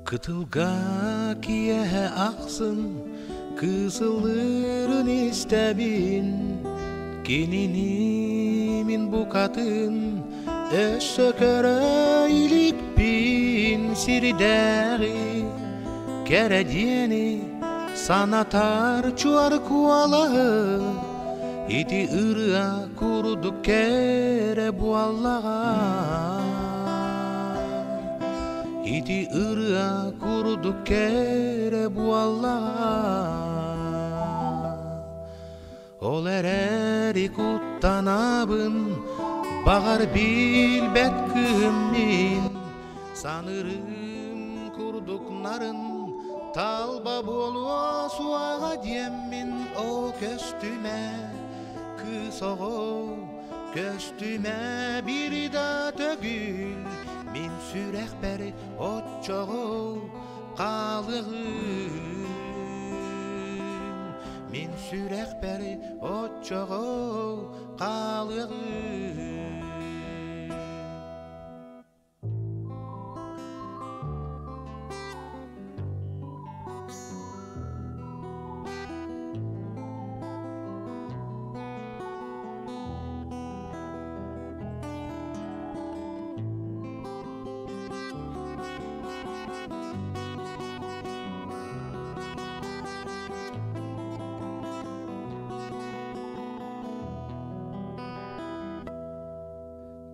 Кытылга киэһэ ахсын кыысылыырын истэбин, кинини мин букатын өссө көрө иликпин. Сирдээҕи кэрэ диэни санатар чуор куолаһы ити ырыа курдук кэрэ буоллаҕа. Ити ырыа курдук кэрэ буоллаҕа. Ол эрээри куттанабын, баҕар билбэт кыһым мин, саныырым курдук нарын, талба буолуо суоҕа диэммин, оо көстүмэ, кыыс оҕо, көстүмэ биир да төгүл, мин сүрэхпэр оччоҕо хаалыаҕым. Мин сүрэхпэр оччоҕо хаалыаҕым.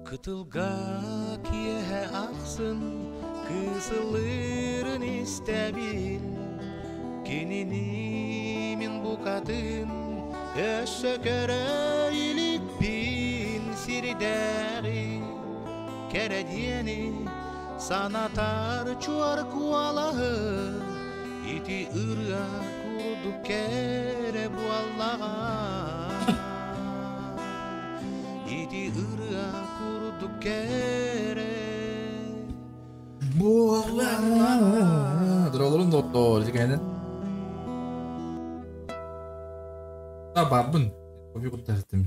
Кытылга киэһэ ахсын кыысылыырын истэбин, кинини мин букатын өссө көрө иликпин. Сирдээҕи кэрэ диэни санатар чуор куолаһы ити ырыа курдук кэрэ буоллаҕа. Ити ырыа курдук кэрэ Буоллаҕа. Доролорун доттоор, дикэнин. Бабын. Кофе куттастым.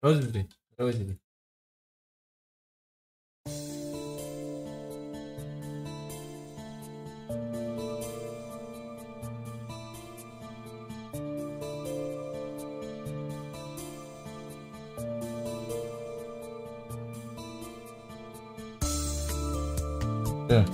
Розовый, розовый. Да.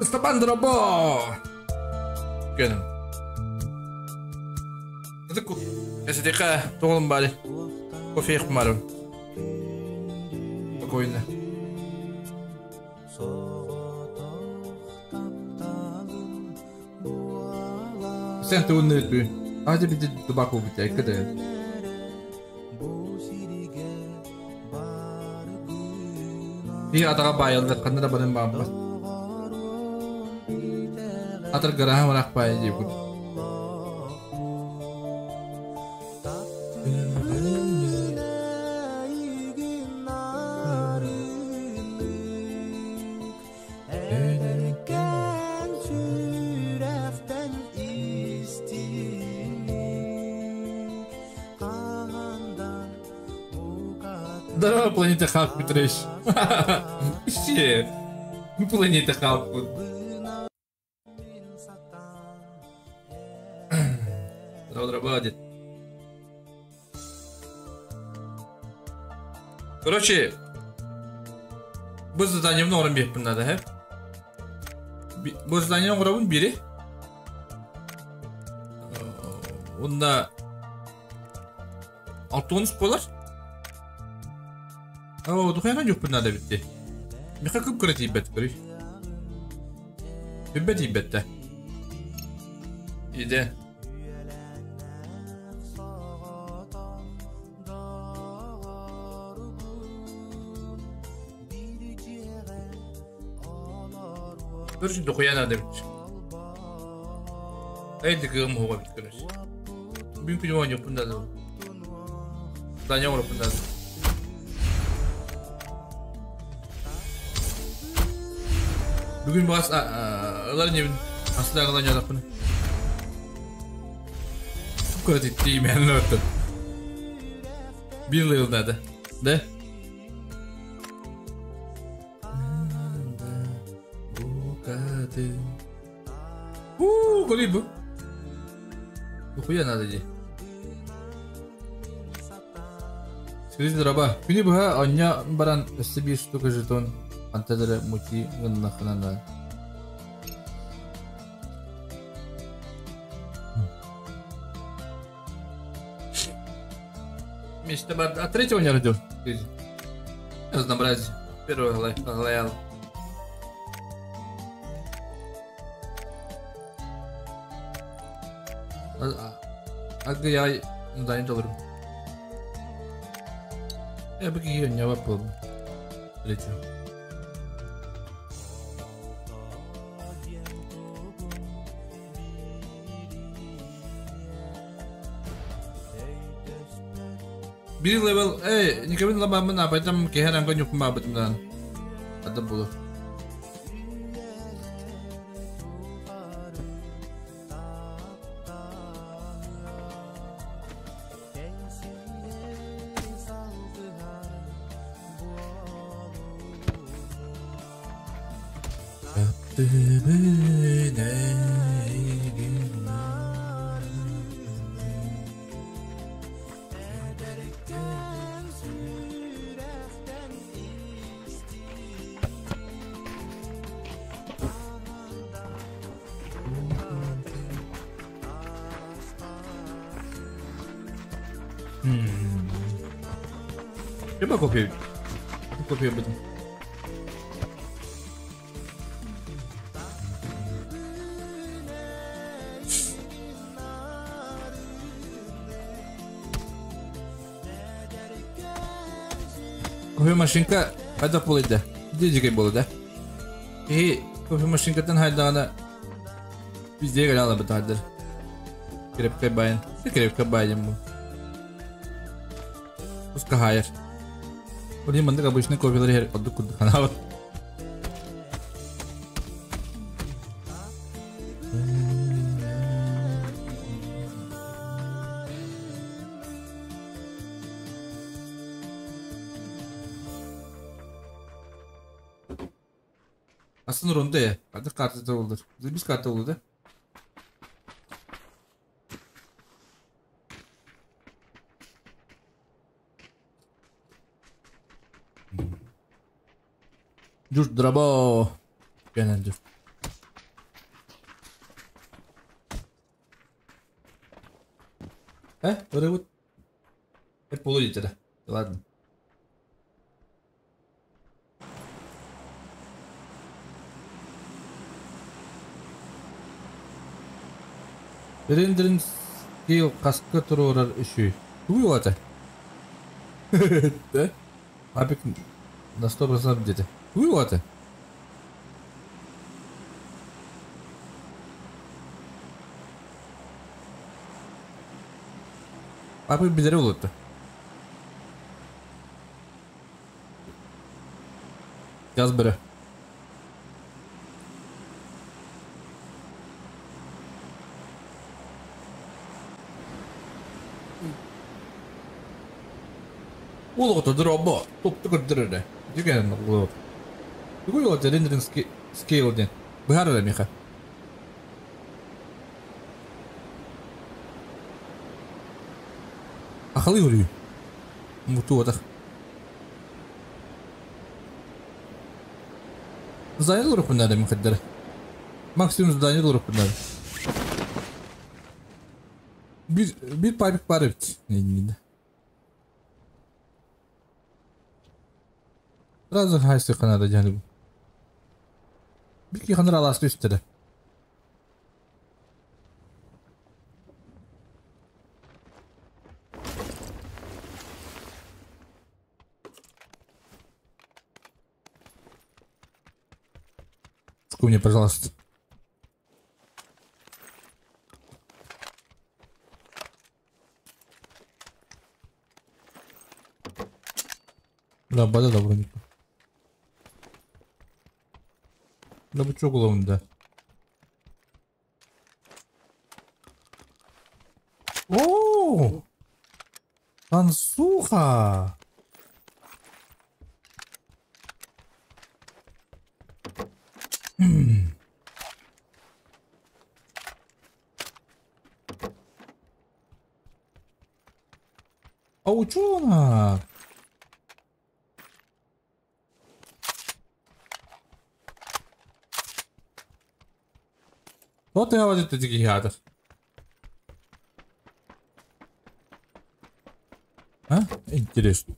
Степан Дробо! Көнүм. Эсидиха тоҕолум баали. Кофе барым. Спокойно. Sen тугун өтбү. Ажы бити дубак бу бит кыды. Би атаға байылды қанда да барын бааммат. Атыр граһа марах бай диэбит. Здорово, планета Халк Петрович. Вообще, планета Халк. Здорово, дед. Короче, бу заданием оҥорон биэхпин наада, һэ? Бу задание оҥоробун бири. Онна 60 буолар. Оо, духуяна дьукпун наада битти. Миха кып-кыра тиийбэт көрүй. Бүббэ тиийбэт да. Иде. Көрүш духуя наада бит. Эй, дыкыгым хуга бит көрүш. Бүгүн күнүм оонньуохпун наада. Таня оҥоруохпун наада. Бүгүн баас ылар инибин. Aslında oynayalım. Көрөтүттии мен өттүн. Bir level надо. Да? Уу, көрүй бу. Хуя надо ди. Скажите, раба, күні бұға аня баран өсі bir штука жетон антадара мути гыннахына. Мечта бар. А третьего не родил. Разнообразие. Первого глаял. А я да не долларов. Я бы ее не выпал. Третьего. Bir level, эй, никого не ломаем, а поэтому кехерам конюк мабыт на. Это было. Рыба кофе. Кофе об этом. Кофемашинка қайда болды? Дежігей болды, да? И кофемашинкадан хайдағана бізде келе ала бітадыр. Крепкай байын. Крепкай байын бұл. Пускай хайыр. Блин, мандык обычный кофелер хер одду кудду ханабат. Aslında ronda ya. Hadi kartı da olur. Biz kartı oldu da. Dur drabo. Genel dur. Э, вот. Это полулитра. Ладно. Рендерин скейл каска турорар үшүй. Туй олата. Да? Апик на 100% где-то. Туй олата. Апик безере олатты. Яз бірі. Улота дроба, топ көрдірді. Деген улот. Бүгін улот рендеринг скейл ден. Бұхар меха. Ақылы үрі. Мұту отақ. Здание лурық бұнары мехаддері. Максимум здание лурық бұнары. Bir пайпик бар ебіт. Сразу хайсы канада жаным. Bir kanır alası üstüne. Мне, пожалуйста. Да, бада да вроде. Да, вы чё голову, да? О! Танцуха! Аучонок! Вот и говорит эти гигантов. А? Интересно.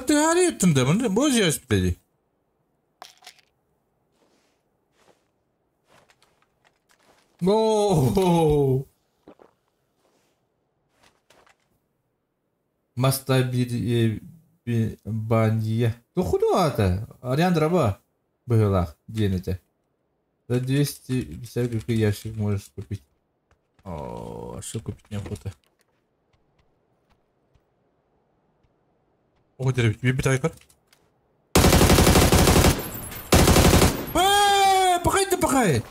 Ты да, боже, господи. О! Маста бандия. Тухуду ата. Ариан драба. Быгылах. Ден это. За 250 какой ящик можешь купить. О, что купить неохота. О, деревья, бибитайкер. Пахай да пахай!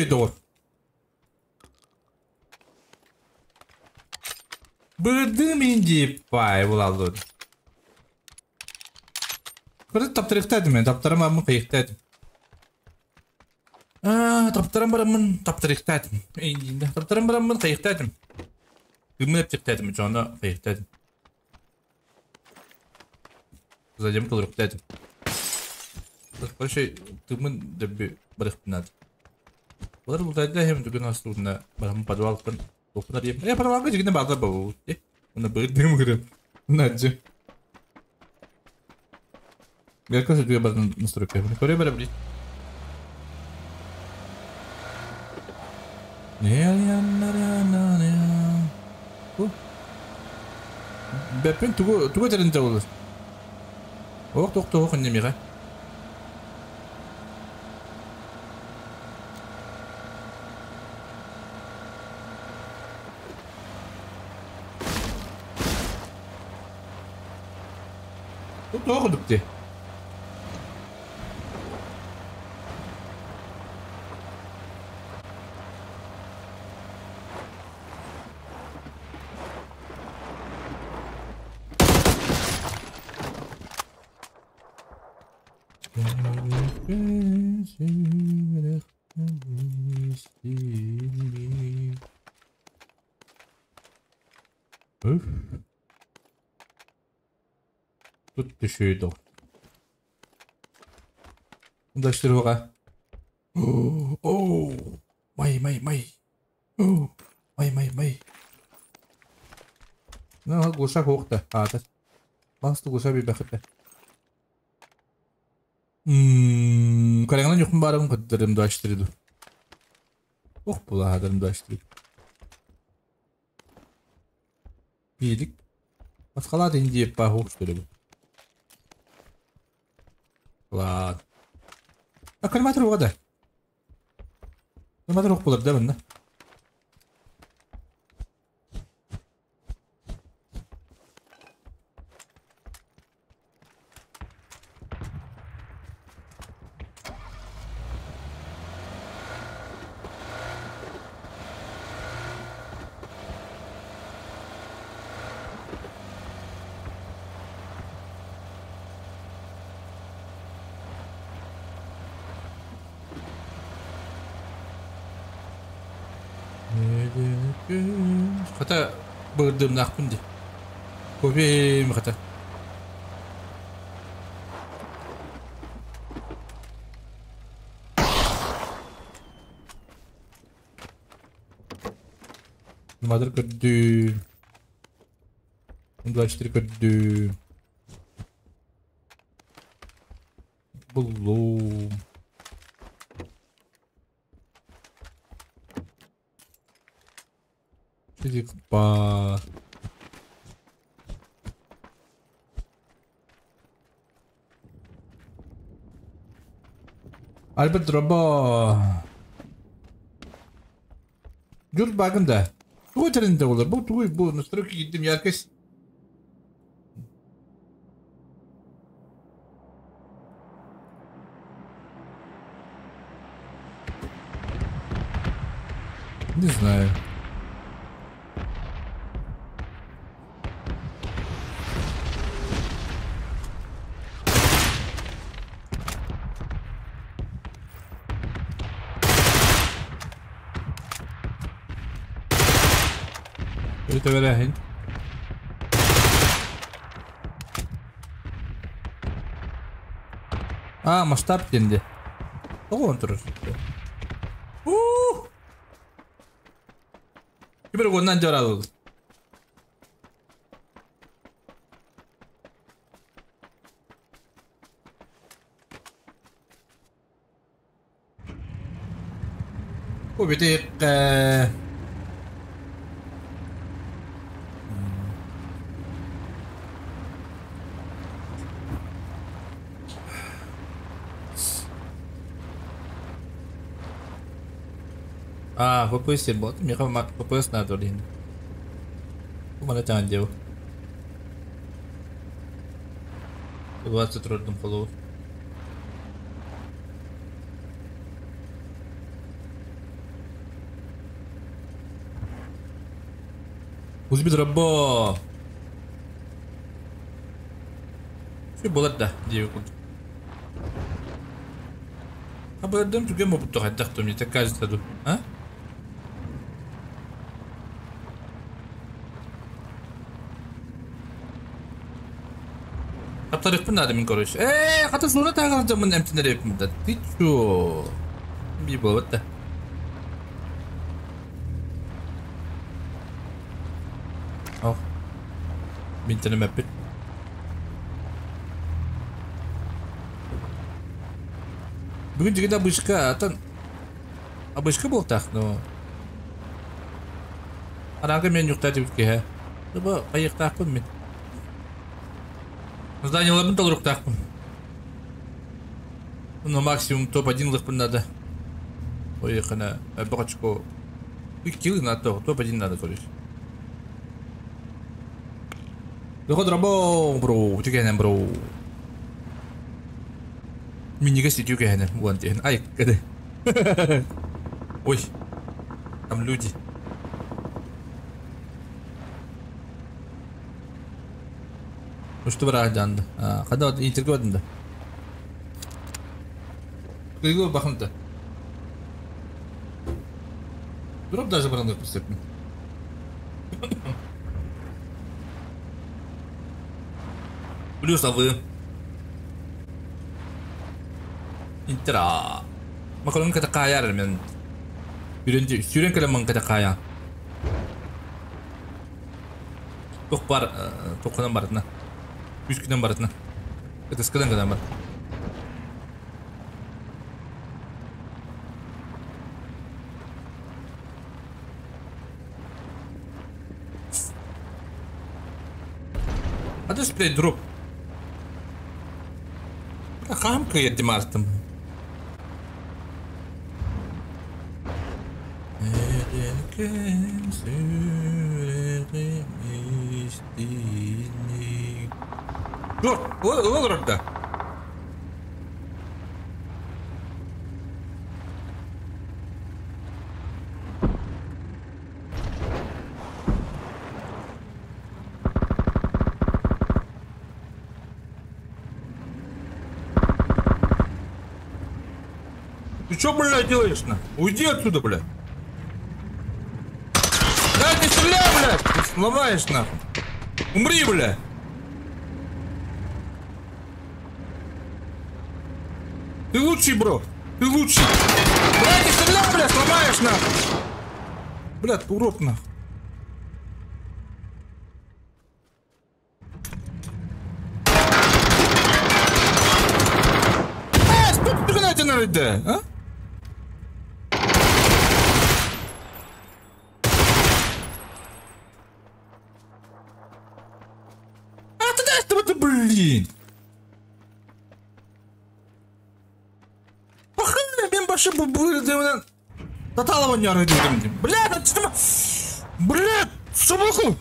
Doğru. Bırdım inci pay bulalım. Kırık taptırıktaydım ben. Taptırım mı kıyıktaydım. Aa, taptırım baramın taptırıktaydım. İncinde taptırım baramın kıyıktaydım. Gümün hep çoğunda kıyıktaydım. Zaten kılırıktaydım. Короче, тымын дөбү барыхпынады. Бұлар бұлдайды hem дүген астуына барамын подвал кын оқынар ем. Э, подвалга жигіне базар бабу. Э, мына бырдым кырып. Наджы. Беркөсө дүге бардын настройка. Көре бара билет. Бәппен тугу тугу теринде болur. Ох, тох, тох, немеге. Тоғы дүкте. Öf. Тут düşüyordu. Ulaştır. Oh, may may may. Oh, may may may. Ne глушак оқты. А, да. Басты глуша bir бәхетті. Караңдан юқын барым кыдырым даштырды. Ох, була хадырым даштырды. Билик. Басқалар инди па хош bu. Ладно. А калиматор оғада. Калиматор оқ болар да бұнда. Хата бырдым нахпын ди. Кофе хата. Мадыр көрдүү. 24 көрдүү. Буллум. Физик бар. Альберт Робо. Дюр багын да. Тугу теринде олар. Бу тугу бу настройки киирдим яркость. Не знаю. Өрүтэ А, масштаб денде. Тоҕо турар. Ух! Кибер оннан жаралыл. Бу битик А, ФПС бот. Меха ФПС надо блин. Мана тян дел. 20 трудным холов. Узбит рабо. Все было да, девку. А бардым түгэн бобутту хайдах мне так кажется ду. А? Таптарыкпын надо мин короче. Хата зона тагын жамын эмтинер эпим да. Ты чё? Би болот да. Ох. Мин тенем эппит. Бүгүн жигит обычка, атан обычка болтах, но Арага мен юкта деп ке. Бу кайыктакпын мен. Зданияларын толуруктакпын. Ну максимум топ-1 лыкпын надо. Ой, хана, бакачко. Килы надо, топ-1 надо, короче. Выход рабо, бро, тюкенем, бро. Минига сидю кенем, вон тен. Ай, каде. Ой, там люди. Ну что брать, да? Когда вот интервью да. Кыйгы бахымта. Дроп даже брандыр пустеппин. Плюс а вы. Интера. Макарон ката каяр мен. Сүрен сүрен калам ката кая. Ток бар, токунан барытна. Үч күнөн барытна. Это скадан кадан бар. А ты блядь, дроп. Хамка я демартом. Dur, olur orada. Ты чё, блядь, делаешь, на? Уйди отсюда, блядь. Да, не стреляй, блядь! Ты сломаешь, нахуй. Умри, блядь. Ты лучший, бро. Ты лучший. Блядь, не стреляй, блядь, сломаешь, нахуй. Блядь, урод, нахуй. да, а? А ты да, блин! Пахай, мен башы бұл Таталова не арыдым. Бля, что Бля, собаку!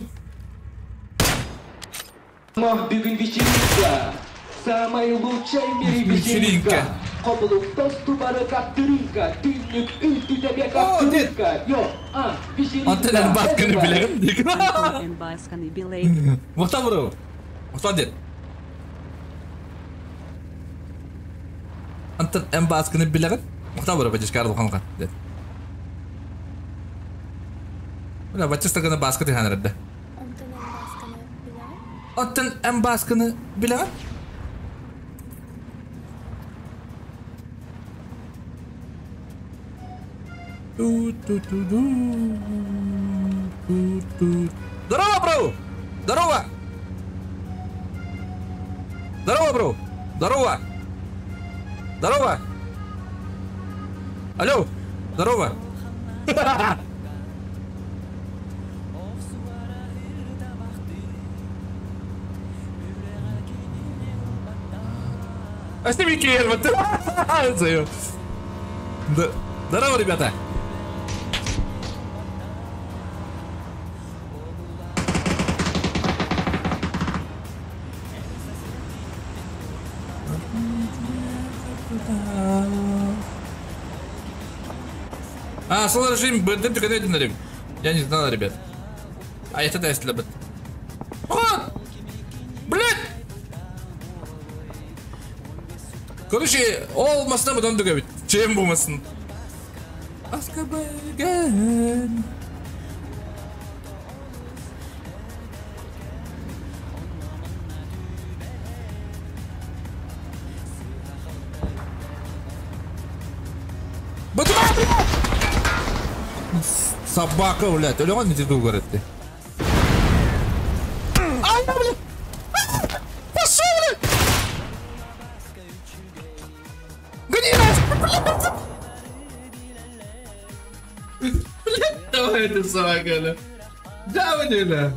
Бүгін вечеринка, самая лучшая в мире вечеринка. Хоплук тосту барака трынка, тынник үтү О, дед! каптырынка. Йо, а, вечеринка. Антеннаны басканы билегим. Антон басканы билей. Мухтар бро. Мухтар дед. Антон М басканы билегим. Мухтар бро, бачишкар луханга дед. Бля, бачистаганы баскы тиханырды. Онтон эн басканы билэҕин? Антон М басканы билегим. Ту-ту-ту-ду. Ту-ту. Здорово, бро! Здорово! Здорово, бро! Здорово! Здорово! Алло! Здорово! А с ними Кермат. Здорово, ребята! А, солар режим, БДМ только на. Я не знал, ребят. А это да, если бы. О! Блядь! Короче, ол масына бұдан дүгәбит. Чем болмасын? Аска бәрген. Собака, блядь, өлең не деду говорит ты. Ай, блядь! Пошел, блядь! Гони нас! Блядь, давай ты, собака, бля. Давай, бля.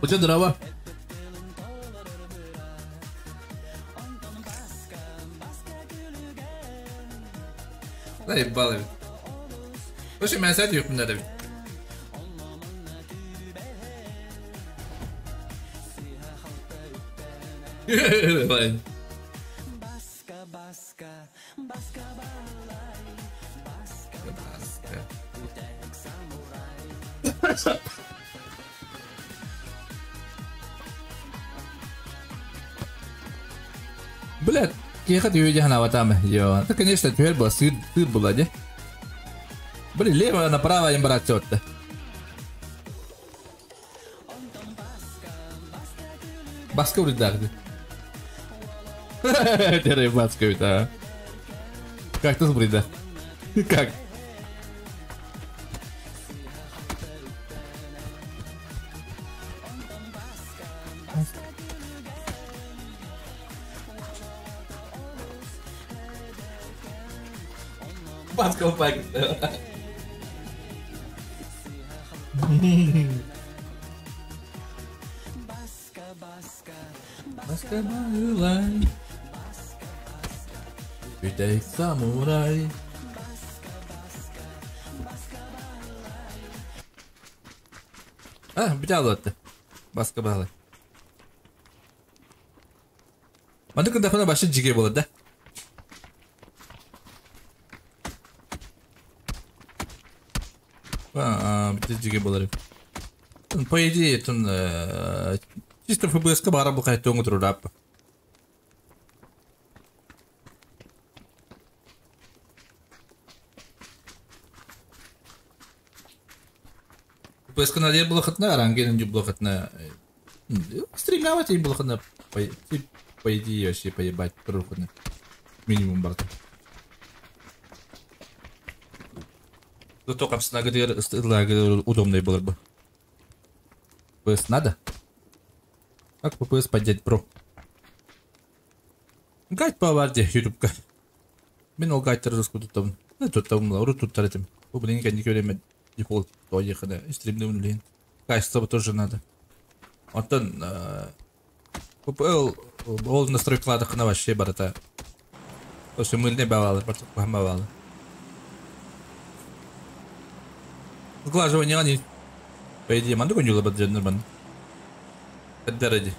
Почему дрова? Заебал. Слушай, меня сядь, их надо. Давай. Блядь, я хочу видеть на там. Йо. Да, конечно, теперь был сыр, сыр была, де? Блин, лево направо им брать всё-то. Баска вроде да. Теперь баска ведь, а. Как ты смотри, да? Как? Баска упак. Баска балай. Бүтэк самурай. А, бүтэ Баска балай. Мандык дахына башы жиге болады, да? А, бүтэ жиге болар. По идее, тун чисто ФБС-ка бара бұл қайтты оңы тұру раппы. ФБС-ка надо было хотна, рангелин было хотна. Стремлявать и было хотна, по идее, вообще поебать, хотна. Минимум барта. Зато капсына удобный было бы. ФБС надо? Как FPS поднять про? Гайд баар дии ютубка. Мин ол гайдтары руску туттабын. Туттабын урут туттар этим. Бу билин кэнники время дефолт тоехали. Стримнем блин. Качество тоже надо. Оттон PPL ол настройкаладахына вообще барыта. Осы мыльный бавалы, бавалы. Сглаживание они, по идее, манду конюла баджен нормально. Ради.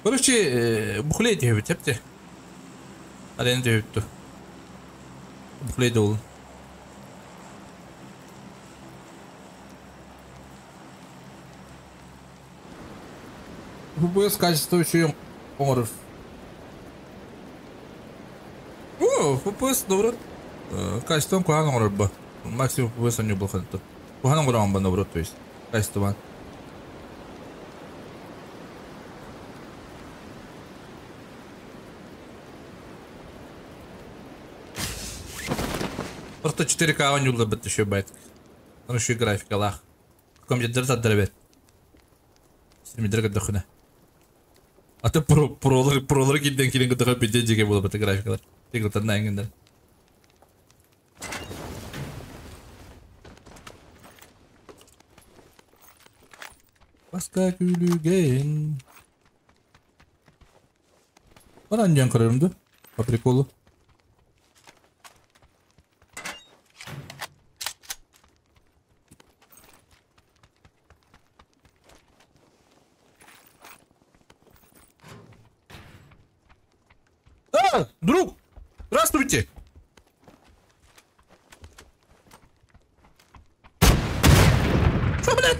Короче, бухлей тебе, тепте. Арена тебе. Бухлей дол. FPS качество еще оҥорор. О, FPS наоборот. Качество куһаҕан оҥорор бу. Максимум FPS не был ханты. Куһаҕан оҥорон наоборот, то есть. Качество. Просто 4К он не был еще байт. Он еще и графика лах. Каком где дырта дробит. Стримидер дохуна. А то пролар киден килен кытыга пиде жеге болот бата графикалар. Тигылтарна эңгендер. Баска күлүген. Анан жан көрөрүмдү. По приколу. Друг! Здравствуйте! Что, блядь?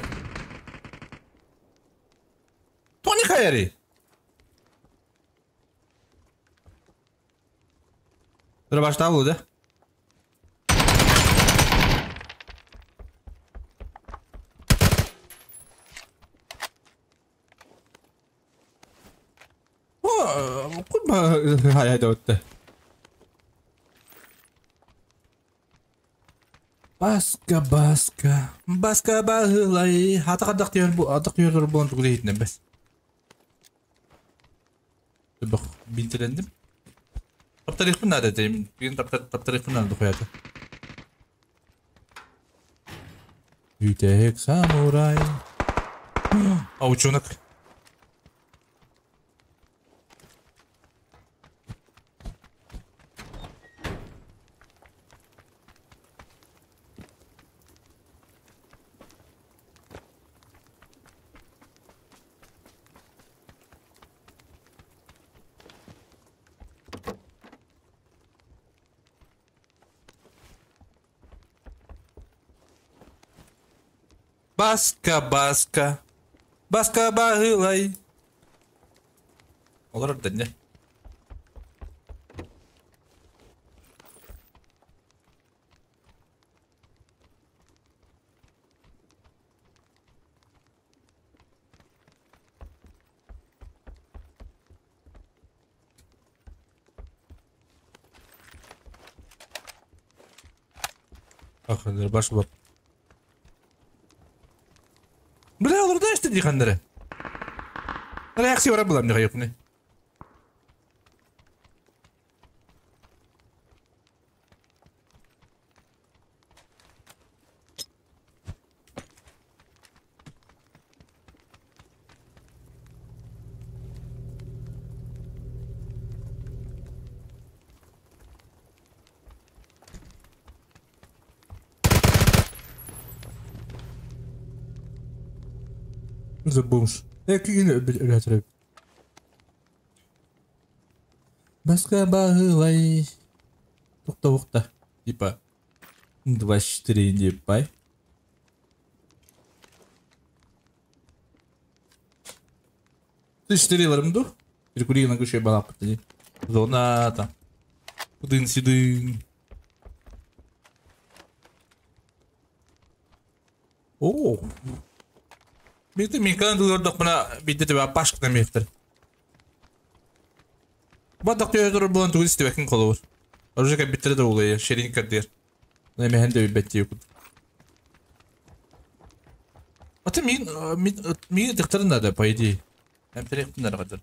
Тони Хайри! Дробаш табыл, да? Куда Баска, баска, баска бағылай. Атақ атақ болан түгілі етінен бәс. Бұқ, бинтелендім. Таптарихпын нады деймін. Бүгін таптарихпын нады қояды. Үйтек самурай. Аучонок. Баска, баска, баска бағылай. Олар дәнде. Ахандар баш бап. Бля, олар да işte дихандары. Реакция бара булам дигән юкны. Бомж. Баска бағылай. Тоқта, тоқта. Типа 24 деп бай. 4 ларымду. Перекурил на күші балап. Зона там. Кудын-сюдын. О. Бите микан дылордок мына бите тебе пашкна мехтер. Бадак төйөдөр булан тугул истебекин колобур. Оружие биттер да улай, шерин кадер. Неме хенде бетти юк. Аты мин мин мин ытыктарын надо, по идее. Эмтэрехтин арҕатыр.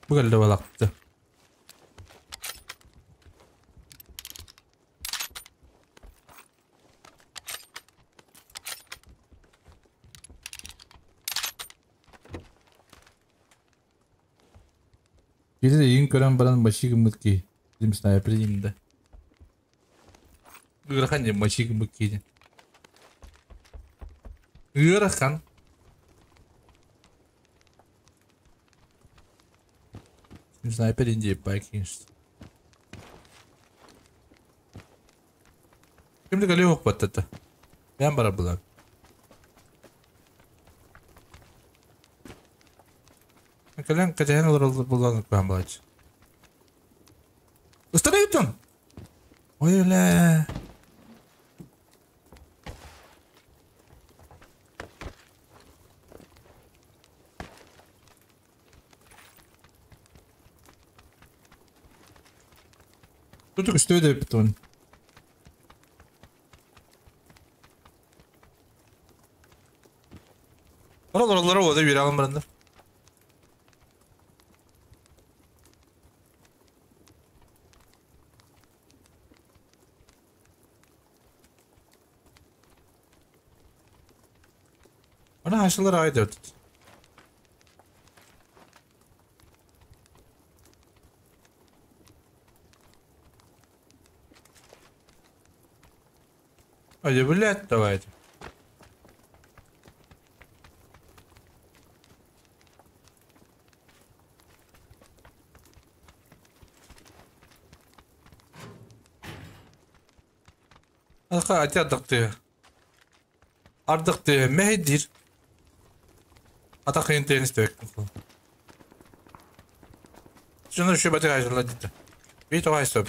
Бу кэллэ балакты. Киһи эйигин көрөн баран мочи гыммыт киһи. Дим снайпер диим да. Ыарахан диэн мочи гыммыт киһи диэн. Ыарахан. Снайпер диэн бай конечно. Ким да кэлиэ охпаттата. Бэйэм барар булар. Кэлэн кэтэһэн олороллор буолан ыкпаан балаччы. Ыстара ыттын! Ой элэ. Тут үстүө да эппит Олороллоро уода үөрэҕин бараннар. Ана хашлар аҕай да Hadi блядь, давайте. Аха ати ардахтыы. Ардахтыы мэһэйдиир. Атах иһин истибэккин. Şunu şu batı karşıladı dedi. Bir toğa stop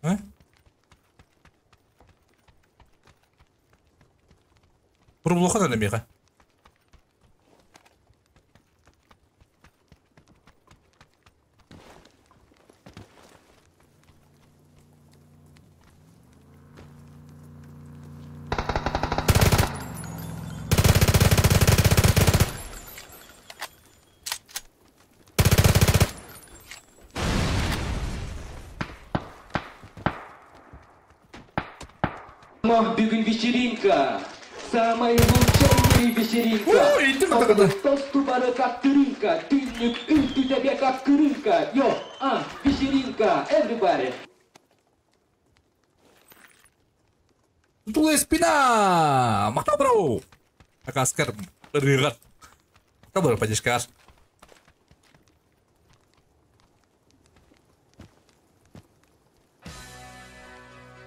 Ha? Бурулуха да миха. Бүгүн вечеринка. Самая лучшая в мире вечеринка. Ой, иди на тогда. Тостубары как тырынка, түннүк үлтү как кырынка. Йо, а, вечеринка, everybody. Тулая спина! Махтал, Акаскар, рыгат. Махтал, поддержка.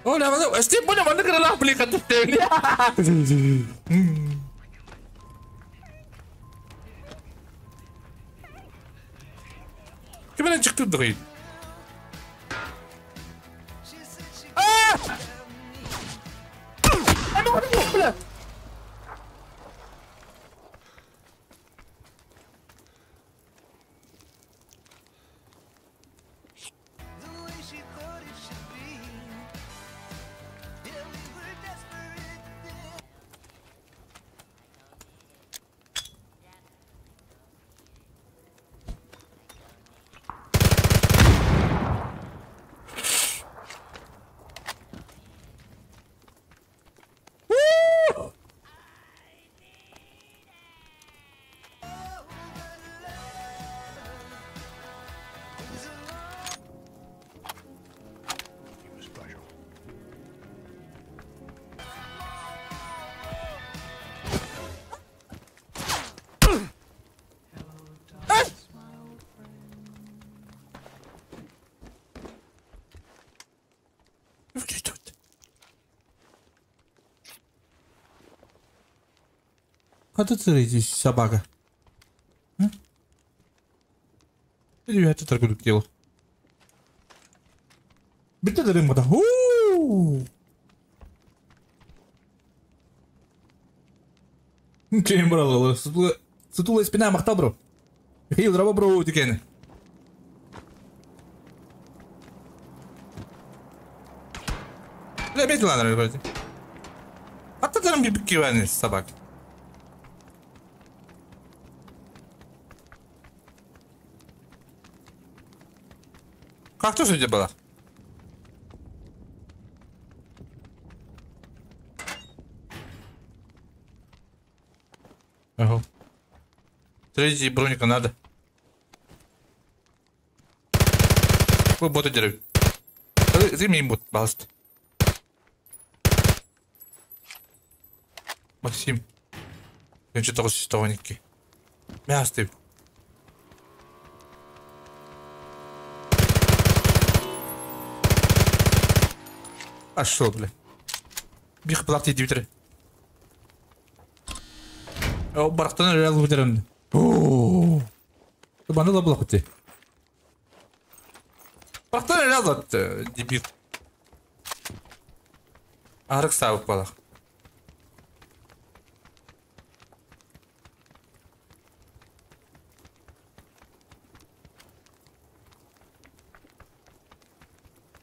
Оля, Стив, понял, он играл, блин, Кимнен чыкты дыгый? Аа! Бля! А тут здесь собака. А? Или я тут торгую дело. Бите дарым бата. Чем брал? Сутулая спина махтал бро. Михаил, драба бро, тикен. Бля, ладно, вроде. А ты там бибикивание собак. Как ты сегодня была? Ага. Третий броника надо. Вы боты деревья. Ты мне бот, пожалуйста. Максим. Я что-то существование. Мясо. Пошел, бля. Бих платит дивитер. О, барахтан реал выдерем. О, ты банала блокоте. Барахтан реал дебил. Арык сабып балах.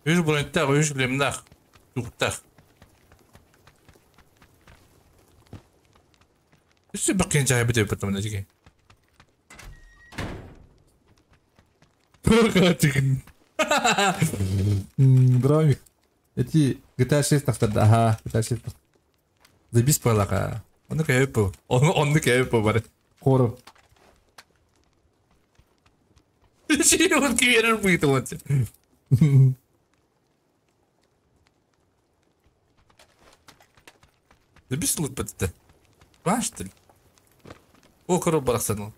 Үш бронеттах, үш білемнах, туқтақ. Үсі бір қиын жай бітеп потом на деген. Тоға деген. Бромик. Эти GTA 6 тақтарды, ага, GTA 6 тақтарды. Забис палақа. Оны кәйіп бұл. Оны кәйіп бұл бар. Қорым. Чего кверер будет вот. Забис лут бітті. Ваш ты. О, коров барахсан.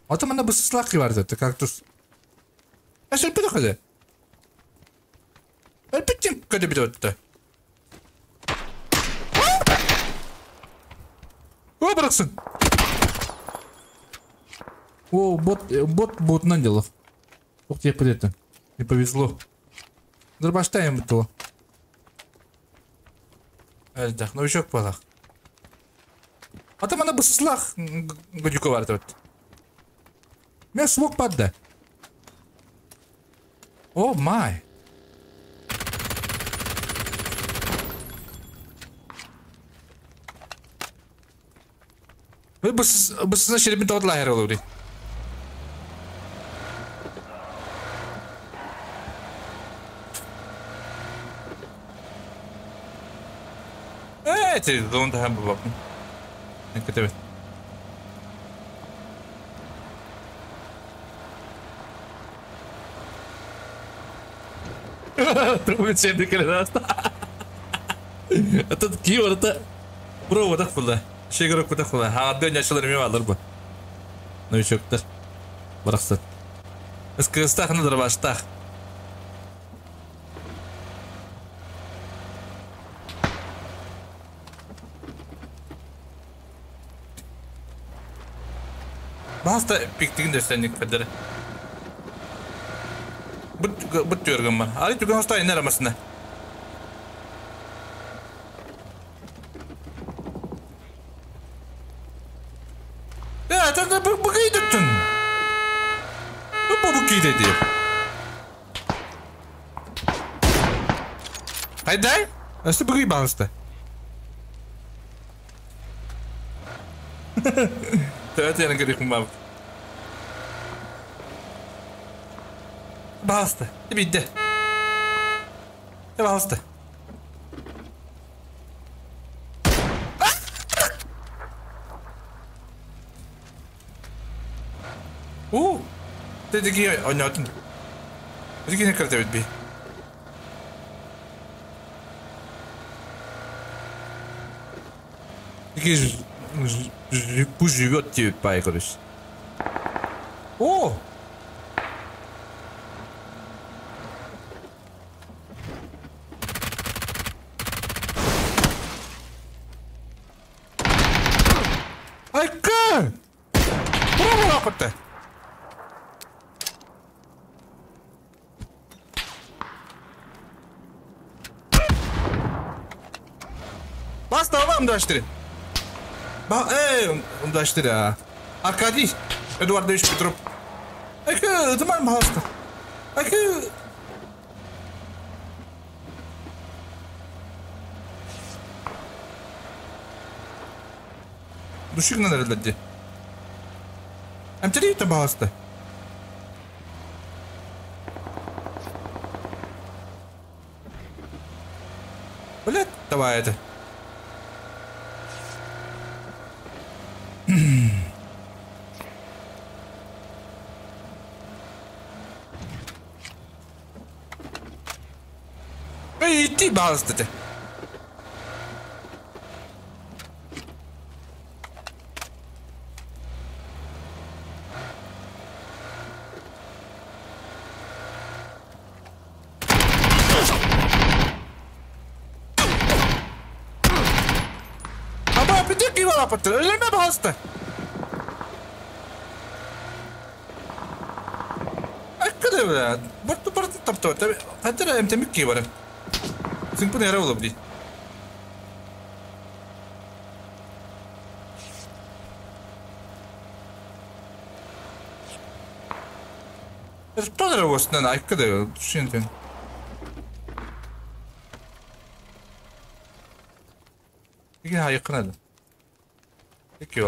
А там она бы слаки варзет, кактус. А что это? Әлбеттен көде бітіп өтті. О, барахсан. О, бот, бот, ботынан делов. Ух, тебе это. Не повезло. Дробаштаем бітті. Әлдақ, новичок балақ. А там она бысыслах гадюка варты. Меня смог падда. О май. Вы бысына шеребин тоғытла әр олы. Эти зонда хам баб. Нкетебе. Трубы келе Этот кивар это бро вот так было. Шегірі көтек құлай. Ағады няшылар ме алыр бұ. Новичоктар. Барақсы. Іскігістақ нұдыр баштақ. Баста пиктігін дерсенік қадыры. Бұт түргін бар. Ары түрген ұста енер амасына. Айдай? Өсті бүгій бағысты. Төт яны керек бабы. Бағысты. Бейді. Бағысты. О! Тедеги ойнатын. Тедеги не кірді бей. Пусть живет тебе, короче. О! Айка! Браво, Баста, вам дашь. Эй, он Аркадий Эдуардович Петров. Айка, это мам баста. Айка. Душигынан эрэллэр дии. Эмтэрии баҕаста. Блядь, давай это. Эй, иди, пожалуйста, ты. Өлеме пожалуйста. Аккада бля. Барту барту тапты. Хатыра эмтемик ки бар. Сиңпын яра болып ди. Что восна аккада шинтен. Иге хайкынады. Пeki.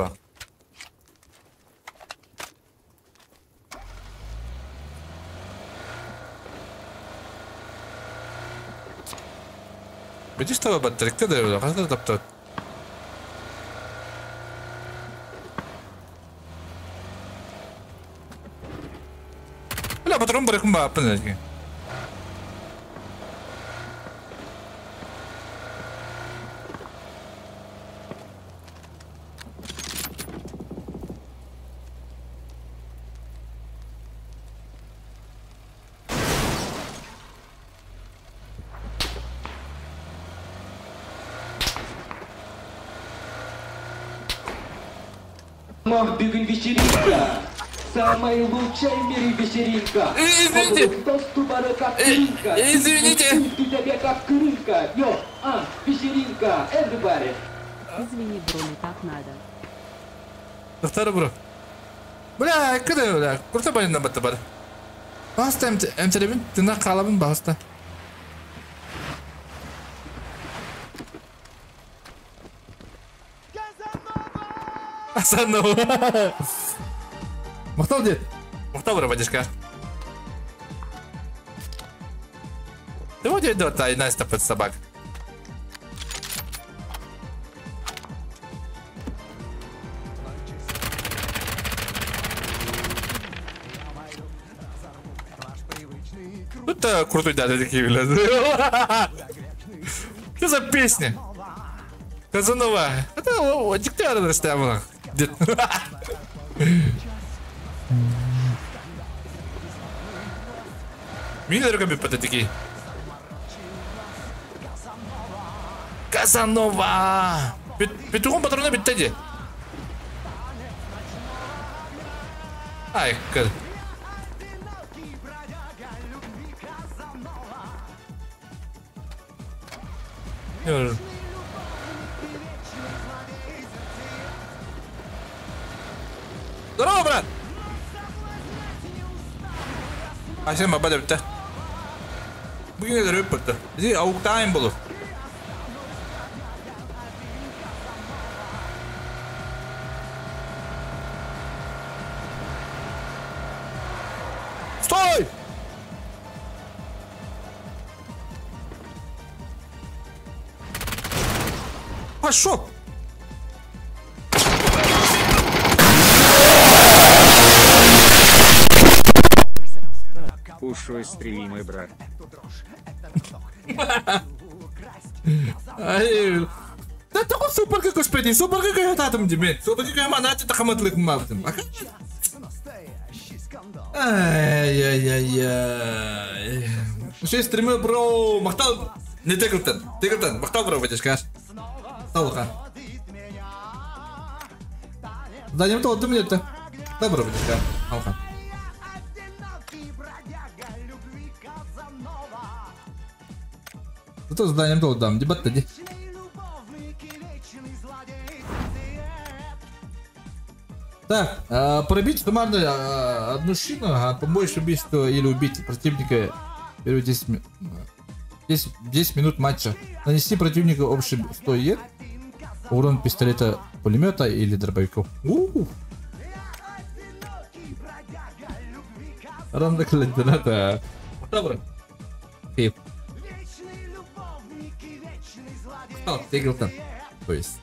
Видишь, того батарейка да, хазар тапты. Бля, патрон барыкын ба, апын. Бүгін вечеринка. Самая лучшая в мире вечеринка. Извините. Извините. Йо, а, вечеринка, everybody. Извини, бро, не так надо. Доктор, бро. Бля, куда, бля? Курта байында батты бар. Баста эмтеребин, тына қалабын баста. Асанова. Мақтау дед. Мақтау бро, батюшка. Ты вот идет, а Настя под собак. Тут крутой дядя такие, блядь. Что за песня? Казанова. Это диктатор расставила. Дед. Мин руками под такие. Казанова. Петухом патроны бит. Ай, как. Здорово, брат! А всем баба да. Бүгін өп бітті. Бізде ауықтайын болу. Стой! Пошел! Ушой стрели, мой брат. Да такой супер какой спеди, супер какой татым демен, супер какой манати тахаматлык мавтым. Ай-яй-яй-яй. Еще стримы, бро, мақтал, не текілтен, текілтен, мақтал, бро, батюшка. Талға. Да, не то, ты это. Добро, батюшка. Алха. Зато заданием то дам, дебат тади. Так, пробить суммарно одну шину, а помочь убийство или убить противника первые 10 минут матча. Нанести противнику общий 100 ед. Урон пистолета, пулемета или дробовиков. У-у-у. Ранна кэлэнтэнэ Добро. Хип. Тигилтон. То есть.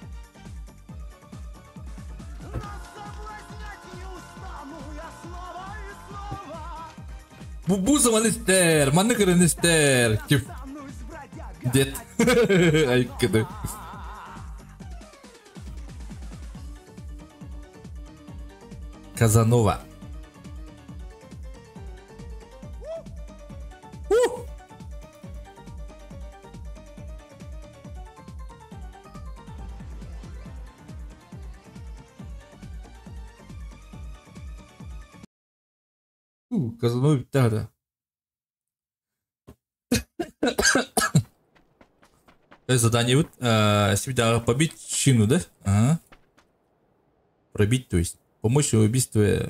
Бу бу заман истэр, манны көрөн истэр. Кип. Дед. Айкыды. Казанова. Казанова bitti hadi. Задание вот себя побить чину, да? Ага. Пробить, то есть. Помочь в убийстве.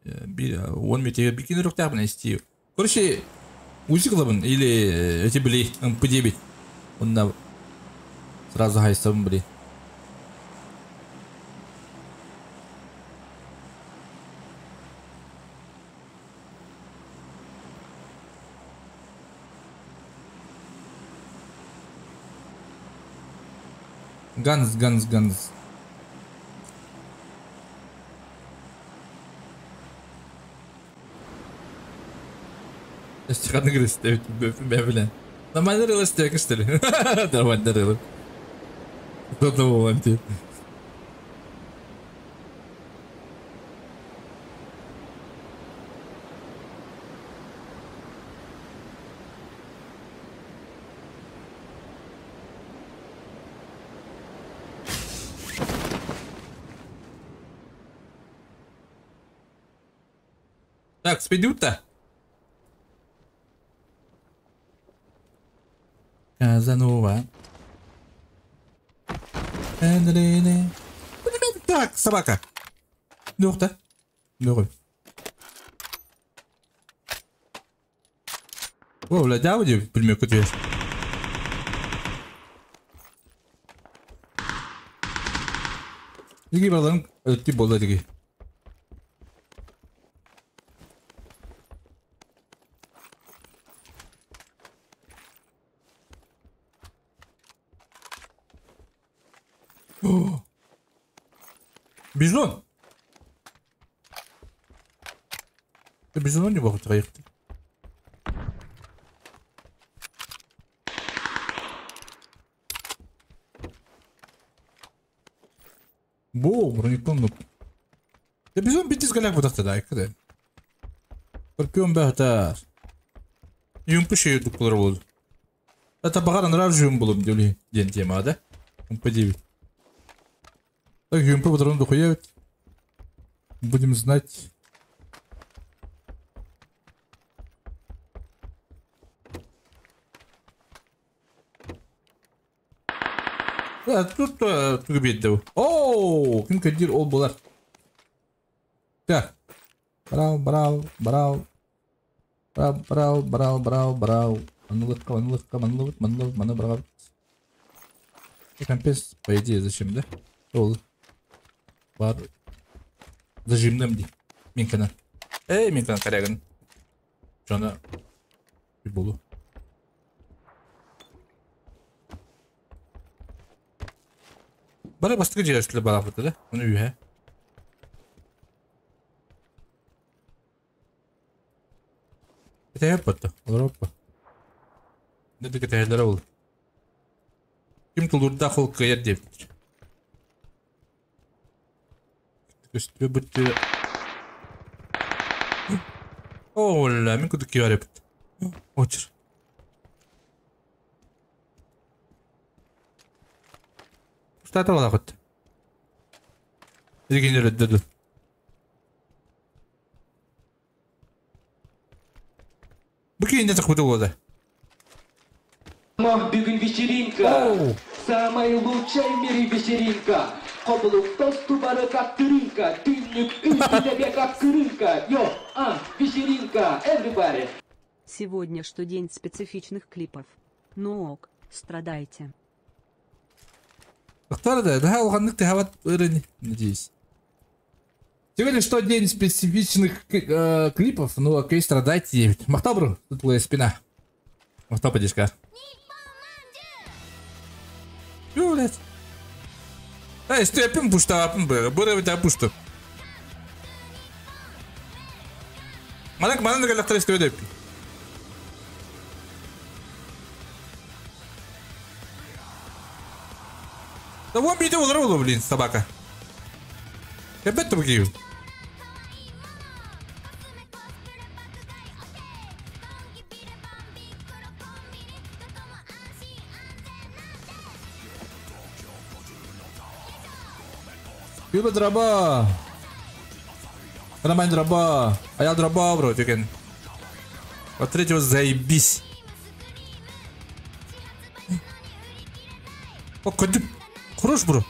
Он мне тебе бикини рухтяб найти. Короче, узиклабын или эти были МП9. Он на сразу хайсам были. Ганс, ганс, ганс. Бля. Нормально рыло стека, что ли? Нормально рыло. Кто-то вон тебе. Так, спидют-то? Казанова. Так, собака. Нюхта. Нюхай. О, бля, дяуди, пельмек отвешь. Диги, балан, ты бола, диги. Бизон! Ты бизон не мог троих. Бо, бронекон. Ты бизон битис галяк вот тогда, когда? Скорпион бахта. Юмпы шею дукулар болды. Это бағар нрав жүйім болым деулі ден тема, да? МП9. Так, ЮМП патрон дохуя. Будем знать. Да, тут түгібетті. Оу, кім кәдір ол болар. Так. Брау, брау, брау. Брау, брау, брау, брау, брау. Манылыққа, манылыққа, манылық, манылық, маны брау. Компенс, по идее, зачем, да? Ол. Бар. Зажимным ди. Мен кана. Эй, мен кана карягын. Жона. Болу. Бары бастығы жер үстілі бара бұты, да? Оны үйе. Кетәйіп батты. Олар оппа. Неді кетәйілер ол. Кім тұлдырда қол кәйер деп. Үстіе бүтті. Ола, мен күдік кері бітті. Очыр. Ұстата бала күтті. Егенер өдді. Бұл кейінде тақпыды болады. Бүгін вечеринка. Самая лучшая в мире вечеринка. Хоблук тосту бары как тырынка. Тынник тебе как крынка. Йо, а, вечеринка, everybody. Сегодня что день специфичных клипов. Ну ок, страдайте. Актар да, да, улаханнык тыһабат ырыни, надеюсь. Сегодня что день специфичных клипов, ну окей, страдайте. Махтабру, тут твоя спина. Махтал, подишка. Блять. Эй, степим пушта, быры тебя пушту. Манак манан галактар истебедеп. Да вон бейте олар блин, собака. Опять другие. Юба дроба. Нормально дроба. А я дроба, бро, тюкен. Вот третьего заебись. О, куда? Хорош, бро.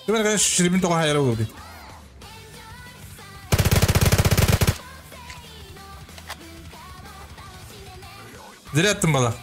Ты, конечно, шеребин только хайра выбри. Зря ты была.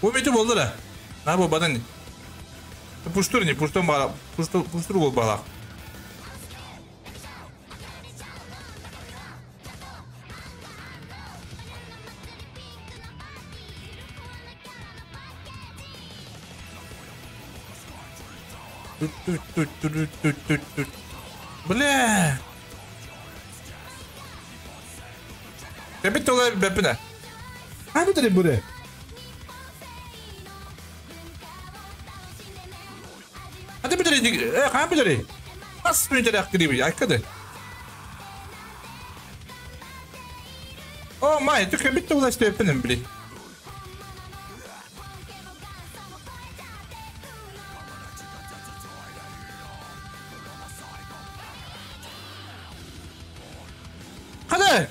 Bu meti boldu da. Ne bu badan? Puştur ne? Puştur bala. Puştur puştur bol bala. Бля. Капит олай бепine. Abi de buraya. Hadi bir de ha bir de. Nasıl bir de akribi arkada. Oh my, tük bitti ulaştı öpenim bile. Hadi.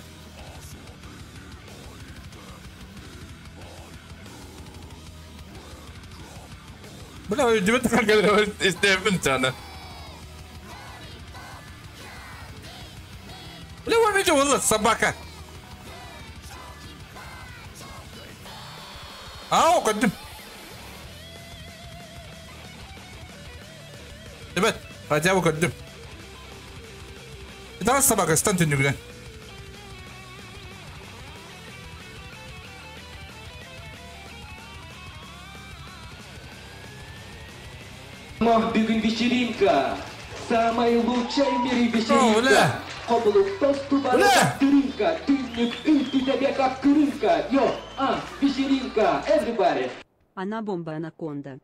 Бля, öldüme isteyebilirim sana. Бля, вам видео вот собака. Ау, кадым. Ребят, хотя бы кадым. Давай собака, стань ты нигде. Бүгін вечеринка, самая лучшая в мире вечеринка. Хоблук тосту дырынка, тынник ты тебе как крынка. Йо, а, вечеринка, everybody. Она бомба анаконда.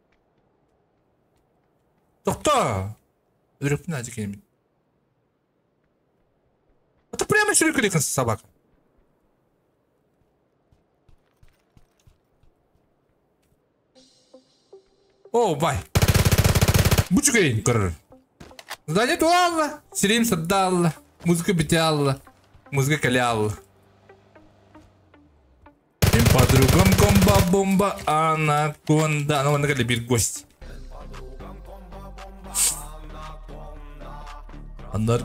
Тоқта! Үріппін әдекенемін. Это прямо шүрекілікін собака. О, бай. Бучукай, корр. Задание туалла, сирим садалла, музыка битялла, музыка калялла. Им подругам комба-бомба, анаконда. Ну, она любит гость. Андар.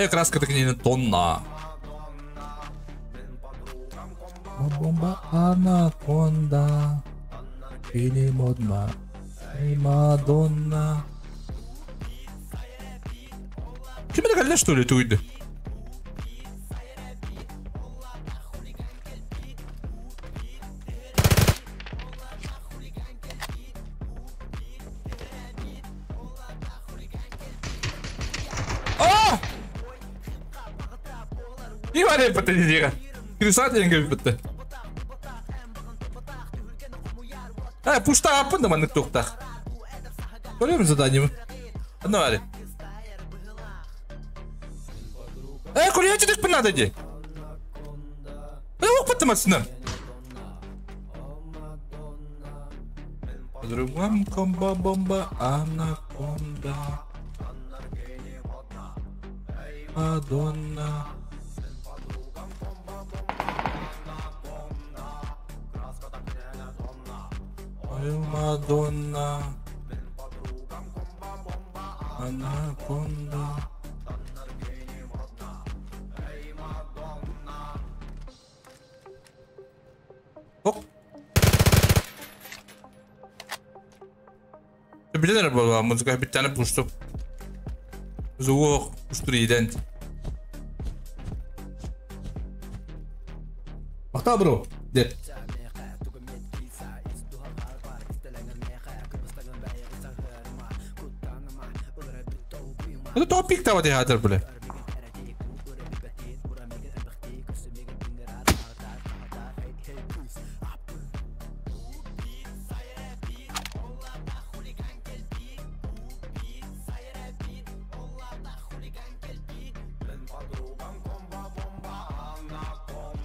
Краска так не тонна. Бомба анаконда. Или модма. Эй, Мадонна. Кем это калля, что ли, это уйды? А! Не валяй по телевизору. Крысат я не говорю. А, пушта апын да маннык тоқтақ. Көреміз задание. Ну, ари. Эй, курьер, тебе надо иди. Бля, ок, потом отсюда. Подругам комба-бомба, анаконда. Мадонна. Ой, Мадонна. Анаконда. Оп. Билер буолла музыка биттаны пусту. Звук устуридент. Махта бро. Дед. Это топик там театр, бля.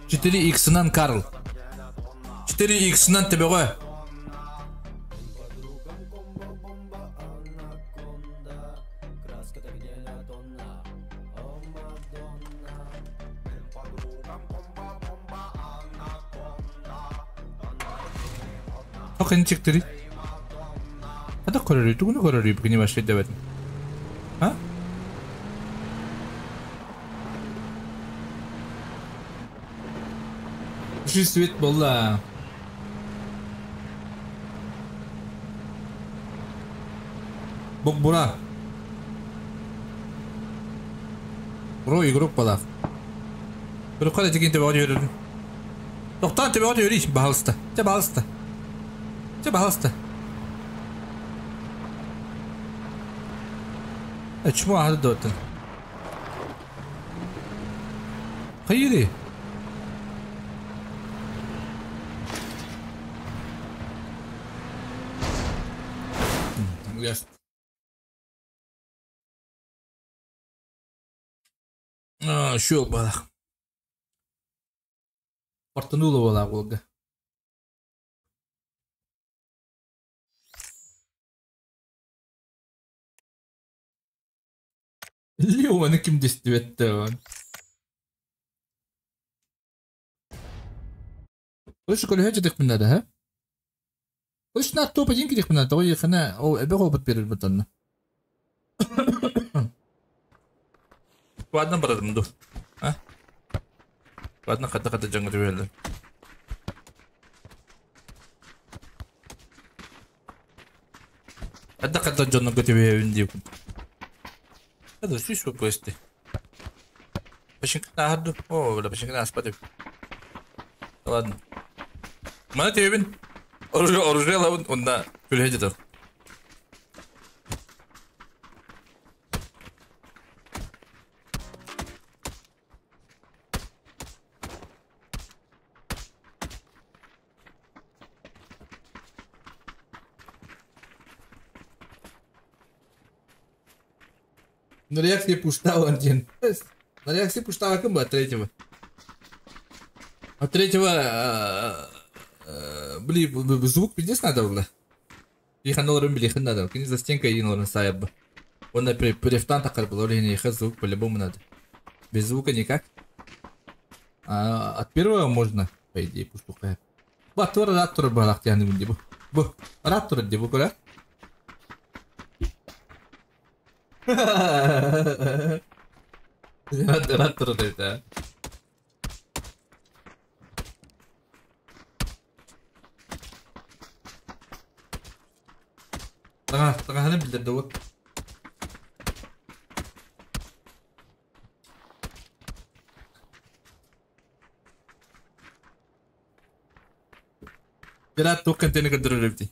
Четыре икс-нан Карл. 4 икс-нан ТБГ. Хакын чиктери. Хада көрөрүй, тугуну көрөрүй бүгүнү башка дебет. А? Свет болла. Бок бура. Бро игрок балах. Бро када теген тебе өйрөдүм. Токтан тебе өйрөй, пожалуйста. Те пожалуйста. Те пожалуйста. Чмо ады дотын. Хайри. Yes. Шул балах. Портанула была Волга. Леона ким дестибетте. Слышь, коли хәҗә дик миннәдә, һә? Слышь, на топ один кидик миннәдә, ой, хана, о, эбе опыт берер бутанны. Ладно, бардым ду. А? Ладно, хата-хата жаңы жіберді. Хата-хата жаңы көтебейін деп. Hadi süs bu poesti. Пашинкана ахарду. О, бля, пашинкана аспа деп. Ладно. Мана тебин. Оружие, оружие лабын, онда күле жетер. На реакции пуштал один. На реакции пуштала кем от третьего. От третьего, блин, звук пиздец надо было. Иханол румбили надо. Кини за стенкой и норм саяб. Он на префтан так было, или не звук по-любому надо. Без звука никак. А от первого можно, по идее, пуштухая. Батур раттур балахтяны бу. Бу раттур дебу куда? Раттур это. Таганы билдирди бу. Пират тук контейнер көтөрүлүптү.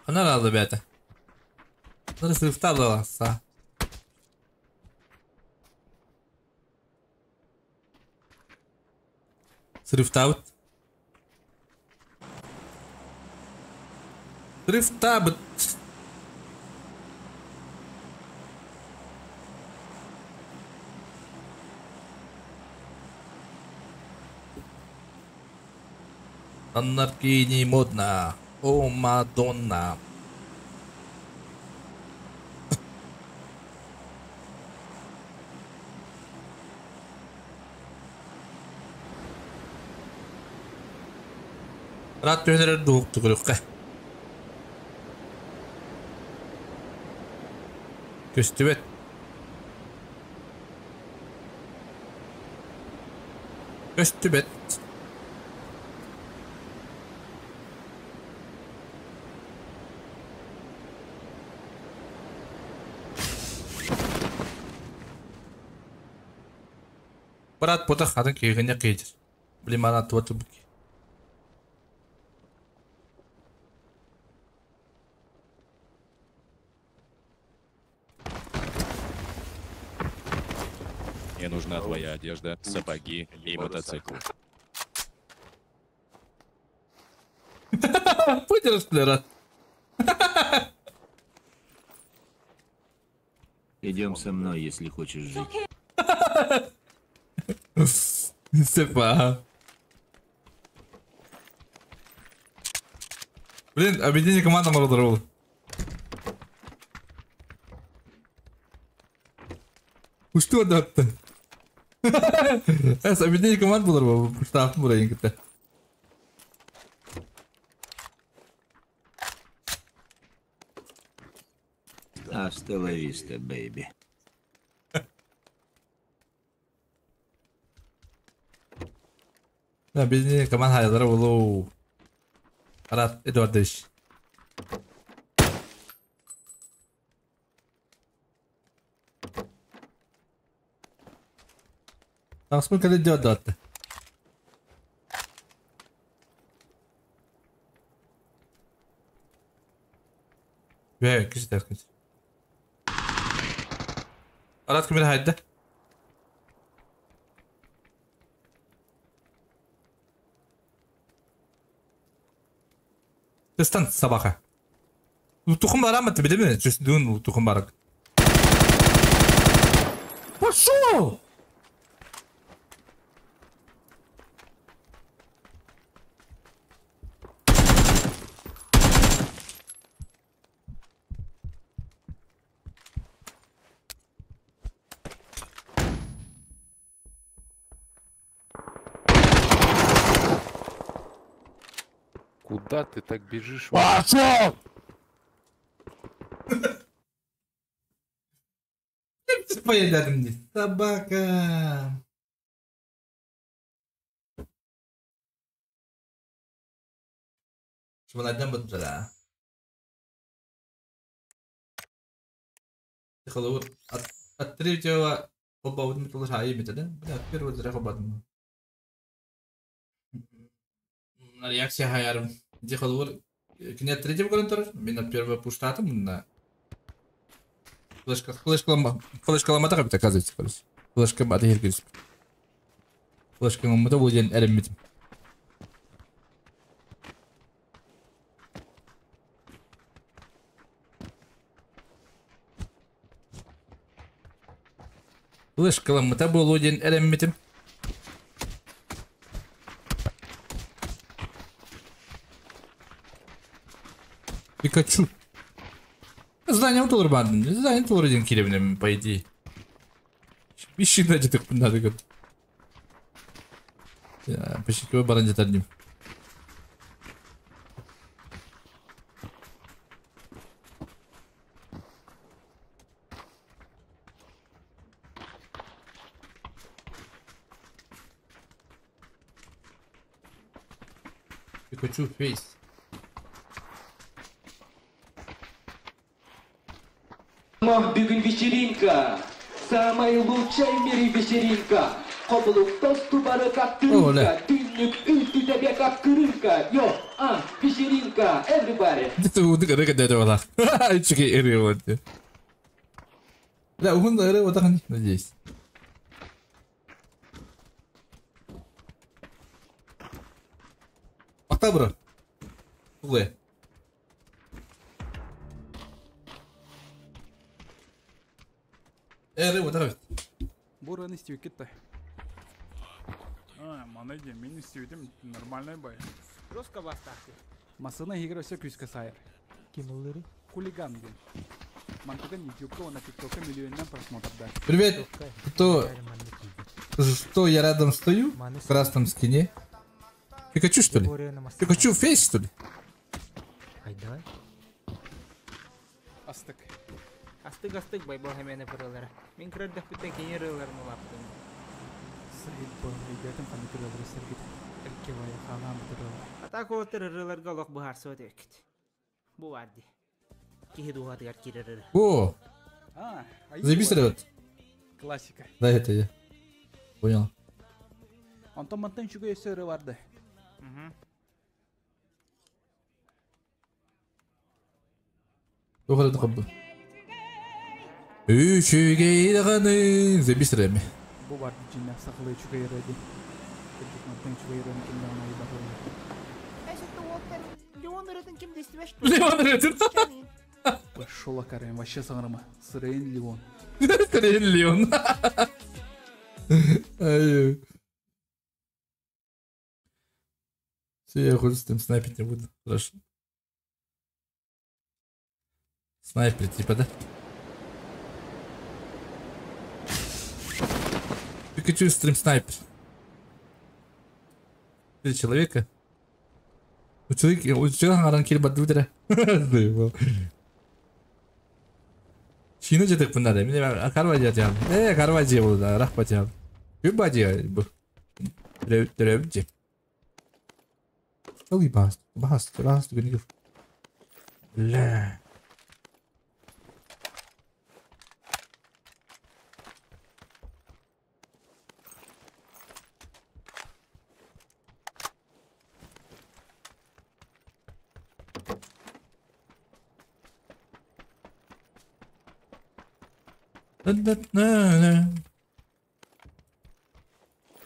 Ханар алды бәті. Нары сырыфта аласа. Сырыфтаут. Сырыфтабыт. Анархии не модно. О, Мадонна. Рад түһэнэрэр дуһук түгүрүккэ. Көстүбэт. Көстүбэт. Брат потах атын киһини киһитир. Блин, мана туот буки. Мне нужна твоя одежда, сапоги и мотоцикл. Выдержишь, Идем со мной, если хочешь жить. Сепа. Блин, объединение команда Мордорол. Что да-то? Эс, объединение команд было, штраф бурайын. Hasta la vista, baby. Объединение команд хайдара булу. Арат Эдуардович. Там сколько лет делать-то? Киси киси. Арат кимир хайда? Тестан собака. Тухум барам ты билеме? Жүстүн тухум барак. Пошел! Куда ты так бежишь? Пошел! Поедем собака. Чтобы на днем буду да. Холор от третьего оба вот металл шаи метода. Бля, от первого зря оба. Реакция хаярым. Ди холор кине третьего контур, мен от первого пуштатым на флешка флешка лама флешка ламата как оказывается, короче. Флешка бата хергис. Флешка ламата был день эремит. Флешка ламата был день эремит. Пикачу. Здание толыр бардым. Здание толыр один киребинем, по идее. Ищи надо надо. Почти баран детальним. Пикачу фейс. Бүгін вечеринка, самая лучшая в мире вечеринка. Хоблук тосту бары как тырынка, түннүк үлтү тебе как кырынка. Йо, а, вечеринка, everybody. Это удыка рыка дядя вода. Чеки эры вот. Да, угун эры вот так, надеюсь. Октябрь. Углы. Эры вот так. Бура не стюкит-то. А, манеди, мини стюкит, нормальный бай. Жестко бастаахтыы. Массыына иһигэр өссө күүскэ саайар. Ким ыллыырый? Хулиган диэн. Мантыгын ютубка уонна тиктокка миллионунан просмотрда. Привет, кто, что я рядом стою в красном скине? Пикачу что ли? Пикачу фейс что ли? Айдай. Астык. Астык астык Байбал хэмээнэ ырыалара. Мин кыра эрдэхпиттэн кини ырыаларын улааппытым. Сайбал өйдөөтүм ханнык ырыалары сэргит. Эркебайа хаалаан ырыалар. Атаак уолаттар ырыаларга олох быһаарсыбат эбиккит. Бу баар дии. Киһи дууһатыгар киирэр ырыа. О! А, Заебись, ребят. Классика. Да, это я. Понял. Онтон мантан үчүгэй өссө ырыа барды. Туох эрэ хабы. Үчүгэй даҕаны заебись ырыа Бу бар дьиҥнээх сахалыы үчүгэй ырыа дии. Кырдьык мантан үчүгэй ырыаны ким даҕаны айбат ырыа. Леон ырыатын ким да истибэт что Леон ырыатын. Пошел акарайым, вообще саҥарыма. Сырайын Леон. Сырайын Леон. Ай. Все, я хоть с тем снайпить не буду. Хорошо. Снайпер типа, да? Пикачу стрим снайпер. Три человека. У человека, у человека аран кил барды битре. Заебал. Чина жетек bunlar. Мин карва жа. Э, карва же болду. Рахмат жа. Күн бажы бу. Төрөп же. Ой, бас, бас, бас, күнү. Бля.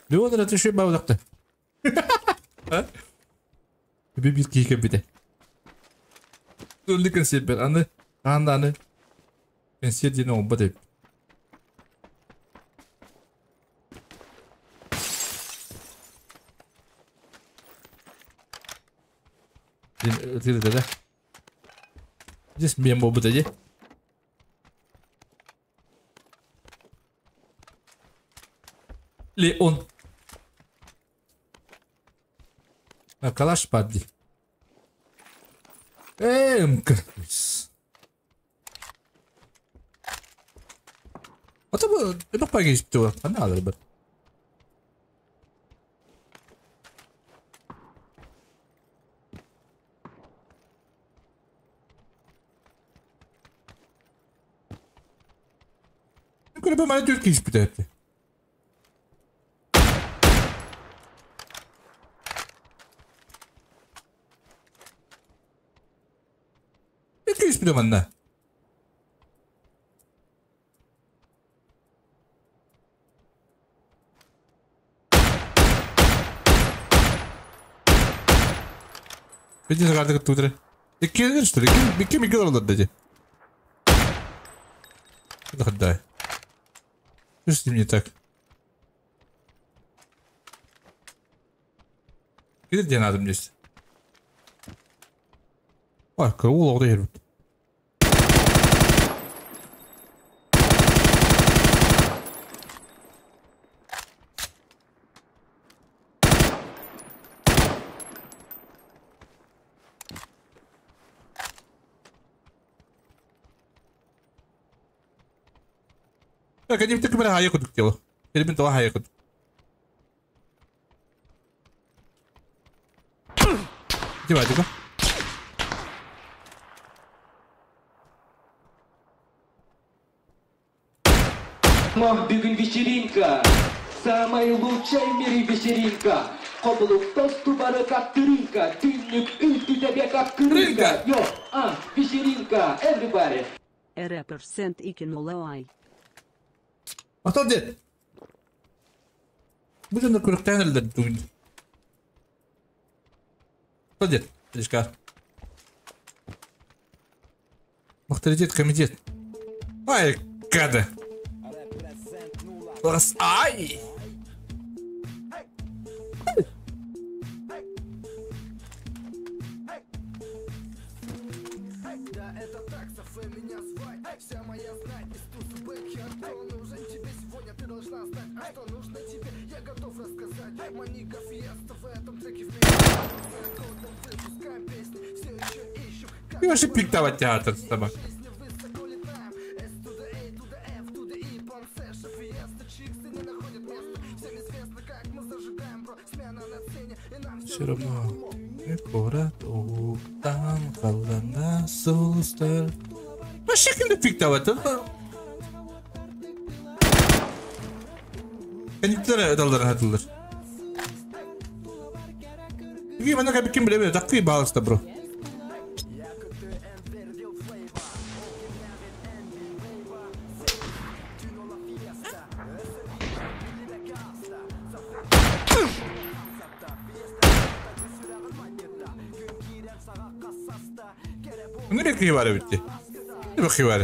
Леон это еще баудакты. Bir bir kiki bir de. Өлді консерв бер. Аны, аны, аны. Консерв дені оба деп. Да. Здесь мем оба де. Леон. Калаш падди. Эмка. Ата бу эбак пагиш битти Кандай алыр бир. Көрө мана төрт кийип битти. Кийип битти манна. Видите, картык тудыр. Икки что ли? Ким ким олар деди. Да. Что с ним не так? Где надо мне здесь? Ой, караул orada yer. Так, они так бара хайы кудук дело. Тербин това хайы кудук. Давай, давай. Бүгүн вечеринка. Самая лучшая в мире вечеринка. Хоблук тосту бары как тырынка. Түннүк үлтү тебе как кырынка. Йо, а, вечеринка, everybody. Р percent икинулай. Ата дед. Бу жанда көрөктөн элдер бүгүн. Ата дед, Лишка. Авторитет комитет. Ай, гады. Ай! Ты вообще пиктовать театр с тобой. Все равно. Вообще кимди пиктовать? Кенdiklere dalları hatırlar. Peki ben de kim bilebilir. Dakikayı bağlısı bro. Ne bekliyor var bitti. Ne bakıyor var?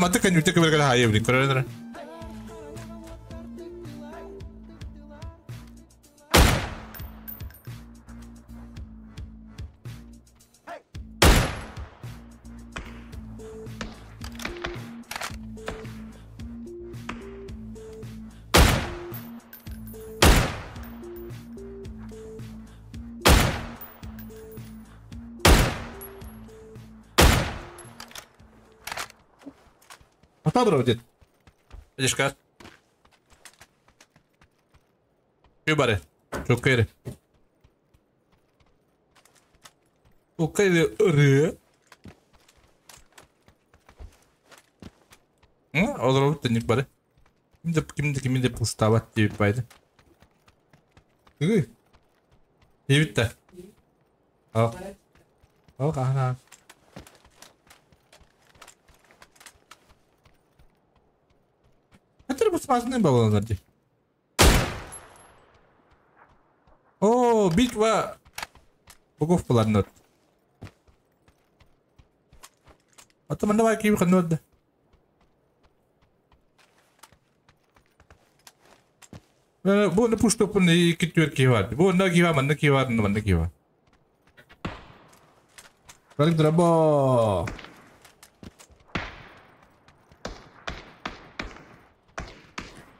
Маты конюте кыбыргала хайы блин, көрөрөр. Добро, дед. Видишь как? Юбаре. Чукайре. Чукайре. Олар тенник баре. Кимди пуштават деп байды. Дебитте. Ал. Ал ана. Смазанный был на О, битва богов была. А то давай киви ханод. Бу на пушто пун и китюр кивар. Бу на кива ман на кивар на ман кива. Валик драба.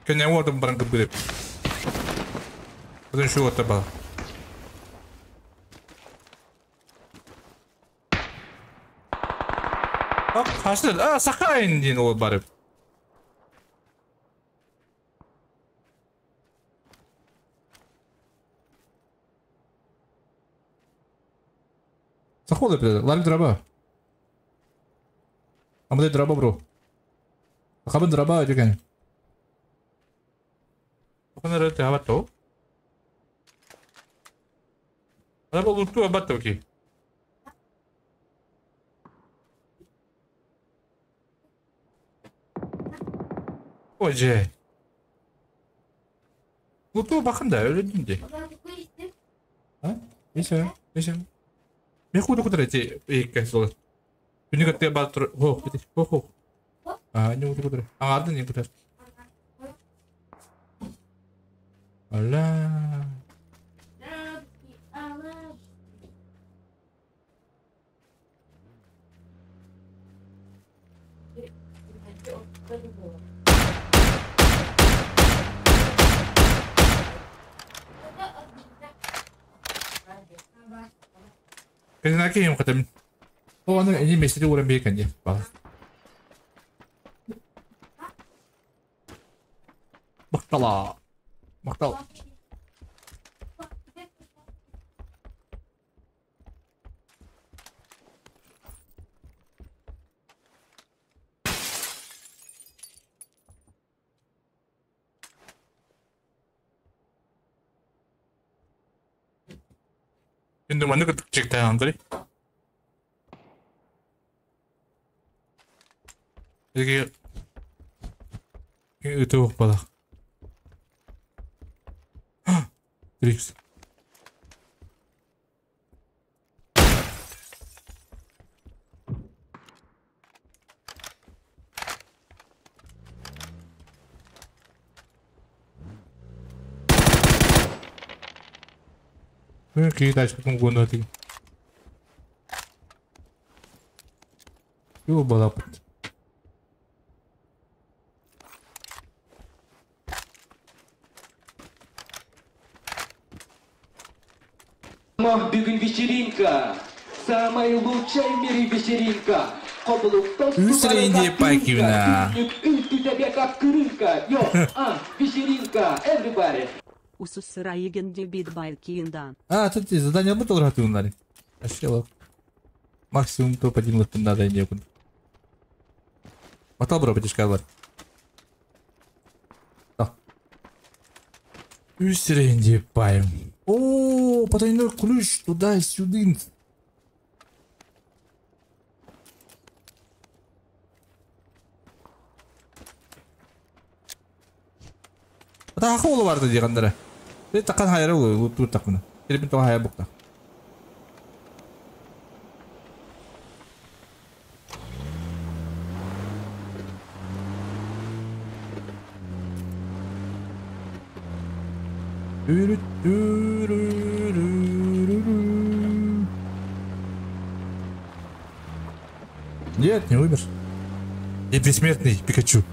Kenya water barang kebirip. Потом еще вот табал. А, хашты, а, сахайн дин ол барып. Сахолы придет, ларик драба. Амдай драба, бро. Хабан драба, дюкань. Абатто? Аба луту абатто ки. Оже. Луту бакында öyle А? Неше? Неше? Мен худу кутар эти эки сол. Күнүгө те батыр. Хо, хо, хо. А, не уду кутар. А, арды не кутар. Hola. Кэнники катым. О, аны эни месте уран бейкен де. Бактала. Мактал. Şimdi manı кытык чекте андри. Эги Ытык балах. Трикс. Какие тачки там гонят? Его балапать. Бүгүн вечеринка. Самая лучшая в мире вечеринка. Үсренде Пайкивна. Как крынка. Йо, а, вечеринка, everybody. А, тут задание был толратыуннары. Вообще Максимум топ-1 лыптын надо некуда. Матал бро, бетишка бар. Үсренде Пайм. О, потайной ключ туда-сюда. Та холу барды дегендere. Bir takkan hayra ulu ulu takmını. Telefon toğa hayra bukta. Нет, не умер. Я бессмертный, Пикачу.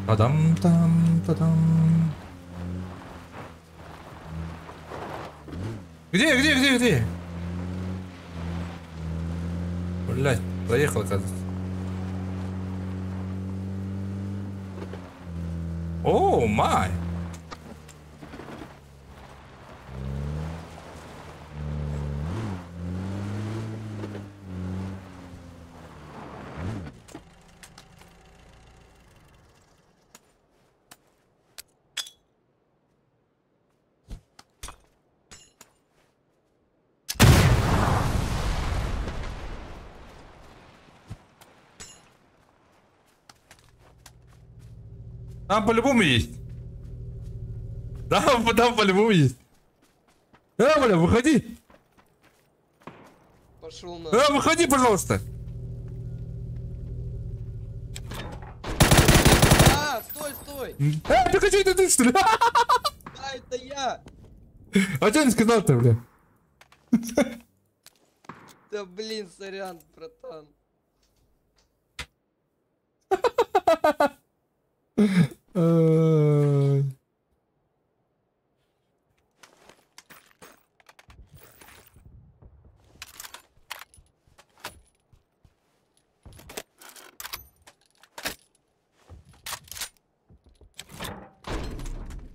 Та-дам там та-дам. Где, где, где, где? Блять, проехал, оказывается. Oh my! Там по-любому есть. Да, там по-любому есть. Бля, выходи. Пошел на. Выходи, пожалуйста. А, стой, стой. Пикачу, это ты, что ли? Да, это я. А что не сказал-то, бля? Да блин, сорян, братан.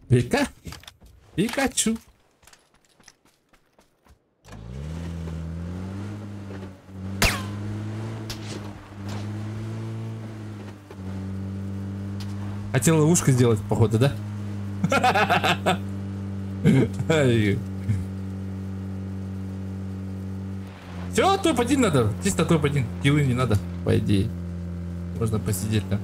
Пика? Пикачу. Хотел ловушку сделать, походу, да? Все, топ-1 надо. Чисто топ-1. Киллы не надо, по идее. Можно посидеть там.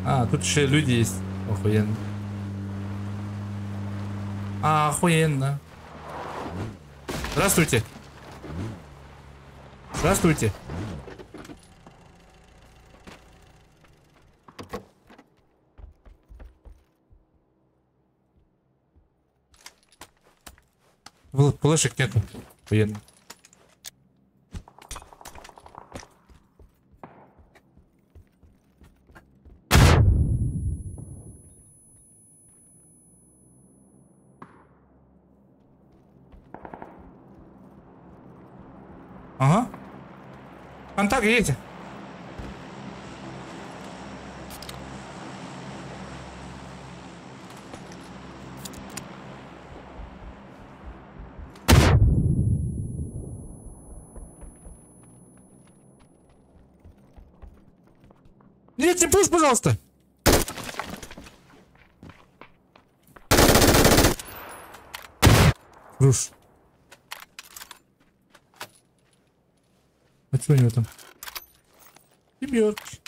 А, тут еще люди есть. Охуенно. Охуенно. Здравствуйте. Здравствуйте. Флешек нету. Охуенно. Ага. Контакт едете. Нет, не пусть, пожалуйста! Руш. А что у него там? Семерки.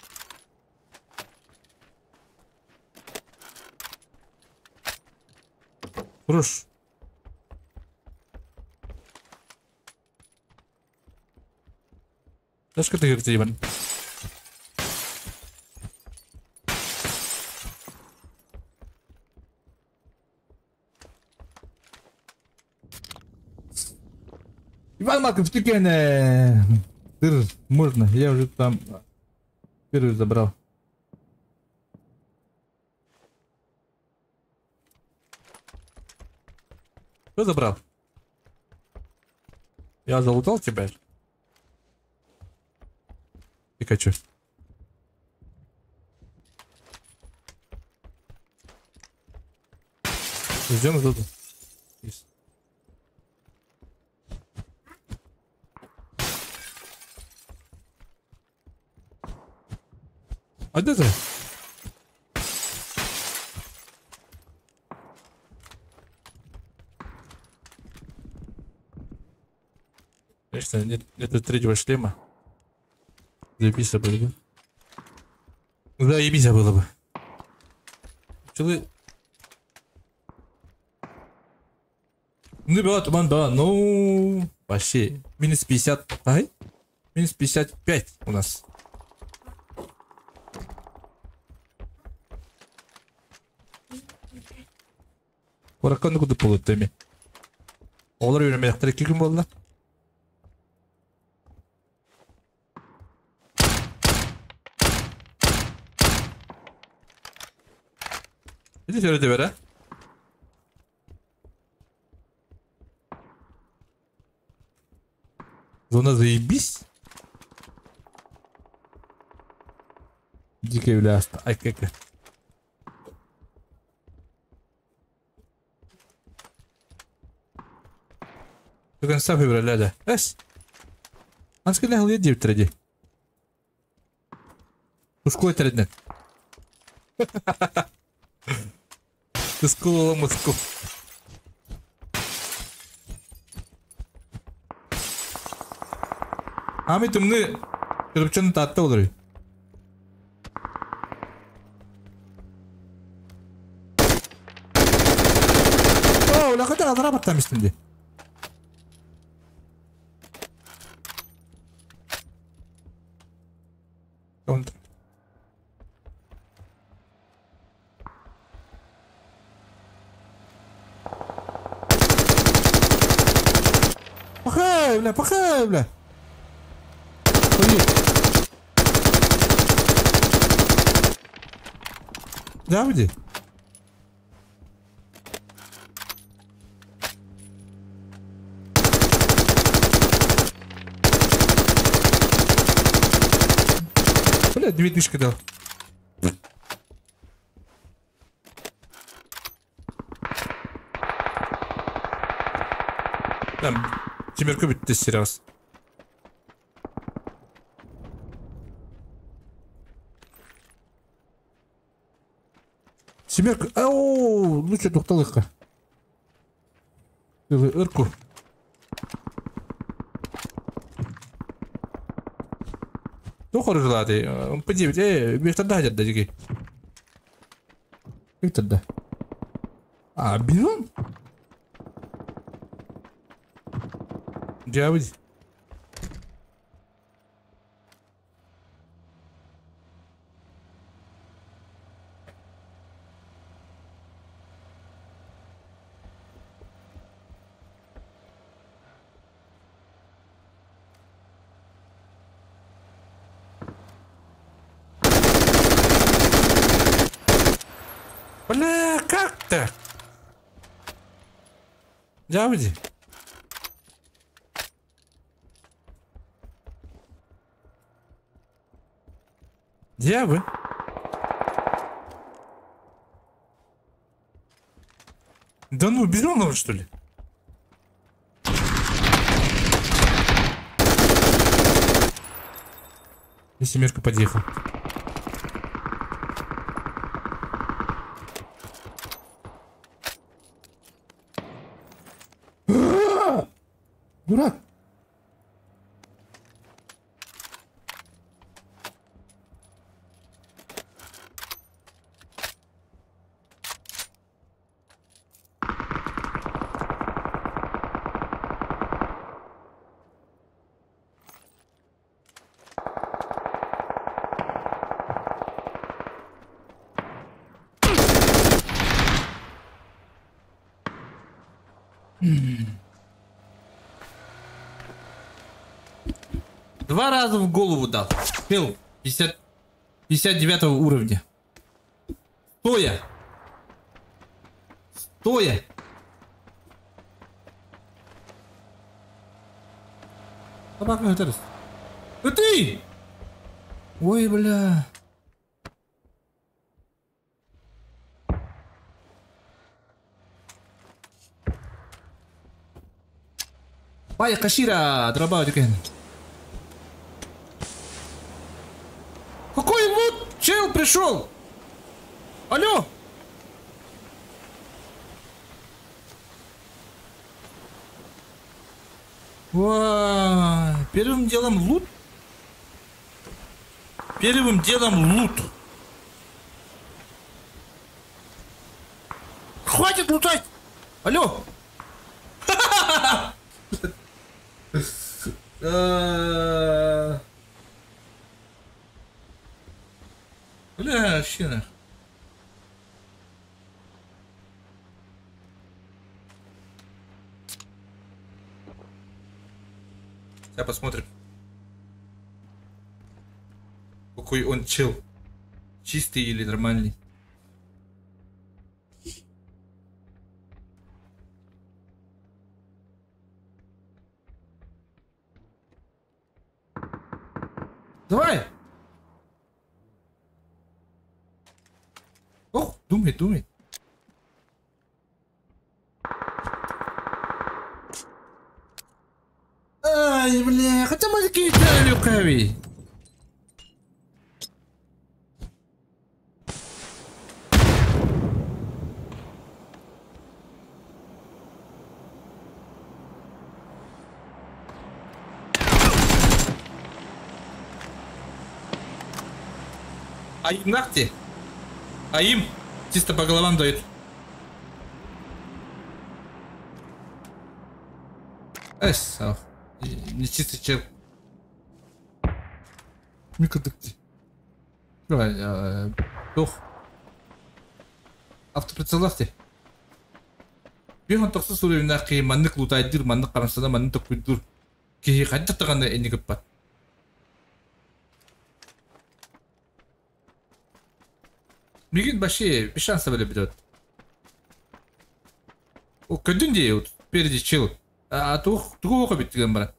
Руш. Знаешь, как ты говоришь, Иван? Иван Марков, ты можно, я уже там первый забрал. Кто забрал? Я залутал тебя. Пикачу. Ждем тут. А где ты? Конечно, нет, это третьего шлема. Заебись было бы. Заебись было бы. Пчелы. Ну, была туман, да, ну... Вообще, минус 50, ай? Минус 55 у нас. Ураканы куда полутами. Олар үйренмей 2 күн болды. Иди сюда, бер, а? Зона заебись. Дикая бля, ай как. До конца февраля, да. Эс. Анскале хле девять ради. Ушкой тридне. Ты сколола мозгу. А мы тумны кырыпчаны татты олар. О, лақата адыра баттам үстінде. Пахай, бля, пахай, бля. Да, где? Бля, 2000 дал. Там, семерку бит раз. Семерка. Ау, ну что, тухталыха. Ирку. Ну, хорошо, ладно. По 9, Виктор, да, дядя, дикий. Виктор, да. А, бизон? Дяволь. Бля, как так? Дяводи. Дявы. Да ну, безумного, что ли? И семерка подъехал. Дурак! Два раза в голову дал. Пил 59 уровня. Стоя! Стоя! Собака это. Ты! Ой, бля. Бай, Кашира, дробаут. Какой лут? Чел пришел! Алло! Ва, первым делом лут. Первым делом лут. Хватит лутать! Алло! Бля, вообще нах. Сейчас посмотрим. Какой он чел. Чистый или нормальный. Давай! Ох, думай, думай. Ай, бля, хотя мы такие люкави. А им нахте? А им чисто по головам дают. Эс, не чистый чел. Микродукти. Дух. Автоприцеллахте. Бихон тохсус уровеннах ки маннык лутайдыр, маннык карамсана, маннык токуйдур. Ки хадда таганы энни кыппат. Мигин вообще без шанса были берет. О, кадын де вот впереди чел. А то другого хоббит гамбара.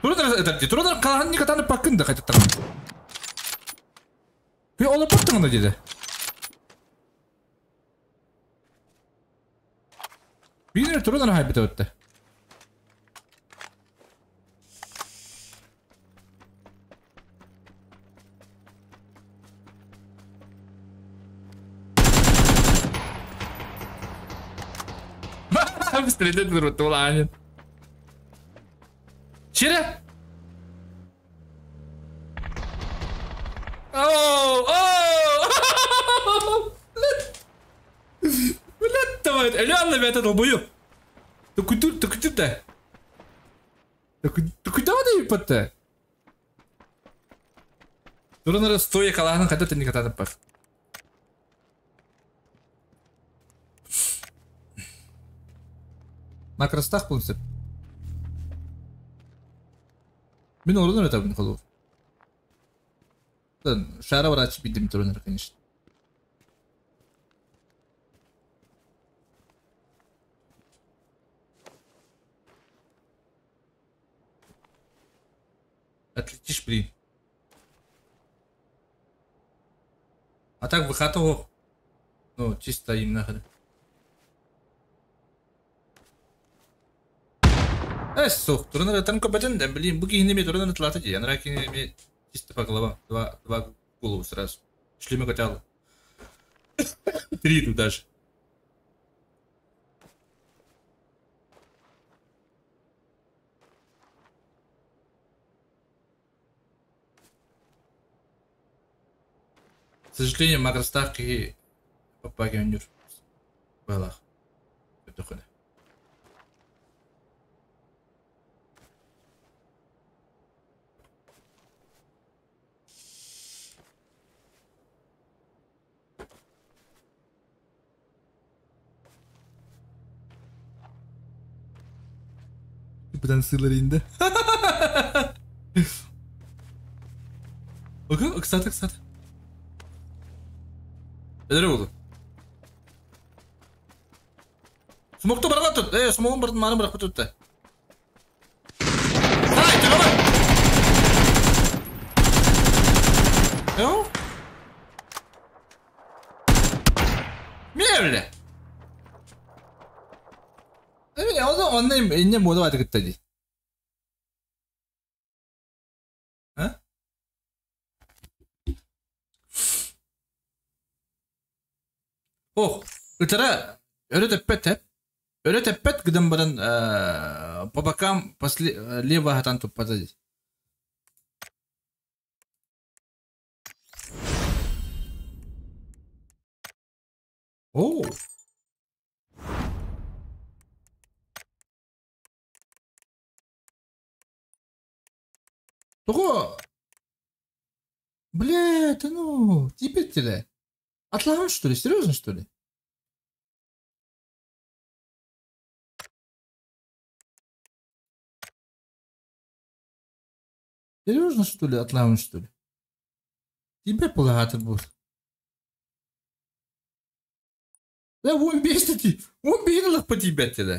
Турдар это где? Турдар калан не катаны пакын да хотят там. Ты ола паттың да деді. Бинер турдар хайбит өтті. Стрелять в Чире? Оу, оу! Блядь, давай, реально я это долбою. Ты куда, ты куда? Ты куда ты патта? Турнар стоя калахан хотя ты не катаны пар. На крестах полностью. Мин орден это блин холов. Да, шара врач бидим турнир, конечно. Отлетишь, блин. А так выхатывал. Ну, чисто им нахрен. Эс, сух, турнир танко баден, да, блин, буги не имеет турнир тлатади, я нраки не имеет чисто по головам, два голову сразу. Шлемы котял. Три тут даже. К сожалению, макростаах киһи паппаки оонньуур быһалаах. Көрдөххүнэ. Тыпытан сыылар инде. Окей, ыксат, ыксат. Эдere oldu. Смокто барга тут. Э, смогун бардын маны быракпы тутта. Ай, тыгама. Эу? Миэбле. Эми онно онно инне мода баты кытта ди. А? Ох, ытара өрө тэппэт эп. Өрө тэппэт гынан баран по бокам после лево хатан туппата ди. Оо. Тоҕо? Бля, да ну, тиийбэттилэ. Атылаҕын что ли? Серьезно что ли? Серьезно что ли? Атылаҕын что ли? Тиийбэт буолаһаатыр бу. Да 15 ти, 15 ылахпа тиийбэттилэ.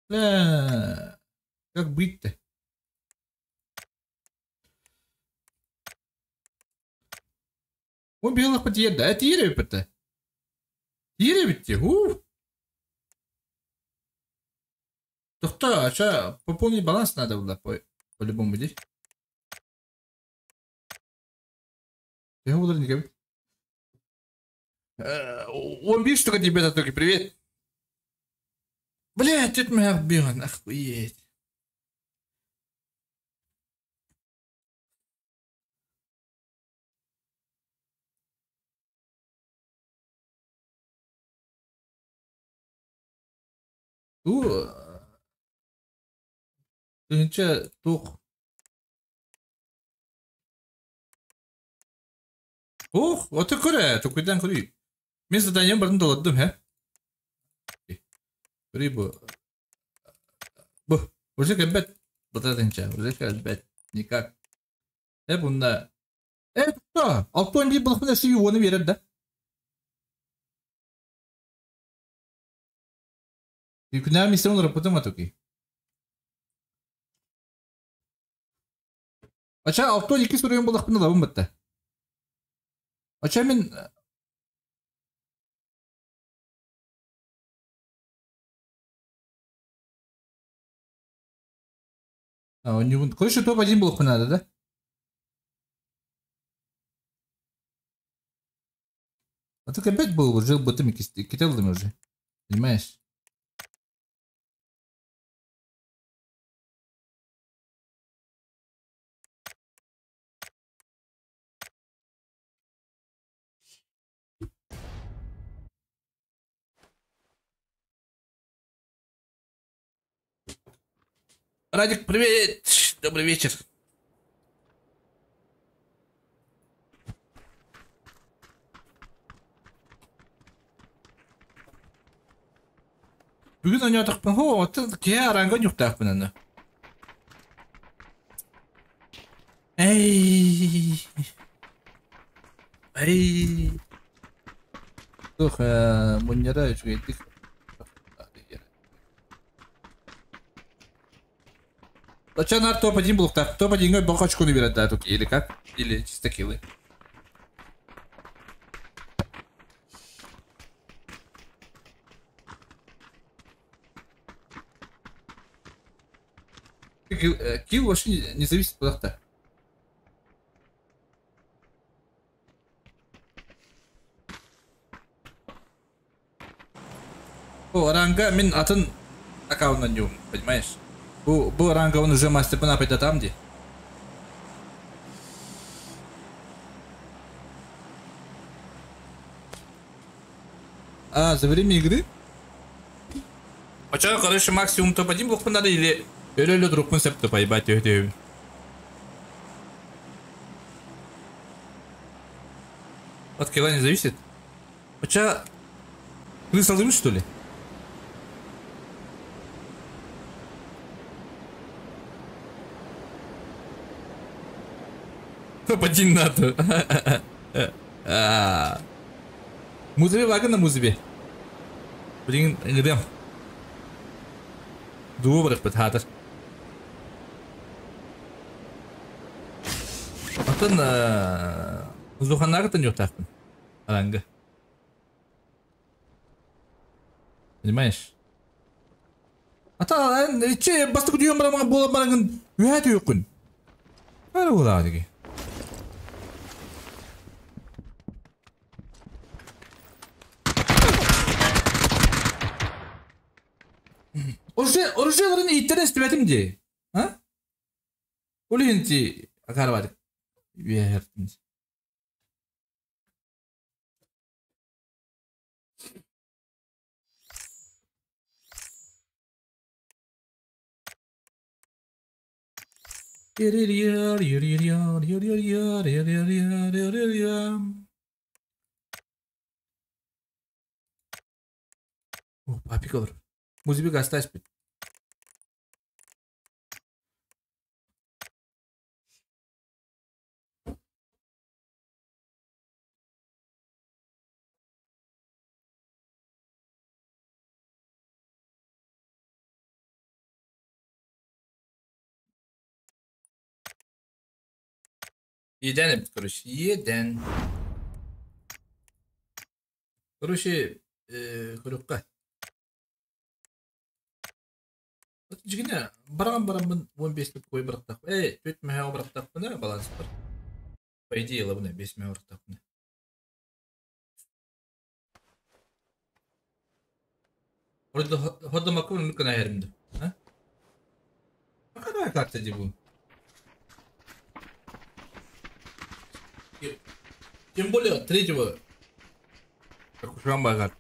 Бля, как быть-то? 15 ылахпа тиийэр да? Тиийэр эбиппит Тиийэр эбит дии. Ух. Тохтоо, а чё, пополнить баланс надо было по-любому дии. Төһө буолар никэбит? 11 штука тебе только привет. Блядь, тут меня бьет, охуеть. Ту тыһыынча туох Ох, ото көрө, токуйдан көрүй. Мин заданием барын доладдым, хэ? Көрүй бу. Бу, уже кэлбэт. Бытатынча, уже кэлбэт. Никак. Э, бунна. Э, тутта. 611 булахпын өссө уону биэрэр да. Күнэҕэ миссия олороппутум атуки. Ача 62 суруйун булахпын ылабын бытта. Ача мин А, у него... Короче, топ-1 блок надо, да? А так опять был, жил бы ты кителдами уже. Понимаешь? Радик, привет! Добрый вечер. Бүгүн оонньоотохпун, хо, оттон киһи аранга ньуктаахпын аны. Эй! Эй! Туох, мунньара үчүгэйдик. Зачем топ-1 был? Так, топ-1 бокачку не берет, да, тут или как? Или чисто киллы. Килл вообще не зависит от О, ранга мин атын аккаунтан понимаешь? Бу ранга он уже мастер пана там где. А, за время игры? А чё, короче, максимум топ-1 блок надо или... Или друг концепт поебать, От килла не зависит? А чё, крыса ловит, что ли? Топ-1 надо. Музыбе вагына музыбе. Блин, идем. Добрых подхатор. Атын Зуханагы не Аранга. Понимаешь? Ата че бастык дүйөн бараман бола барангын үһәт үйөкүн. Ара була диги. Оружиеларын иттерен истебетим ди. А? Олинти акарбадык. Үһәт. О, папик olur. Музыка гастаспит. Еден, короче, еден. Короче, көрөккө. Жигине, барган барамын 15 кой барактак. Эй, 4 мега барактак мына баланс бар. По идее, лабына 5 мега барактак мына. Орда хода макун мүкөн айырымды. А? Какая карта дебу? Тем более третьего, как уж вам богат.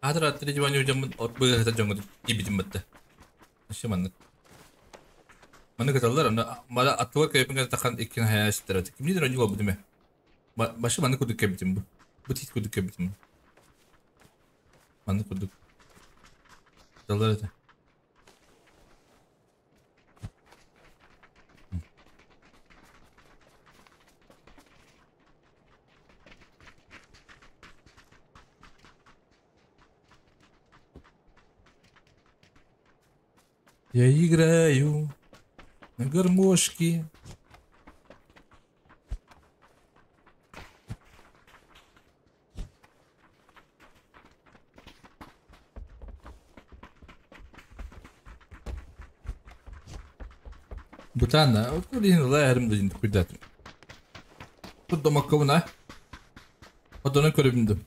Адра третьего не уйдем от бы это джангу и бидим бетте. Вообще манны. Манны каталар, ана мала атуа кайпинга тахан иккин хаяш терат. Кимни дер онюла будеме. Башы манны кудук кебитим бу. Бу тит кудук кебитим. Манны кудук. Каталар это. Я играю на гармошке. Бутана, блин, лайрым дадим куда-то. Тут дома ковна. Одна көрүмдү.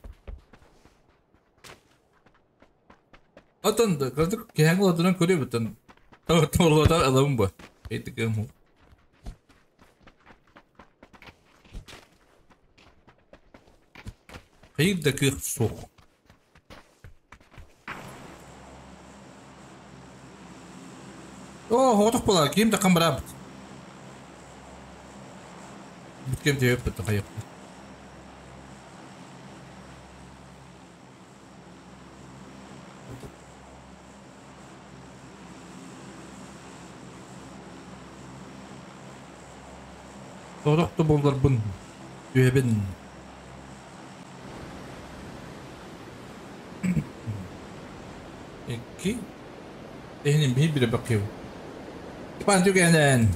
Атан да, кырдык кеһәң одна көрүбүтөн. Торлодар аламын бу. Эйтигем. Хайыр да кых сух. О, хотох була, ким да камбарабыт. Бүткем деп бит хайыр. Тоқту болдар бұн. Өбін. Екі. Ehinin bir bire bakıyor. Ben tükenen.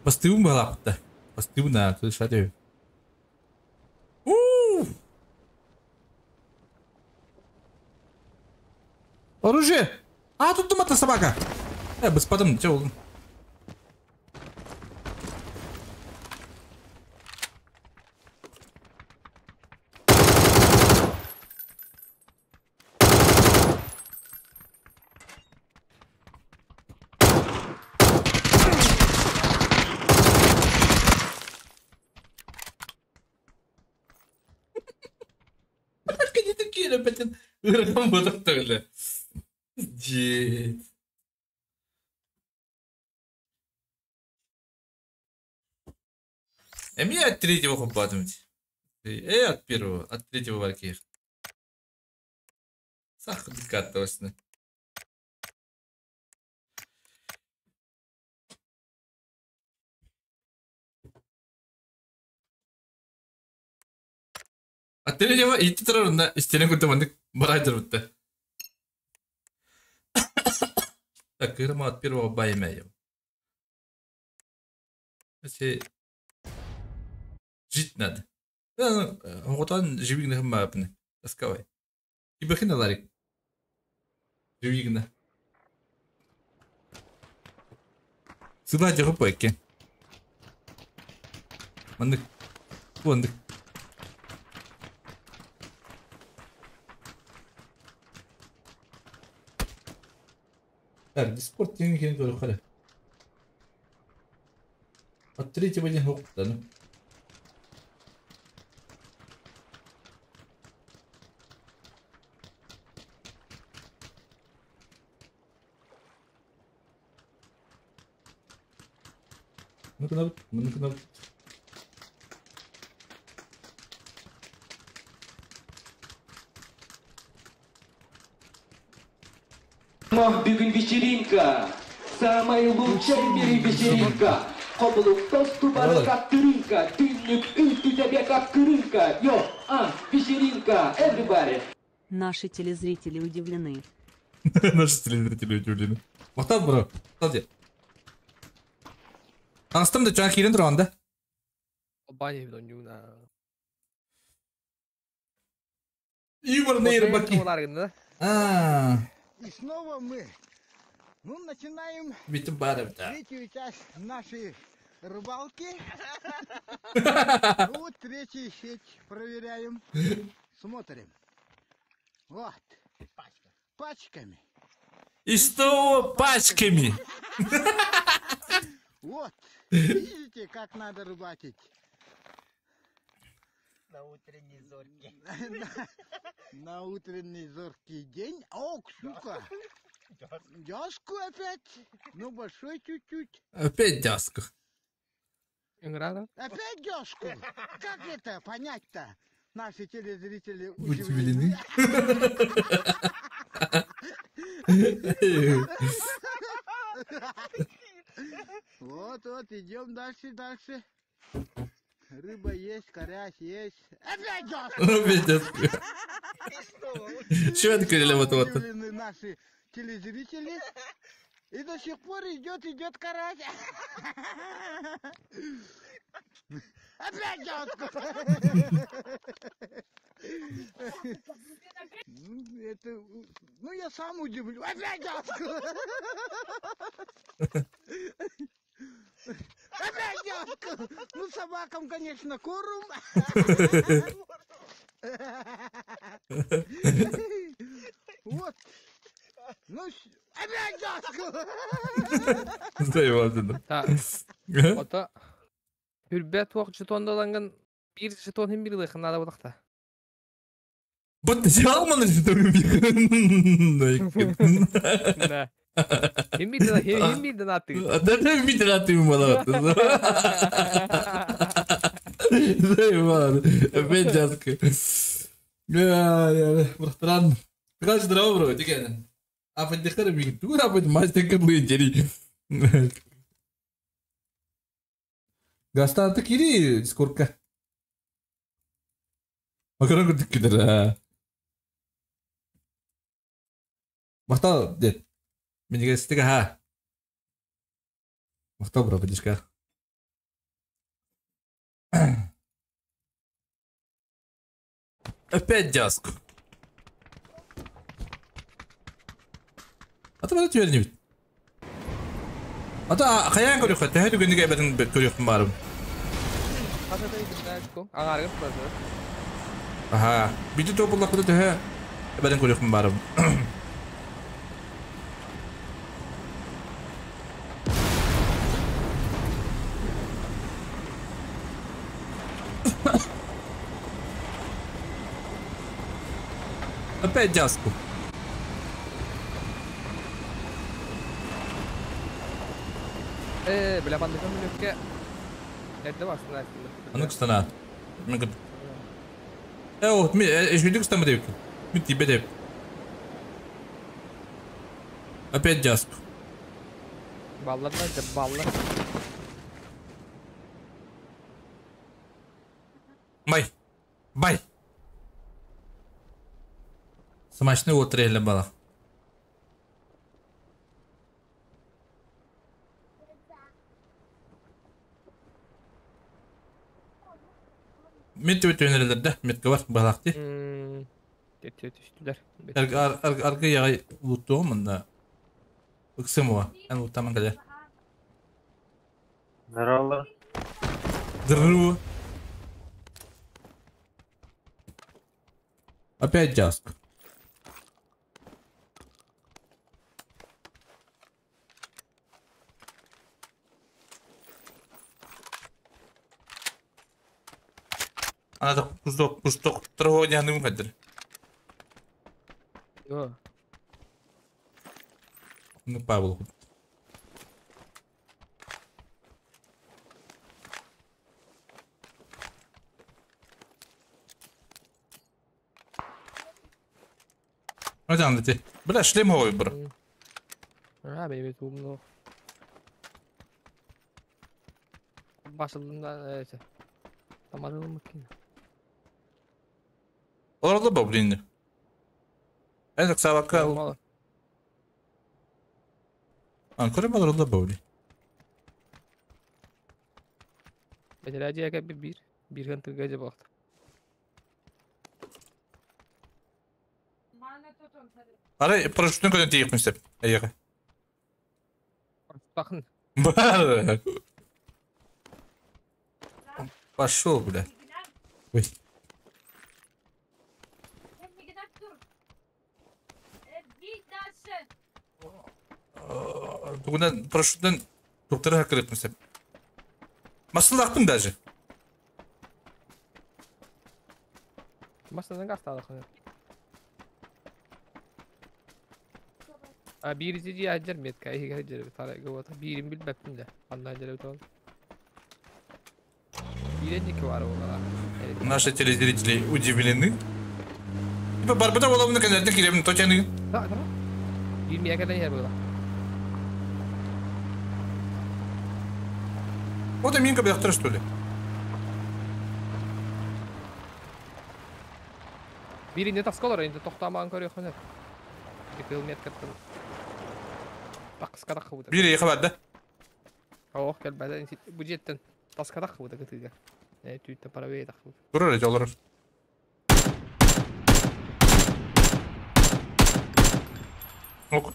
Бастыым балапты. Бастыым на, слышали. Оружие! А, тут думата собака! Без потом, че ол? Киирэ бэтин ырыган бодохтоглы. Дьиэт. Эмиэ от третьего хоппатым. От первого, от третьего варкиях. Сахар дыкаттабасына. От третьего ити турарында истерен күтті мандык барайдыр бітті. Так, кырма от первого баймя. Если жить надо. Оғытан живигні хымма апны. Тасковай. Ибахина ларик. Живигна. Сюда жығып байке. Мандык. Мандык. Так, Дискорд деген кейін көріп қара. От третьего день оқыпты, ну. Ну-ка, ну-ка, ну-ка. Бүгін вечеринка, самая лучшая в мире вечеринка. Хоблук тосту бары как тырынка, Түннүк үтү тебе как кырынка. Йо, а, вечеринка, everybody. Наши телезрители удивлены. Наши телезрители удивлены. Мактал, бро. Мактал де. Аңыстым да жаңа кирен тұрғанда. Баня видон юна. Юмор на рыбаки. А. И снова мы. Ну, начинаем третью часть нашей рыбалки. Ну, вот третью сеть проверяем. Смотрим. Вот. Пачками. И снова пачками. Вот. Видите, как надо рыбачить? На утренней зорьке. На утренний зоркий день. О, сука! Деску опять. Ну, большой чуть-чуть. Опять деску. Опять деску. Как это понять-то? Наши телезрители удивлены. Вот, вот, идем дальше, дальше. Рыба есть, карась есть. Опять деску! Опять деску. Чего это говорили вот вот? Удивлены наши телезрители. И до сих пор идет, идет карась. Опять деску! Это, ну я сам удивлю. Опять деску! Опять деску! Ну собакам, конечно, корм. Вот. Ну, опять деску! Заебался, да. Ото Хүрбет туақ жетондаланган bir жетон hem bir лыхын ада бодақта. Вот жалманы жетон бир. Да. Hem bir hem bir аты. Да, hem bir аты мала. Заебал. Опять деску. Я, я, братан. Как здорово, бро, деген. Апа дехара миг. Тура апа мастер кырлы жери. Гастан кири Дискордка. Макарон көрдік кетер. Мақтал, дед. Мен неге істігі, ха. Мақтал, бро, поддержка. Опять деску. А то бара түерін бит. А то қаян көрік қой, тәхет үгендіге әбәдің көрік барым. Аха, биті тобылақ құды тәхе әбәдің көрік барым. Опять дяску. Э, бля, бандыка мүлүккэ. Эрдэ бастын Аны кыстана. Мен кыт. Э, о, ми эшмидик кыстама деп. Ми тибе деп. Опять дяску. Баллар да, баллар. Бай. Бай. Смачный отрели бала. Мет өтөнерлер да, метке бар балакты. Тет түстүлөр. Аргы ягай луттуом мында. Ыксымова. Эн луттаман калер. Здорово. Здорово. Опять дяск. Ана кусток, кусток, трого дяным кадыр. Йо. Ну, Павел. Hadi Бля, шлем хой, бро. А, бейбет умно. Басылдым да, Тамарылым мөмкин. Олар да блин. Это ксавака. А, көрө балар да блин. Бәҗәрәҗә бир бир гын тыгы жабакт. Ары парашютын көдөн тиек мүстеп. Эйге. Бакын. Бар. Пошел, бля. Ой. Тугунан парашюттан доктора хакырып мүстеп. Масылдақпын даже. Масылдан касталык. А бир жи ажар метка иге ажар тара гота бирин билбеппин да. Анда ажар өтөн. Биреники бар була. Наши телезрители удивлены. Типа барбата болобуну кенерден киребин точаны. Да, да. Бир мияга да була. Вот и минка бяхтыр, что ли? Бирине таскалар инде токтамаган көрү хонер. Бир метка Тақскадақ қыбыды. Бири хабар да. Ох, кел бәден бу жеттен таскадақ қыбыды кытыга. Э, түйттен парабей таққыбыды. Турар жолор. Ок.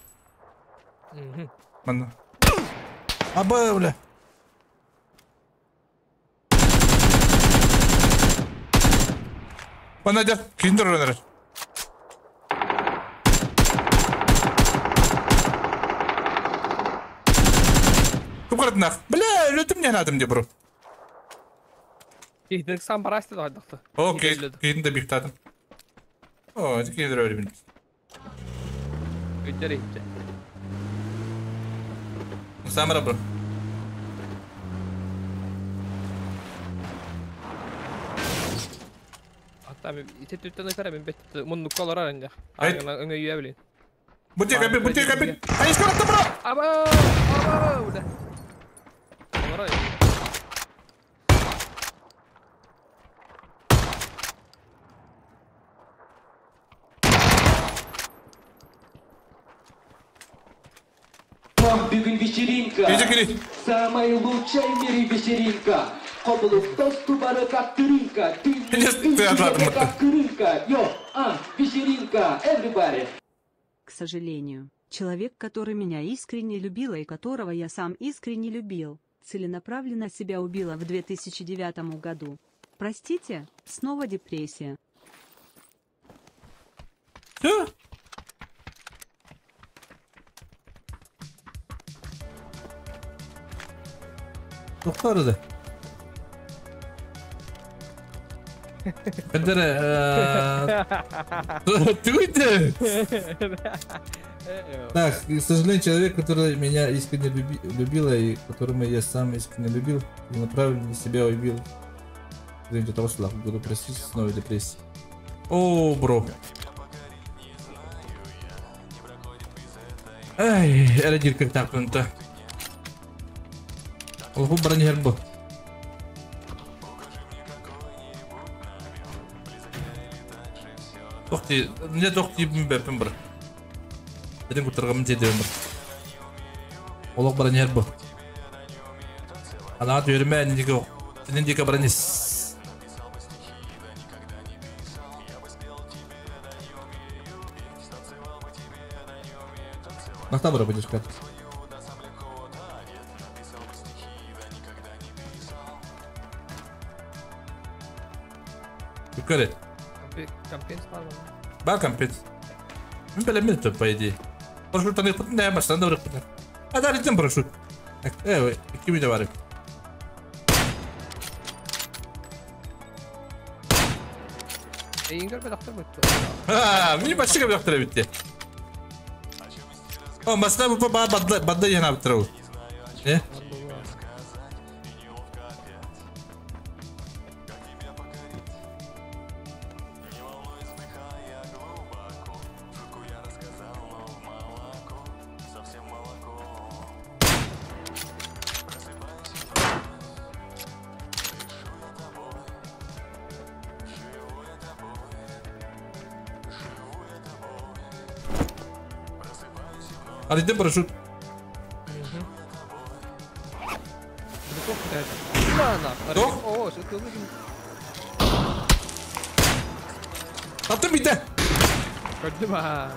Манна. Аба, бля. Манна дя, киндер өнер. Купкаратнах. Бля, лөтүм не надым де бро. Кейден сам барасты да айдакты. Окей, кейден де биктадым. О, кейдер öyle bildim. Өйдер итте. Самара бро. Ата мен итет үттен өтәрә мен бет муннукка алар инде. Аңа өңө үйә билин. Бутика бит, бутика бит. Ай, скоро бро. Аба, аба, бля. Бүгін вечеринка. Самая лучшая в мире вечеринка. Кобылык тосту бары как тырынка. Ты как крынка. Йо, а, вечеринка, everybody. К сожалению, человек, который меня искренне любил и которого я сам искренне любил, целенаправленно себя убила в 2009 году. Простите, снова депрессия. Все? Тоқтар да. Когда ты? Так, к сожалению, человек, который меня искренне любил и которому я сам искренне любил, направленно себя убил. Извините, того слава, буду простить снова депрессии. О, бро. Ай, это как так-то. Олгу бронегербу. Тохти, мне тохти бэппин бар. Един кутаргам дедем бар. Олог бронегербу. Ана түөрмэ ниго. Тинен бронес. Нахта бара будешь кат. Yukarı. Компенс var mı? Бар компенс. Мен білемін то, по идее. Парашюттан ыппытын да бастан да ырыппытын. А да ритм парашют. Iki video var. Eyin görmedi aktar bitti. Ha, mini başka bir aktar bitti. O masna bu ba badla badla yana bitti o. Ne? Арыйдым парашют. Таптым бите. Көрдүм ha.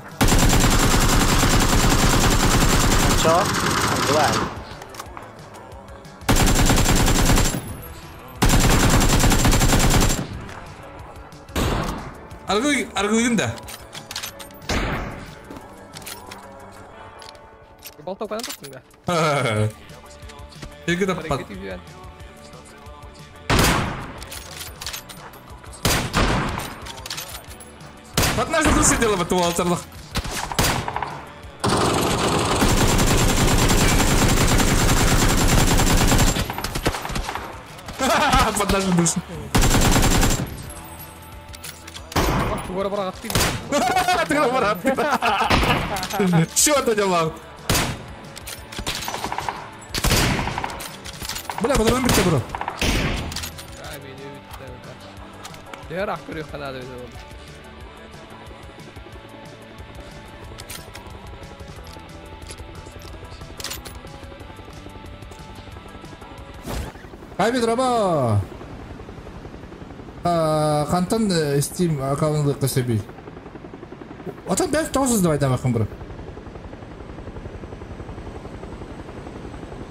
Чо? Давай. Аргылыгын да. Балта кайдан таптың да? Эки таппат. Однажды крысы дело в туалетерлах. Под нашим душем. Чё это дела? Бля, патроны битте, бро. Айбит раба. Хантан Steam аккаунты касаби. Отан бәк тоғыз давай дамақын бро.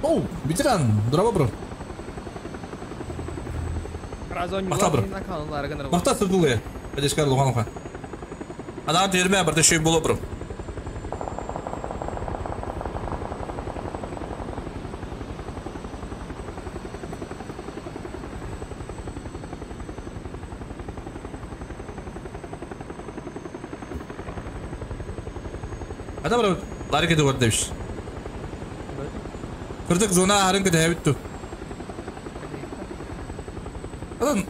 Оу, ветеран, драба бро. Мақта бро. Мақта сырдулы. Бәдешкар луған луған. Анаға терме бірді шөй болу бро. Адам бро, ларик еді көрді demiş. Кырдык зона арын кыда битти. Адам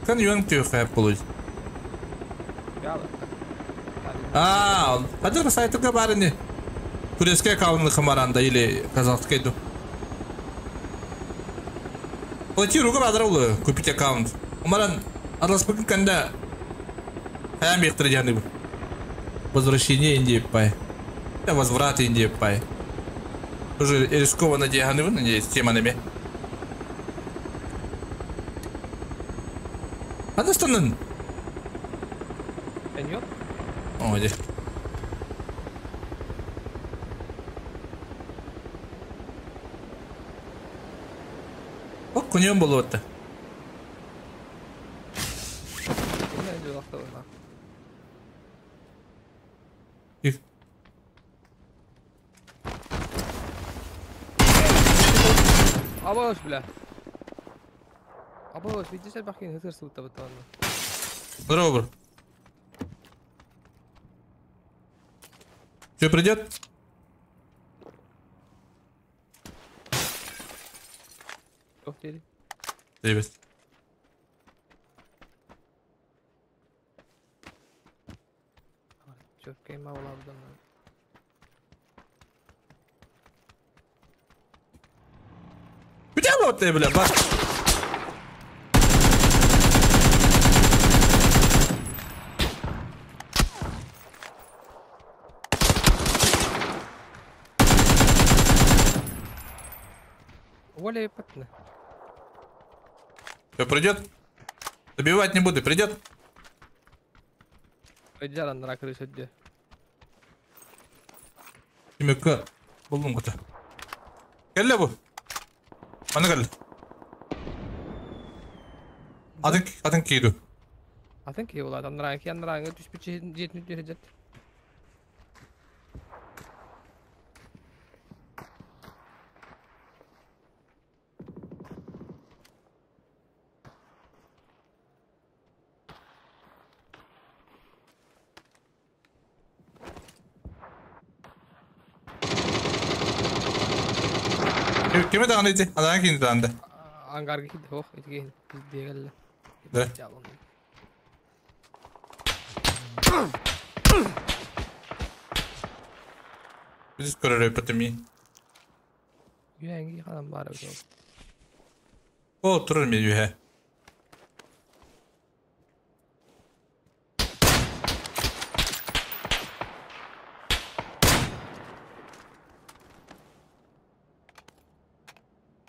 кан юан түйө кайып болуй. А, кадыр сайтыга барыны. Турецкий аккаунтны хымаранда или казахский ду. Плати рука бадралы купить аккаунт. Умаран араласпакын канда хаям бектир жаны. Возвращение Индии пай. Возврат Индии пай. Тоже рискованно диагоны, надеюсь, темами. А на что он? О, где? О, конем болото. Абаш, бля. Абаш, видишь, я бахин, это что-то вот. Здорово, бро. Че, придет? Привет. Где вот ты, бля, баш? Оля патна. Все, придет? Добивать не буду, придет? Кимека булдум ката. Кэллэ бу. Аны кэллэ. Атын атын кииду. Атын кии була. Анраан ки анраанга түспүт жетин түһэжет. Кими даҕаны ити? Адаҕа киин даҕанда. Ангарга киирдэ ох, ити киин биздиэ кэллэ. Да. Biz көрөр өпөтүмий. Үһэҥги ханан баар эбит ол. О, турар мен үһэ.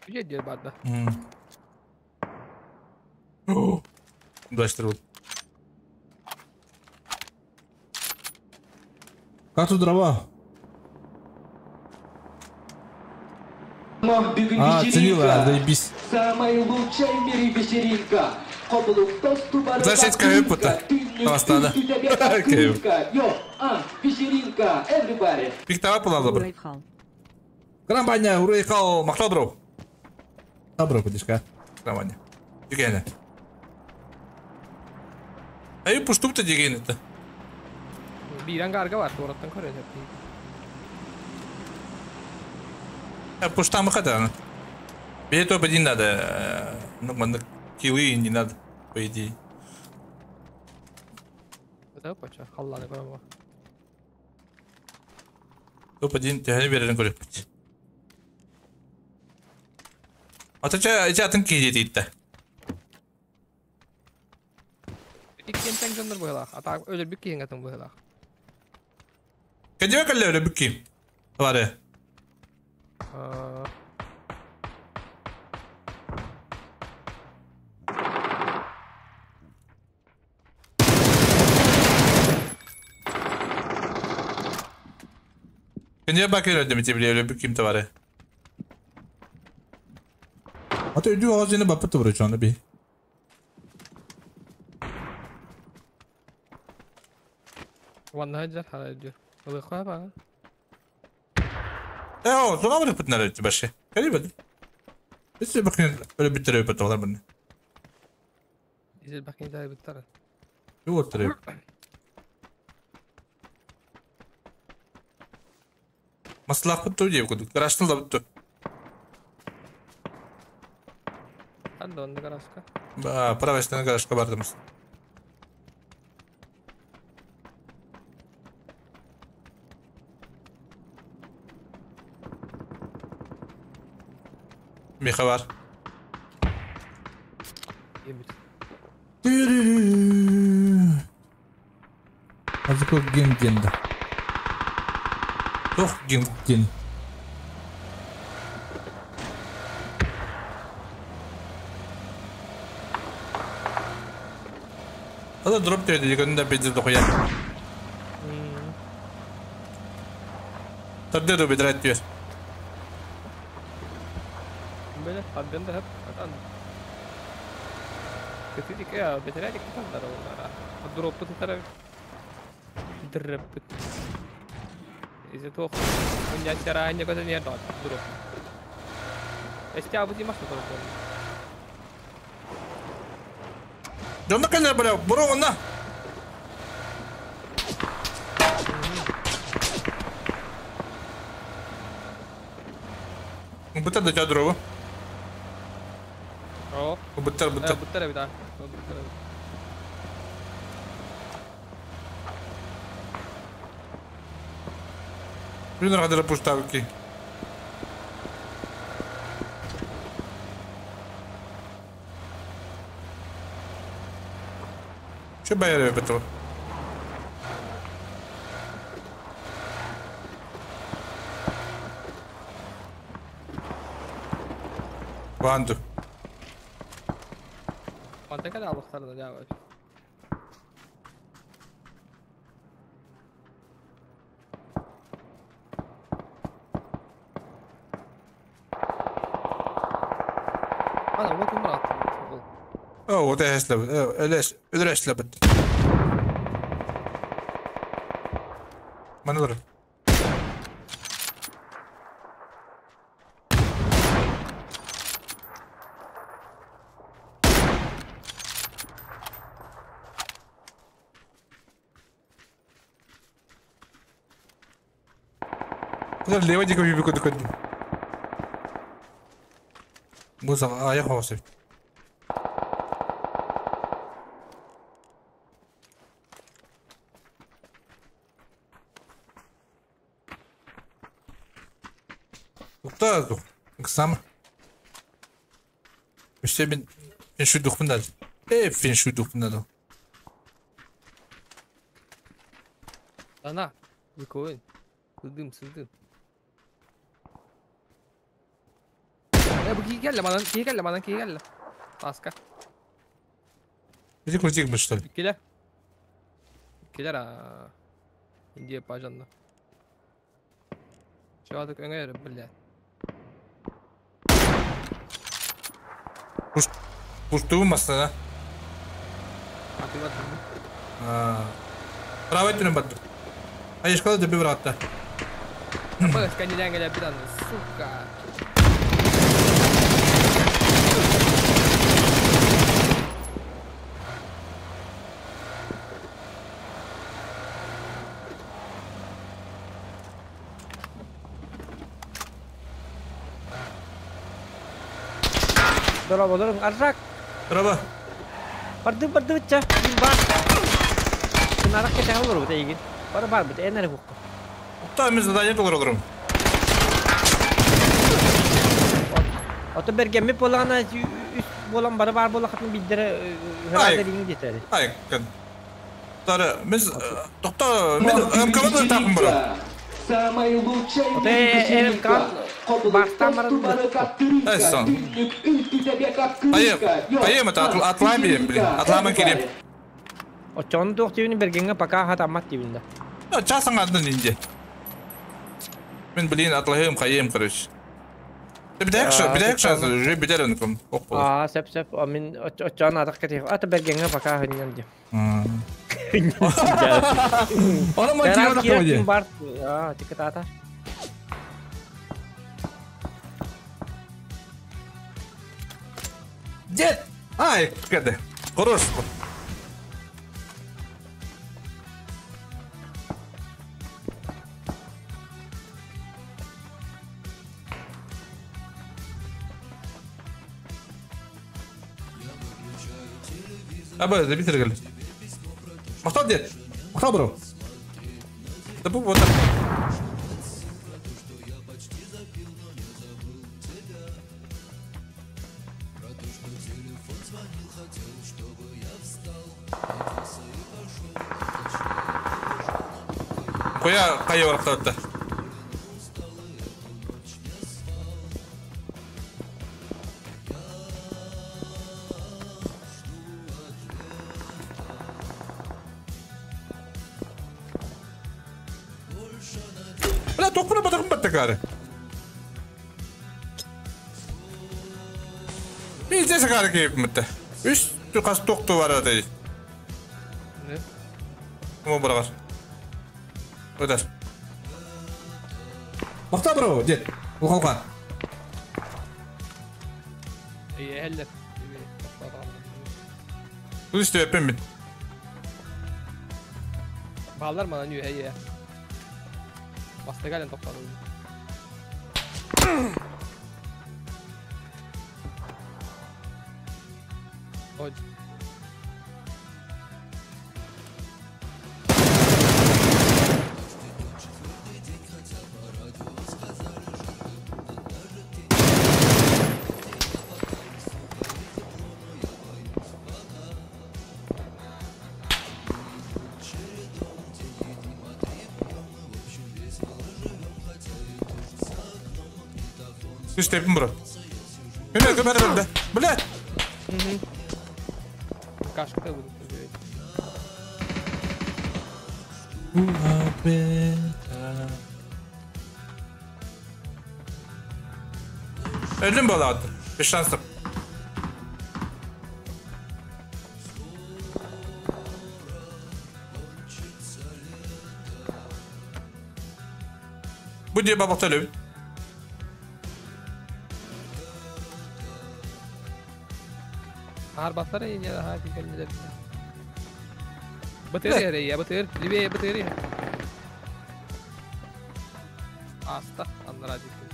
Үһэ диэн баар да. Дальше Как тут дрова? А, ценила, заебись. Самая лучшая в мире вечеринка. Знаешь, опыта. Надо. Вечеринка, everybody. Пиктава была добра. Крамбаня, уруйхал, махтал, Добро, подишка. Крамбаня. Дигене. А и пуштуп-то дигене-то. Биран гарга бар, туораттан көрө Пуштам хата. Бе то один надо. Ну, манда килы не надо, по идее. Это поча, халланы көрөм. Топ один, ты берен көрөп. Ата ча атын кийди дейт. Иккентен жоннор буйлах, ата өлөр бүк кийин атын буйлах. Кадио калле өлөр бүк кийин. Бары. Кадио бакыр өдө мити биле өлөр бүк кийин товары. Ата өдү ağzını бапы тубры чоны би. Ванна хаджар хара өдү. Ылыкка ба. О, зона бар бит нәре башы. Кәли бит. Biz bakın öyle bitirip bit olar bunu. Изел бакын да биттер. Юу өтөрөп. Маслах бит деп көдүк. Гаражтын да бит. Анда онда гаражка. Ба, правой гаражка бардымыз. Миха бар. Азыко ген-генда. Тох ген-ген. Ада дроп түйді, екінің да бензин тоқия. Тарды бедрайт түйер. Бende hep atan. Kötüdük ya, beterdik tutanlar onlara. Drop'u tutar. Drop. Изе тох. Меня вчера не когда не дал дроп. Эстя буди маш дроп. Дьонно кэллэр бля, бро онна. Быттар да дрову. О. Быттар, быттар. Быттар эбит а. Быттар эбит. Блин, радера пуштавки. Че байры бето? Ванду. Ванта када алыктарда жабы. Ана вот умрат. О, вот я слаб. Элеш, үлеш слаб. Манылар. Куда лево дико бибико дико. Буза, а я хавасы. Ухта, сам. Үсте мен феншуй духпын дады. Феншуй духпын дады. Ана, выковын. Сылдым, сылдым. Бу кии келле манан, кии келле манан, кии келле. Таска. Иди крутик бы, что ли? Килер. Килер, а. Иди, пожалуйста. Чего так өңөр, блядь. Пушту масына. Правый түнен баттым. А я школа добил брата. Сука. Здорово, здорово, Аржак. Здорово. Барды, барды, ча, бар. Нарах кете олор бут эйгин. Бар бар бут, энер хукка. Та мен задание толор олорум. Ото бергемми болана үс болан бары бар бола хатын биддере хырада дигин детери. Ай, кан. Тара, мез токта, мен МК-ны тапым бара. Самая лучшая МК Бастан Эссон. Айым, айым, это атлами, блин, атлама керек. Очон тоқтивini бергенге пока хатамат дибинде. Часың адын инде. Мен блин атлахым хайым, короче. Бидәк уже бидәренкем. А, сеп сеп, мен очон адак кети. Аты бергенге пока хыннан ди. Оны мотивация бар. А, тикет ата. Дед! Ай, кеде. Хорош. Аба, забитер гел. Махтал дед. Махтал бро. Да бу вот. Коя кая барактатты. Бля, токуна батакын баттакары. Мен здесь кары кейіп мүтті. Үш түқас тоқты бар ады. Не? Кому барағар? Өтер. Мақта бро, дед. Ұлқалқа. Ей, әлі. Бұл істеп мен. Баллар мана нүйе е. Бастыгален тоқтады. Ой. Істеппін, бро. Көмө, көмө, көмө. Бля! Кашка буду. Öldüm балады. Без шансов. Bu diye baba talep. Har batlara ya ha bir Батарея я батарея, левее батарея. Аста, аннара дикки.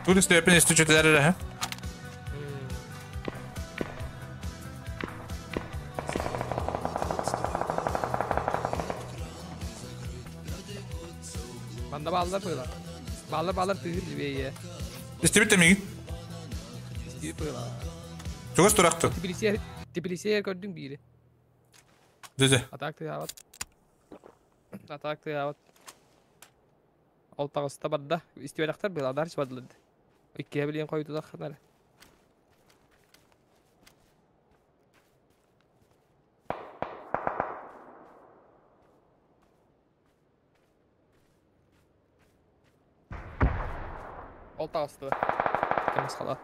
Тут степень 104, ha? Banda ballar böyle. Ballar ballar tüyür левее. Истебит эмиги. İsteyip böyle. Чугас турактı. Тбилиси Тбилиси көрдүң бири. Дезе. Атак тыябат. Атак тыябат. Ол тагыста барда. Истебелактар было, дарч бадылды. Иккие билен койду да ханар. Ол тагысты. Кемес кала.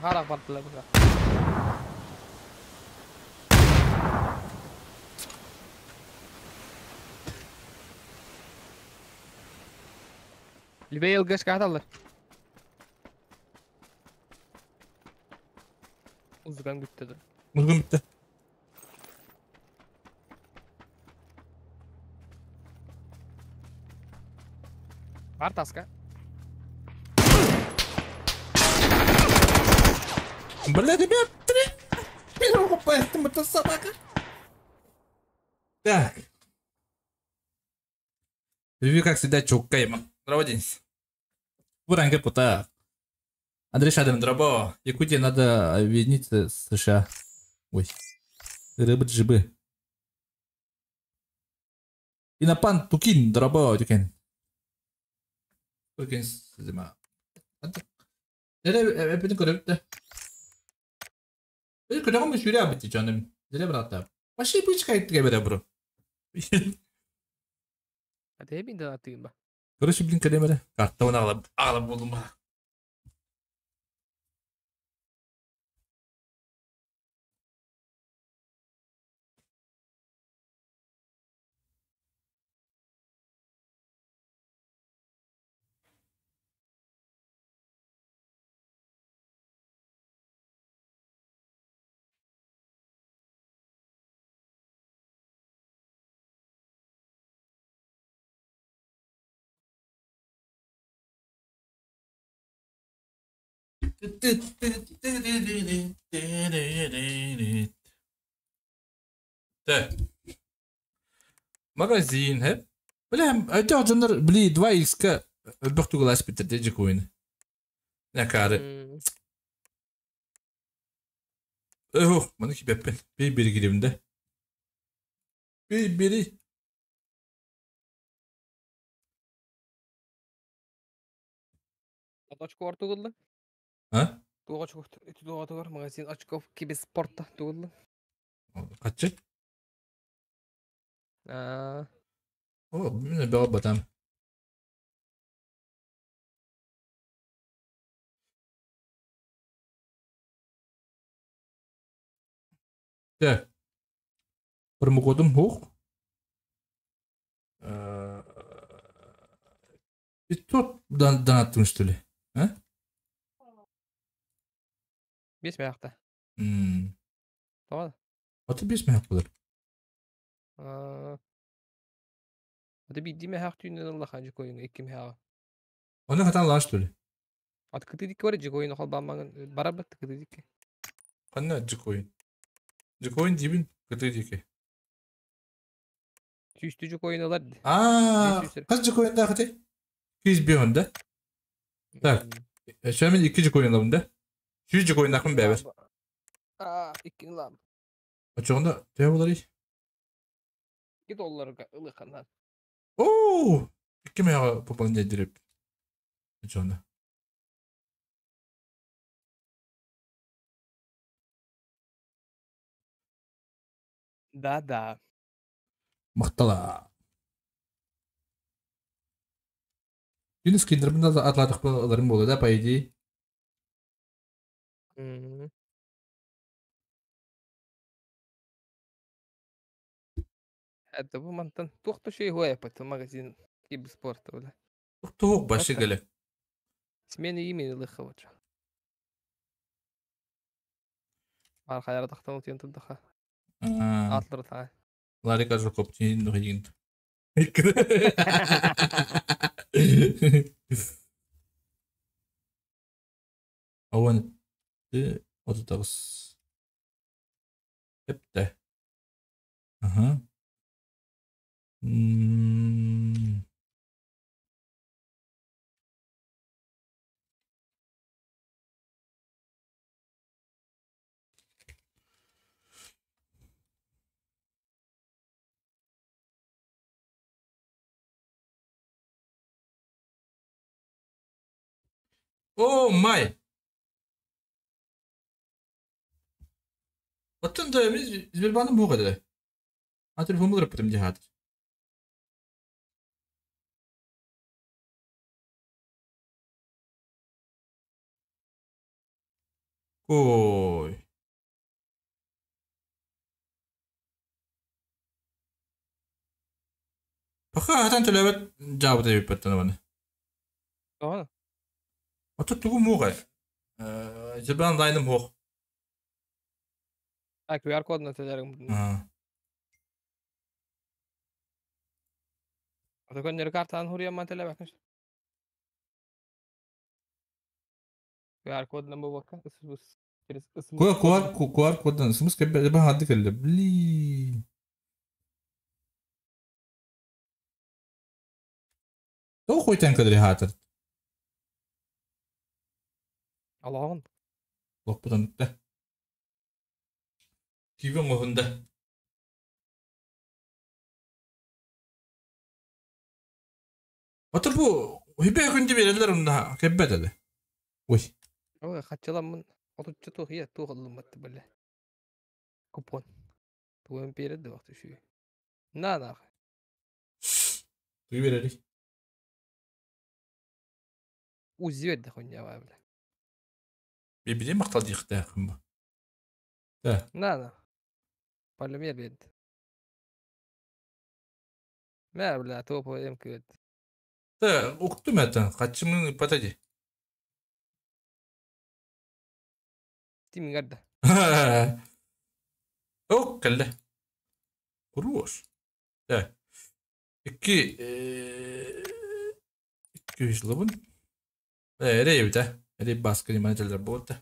Харах бардылар буга. Левее ЛГшка аталар. Узган бүттү. Узган бүттү. Бар таска. Бля, ребят, три. Первого поэтому это собака. Так. Ревью, как всегда, чукаем. Здорово, Денис. Буранга пута. Андрей Шадин, дробо. Якутия надо объединить с США. Ой. Рыба джибы. Инапан тукин, дробо, тюкен. Тукин, зима. Көтөҕүм сүрэ бити дьонум. Диле брата. Вообще бычка иттиге бере бро. Hadi hepin atayım ба. Короче, блин, кэлемере. Карта оны алып, алып болдум. Тэ. Магазин, he? Бля, өйдөөх дьоннор били 2x-ка өлбөх тугулаас биттэр дьикуин. Накары. Öh, маны кибеппин. Bir biri girimde. Bir biri. Очко ортугулла. А? Туга очко туга тугар магазин очков киберспортта тугулла. Каччы? Аа. О, мен бага батам. Тэ. Промокодум хух. 500 донаттым, что ли? А? Бес мягта. М. Тоҕо? Аты бес мягт болар. Аа. Аты биирдии мэһээх түүнүн ыллаха дьукуойуҥ икки мэһээҕэ. Оны хатан лааш, что ли? Аты кытыы дикки бар дьукуойун холбааммаҥын барарбыт кытыы дикки. Ханна дьукуойун? Дьукуойун диибин кытыы дикки. Сүүстүү дьукуойун ылар. Аа, хас дьукуойундаах этэй? Киз бион да? Так, шөмін икки дьукуойун ылабын да? 100 дьукуойундаахпын бэбэр. Аа, иккини ылаам. Очоҕунда төһө буларый? 2 долларга ылыханан. Оо, икки мэҕэ пополнять дирип. Очоҕунда. Да-да. Махтала. Күн скиндербин да атлатых ыларым буолла да, по идее. Это бу мантан туох да шей хуайпат магазин киберспорта бля. Туох башы келе. Смена имени лыха вот. Бар хайара тахтан утуйан турдаха. Атлар таа. Ларика Жуков тиин нухигин. Ауан 39. Эпте. Ага. М. О, май! Оттон да Сбербаным буга да. А телефон булыр потом дихат. Ой. Паха хатан төлөбөт жаабыта биппеттен баны. Тоҕо? Ото тугу муга. Сбербан дайным хох. А QR кодун төлөрүң. Аа. Ото көннөрү картаны хуруйамман төлөбөккүн. QR кодунан бу бакка через ысмыс Куар куар куар коддан смс кебе ба хадды келле. Бли. То хойтан кадри хатыр. Алаҕын. Лоппутан да. Кибен оһунда. Ото бу хибе күнди берелер унда кеббет эле. Ой. Ой, хаччаламмын отучча туох ийэ туох ыллыммат бile. Купон. Тугун береді вакыт үшүй. На нах. Туй берери. Узи берди хуйня бile. Бибиде мактал дихтаахым бу. Да. На на. Полимер берди. Мә бля, топ эм күөт. Да, уктум это. Качымын патади. Тимин гарда. Ок, келле. Куруош. Да. Икки икки үс лыбын. Эрей бит, Эрей баска менеджерлер болду.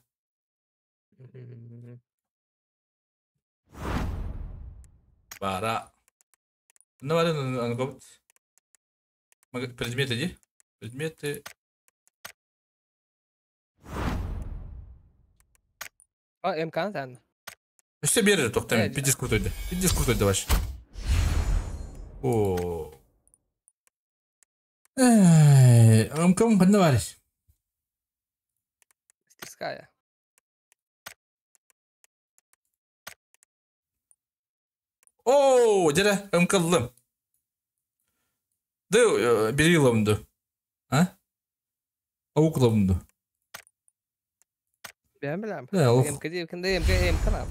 Бара. Ну, ладно, предметы иди. Предметы. А, МК сен. Өссө берер тоқтамын. Пиздец крутой да. Пиздец крутой да вообще. О. Эй, МК қанда бар? Стиская. О, дere МКлым. Ды берилымды. А? Ауклымды. Ben bilem. Да, ох. МК диye кенде МК МК nap.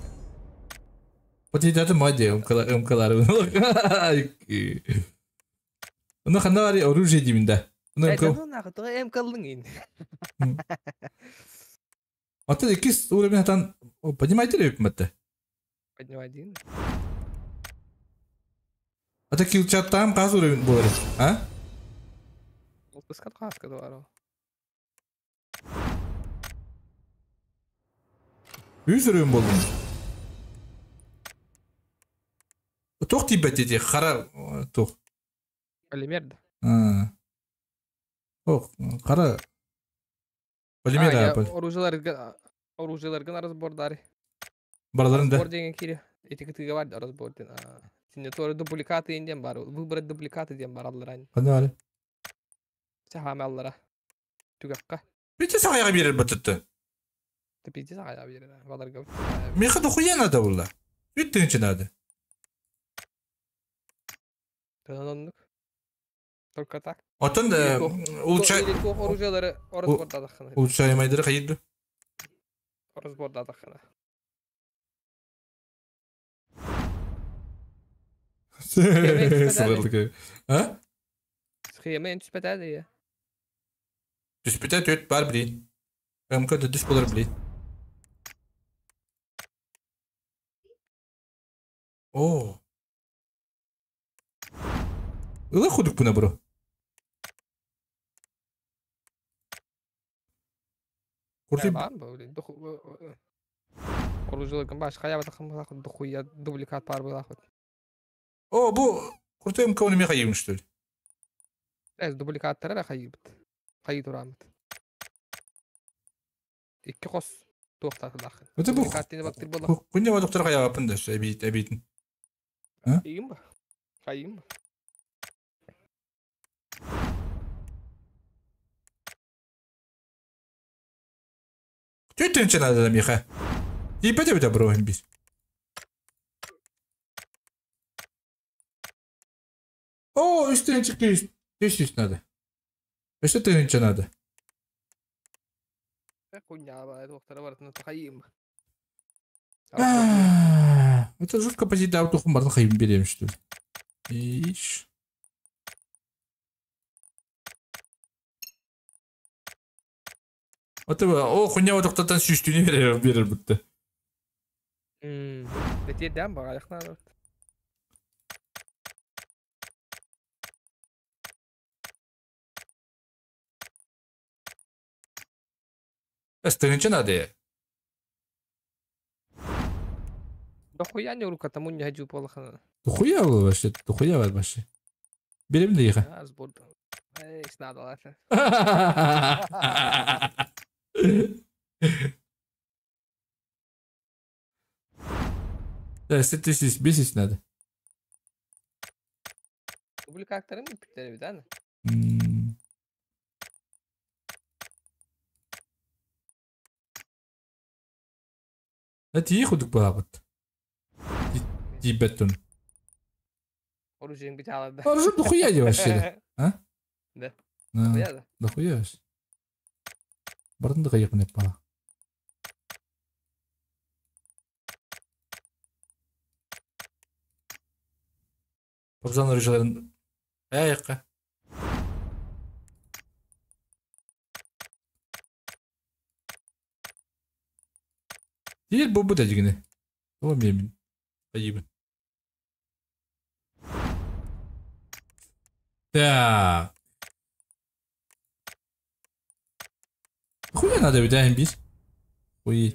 Потидаты мади МКлары. Ну ханда бар оружие деймін да. Ну МК. Ну нахуй, то МКлың ин. А ты кис уровень там поднимайте ли мэтте? Поднимай один. А ты килчат там каз уровень болар, а? Отпускат каска дуаро. Үс уровень болдум. Тоқ тибет деди, қара тоқ. Полимер да. Ох, қара. Полимер, Оружиеларгын разбордары. Бараларын да. Разбор деген кири. Эти кытыга бар разбор ден. Синде торы дубликаты инден бар. Выбрать дубликаты ден бар аллар. Қандай бар? Сахам аллара. Түгаққа. Бите сағаяға берер бітітті. Ты пизде сағаяға берер. Баларға. Меха дохуя надо было. Үттіңші надо. Тононнук. Только так. Отон улучшай. Оружиелары разборда тахана. Улучшаемайдыры қайырды. Разборда тахана. Сылырлык. А? Схема түспәтәде я. Түспәтә төт бар блин. МК түс болар блин. О. Ыла худук буна бро. Курты. Оружиеларгын башка ябатахым дохуя дубликат бар была хоть. О, бу курты МК оны меха ебін, что ли? Эз дубликаттары хайыбыт. Хайы турамыт. Икки қос туақтатылақ. Это бу. Күнде бадықтар қая да, әбейтін. Хайым ба? Хайым ба? Түттінші надо меха. Ебать бит бро бис. О, үстінен шықты, үш надо. Үсті тыгынча надо. Это жутко позиция тухум барын хайым берем, что ли. Иш. Вот о, хуйня вот тоқтатан сүйістүне берер бітті. Бетеден баға яқнады. Стыгынча надо. Дохуя не рука, тому не хочу полохана. Дохуя вообще, дохуя вообще. Берем да иха. Эй, надо лаша. Да, бесить надо. Дубликаттарын питтер бит, аны? Это их удук балабыт. Дибеттун. Оружием бит алады. Оружие дохуя де вообще. А? Да. Дохуя да. Дохуя вообще. Бардын да қайық мінеп бала. Пабзан оружиеларын аяққа. Değil bu bu da дегені. О мен. Айыбын. Так. Хуя надо бит biz. Хуй.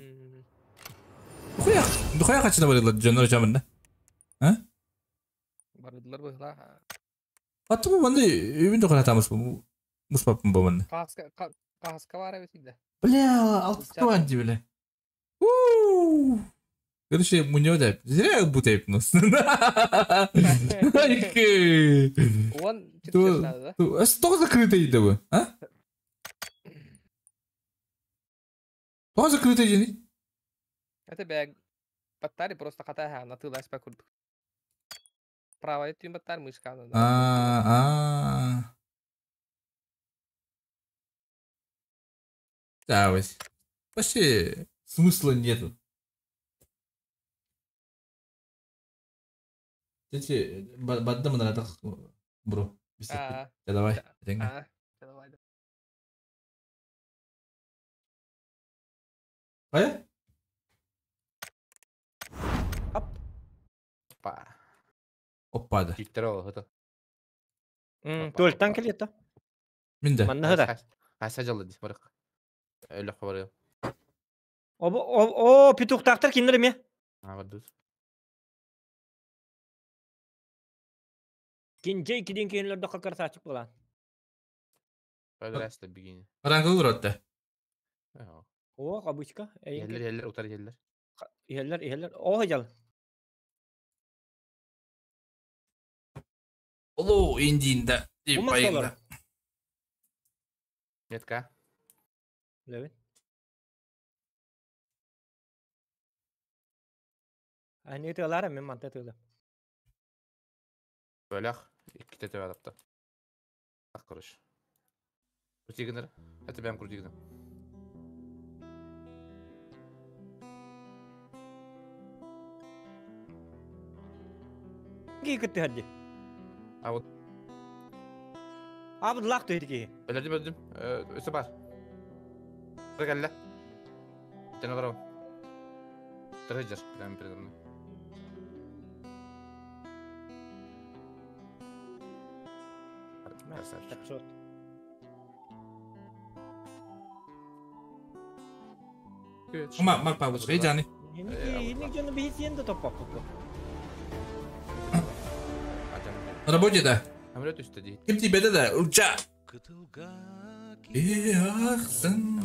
Хуя, хуя качына барылар жонор жамында. А? Бардылар быһыылаах. Аттыбы манна үбүн тохонатамыс муспаппын бу манна. Кааска кааска баар эбит да. Бля, алтыска ди бля. У. Короче, муньо да. Зря бутайп нас. Уон четырнадцать, да? Что закрытый да вы, а? Тоҕо закрытый дьини? Это бэг баттари просто хатаха на тылас па курдук. Правая түйін баттар мышка. А. Да, вот. Вообще смысла нету. Эти баддам на бро. Давай. Давай. Хайа? Опа. Опа да. Киттер это. Туөлтан келетті. Минде. Манна хыда. Аса жалды ди барык. Өлөх барык. О, петухтақтар киндер ме? А, вот тут. Кинжей киден кейінлерді қақырсачық болан. Прогресс бигини. Рангыл ротта. О, кабычка. Еллер, еллер, утар еллер. Еллер, еллер. О, жал. Олу индинда. Деп байында. Метка. Левин. Ани тылар мен манта тылы. Бөлөх икките төбө адапта. Ак курыш. Крутигинер. Это бәм крутигинер. Ки кытты хадди. А вот. А вот лак түйді ки. Өлөрдүм, өлөрдүм. Өсө бар. Кэллэ. Тен олору. Трейджер прямо передо мной. Красавчик. Марк Павлович, эй, Инник жonu бейсиен да топпак бу. На работе, да? Самолет үстө дейт. Ким тебе да? Уча! Ахсын,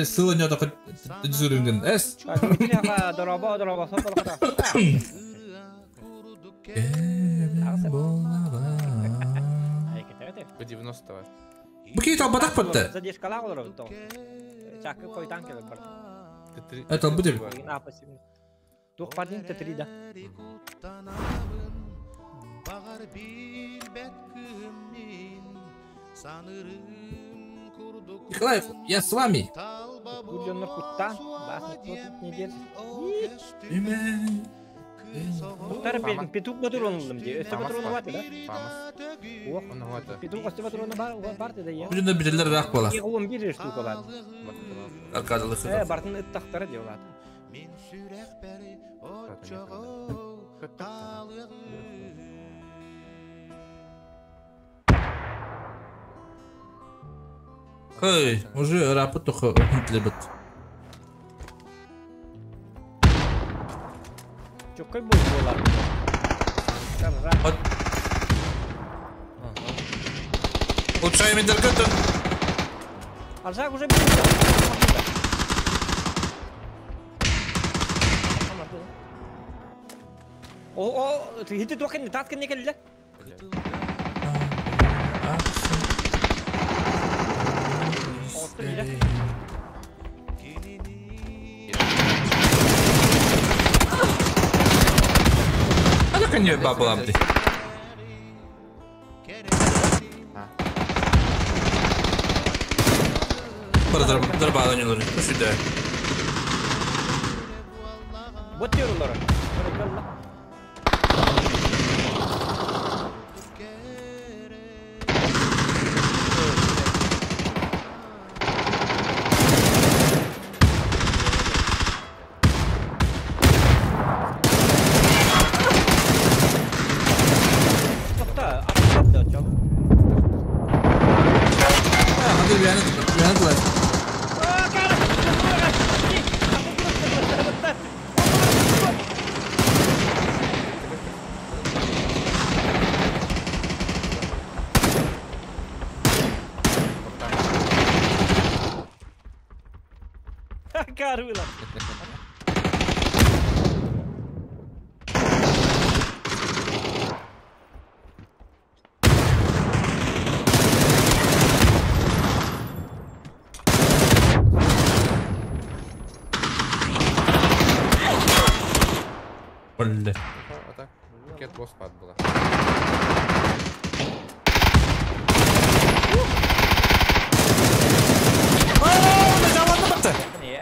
Сыла не только дезуринген. Эс. Дороба, дороба, сопол По 90-го. Бу талбатак батты. Задержкала олар то. Чакы койтан келек бар. Это будет. Тух падин Т3 да. Николаев, я с вами. Куттан, бас никто тут не держит. Куттар петух патрон улым ди. Өстө патрон бар да? Фамас. Петух өстө патроны бар, бар да я. Бүгүн билер рак бола. 11 штука бар. Аркадылы. Бартын ыттактары деп алат. Хей, уже рапы только любят. Чокой был была. Улучшаем интеркатом. Аржак уже О, о, ты хити токен, таскын не келді. А так они бабла ты. Дарбала не нужно. Сюда. Вот diyorlar. Үөһэ үөһэ тылай. Карвила. Бля. А так, ракет босс была.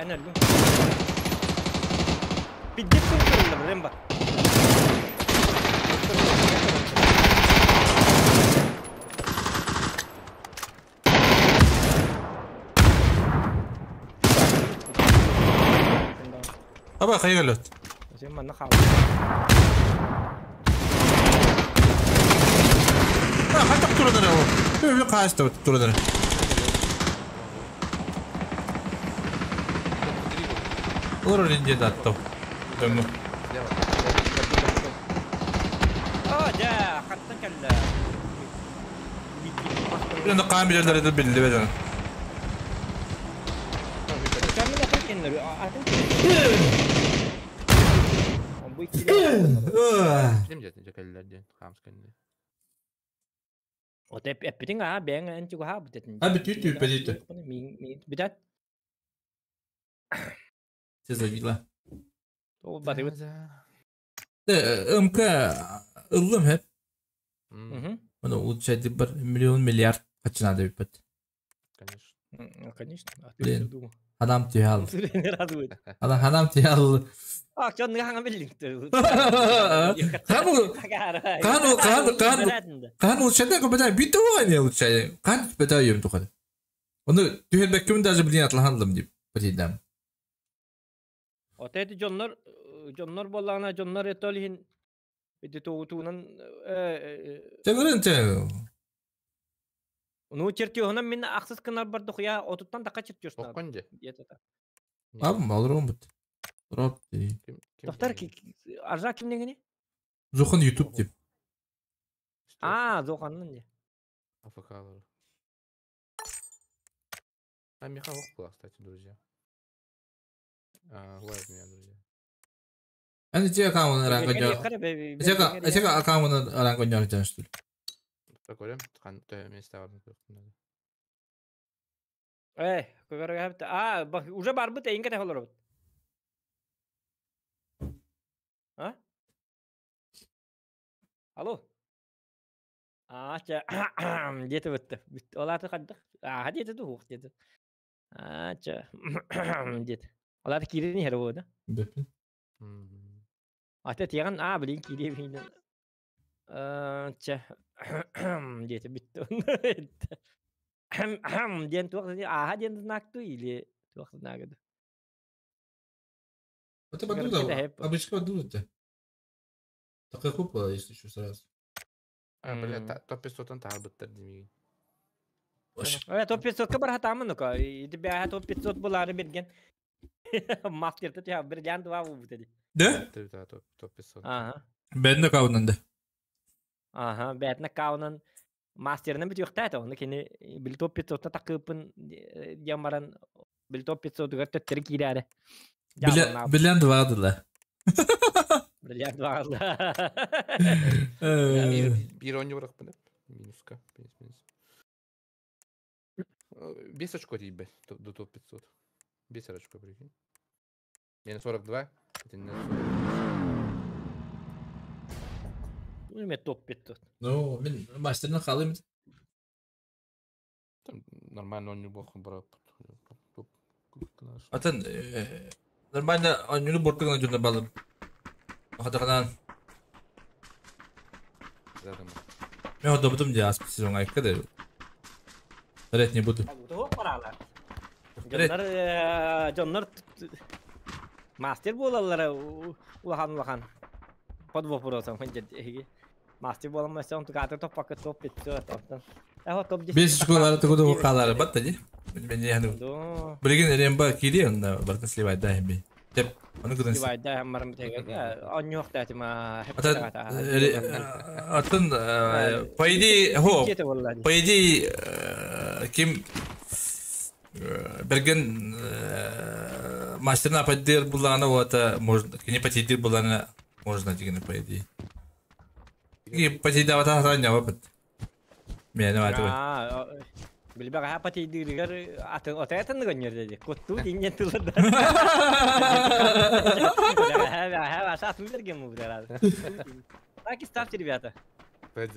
Эн өлгүм. Биддеп көрүллэр Ремба. Аба хайа өлөт. Сен манна хаалла. Хатак туранар ол. Бүү кааста туранар. Олор инде датто. Дөңгө. А, да, хаттан кэллэ. Биринде каан билерлер эди билди беден. Камил атын кеннер, атын Бу Ким деді жекеллер ден, хамс кенде. От эппитин аа бэң эн чуга битетин. А бит үт үт Мин мин битет. Все завила. О барыбыт. МК ыллым хеп. Оны улучшать бір миллион миллиард качынады бит. Конечно. Конечно. Блин. Адам түйал. Не радует. Адам адам түйал. А, чон хаңа билдиң. Кан кан кан кан кан улучшать бит бит не улучшать. Кан бит йем тухады. Оны түйелбек ким даже блин атлаханлым дип битидам. От эти дьоннор дьоннор боллаҕына дьоннор этолиһин ити туутуунан Чагырын чаг. Ну чертёһунан мин ахсыс кынар бардых я отуттан така чертёжна. Окконде. Абым алырым бит. Роб. Доктор аржа кимнегени? Зохан YouTube деп. А, Зоханнын не. АФК-лар. А Михаил была, кстати, друзья. А, лайк меня, друзья. Аны те аккаунт ранго Эте аккаунт ранго жар что ли? Такой, хан место бар. Эй, көгөргө А, уже барбыт, эйинге тахолор. А? Алло. А, ча, где-то бітті. Оларды қандық. А, где-то дух, где-то. А, ча, где-то. Оларды кирин хер болды. Бепин. Ата тиған, а, блин, кире бейін. Ча, где-то бітті. Ден туақ, аха, ден знак ту или туақ знагы. Это подуда, обычно подуда. Такая купа, если еще сразу. А, бля, топ-500-тан таарбыттар демеген. Топ 500-ка бар хатамын ну-ка. И тебя топ 500 булары берген. Мастер ты тебя бриллиант два выбыт. Да? Да, топ 500. Ага. Бәдні каунан да. Ага, бәдні каунан мастерынан бит юкта это. Оны кени бил топ 500-та такыпын ямаран бил топ 500-га төттер кирәре. Бриллиант два дыла. Бриллиант два дыла. Бир он евро Минуска. Минус, минус. Без очко тебе до топ 500. Без очко, прикинь. Я на 42, это не на 40. Ну, мен топ 500. Ну, мен мастерны халым. Там нормально он неплохо брал. Атын нормально он не бортыгына жөнө балым. Хатаканан. Мен добутум же аспы сезон айкка да. Рет не буду. Дьоннор дьоннор мастер буолаллара улахан улахан. Под вопросом хынжет эһиги. Мастер буолан мәсән тукаты топпакка топ 500 оттон. Аха топ 10. 5 очколары тугу хаалары батта ди. Мен яны. Билигин ремба кири онна бартын сливайда хемби. Теп, оны гынан. Сливайда хаммарым битеге. Онньох татима. Атын по идее, хо. По идее, ким Берген мастерна поддер булана вот можно, не потидир булана можно деген по идее. И потида вот та опыт. Мен аты. Билбәгә хапа тидиргәр атын отайтын гөннер диде. Котту динген тылда. Ха, ха, атын берген му билер. Так и ставьте, ребята. Берген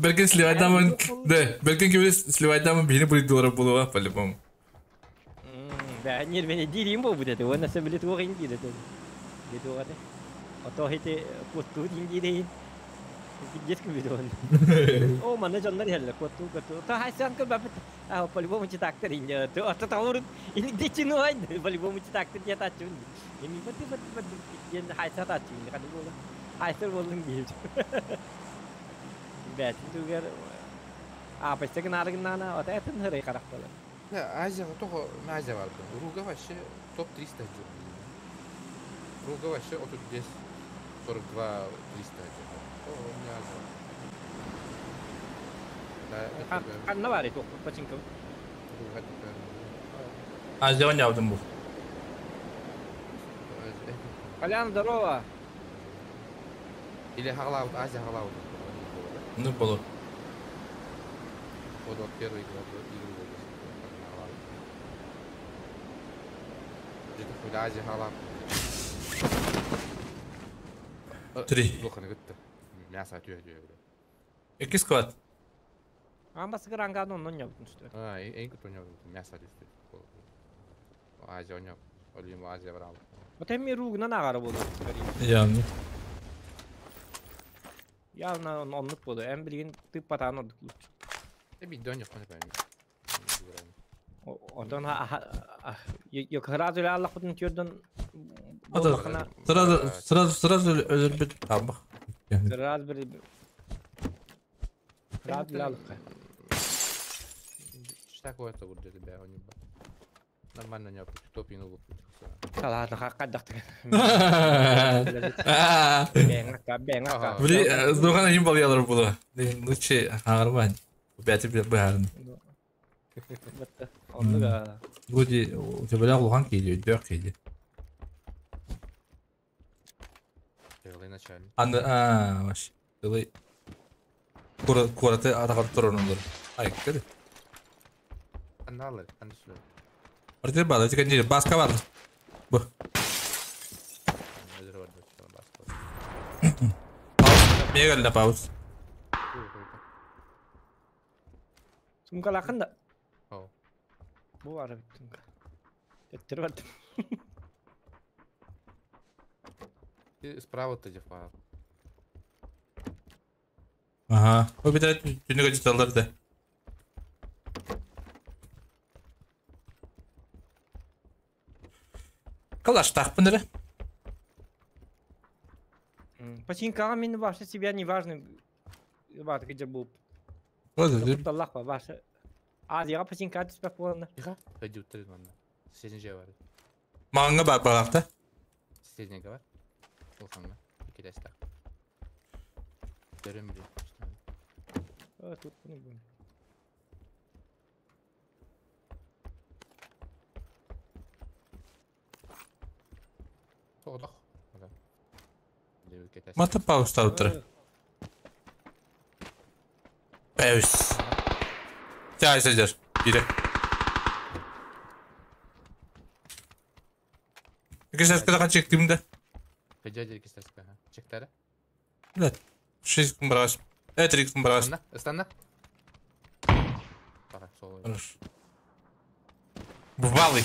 берген сливайдамын, да, берген кибер сливайдамын бини будет доллар булуа по-любому. Да, не мен дирим бу будет. Он на себе литу гин дирит. Литу гате. А то хите котту дин Детский видео. О, манна жоннор хелле котту котту. Та хайсан кыл бапыт. А по-любому читактыр инде. То ата тавыр ини дечину ай по-любому читактыр я тачун. Ини бат бат бат ен хайса тачун. Кады бола. Хайсыр болдун дип. Бәт тугер. А пестек нарыгнана ата этин хыры карак бола. Да, Азия того Азия бар. Руга вообще топ 300 жок. Руга вообще 35 42 300 жок. О, не Азия. Да, Канна бар ит починка. Азия ойнадым бу. Колян, здорово. Или Харлаут, Азия Харлаут. Ну, было. Вот вот первый игра, игру Где-то хоть Азия Харлаут. Три. Мясо түйе түйе. Эки склад. Амбасы гранган оннон ёптун что. А, эң күт ойнап, мясо түстү. Азия ойнап. Олим Азия брал. Вот эми ругнан агары болду. Явно. Явно оннук болду. Эм билген тып батан ордук лучше. Э би дөн жок пойми. Ондан yok сразу эле Аллах бутун түрдөн Сразу сразу сразу өлөрбүт тамак. Сразу бир сразу эле Аллахка. Что такое-то вот для тебя у него? Нормально не топину лупит. Ладно, каддактык. Бли, сдугана им был ялар было. Лучше агырбан. Бәти барын. Оннуга. Вроде у тебя улган кейди, өйдөк кейди. Целый начальник. Аны а, вообще. Целый кура кураты атагар турунулар. Ай, кеди. Анналар, анды Артер бала, тикенде баска бар. Бу. Мега пауз. Сумка лакында. О. Бу бар сумка. Теттер бар. Ты справа ты дефа. Ага. О бит түнүгө жеталар да. Калаш тақпын эрэ. Починкага мен вообще себя не важно. Бат где был. Вот Аллах ба башы. Азияга починка түспек болғанда. Тихо. Пойди утрин манна. Соседний же бар. Маңга бар балакта. Соседний бар. Улханга. Икелесте. Görün bile. А, тут не будем. Тоғдох. Мата пауста утра. Паус. Чай сидер. Ире. Икки саска чектим да. Пойдёте икки саска. Чектары. Да. 6 күн барас. 3 күн барас. Ыстанна. Пора, соло. Хорошо. Бывалый.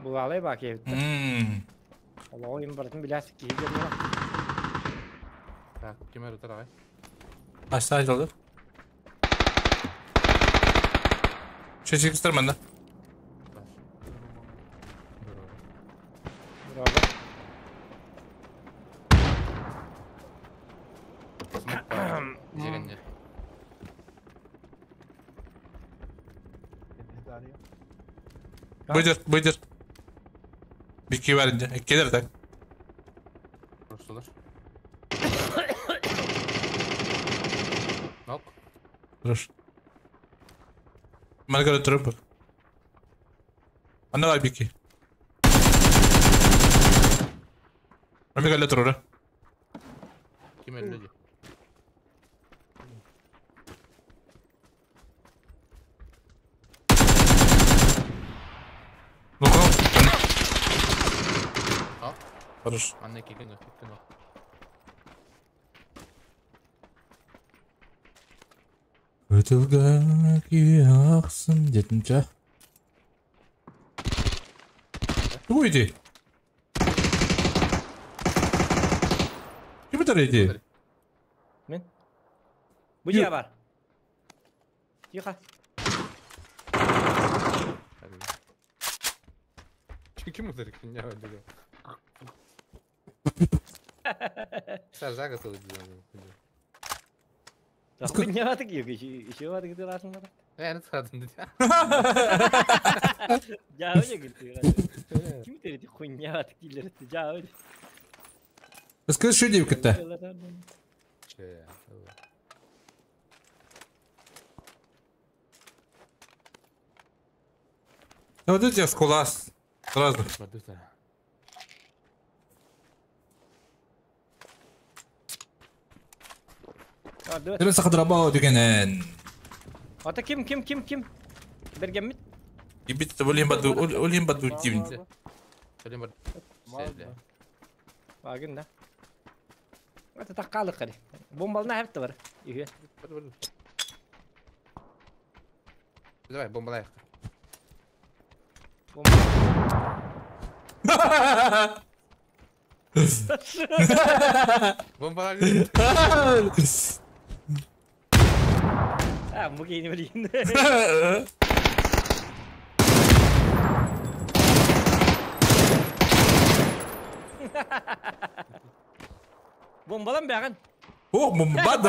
Бывалый бак ебит. Аллах им бартын биләс ки герме. Так, кемер утар агай. Aşağı alır. Шесть икстер манда. Браво. Быдыр, быдыр. Бики var ince. Gelir de. Ruslar. Нок. Хорошо. Маргаret Trump. Anne var Biki. Amiga letter ora. Kim öldü? Ну-ка. А? Хорошо. Анна кикину, кикину. Өтілгі киақсын детінче. Тугу иди. Ким это иди? Мен? Бу дьиэ бар. Тихо. Ким ударит меня? Саржага целый Хуйня такие, еще var gidiyor aslında. Yani sıradın dedi. Ya öyle güldü. Kim dedi хуйня такие Ya öyle. Скажи, что девка-то? Да вот это я скулас. Сразу. Тебе сахадрабау дегенен. Ата ким ким ким ким? Бергеммит. Ибит олим баду олим баду тим. Олим баду. Багын да. Ата таккалы кары. Бомбалына хепти бар. Иге. Давай бомбалай. Бомбалай. А, муки не блин. Бомбалан бәгән. О, бомба, бомба.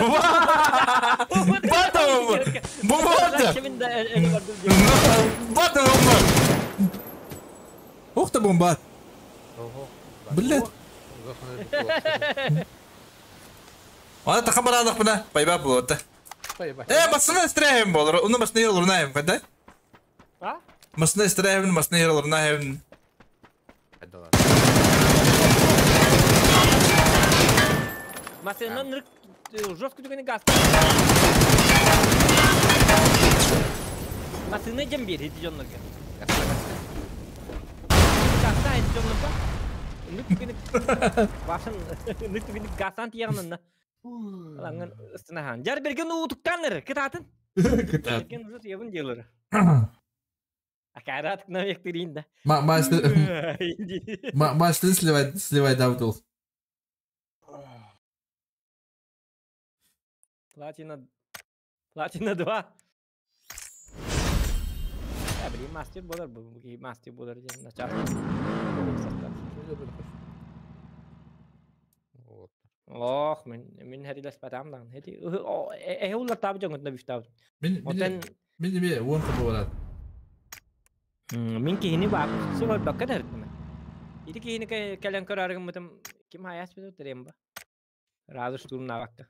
Бомба. Бомба. Бомба. Ух ты, бомба. Блядь. Ана тахамарадах бына, пайба булды. Басына истрәһем булыр. Уны басына йылыр наем, кайда? А? Басына истрәһем, басына йылыр наем. Масына нырк жестко түгәне газ. Масына жем бер, хит жоннорга. Гаста хит жоннорга. Нырк түгәне башын нырк түгәне газдан тиягыннан. Алаңын ыстына хан. Жар берген утуктаныр, кытатын. Берген уже ебин делер. Акарат навек да. Ма ма сливай сливай давдул. Платина Платина 2. Я блин, мастер болар бу, мастер болар ден начар. Ох, мен хәриләс батам дан. Хети э улар таб жоңот набиштаб. Мен мен мен уон кып болат. Мин кихини бак, сыбар бакка дәртме. Ити кихини кәлән көрәргем мытым ким хаяс бит терем ба. Разы штурм на бакка.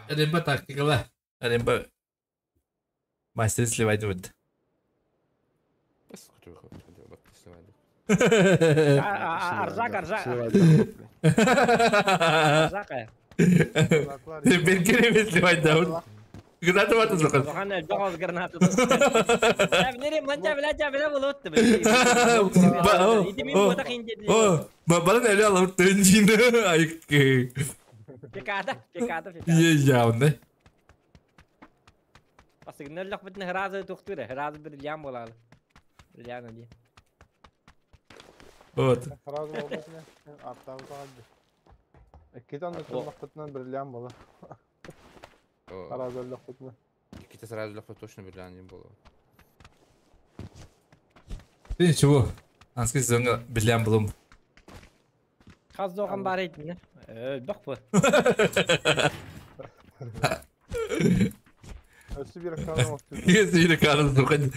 Ремба тактикала. Ремба. Мастер сливать вот. Арзак, арзак. Арзак. Ben kerem сливать да. Граната ватı sakın. Bakan bagaz граната. Nereye lan cebine cebine buluttu. О, бабалар эле алып төнжинде. Ай. Пекада, пекада, пекада. Е явны. Асыгыннар лак битне хразы токтура, хразы бир лям болалы. Ляна ди. Вот. Хразы болбасына аттан салды. Эккитан лак бир лям бола. Сразу легко. Какие-то сразу легко точно бриллиант было. Ты ничего. Анский сезонга бриллиант был. Хас доҕон баар итиннэ. Өлбөх бу. Өссө биир аккаунт оҥостуу. Өссө биир аккаунт зухан.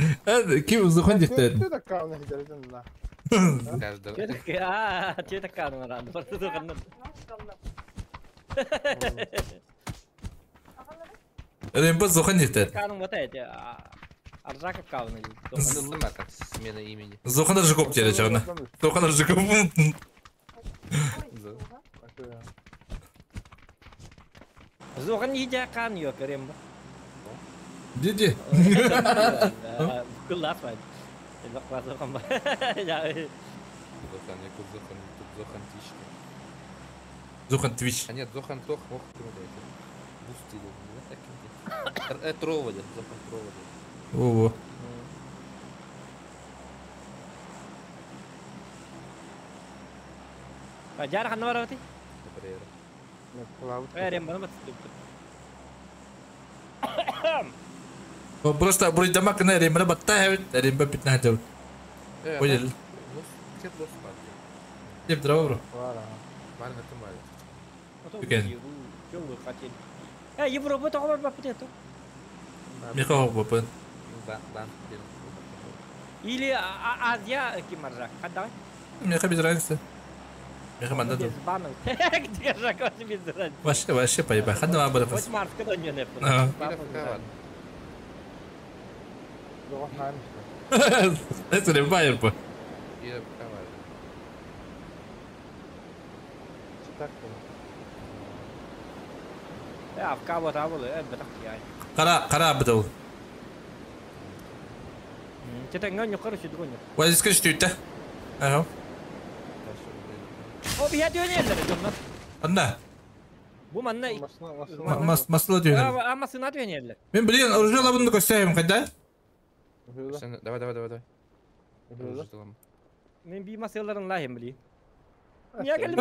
Ким зухан диэхтээдин? Түөрт аккаунт иһдэритин да. Түөрт аккаунт баран. Барты зуханнар. Рембо зухан диэхтээдин. Аккаунт бата эти. Аржак аккаунт. Смена имени. Зухан Аржаков диэн чаҕына. Зухан Аржаков. Зохан иһдэ хаан yok Рембо. Диди. Кыллаах бай. Элбэх бар зохан бар. Зохан, я тут Зохан, тут Зохан Тишка. Зохан Твич. А нет, Зохан Тох, ох, Бустили, да, Троводе, Зохан Троводе. Во-во. Жар ханна бар бати? Рембоны бат. Просто буруйдамак гына Рембоны батта эбит, Рембо 15 эбит. Понял. Деп здорово, бро. Үкен. Европа тоҕо барбаппыт эту? Меха барбаппын. Или Азия ким баржак? Хаддагай? Меха без разницы. Меха манда да. Вообще, вообще поебай. Хадда маа барапас. Хоть Марска да не не. Это не байер по. Кара, кара бытыл. Вазиска үстүүттэ. Ага. О, биһэ түөнеллер дьоннор. Анна. Бу манна Масла түөнеллер. А масына түөнеллер. Мен билген оружие лабынды көстөйм кайда? Давай, давай, давай, давай. Мен би масыларын лайым били. Эле, эле,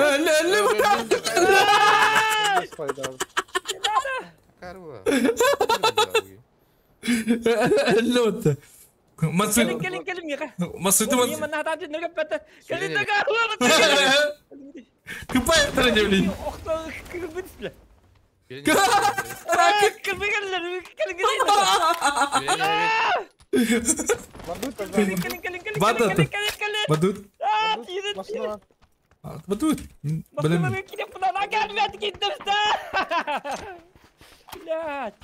Эле отты. Келин, келин, келин, миха. Масыты мас. Мен хата түнүгө пәтә. Келин да Кыпай тыры блин. Охто кырбыт. Кырбыт келин, келин. Батут. Батут. Батут. Блин. Блядь.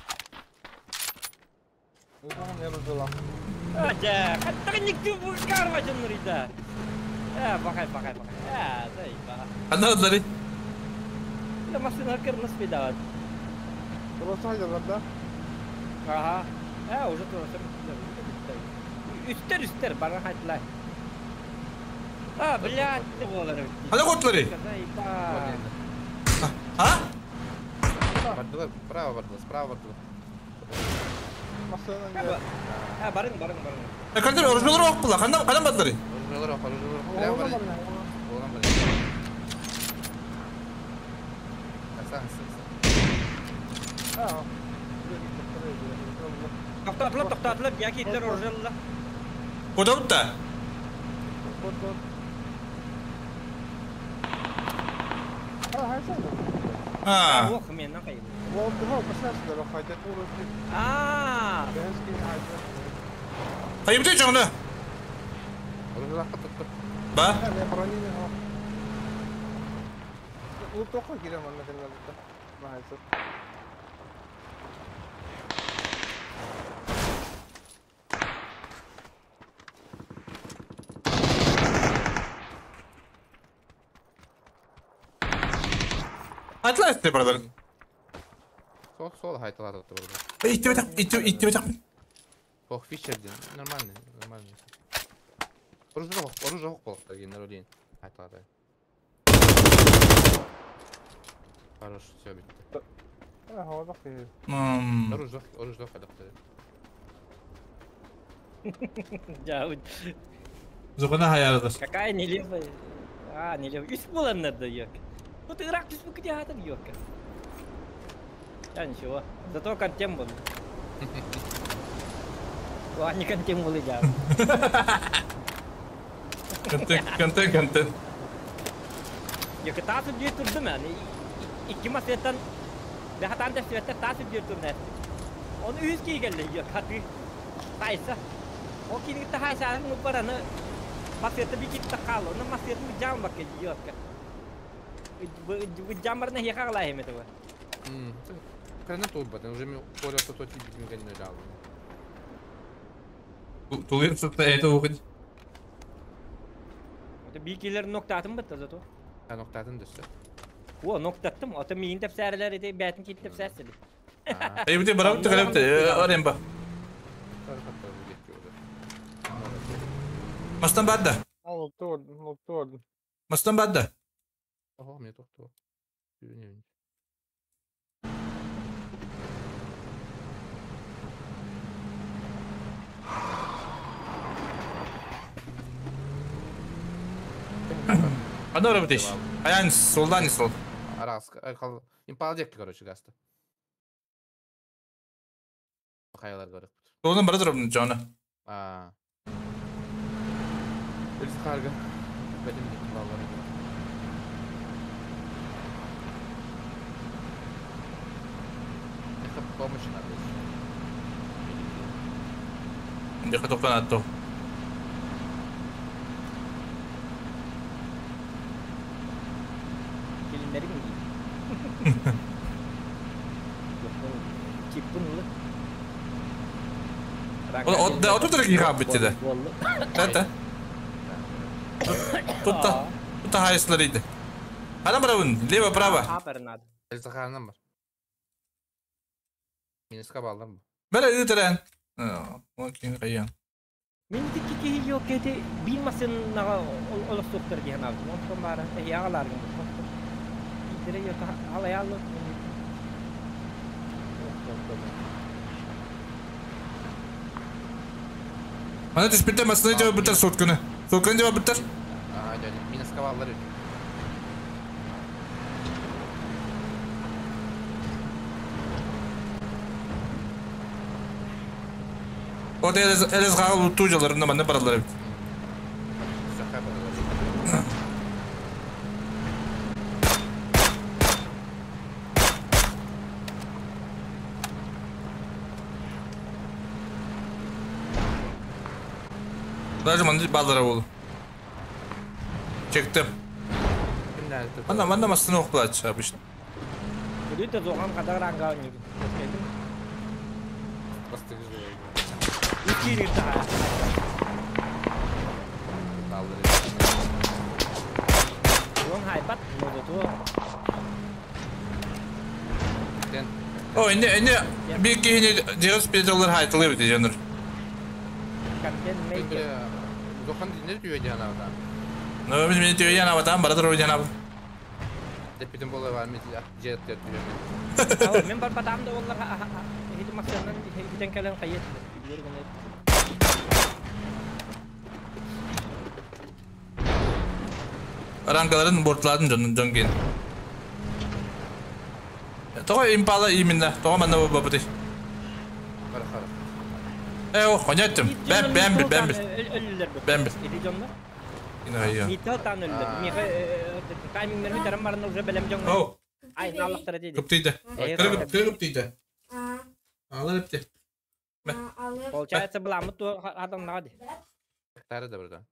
Анна адлары. Машина кырмыз педал. Ага. Уже тоже. Үстер, үстер, бара хайтлай. А, блядь, ты болар. Ана котлары. А? Бардылар, право бардылар, справа бардылар. А, барың, барың, барың. Кандыр оружиялар окпула. Кандан кандан бардылар? Оружиялар ок, оружиялар. Прямо бар. Олан бар. Асан, асан. Тоқтатылып, тоқтатылып, яки итлер оружиялар. Куда бутта? А. Ох, мен накай. А. Кайымты жоңны. Ба? Атлас te бардыр. Сол, сол хайталар отты burada. Итти бетак, итти, итти бетак. Ох, Фишер ден. Нормальный, нормальный. Оружие жоқ, оружие жоқ болықты генерал Хайталар. Хорош, все битти. Оружие жоқ, оружие жоқ хайталар. Зугана хаярдыр. Какая нелепая. А, нелепая. Үс буланнар yok. Ну ты рак түспүк где хатыр yok. Я ничего. Зато контент был. Ладно, не контент был я. Контент, контент, контент. Таас үрдүгэр турдум ээ. Икки массыынаттан бэхатаан тэпсибэттэр таас үрдүгэр турна. Ону үһүс киһи кэллэ хатыы. Хайса. Ол киһини кытта хайсаарын муппар аны массыыната бикитта хаалла. Онно массыынатын быдьаан бакка идиотка. Быдьаан барна эһиэхэ аҕалаайым этэ бу. Кыраны туолбатын, уже мен Коля тото тиийбитин кэннэ өлө Тулуйан сытта это уходит. Это бикилер ноктаатын бытта зато. А ноктаатын дөссө. О, ноктаттым. Ото миин тепсээрелер ити бээтин киит тепсээрсили. Эй, бите барабыт кэлэбит оремба. Мастан бадда. Луктуордун. Мастан бадда. Ого, мне тохтоо. Ана барабыт Аян солдан сол. Арас, импал декки, короче, гаста. Хайлар көрөк. Солдан бара турабын жона. А. Өлс карга. Бәдем декки баллар. Эхо помощи надо. Дехе токтон атты. Келинleri mi? Чиппин улы. О, отут эрэ киһи битти да. Тата. Тутта. Тутта хайыслар иди. Ана барабын, лево право. Элзахарынан бар. Минуска балдым. Бара ыытыран. Ол кин кайян. Мин тикки киһи yok эти билмасын нага олостоктор диэн алдым. Онтон бара ягаларгын. Битере yok алаялы. Ана түспүттэ масына жаба бутар сотканы. Сотканы жаба бутар. А, дядя, минуска баллар. Orada элес гагыл тужаларында манна баралар бит. Даже манна баллара болду. Чектим. Ана манна масына окулат обычно. Күлүтэ зоған кадар ранга ойнугун. О, инне бир киһини дьиэс петеллер хайтылы бит дьоннор. Зохан динер түйө диана Ну, мен мен түйө диана батам, бара туру диана. Депитин бола бар мен жет түйө. Мен бар батам да олар хит максатынан хитен кэлэн кайет. Рангаларын бортладын дьон дьон ген. Тоҕо импала именно, тоҕо манна бабыты. Э, о, конеттим. Бэм бэм бэм бэм. Иди дьоннор. Инайя. Мита тан өллөр. Миха таймингнер бүтәрем барында уже белем дьон. Оу. Ай, наллахтара диди. Кыптыйда. Кыргып кыргып Алар эпти. Получается, буламы ту адам нади. Тары да burada.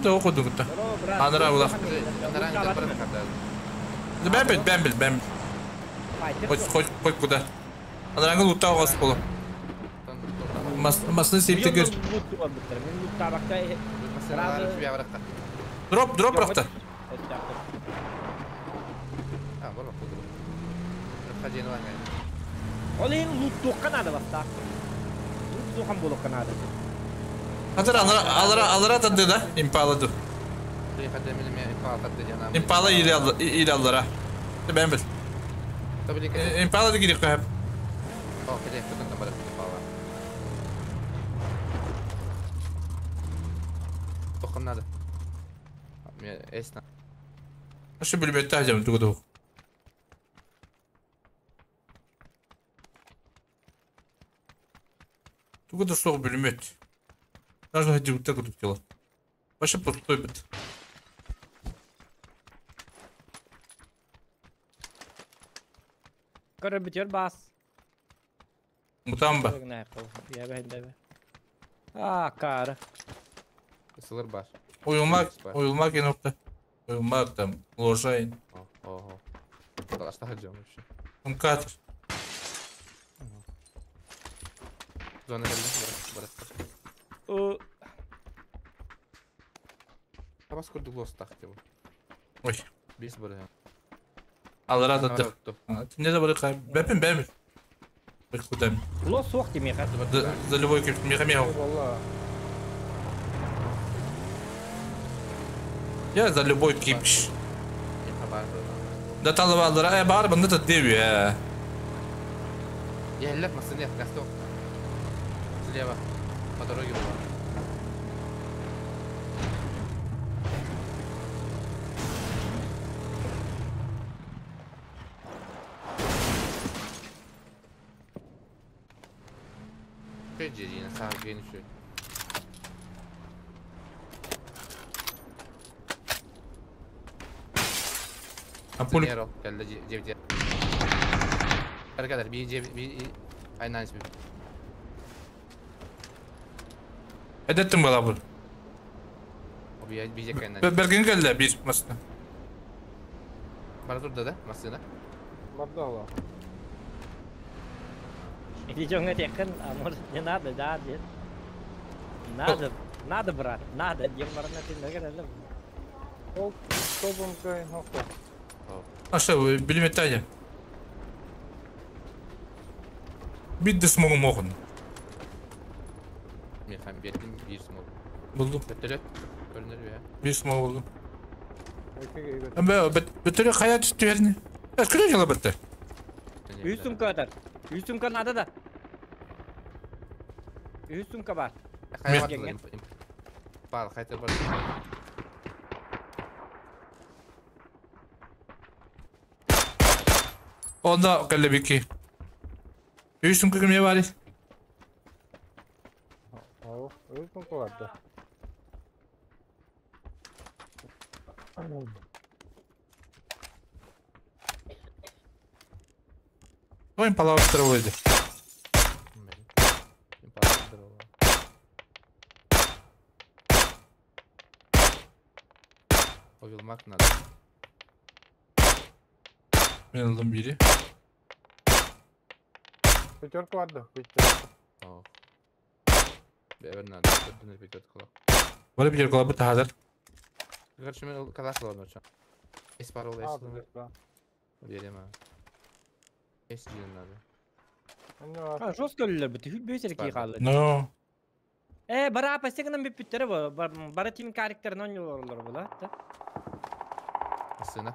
Да окуду гутта. Анара була. Бэмбит, бэмбит, бэмбит. Хоть, хоть, хоть куда. Анараңы лутта оғас болу. Масны септігір. Дроп, дроп рақта. Ол ең луттуққа нады баста. Луттуқан болуққа нады. Хатыр алара алара алара тады да импала ду. Импала или алара. Ben bil. Импала да гидик кахып. Надо. Эсна. Ашы билбетте хажам тугу. Тугу да соқ билмет. Даже ходил так вот дело. Вообще пустой бит. Көрөр бүтөр бас. Мутамба. А, кара. Сылыр бар. Уйулмак, уйулмак инокта. Уйулмак там, ложайн. Ого. Ашта хаджам вообще. Умкатыр. Зона келді, барат. Табас көрдік лостақ деп. Ой. Бес бар. Алара да. Не да бар кай. Бәпин бәмир. Бек кудам. Лос суох демеха. За любой кеп меха меха. Я за любой кипш. Да талып алдыра. Бар бында да деп я. Я леп масыне, гасток. Слева. По дороге была. А пули... Эдеттим бала бу. Берген келди бир машина. Бара турда да машина? Барда ала. Идём этих, а может не надо, да, дед? Надо, надо, брат, надо, дем барна ты награда. Ол тобом кайын хокко. А что, вы билметане? Бит де смогу мохун. Мен хам бердим бир смог. Булду. Бөтөлөт. Көрүнөр бе. Бир смог булду. Бе, бөтөлө кая түштү берни? Күлө жылы бітті. Үс сумка атар. Үс сумка надо да. Үс сумка бар. Бар, кайта бар. Онда кэлле бики. Үс сумка кимге бар? Ау, үс сумка бар да. Ой, импала строили. Овилмак надо. Мен aldım biri. Пятерка vardı, пятерка. О. Бер надо, бер пятерка. Бар пятерка бит хазыр. Короче, мен калаш алам оча. Эс бар ол эс. Берем а. Эс жин надо. А, жестко өлүлөр бит, хүл бөсер ки калды. Но. Бара пастегынан бит бүттөр бу. Бара тим характерин ойнолор була, да. Сына.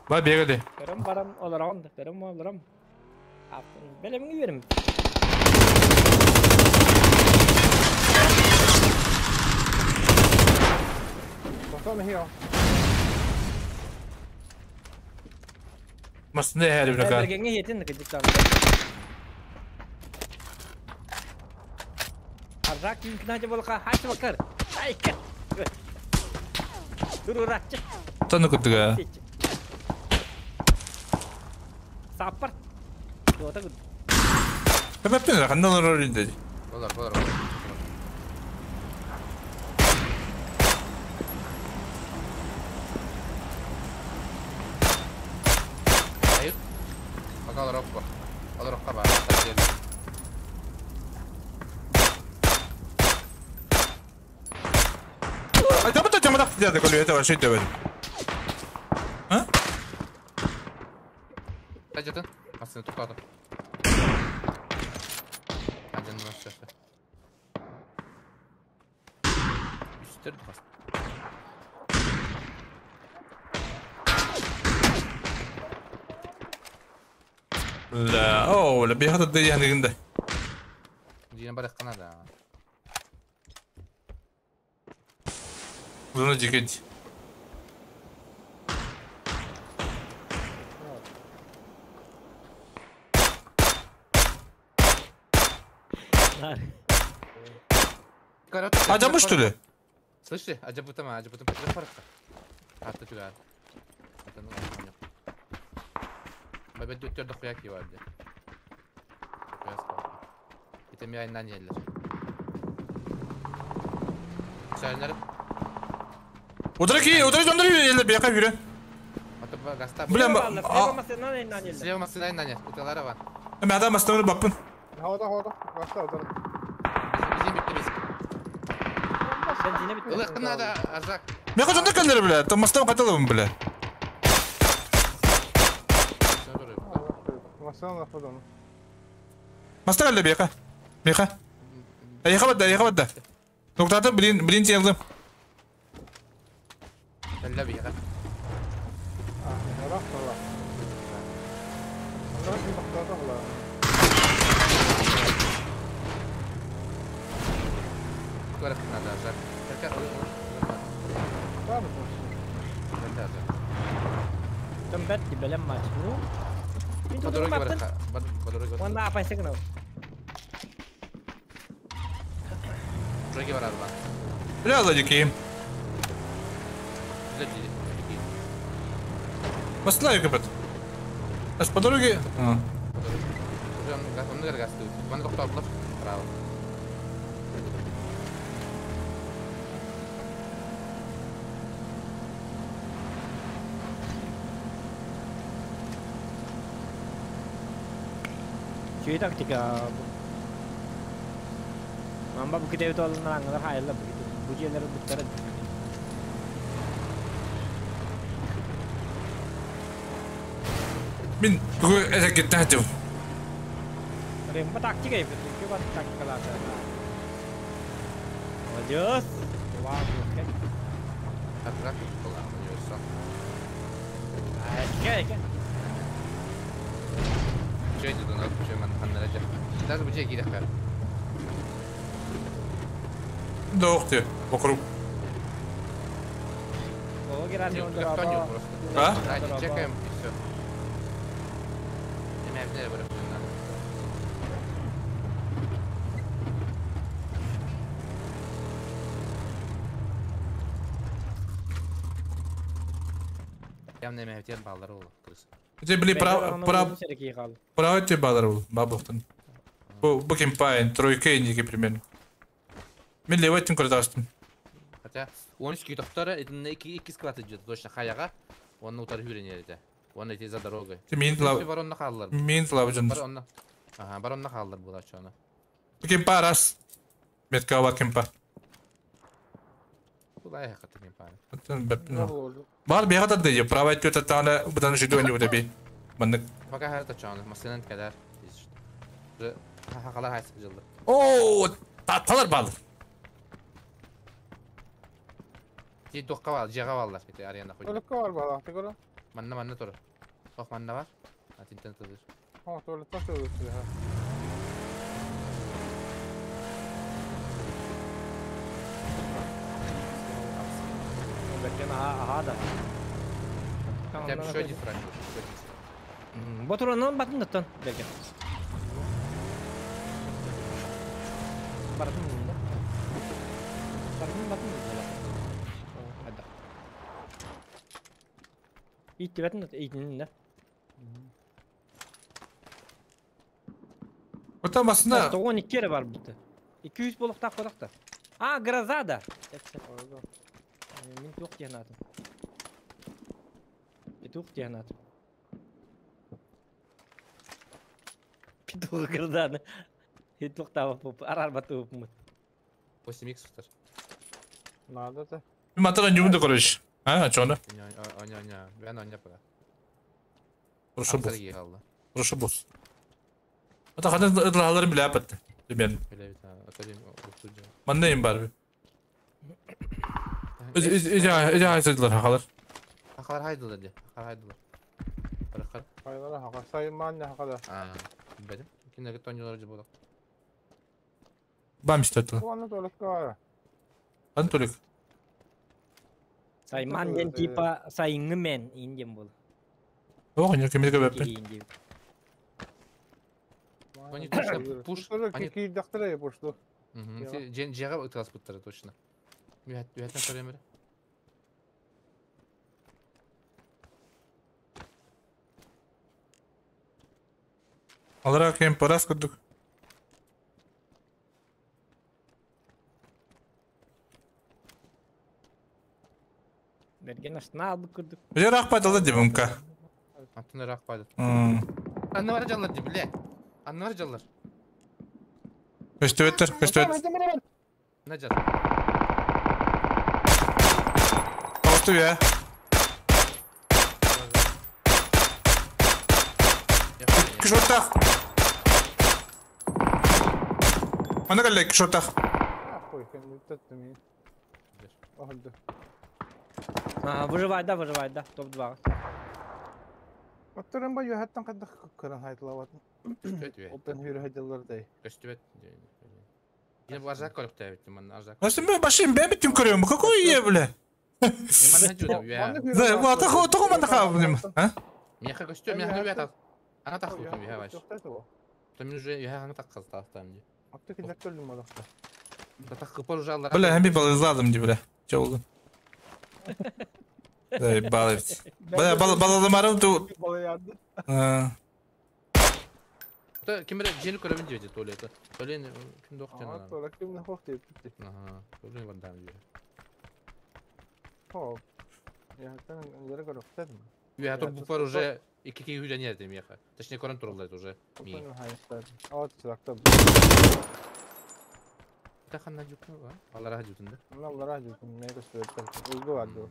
Ба бегеди. Берем барам оларам да, берем оларам. Белем берем. Потом here. Масны her bir kadar. Бергенге yetин кыжыктан. Аррак юнкнажы болка хач бакар. Айка. Турурачы. Таны күттүгө. Саппар. Дота күт. Бәппен кандан орор инде. Болар, болар. Hayır. Bak alır hoppa. Alır hoppa var. Ay tamam tamam tamam dedi kolye tamam şey demedim. Ha? Hadi Aslında topladım. Hadi nasıl yaptı? Üstleri de bastı. La, oh, la bir hata değil yani günde. Yine bari Kanada. Bunu ceket. А что ли? Слышите? Аджабутама, аджабутам. Атта чугар. Бабедүттөр дохуя киварды. Итеми айнан еллер. Сәлнер. Удара ки, удара жондар еллер бияка жүрө. Бля, Слева машина айнан Уталара бар. Эме адам астамыр баппын. Хода, хода. Баста, удара. Бизин битти биз. Ылык надо, Арзак. Мека жондар келдер бля. Там мастам каталабын бля. Маста келди бияка. Бияка. Аяка бадда, аяка бадда. Токтаты блин, блин телдим. Әллә бияка. Надо, Арзак. Tempat di dalam macam. По дороге бараха. По дороге. Онда апай сигнал. Дороге барар ба. Бля, ладики. Баслаю капет. Аж по дороге. Он газ тут. Он доктор Право. Чуй тактика. Мамба бу китеп толун аңлар хайла бу китеп. Бу жерлер буттар. Мин бүгүн эсек тахтым. Ремба тактика ипет. Кө бат тактика лата. Молодец. Вау, окей. Так, график был, а, у него всё. Окей, окей. Даже бу жеге кирәк. Да, ух ты, вокруг. А? Чекаем и все. Это были прав те баллар был, бабухтан. Бу кемпайн, тройка индики примерно. Мен левый тем кардастым. Хотя, он из доктора, это на 2 склад идет, точно хаяга, он на утар хүрен Он идти за дорогой. Ты мин лав. Мин лав жан. Ага, барон на халлар была что она. Бу кемпа раз. Метка бар кемпа. Куда я хотел кемпа? Бар бега да дей, право идет от тана, будан жиду не удаби. Маннык. Пока харта чаны, маслинан кадар. Хахалар хайсы жылды. О, таталар бал. Ти докка бал, жега баллар, ити арена хуй. Толыкка бар бала, ты көрө? Манна манна тур. Ох, манна бар. А тинтен тудыр. О, толыкка тур. Ага, да. Хотя бы еще один фраг. Батуранан батын даттан, бәлки. Барын да. Барын батын да. Хада. Ит батын да, итин да. Ота басында. 12 кere бар битте. 200 болук так kodakta. А, гроза да. Мин тук дигән Петух дигән Петух гроза. Петух табып арар батып мут. 8 икс тутар. Надо да. Матара нюмды короче. А, чоны? Оня, оня, мен оня пока. Прошу босс. Прошу босс. Ата ханын ыдлаларын биле апатты. Примерно. Мандайым бар. Эже хайсыдылар хакалар. Хакалар хайдылар де. Хакалар хайдылар. Баракар. Хайдылар хака. Сайман не хакалар. А, билбедим. Киндерге тоньолор же болот. Бам истетилер. Аны толук бар. Аны толук. Сайман ден типа сайыңы мен индем бол. Ох, не кемеге беппин. Они точно пуш. Они кийдактыр пушту. Дьиэҕэ ытыаспыттара точно. Үһэттэн көрөм эрэ. Алара кем парас курдук. Берген астына албыт курдук. Бile рахпадалы дебимка. Аттын рахпады. Анны бар жаллар ди биле. Анны бар жаллар. Көстөбөттөр, көстөбөт. На жар. Тоғысту я. Кішоттақ. Ана калле кішоттақ. Ой, кем Oldu. Ага, выживает, да, выживает, да, топ-2. Оттырын ба юхаттан каддах кыран хайтлават. Оттан хүрі хайдалар дай. Көстүбөт. Я бу арзак көрүп тәбит, мен арзак. Nasıl ben başım ben bittim görüyorum. Какой я, бля? Да, вот такого такого манда хабым. А? Меха көстү, меха юхат. Ана так кутум юха баш. То мен уже юха ана так кыз таактам ди. Апты кидек төлүм алакта. Да так кыпар уже аллар. Бля, hem bir balızladım di бля. Че oldu? Да, балып. Бля, бал балалым арым ту. Та кимре жени көрөмүн диэти туалета. Туалет ким док жана. Туалет ким док деп. Аха, туалет бар дам диэ. Хо. Я там жара көрөп тедим. Я тут бупар уже ики ки хүлән ярдым яха. Точнее көрөн турулайт уже. Ми. Ат сакта. Та ханна жуку ба? Алара жутун да. Алара жутун, мен көстөрөп. Өлгө бар ду.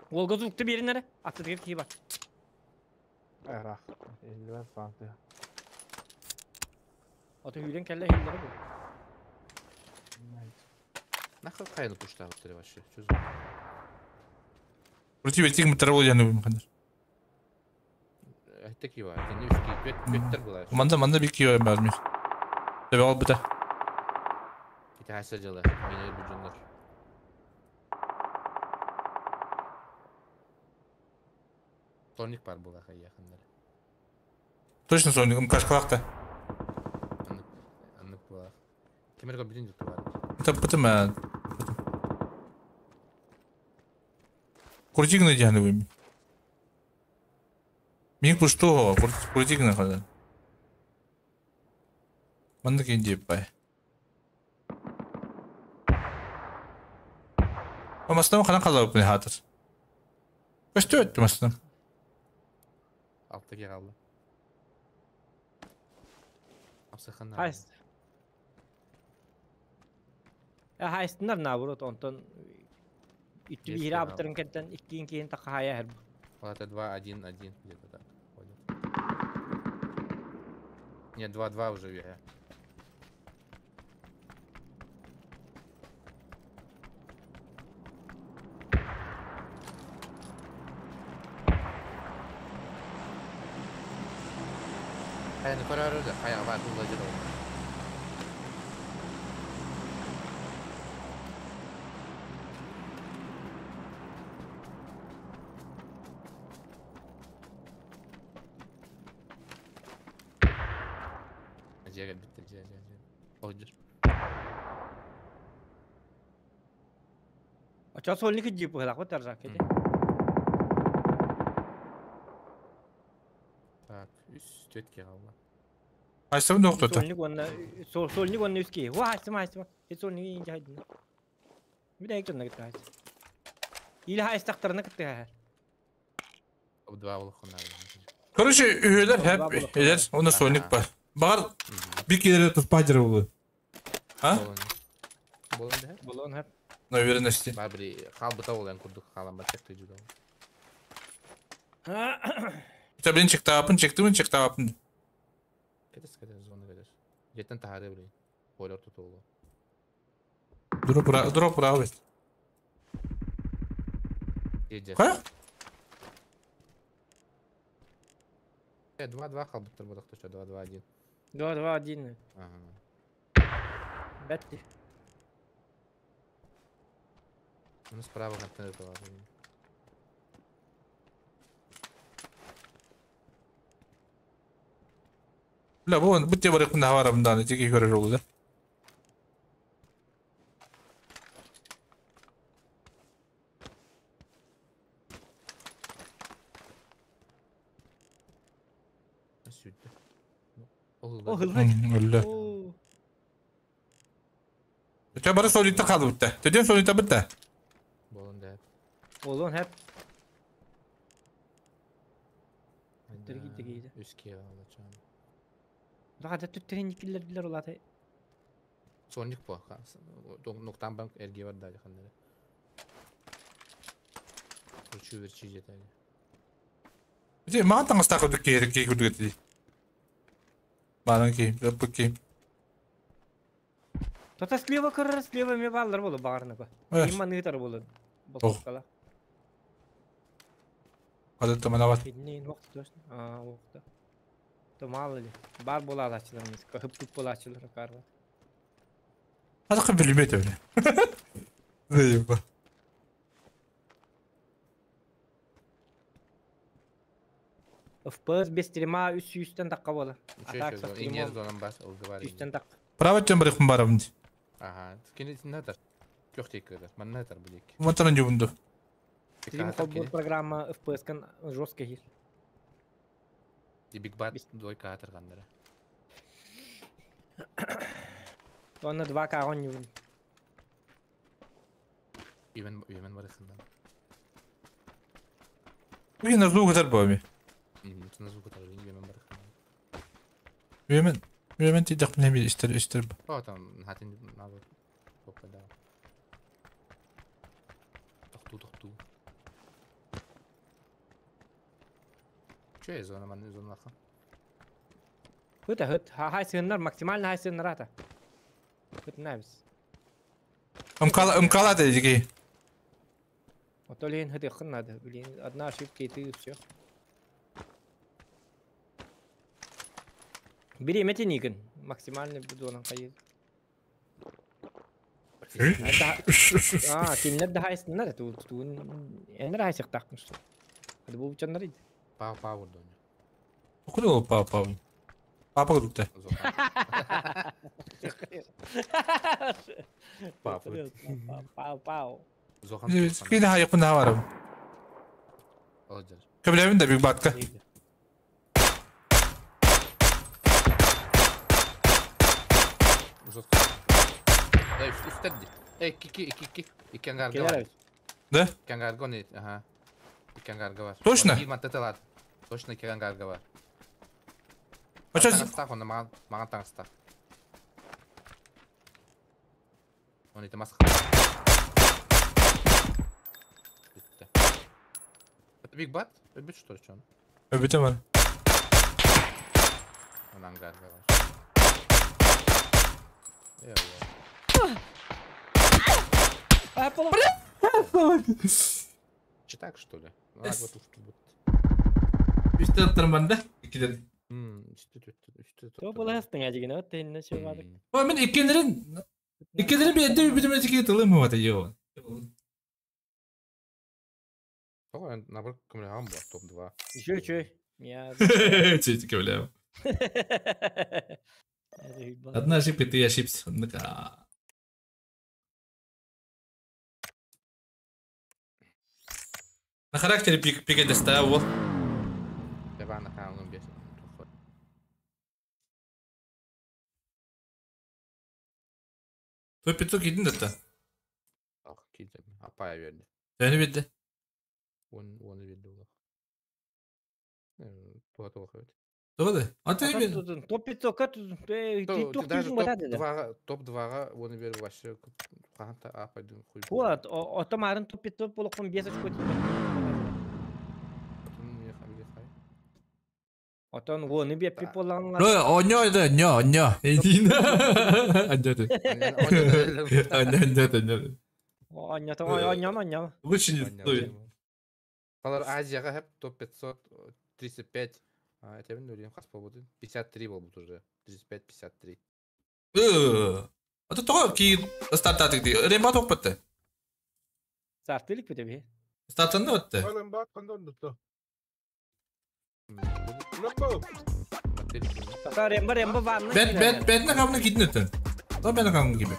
Волга звукту беринере. Аты ки бар. Ах, элбер фанты. Аты хүлен келле хиллери бу. Нахал кайны пушта вот вообще. Чё за? Против этих материалов я не буду. Это кива, это не үски, петтер была. Манда манда bir кива бар ми. Тебе ал бите. Это хаса дела, меня бюджетнер. Тоник бар була хайяхандар. Точно соник, кашкалакта. Аннык була. Кемерге билин жуту бар. Это потом Куртигна дианы вы. Мин пушто, куртигна хада. Манда кенди бай. Амастам хана калап не хатыр. Көстө өттү мастам. Алты калды. Апсахана. Хайс. Хайстынар наоборот, онтон үттү бир аптырын кеттен иккин кийин такая хер. Вот это 2 1 1 где-то так. Ходит. Нет, 2 2 уже я. Хайа, ну пора оружие. Хайа, бар, бұл жер ол. Жеге бітті, же, же, же. Ой, жүр. Ача сольник джип хылак бу таржак кеде. Так, үс төтке қалды. Айсам доктор. Сольник онна сольник онна үски. Ва хайсым хайсым. Хе сольник инже хайдын. Bir de ekranına gitti hayс. Или хайс тактарына gitti ha. Два олохунар. Короче, üyeler hep eder. Onda soyunuk var. Бар bir kere tutpacır oldu. А? Болон да? Болон хеп. Наверное, Бар бир халбыта болан курдук халан бар текте жүдө. Та блин чыкты апын чыкты мын чыкты апын. Кетес кетес зона кетес. Жеттен тахары блин. Бойлор тутулду. Дроп дроп правит. Ха? 2-2 қалбыттыр бодақта что 2-2-1. 2-2-1. Ага. Бәтті. Ну справа контейнер бар. Бля, бу бу те бар кында бар мында теге көрөр oldu да. Сүрдэ. О, Өллө. Ча бары солита қалыбытта. Төден солита бітті. Болон да. Болон хеп. Дергейді. Үске алачам. Бағада түттерин икиллер билер олаты. Соник по. Ноктан банк эрге бар дали ханнары. Учу верчи жетали. Ити маған таңыстақ күдік керек кей күдік eti. Баран кей, жаппы кей. Тота слева көрөр, слева ме баллар болу бағарны ба. Э. Имма нытар болу. Ох. Болкала. Қадыр тамана бар. Не, вакыт точно. А, вакыт. То мало ли. Бар бола алачылар эмес. Хып бола ачылар карва. Азықы білмейді өлі. Заеба. FPS без стрима 300-тен даққа бола. А так со Иңер стримом зонан бас, ылгы бар. 300-тен дақ. Право тем барықпын барамын ди. Ага, скини натар. Көх тек Ман натар булик. Матаран жубунду. Стрим холбор программа FPS кан жестко хил. Ди Биг Бат двойка атыргандары. Оны 2К он не Имен имен барысында. Уйна звук атар бами. Мм, звук атар, имен барысында. Уймен, уймен ти дақ неме истер истер. О, там хатын надо попадал. Тохту, тохту. Че зона ман зона ха? Хыт хыт хай сыннар максимально хай сыннар ата. Хыт набис. Ымкала ымкала деди. Вот олен хыт хын надо, блин, одна ошибка и ты все. Бери метениген, максимально буду хайы. А, кинлер да хай сыннар ту ту энер хай сыктакмыш. Hadi bu чаннар иди. Пау пау дон. Куда пау пау? Папа күдүктэ. Папа. Пау пау. Кини хайыкпын барам. Көблөбүн да Биг Батка. Жестко. Эй, үстерди. Эй, кики, кики. Икки ангарга бар. Да? Икки ангарга он, ага. Икки ангарга бар. Точно? Точно икки ангарга бар. А чё? Таңыстақ, онда маған, маған таңыстақ. Он это масқа. Бітті. Это Биг Бат? Өбіт что ли, чё? Өбүтө бар. Он ангарга бар. Че так, что ли? Ну, вот уж тут. Үстө аттарман да? Иккиден. То буластың ажигин от тенне шугадык. О, мен иккенерин иккенерин бир бүтүм эки тылым вот йо. О, наоборот, көмөлөгөн бар, топ-2. Еще еще. Я. Чуть көмөлөгөн. Одна ошибка, ты ошибся. На характере пик пик доставил. Давай на хаунун бес. Той 500 кидин да. Ах, кидим. Апая берди. Сени берди. Он оны берди улах. Туга туга хөт. Туга да. А ты мен топ 500 ка ты топ топ-2 топ-2-га оны берип вообще канта апайдын хуй. Вот, ото марын топ 500 болоккон 5 очко тип. Отон оны беп болан. Ну, онё да, нё, онё. Эдин. Онё. Онё, онё. Онё, онё, онё. Лучше не стоит. Алар Азияга хеп топ 535. А, это мен ойлойм кас болду. 53 болду уже. 35 53. А то того ки стартатык ди. Рембат окпатты. Стартылык бите би. Стартанды өттү. Рембат кандай өттү? Та ремба ремба ванна. Бет бет бетне камны кидин өттү. То бетне камны киби.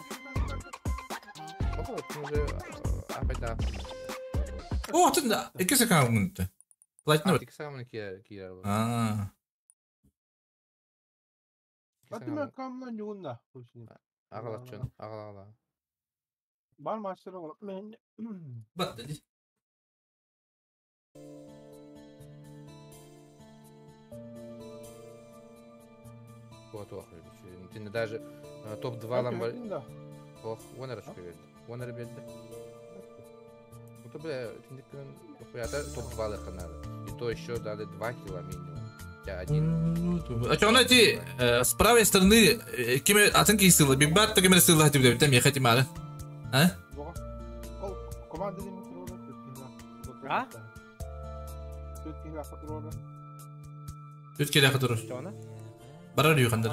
О, атын икки секунд өттү. Платина. Икки секунд киер. А. Атыма камна ньугунна. Аҕалаччын, аҕала-аҕала. Бар мастер оҕолор. Мен Бат dedi. Вот ох, Тинне даже топ-2 ламбар... Ох, он эрэ берді. Он эрэ берді. Ну то бля, тинник хуята топ-2 лыханады. И то еще дали 2 кило минимум. Я один. А что он эти с правой стороны кеме атын кисылы, бигбат то кеме сылы хотим, там ехать мало. А? Команда А? Түт келе хатырыр. Барар юхандар.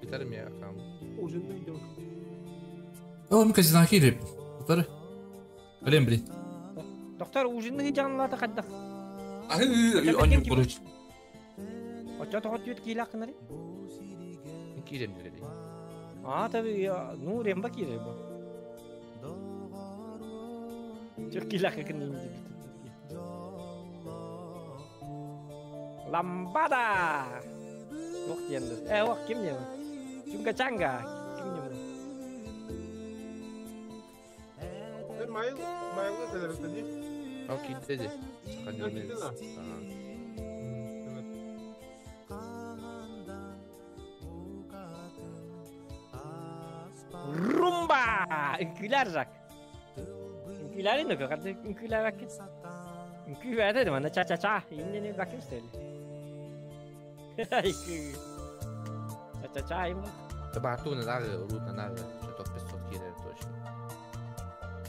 Битер ми акам. О, мы казина килип. Доктор. Алем блин. Доктор, ужинны жанлата кадда. Ай, они короче. Очо тоҕо түөт киилэ кынары? Киирем дире. А, таби, ну, ремба киире бу. Түөт киилэ кынары. Ламбада! Ох диэн. Ох, ким диэн? Чунга чанга. Ким диэн? Майл, майлы кэлэрбит Ал киирдэ Киирдэ да? Румба! Үҥкүүлэр жак. Үҥкүүлэрин да көхөрдө үҥкүүлэр баккин. Үҥкүү бээтэ манна ча-ча-ча. Иннени баккин стели. Ча-ча-ча им. Табатуна нары, рутна нары, что топ 500 килер точно.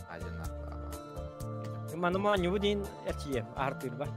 Один нахуй. Манума нюбудин эрчием артыр ба.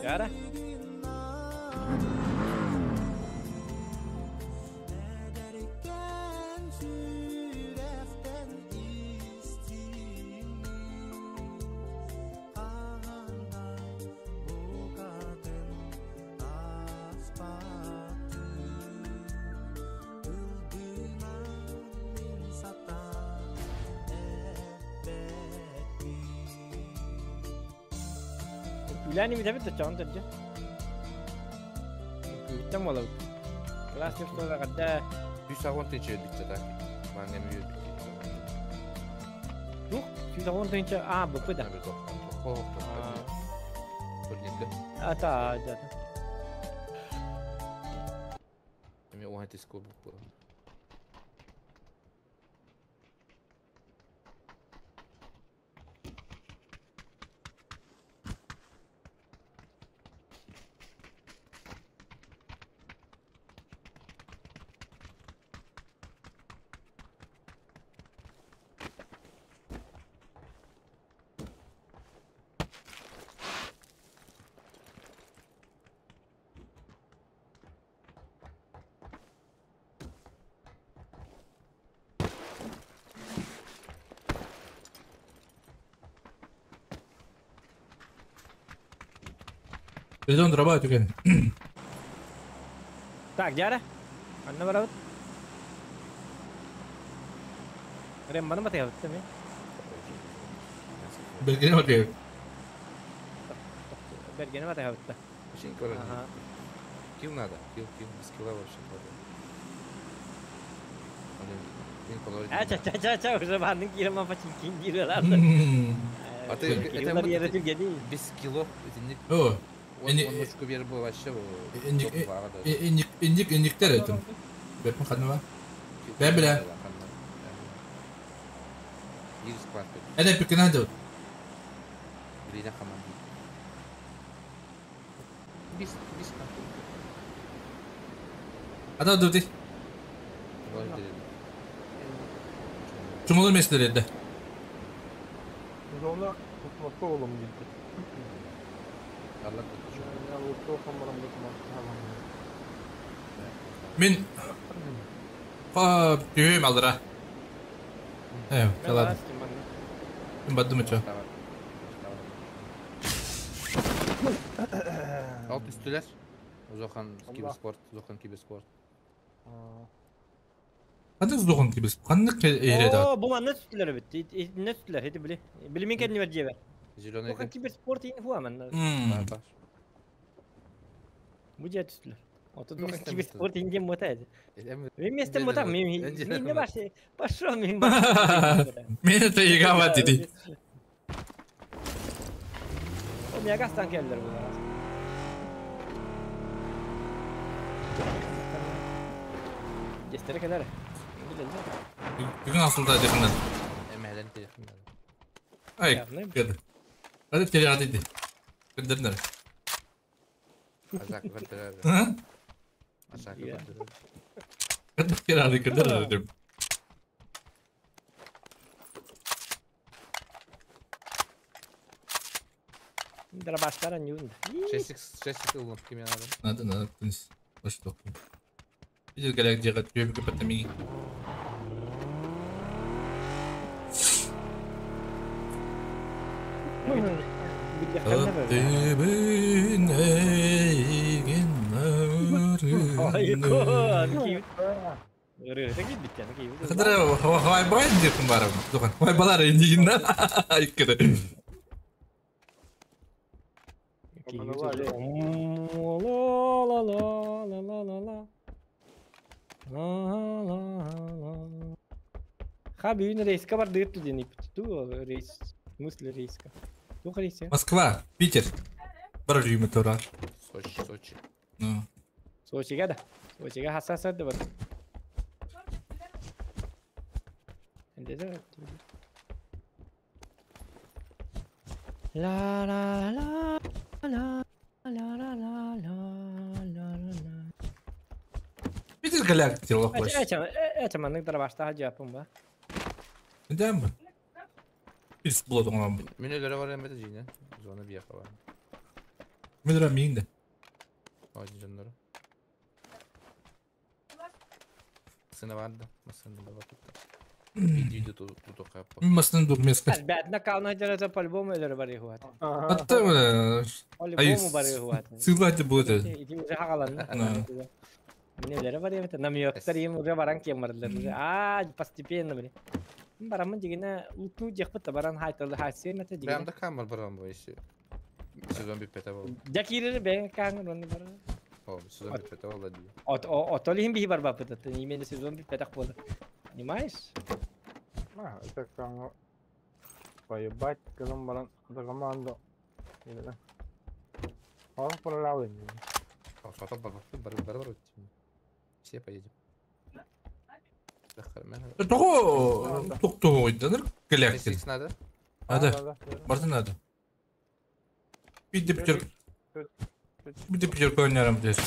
Яра. Үләни бит бит чон төрдө. Күттем болот. Класс деп стола кадда. Жүз агон тынча өтбүт так. Маңа эми өтбүт. Тух, 110 тынча, а, бу да. Ата, да. Эми оған теско бу. Идем дробать укен. Так, Дяра. Анна барабыт. Рембаны батыгабыт ми. Бергене батыгабыт. Бергене батыгабыт. Очень короче. Килл надо. Килл, килл. Без килла вообще тоже. А, ча ча ча ча, уже бандын кирма пачинкин дирелар. А ты это без киллов это не. О. Он мужику бер был вообще. Инник инник инниктер этим. Бепин ханва. Бебля. Это пикина делает. Бис А да, ты. Чумалы меслерде. Зона tutmakta oğlum gitti. Allah Мен түйем алдыра. Э, ладно. Мен бардым өтө. Alt üstüler. Зохан киберспорт, Зохан киберспорт. Қандай Зохан киберспорт? Қандай эреді? О, бу манна түстүлөр бит. Не түстүлөр, эти били. Билмин кенни бер жебер. Зеленый. Зохан киберспорт ин хуа манна. Бу же түстүлөр. Ото Зохан киберспорт ин дем мота эди. Мен месте мота, мен не баш. Пошел мен. Мен это игава диди. О, мегастан келдер булар. Gestere kadar. Бүгін асылда дехинен. Эмелен телефон. Ай, кеди. Hadi teri hadi. Gönderin. Azak gönderiyor. Ha? Azak gönderiyor. Hadi teri hadi gönderin. Дробаштара не унда. 6 улым киме надо. Надо, надо, Что? Видел, когда где-то тюбик потом и... Хай бай деп барым. Хай балар индигин Иккеде. Ха, бүгүн рейска бар дыгыт дени. Ту рейс. Мысли рейска. Ту рейс. Москва, Питер. Бар жүймө тура. Сочи, Сочи. Ну. Сочиге да. Сочиге хассасат да бар. La la la la la la la la la. Питер галактик лохваш. Эче маннык дарбашта жапым ба. Neden mi? Bir buladым ama. Minelere var emede cine. Zona bir yaka var. Minelere miyim de. Hadi canları. Masına vardı. Masına da bakıp. Видео тут тут Масына дур место. Бәдна кална жарата по-любому элер бар ихуат. Атта По-любому бар ихуат. Сылать будет. Иди уже хагалан. Минелere бар evet. Намёктар им уже баран кемарлар. А, постепенно блин. Барамын дегене уту жекпит баран хайтылды хайсен ата дегене. Бәм да камер барам бу иши. Сезон бит пете бол. Жакирер бәң каңыр оны бар. О, сезон бит пете бол ди. От отолим би бар бапыт. Именно сезон бит петак болды. Понимаешь? А, это каңы поебать, кызым баран за команду. Или Он пролал. Все поедем. Того, токтоо ойданыр галактик. Надо? Надо. Барды надо. Биде пятерка. Биде пятерка ойнарым дес.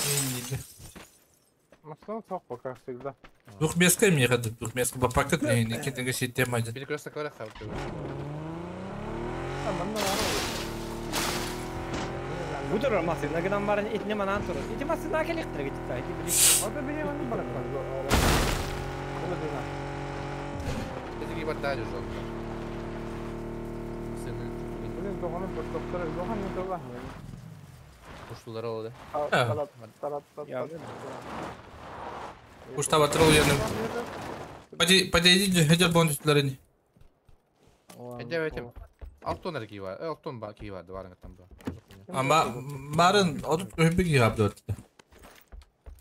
Машина тоқ как всегда. Двухместка мне ходу, двухместка по пакет не не кетенге система. Перекресток вараха. Бу машина гынан барын итне манан турur. Ити машина келиктир гитти. Ити били. Ода били мани барак. Эти бар даже жёстко. Блин, доғаны бір доктор, доған не доға. Уштулар oldu. Ушта батырыл yerine. Подойдите, хотя бы он üstlerini. Evet. Altın erkeği var. Altın erkeği vardı varın tam da. Ama marın o da bir yaptı.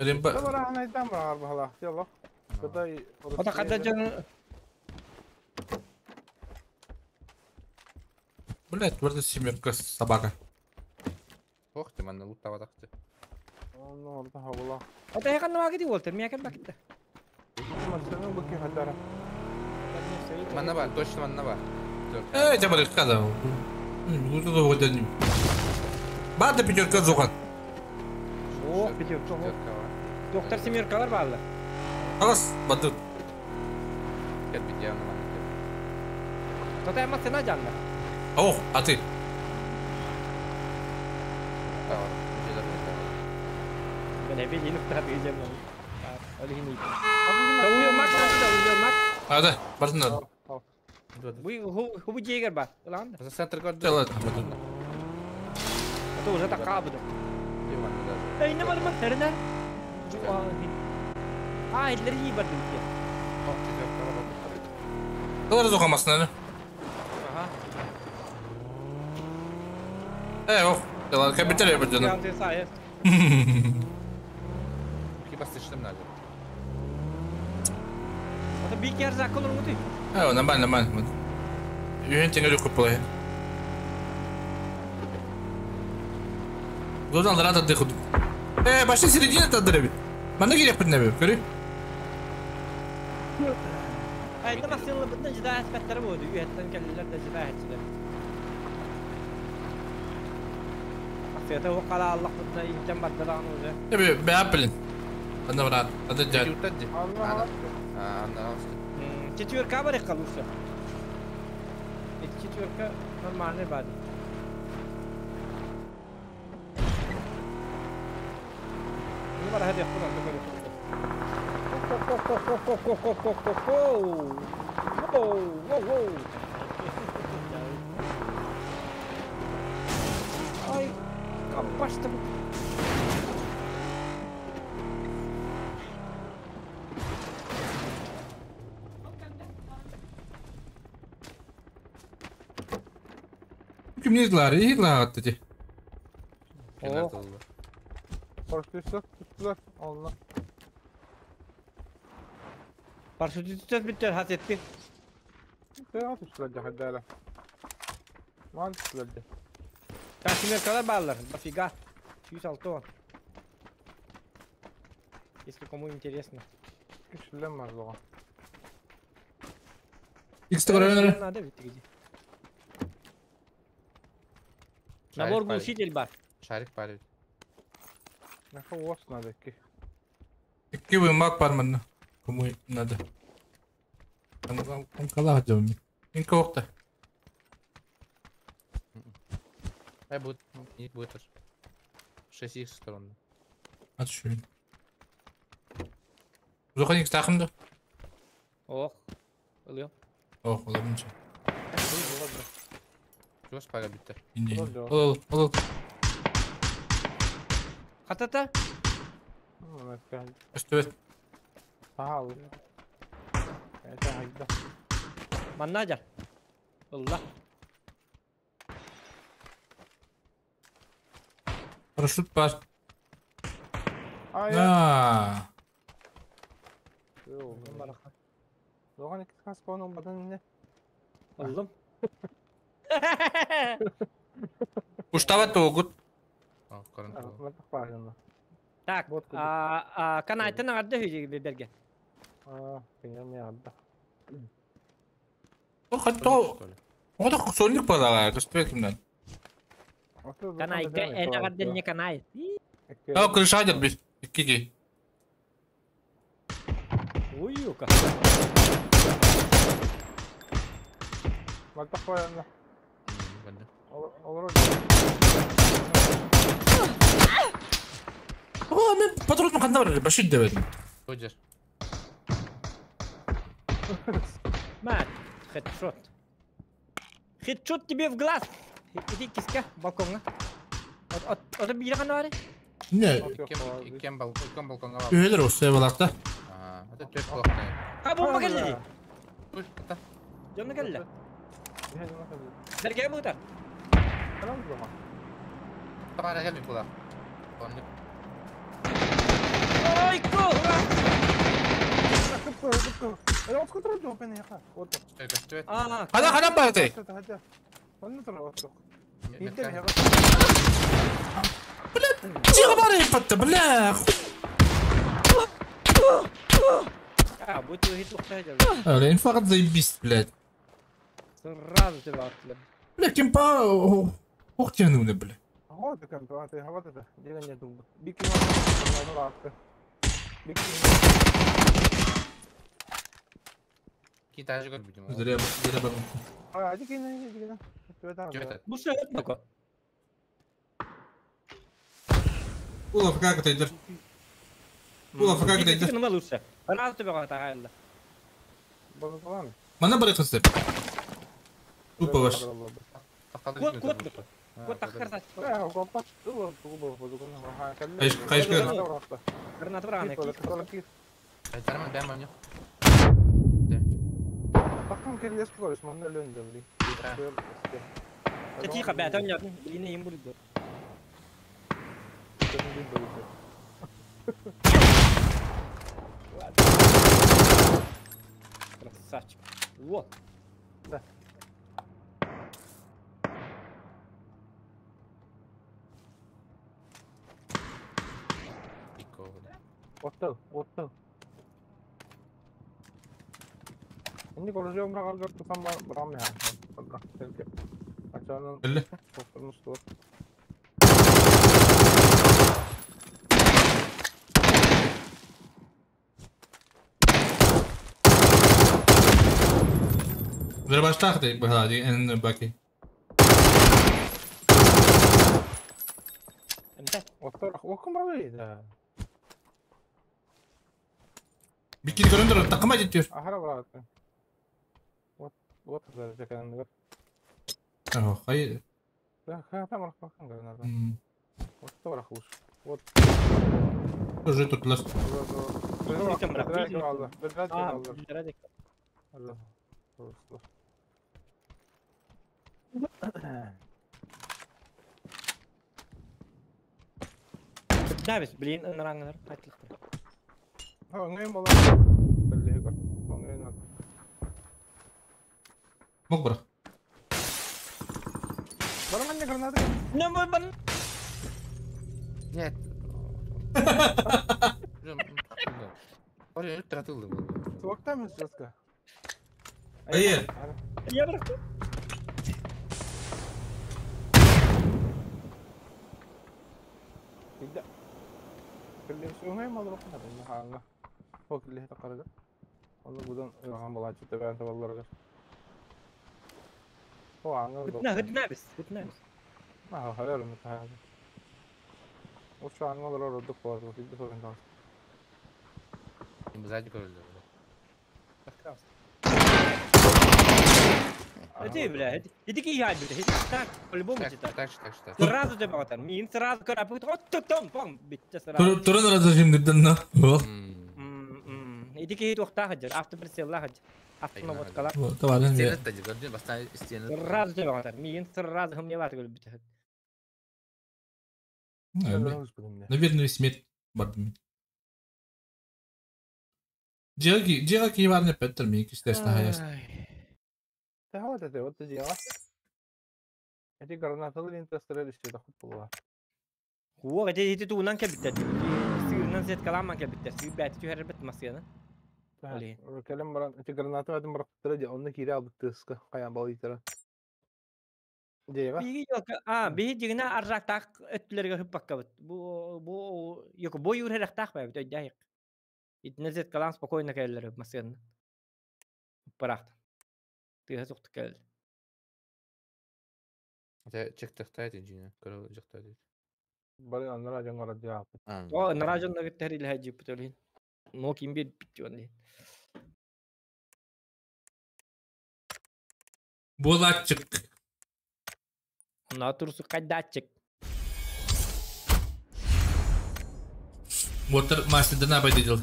Elim ba. Bara haydan var bahala. Yallah. O da kadar canı. Блять, вроде семерка собака. Ох ты, манна луттава такты. Ну, orada havla. O da yakın vakit oldu. Mi yakın vakit. Машина быки хадара. Манна бар, точно манна бар. Эй, тебя барыш када. Ну, тут вот один. Бада пятерка зухан. О, пятерка. Доктор семерка бар балы. Алас, бады. Gel bir diğer manna. Тотай машина жанна. Ох, а ты? А, да, бардын надо. Хубу жегер бар. Ылан. Центр города. Да ладно. Это уже такая будет. Эй, не барма, тернер. А, илleri iyi bardım ki. Доллар зохамасын әлі. Ага. Эй, ох, да капиталия бирден. Кибастычным надо. Это бикер закон румуты. Э, нормально, нормально. Үйен теңгер көп болай. Зодан рада дыхуд. Э, башни середина тадыры. Мана керек бир небе, көрү. Айта масылы бутна жида аспектары болду. Үйеттен келилер да жида хечилер. Асета о кала Аллах бутна интен баддалаган уже. Эби, бәп билин. Анда брат, анда жат. Четверка бар калуша. Четверка нормальный бади. Ну, бар хәдә кудан көре. Воу, воу, воу. Ай, капашты. Ким не злар, и лагатты ти. Парашютистler tuttular. Allah. Парашютистер bitti, has etti. Ne tuttular cahadara? Ma tuttular. Kaşimir kadar bağlar. Дофига. 106. Если кому интересно. Küçülen var loğa. X-те көрө. Надо ведь где. Набор глушитель бар. Шарик парит. Нахуй вас надо ки. Икки вымак бар манна. Кому надо. Ан кала жом. Инка окта. Ай будет, не будет. 6 сторон. Атшы. Зохан X тахымды. Ох. Ылıyor. Ох, olamınca. Чего спага битте? Ол, ол. Хатата? Өстөбөт. Ага. Это хайда. Маннажар. Allah. Парашют бар. Аа. Doğan iki kas puan olmadan ne? Aldım. Уштабат огут. Так, канайтын арды хүжеги берген. А, кенем ядда. О, хатто. О, сонник бала, көстөбөт кимден. Канайка эн арды не канай. А, крыша бит. Икки. Ой, юка. Мальта коянна. О, мен патрон кандай бар, башит дебедим. Ходжер. Мат, хедшот. Хедшот тебе в глаз. Иди киска, балконга. От от бир гана бар. Не. Иккен балконга бар. Өйлөр остай балакта. А, это төп балакта. А, бомба келди. Уй, ата. Жонду келди. Берге бутар. Тара келми була. Онны. Ой, ко! Хана хана барды. Бля, тихо бары патта, бля. А, будет его хит. А, инфаркт заебись, блядь. Сразу тебя отклеп. Бля, кемпа, ох тянули, бля. Китай же как будем. Зря, зря. Бу сөп доко. Ула пока кытайдар. Ула пока кытайдар. Нема лучше. Она тебе тағайла. Мана бары кысып. Тупо ваш. Кот, кот, кот тахкар Кайш көр. Граната брана. Айтарман бәм аны. Бакам келес көрөс, мында лөндөм ди. Тихо, бә, там нет, блин, им будет. Красавчик. Вот. Да. Оттал, оттал. Инди короче умра калгар тукам барам я. Ачанын. Эле. Токтормуш тур. Взрываштах ты бхади эн баки. Оттар, окум барам да. Бикки көрөндөр такыма жетиyor. Ахара барат. Вот, вот заряжа Ага, хайыр. Да, там рахмахан граната. Вот то рахуш. Вот. Уже тут лас. Давис, блин, ыраңынар, айтылықтыр. Мог бірақ. Бараман граната. Не, бан. Нет. Oraya tratıldı bu. Soğukta mı Sıska? Hayır. Я bıraktım. Tidak. Kelli mal roqna hanga. O kelli taqarada. Onu budan ilham balaçı taban tavallarga. O anga. Hıtna, hıtna biz, hıtna biz. Ma hayır mı tahan. O şu an olur orada var. Bir de sorun kalsın. Сзади көрүлдү. Это, бля, это какие я, бля, так, по-любому это так. Так, так, так. Сразу тебе батар, мин сразу карапут, вот тут там, пом, битте сразу. Туран разожим деден на. Иди кей туохта хаджар, автоприцелла хаджар. Автоноводкалар. Таварын Стены тади, көрдүн, бастан стены. Сразу тебе батар, мин сразу хым не батар битте. Наверное, смерть бардым. Джеки, Джеки варны Петр мик естественно хаяс. Да вот это вот дело. Эти гранаты лента стреляли сюда хуп Хуа, эти эти туунан кебиттер. Сыырынан сеткаламан кебиттер. Сыыр бәти түһәрбет масканы. Кэлем баран эти гранаты адым барактыра де онны кире алып тыска каян бал итера. Дейга. Биги yok. А, биги дигина аржактак өттүлерге хыппакка бит. Бу бу yok, бу юрерактак ба бит өйдәйк. Итне сеткалан спокойно кэллер масканы. Баракта. Тыга сокту кэл. Чектехтайт инженер, көрө жактайт. Бары аннара жаңгара диап. О, наражон нагыттер иле хаҗип төлин. Но ким бир битчон. Булатчык. На турсу кайдатчик. Мотор мастер победил.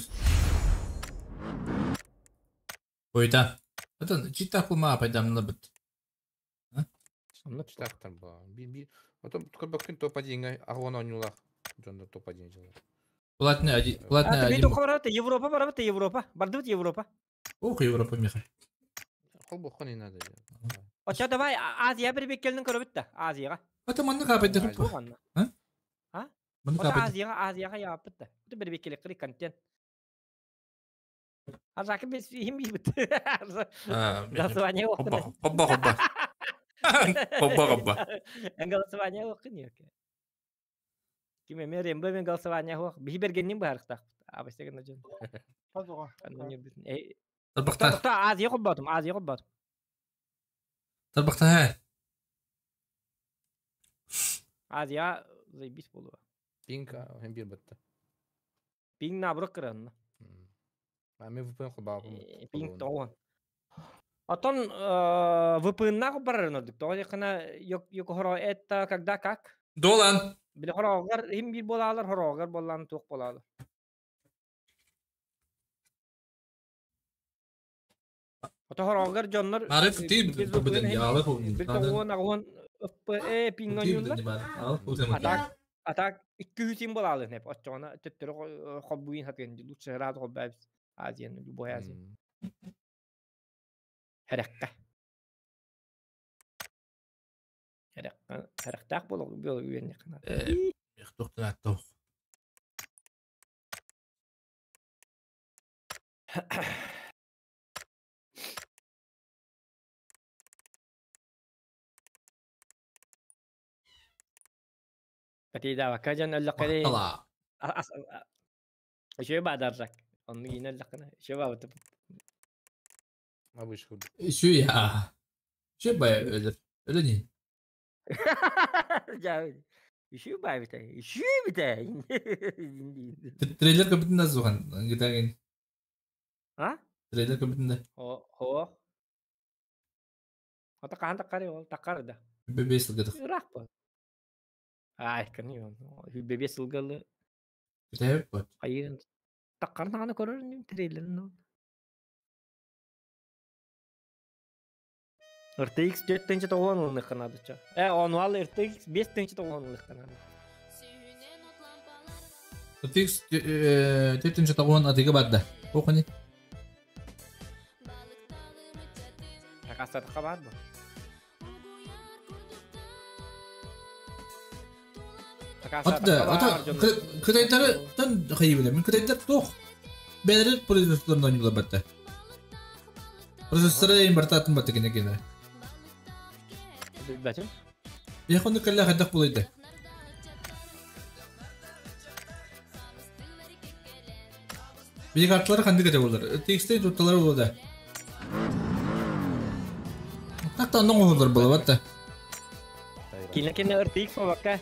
Ойда. Это чита кума пайдам лабыт. Читактан ба. Би би. Потом көрбөккүн топ-1 агон ойнулар. Жонда топ-1 жылар. Платный один, платный один. Европа барабыт Европа. Бардыбыт Европа. Ох, Европа, Михай. Кол бокон не надо. Оча давай Азия бир беккелин көрөбүт да, Азияга. Ата манны капайды. А? А? Азияга, Азияга япыт да. Бу бир беккеле кыры контент. Азаки биз хим билбит. Голосование окун. Хобба, хобба. Хобба, хобба. Голосование окун yok. Ким эме рембо мен голосование ох. Бихи бергеннин барыктак. Абастеген жон. Азуга. Тохта, Азия хоббатым, Азия хоббатым. Тарбахтаһа. Азия заебись буолуо. Пинг hem bir бытта. Пинг наоборот кыранна. Мен VPN холбаабын. Пинг тоҕуон. Отон VPN-наах барарын ордук. Тоҕо диэххинэ йокохоро это когда как? Долан. Били хороогар им биир буолаалар хороогар буоллаан туох буолаалар. Ото хороогар дьоннор Арыт тиим быдан яалы бир тоҕуон аҕуон ФПЭ пиҥҥа Атак атак икки үсин буолаалын хеп оччоҕуна төттөрү холбуйун хатыгын лучше сразу холбаабыс Азияны любой Азия. Хэрэххэ. Хэрэххэ хэрэхтээх буолуох үөннэххэ. Эхтохтон аттох. Патидаабакка дьон өллөххө Үчүгэй баадаррак. Онну киинэ өллөххүнэ үчүгэй баабыт. Обычно. Үчүгэй аа. Үчүгэй баа өлөр. Өлө ни. Үчүгэй баабыта. Үчүгэй битэ. Трейлер көбүтүн да сухан. Гитаген. А? Трейлер көбүтүн да. Хо. Ата хаан таккары ол таккар да. Бебес сылгадык. Ыраах бу. Ай, кani Бебес сылгалы. Күтәбит бот. Хайын таккарын аны көрөр ним трейлерин. RTX 4 тоҕуон ылныхханадыча. Э, онуал RTX 5 тоҕуон ылныхханады. RTX 4 тоҕуон атыга барда. Охони. Акастатыкка бар бу. Ата, ата, кытайдары тан хайы Мин кытайдар тоқ. Бәлері производстволарынан ойнуулар батта. Процессоры импортатын батта кене кене. Билбэтим. Яхонны кэллэ хайдах булайды. Били карталары ханды кете болар. TXT тутталары болда. Так та оннон оһоллар була батта. Кина кене RTX бабакка.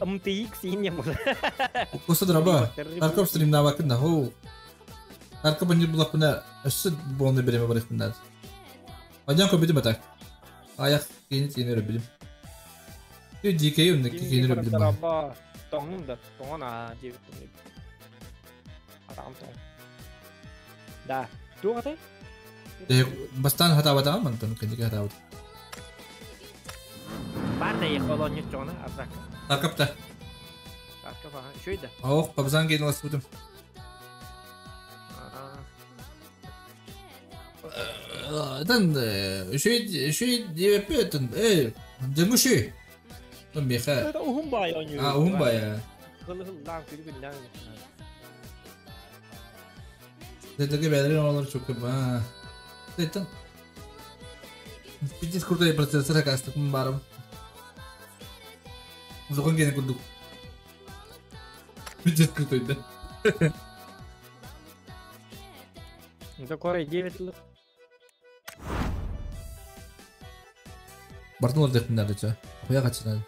MTX инне була. Укуса драба. Тарков стримнабакын да. Хоу. Тарков баньыр булакпына өссө буонны береме барыхпыннар. Адян көбүтүм атак. Аяк кийини тиини өрөбүлүм. Ю DK унны кийини өрөбүлүм. Драба. Тоңнум да. Тоңон а дебит. Атам тоң. Да. Туох атай? Бастан хатабатаҕа мантан кэнники хатаабыт. Бар да ехолон чоҕуна арзак. Таркапта. Таркап аха. Үчүгэй да. Ох, пабзан кейин аласпытым. Тан үчүгэй үчүгэй диэппи э дьэҥ үчүгэй. Тон миэхэ. Это уһун баай оонньуур. А, уһун баай. Хыл-хыллаан күлүгүннээн. Дэтэгэ бээлэрин оҕолор чукка Тэн Пиздец крутой процессор акастыкпын баарым. Зохон гене курдук. Пиздец крутой да. Это Core 9 лых. Бартын олар деппин да Хуя качынан.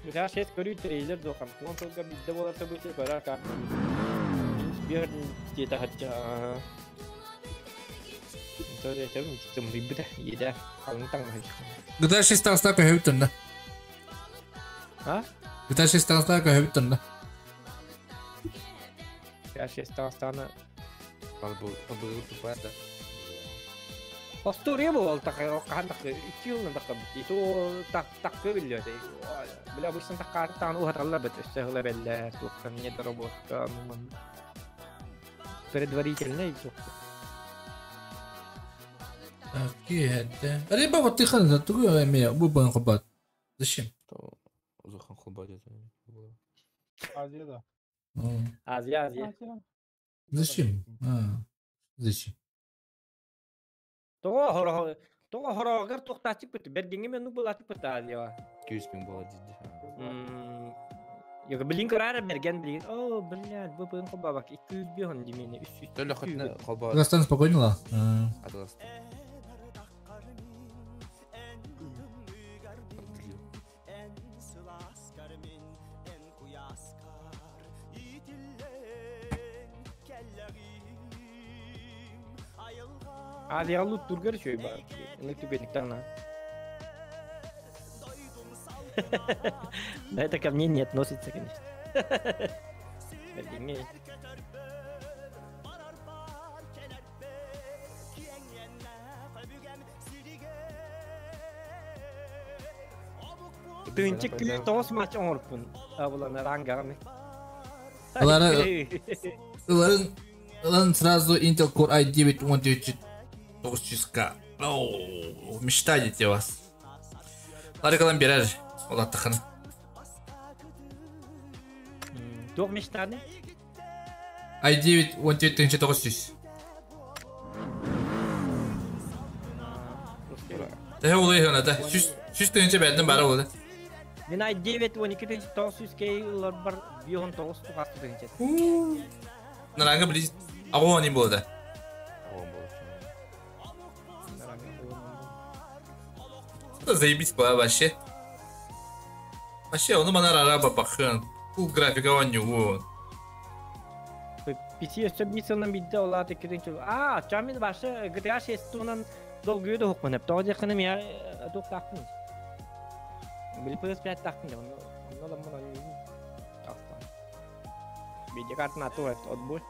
Быта шесть көрүү трейлер дохам. Он только бидде болар событие көрөр как. Бир где-то хотя. GTA 6 таҕыстаах көһөбүт тонна. А? GTA 6 таҕыстаах көһөбүт тонна. GTA 6 таҕыстаана Был тупая, да. Остуоруйа буол хаһан такы икки жылынан таккабыт. Иту таккы биллиэ Бля обычно таккаары таҕаны уһаталлар бит өссө ыла бэллэр туохтан недоработка предварительный Киһэтэ. Рыба вот тыхан тугу эме бу бан хобат. Зачем? Зохан холбат это. Азия, да. Азия, Азия. Зачем? А, зачем? Тоҕо хоро тоҕо хорогар туохтааччык бит бергиҥи мен булатык бит Азия. Күүспүн буола дии. Йога билин көрөр берген билин. О, блядь, бу бын хобабак 200 бихон димени 300. Төлө хотна холбат. Казахстан спокойно ла. Атыласта. Азияға лут тургар үчүгэй баар. Инник түгэнниктан Да это ко мне не относится, конечно. Бергеңе. Тыынчык күнү тоҕус матч оҥорпун. Абылана рангаҕын. Ылары ыларын ылан сразу Intel Core i9 13900K. Оу, мечта дети вас. Ларикалан берер. Олаттахын. Туох мечтаны? i9 14900. Тэһэ улуйхана да. Сүс тыһынча бэрдин бара болду. Мен i9 12900 кей ыларбар 59 тугас тыһынча. Наранга билис агони болду. Это заебись была вообще. Вообще, он манар араба бахын. Бу графика он не вон. PC өссө биир сылынан биирдэ улаат икки Аа, чамин башы GTA 6 туһунан долгуйу да хукмун. Тоҕо диэххинэ миэ туохтаахпын. Били PS5 таахпын дьэ, онно онно ламмын ойуубун. Тахсан. Видеокартын ату отбой.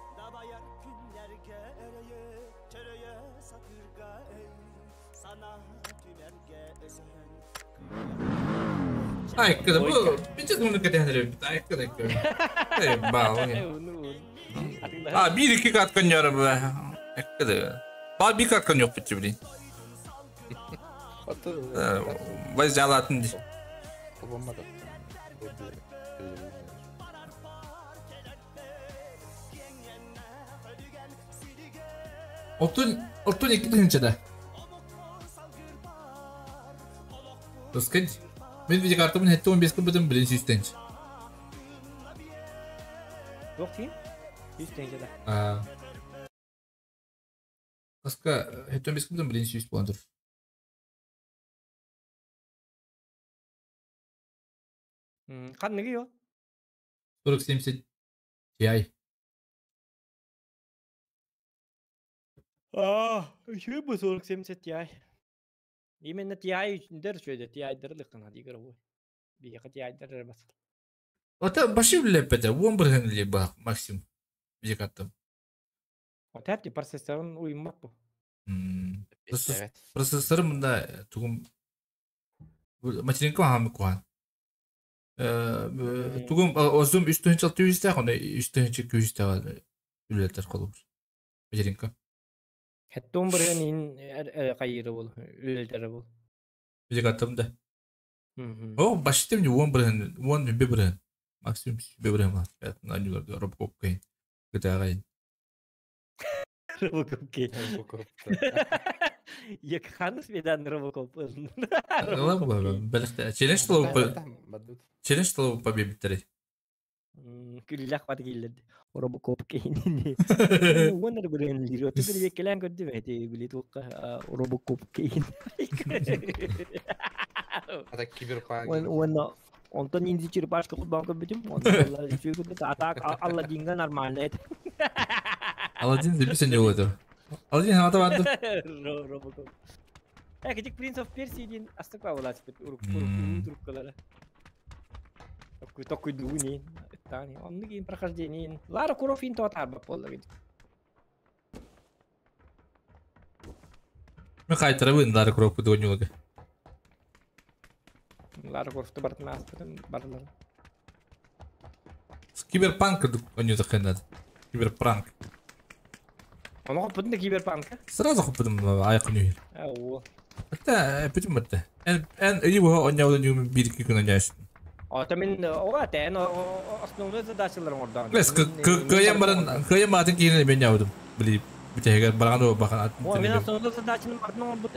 Айкыда бу бичес муну кетенер айкыда көр. Эй, баа. А, бир iki katkın yarı be. Айкыда. Ба bir katkın yok bitti bilin. Vay жалатын ди. Оттун оттун iki тыһынчада. Тоскать. Мен видеокартамын хетте 15 кыбытым билин сүүстенч. Туох тиин? Жүз тыһынча да. А. Баска хетте 15 кыбытым билин сүүс боландыр. Ханныгы йо? 4070 Ti. А, үчүгэй бу 4070 Ti. Именно Ti үчүндер үчүгэй Ti дерлик кына игровой. Биэхэ Ti дер бас. Ота баши билеппете, 10 бырһын ли ба максимум. Видеокартам. Ота процессорун уймак бу. Процессор мында тугум материнка хамы куан. Тугум озум 3-600 тә, оны 3-200 тә үлелер колубур. Материнка. Хеттон бирген ин кайыры бол, үлелтери бол. Видеокартам да. О, баштым не 10 бирген, 10 бирген. Максимум бирген бар. На нюлар Робокоп кейн. GTA гайн. Робокоп кейн. Як ханыс бедан Робокоп. Белехте челлендж толу челлендж толу победителей. Күллэх бат киллерди. Робокоп кейн. Уонар бирген лиро. Түбүр бекелен көрдүм эти билет укка Робокоп кейн. Ата киберпанк. Уонна онтон ниндзя черепашка кутбан көрбүтүм. Атак Алладинга нормально это. Алладин записан не это. Алладин хата барды. Робокоп. Кичик Prince of Persia диэн астык баалач бит урук урук трубкалары. Такой такой дуни. Тани. Онны кийин прохождение. Лара Крофт ин тоотар бап болла кичик. Мен кайтарабын Лара Крофт донюлага. Лара Крофт бартын астын барлар. Киберпанк оню закынады. Киберпранк. Оны хоппутун да киберпанк. Сразу хоппутум айкын үйір. Оо. Ата бүтүн бітті. Эн ыйы буха оньяудан юм бир iki күн оньяшын. Ата мен ога тэн основной задачаларын ордан. Лес кыйын баран кыйын батын кийин мен яудым. Били битегер барган бахан атын. О мен основной задачаны бартын орбут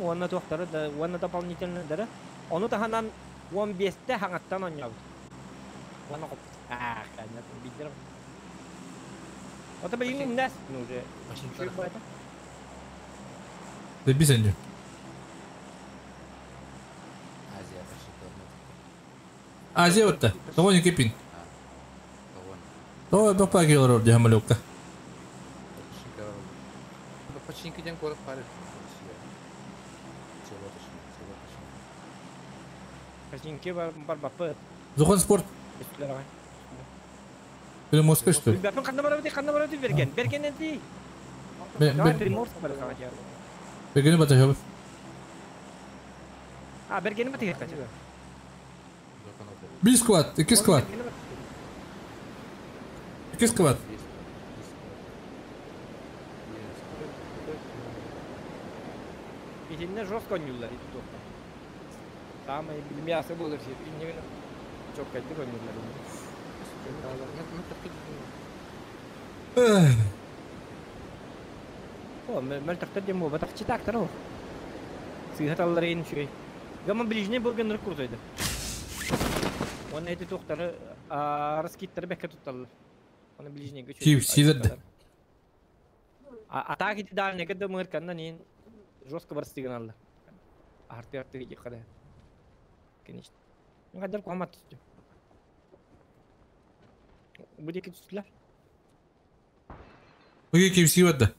уонна туохтары да уонна дополнительный дары. Ону таханан 15-те хаңаттан оньяуд. Уонна хоп. А, конечно, бидер. Ата билин нас ну уже. Да бисенди. Азия отта. Того не кипин. Того бапа гелор дьамалюкка. Починки ден город парит. Село точнее, село точнее. Починки бар бар бапы. Зохон спорт. Приморская, что ли? Бапын канда барабы, канда барабы берген. Берген энди. Приморск бар кага. Бергени баташабы. А, бергени батыгы кача. Bir squad, iki squad. İki squad. Итинне жестко ойнулар ити туохта. Самый билмясы болар сир. Инне çok кайтты ойнулар. О, мөлтөхтөр дем бу батакчы тактар ол. Сыйхаталлар ен шөй. Гамма ближний болген рекурд ойды. Оны эти туохтары раскиттары бәккә тутталар. Оны ближний көчө. Киев силерді. А так ити дальний кыды мырканнан ен жестко барстыгын алды. Арты арты када. Конечно. Гадар куамат түстү. Бу деки түстүлөр. Буга KFC барда.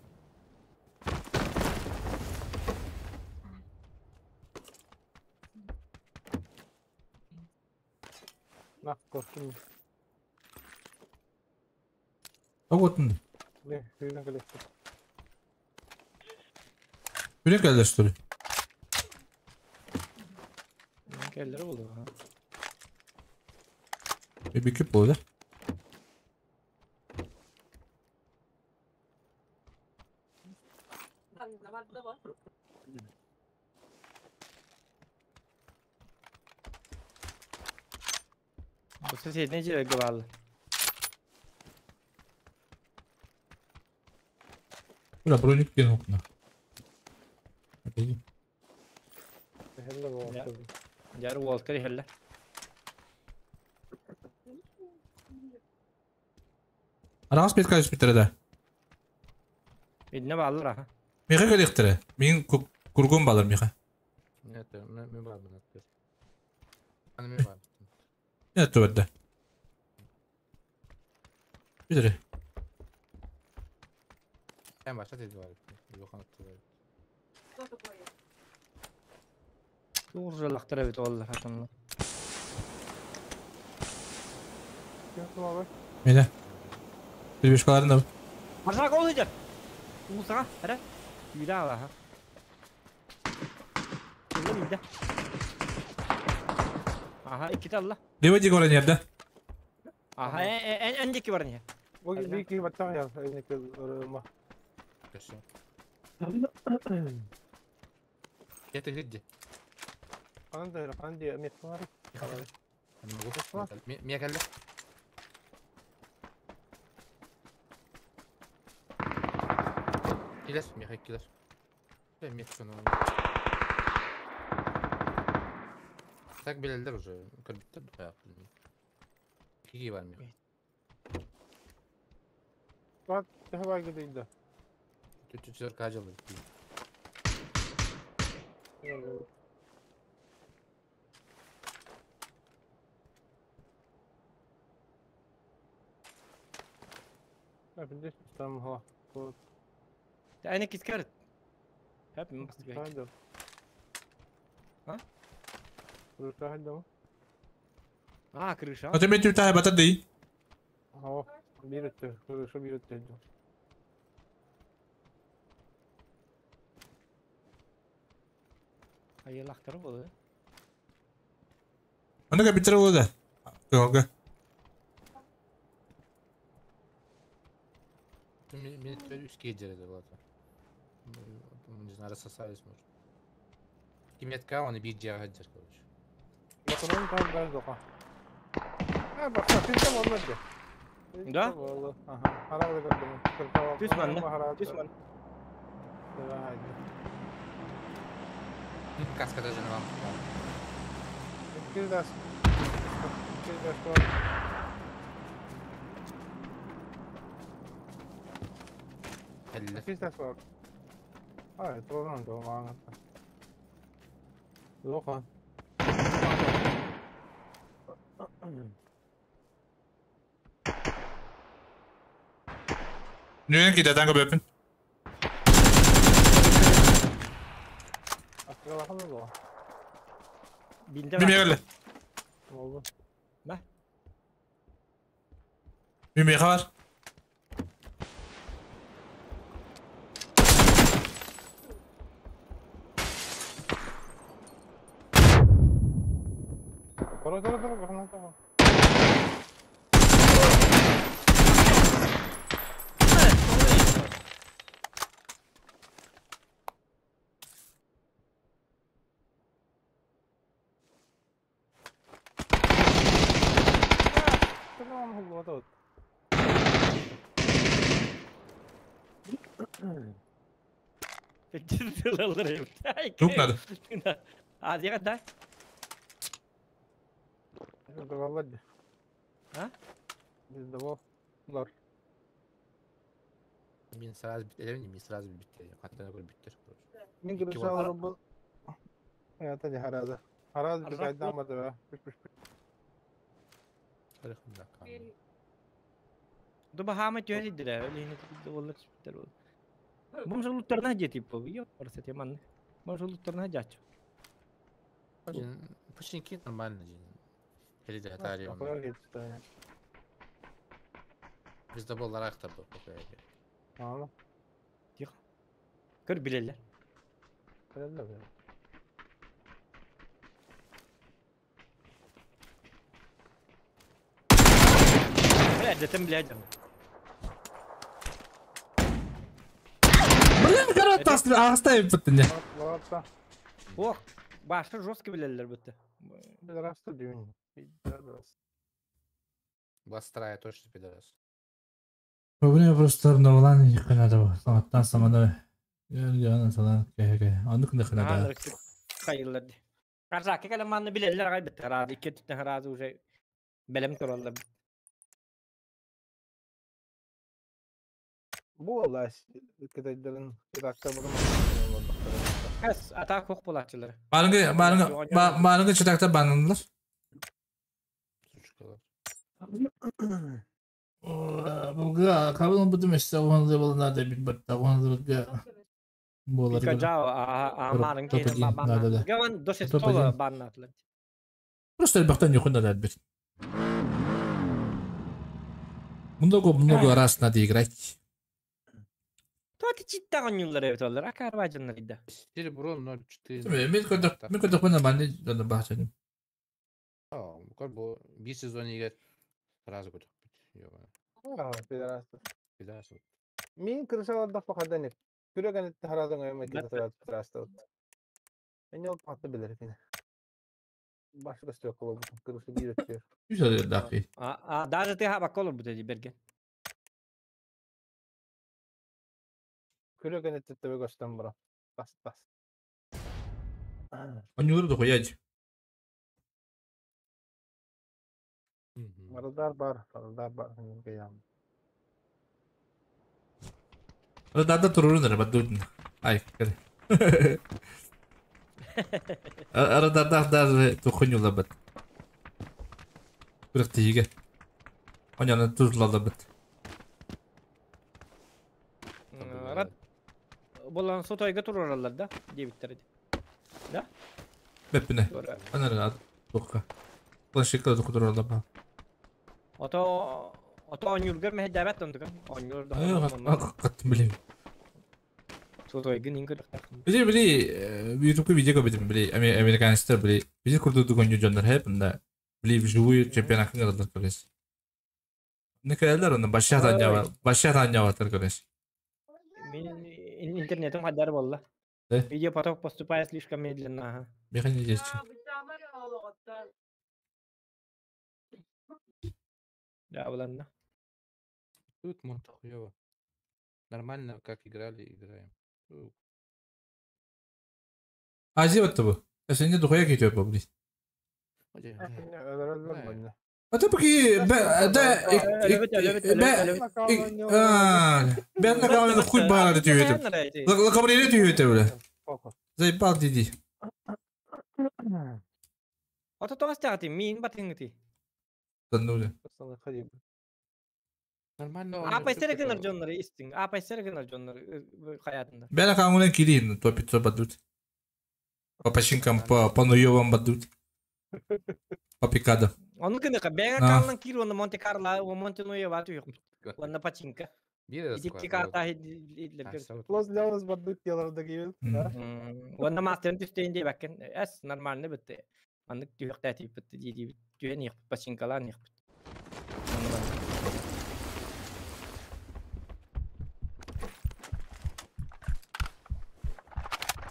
На, korktum. А вот он. Не, хрен коллекция. Бүрек келді, что ли? Келдер болду. Bir küp oldu. Bu ses ne жерге балы? Бля, броник кинул на. Жар уолкер хелле. Арагас бет кайыс битере да. Бидне баллар аха. Миха келектере. Мен кургон балар миха. Нет, мен бар мен атпер. Аны мен бар. Нет, төбөдө. Битере. En başta dedi var. Yok anlattı var. Тууржалактара бит оллар хатынла. Мене. Bir beş da. Маршак ол идет. Улсага, ара. Үйрә ала ха. Кэллэ Аха, икки алла. Лево диги баран yerде. Аха, эн дики бар не. Бу бики баттан я, эне ма. Хорошо. Я ты где? Анда, анда, метлар. Мия келді. Келер, Мия келер. Мен соны. Так билелер уже. Көрбүттер бу Киги бар Мия. Бат, тахба гидейді. Түтүтөр кажылыр. بديش تستعمل هو. انا كسكرت. هات من بس ها؟ А, крыша. А ты мен түтә бата ди. О, бирөттө, крыша бирөттө. Айылактар болду. Аны капитер болду. Кога? Мен үске жерде болады. Не знаю, рассосались, может. Киметка, он и бит жага жер, короче. Бакырын там газ дока. А, бакса, сен болмады. Да? Ага, харабы көрдүм. Түс манна. Түс ман. Каска даже на вам. Кирдас. Кирдас. Кирдас бар. Ай, толган толган. Лохан. Нүен киде танго бөпүн. Мимиэле. Ба. Мимиэхэ бар. Тора, тора, тора, граната. Тук надо. Азияға да. А? Мен сразу бит, мен сразу бит. Хаттан көр биттер. Мен кырыша бу. Это не хараза. Хараз бит айдан бата. Пүш пүш. Дуба хама түйен идилер, өлейне олар биттер ол. Бомжулуктарына же типа, ё, просто теман. Бомжулуктарына жачу. Почти нормально же. Или да, тари. Bizde bollar da bu. Ана. Тихо. Көр билелер. Билелер. Бля, детем блядь. Блин, короче, оставим пытыне. Ох, башы жесткий билелер бітті. Пидорас дюнь. Пидорас. Бастрая точно пидорас. Проблема просто обновлан надо. Аттан самана. Я салан ке. Аннык не надо. Хайылар. Каржаки кале манны билелер гай бит. Разы икки түттен разы уже белем тураллар. Бу алас кедайдарын иракта бурун. Хас ата кок булачылар. Барыңы барыңы барыңы чытакта банынлар. Булга кабыл бу демесе оңды болна да бит батта оңды булга. Болар. Пикаджао а марын кейин банна. Гаван дошет тола баннатлар. Просто бактан юкунда да бит. Много много раз надо играть. Туаты читтаган юллар эбит олар. Акар бажыннар иде. Серебро 0.4. Мен көрдік, мен көрдік мен нормальный жана бахчаным. А, көр бу бир сезон егер сразу көрдік. А, пидорас. Пидорас. Мин крышаларда фахадан ек. Күрәгән итте харазың әмә китә сразу пидорас. Мен ел патты билер икән. Башы да стёк коло бу крыша бир өтүр. Güzel dahi. А, даже ты хаба колор бу деди берген. Күрәгән итте төбе көстән бара. Бас бас. Они да хуяч. Мардар бар, мардар бар, ям. Радарда турурун бадудун. Ай, кere. Радарда даже тухуню лабат. Бирак тиге. Оняны тузлалабат. Рад болан сотойга туруралар да, дебиттер. Да? Беппине. Анара тукка. Планшетка туруралар ба. Ото ото онюргер мехдабат онтуган. Онюр да. Каттым билем. Сотойга нингер. Били били YouTube видео көрдүм били американецтер били бизи курдук оню жондар хеп мында били вживую чемпионатын кырдыр көрөс. Никелер оны башатан жаба, башатан жабатыр көрөс. Мен интернетим хадар болла. Видеопоток поступает слишком медленно, ага. Механизация. Да, ладно. Тут Монтахуева. Нормально, как играли, играем. Азия вот тобой. Если не духуя кетет, блин. А ты поки да бен на камеру хуй бара түйөтүп. Лакамреле түйөтүп бля. Заебал диди. Ото тоғас тағати, мин батыңгы Тандуля. Нормально. Апай серегенер жоннары истин. Апай серегенер жоннары хаятында. Бен камеру кирин, то 500 бадут. По починкам, по нуёвам бадут. Попикадо. Ону гыныха бэйэҥ аккаунтан киир уонна Монте Карло, Монте Нуева түһүөхпүт. Уонна пачинка. Ити карта Лос Леонос бардык деларда киирин. Уонна мастерын түстэйин диэбэккин. Эс нормально бытты. Маннык түһүөхтээтииппит дии түһэн иэхпит, пачинкалаан иэхпит.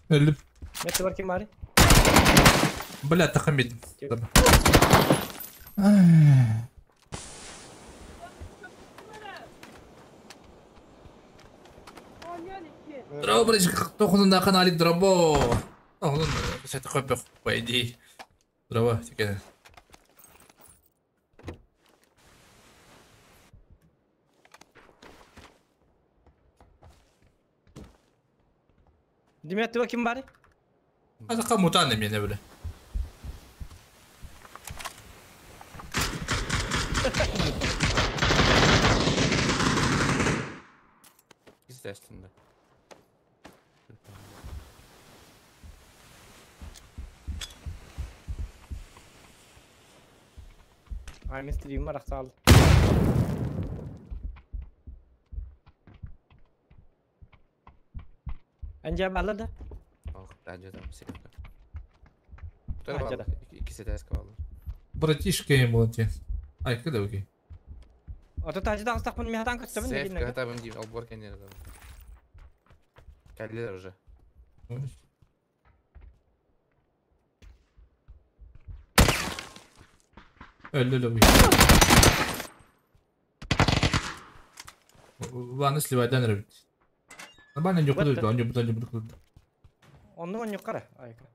Өлүп. Метр бар ким бары? Бля, тахамид. Драво, братишка, тохунун каналик драво. Тохунун, сәт көпөх, по идее. Драво, теке. Димет ким бары? Азака мутан эмиэ бile. Естественно. Ай, мен стримим арахсаал. Анжа балла да? Ох, да, секунду. Братишка ему те. Ай, когда окей. Ото тажы тағыстақпын мехатан көстөбүн Сейф катабым дейм, албор кенер. Кәллер уже. Өллө лөбүй. Ваны сливайдан ребит. Нормально не кудыр, он не буду, не буду. Онну он юқара. Айка.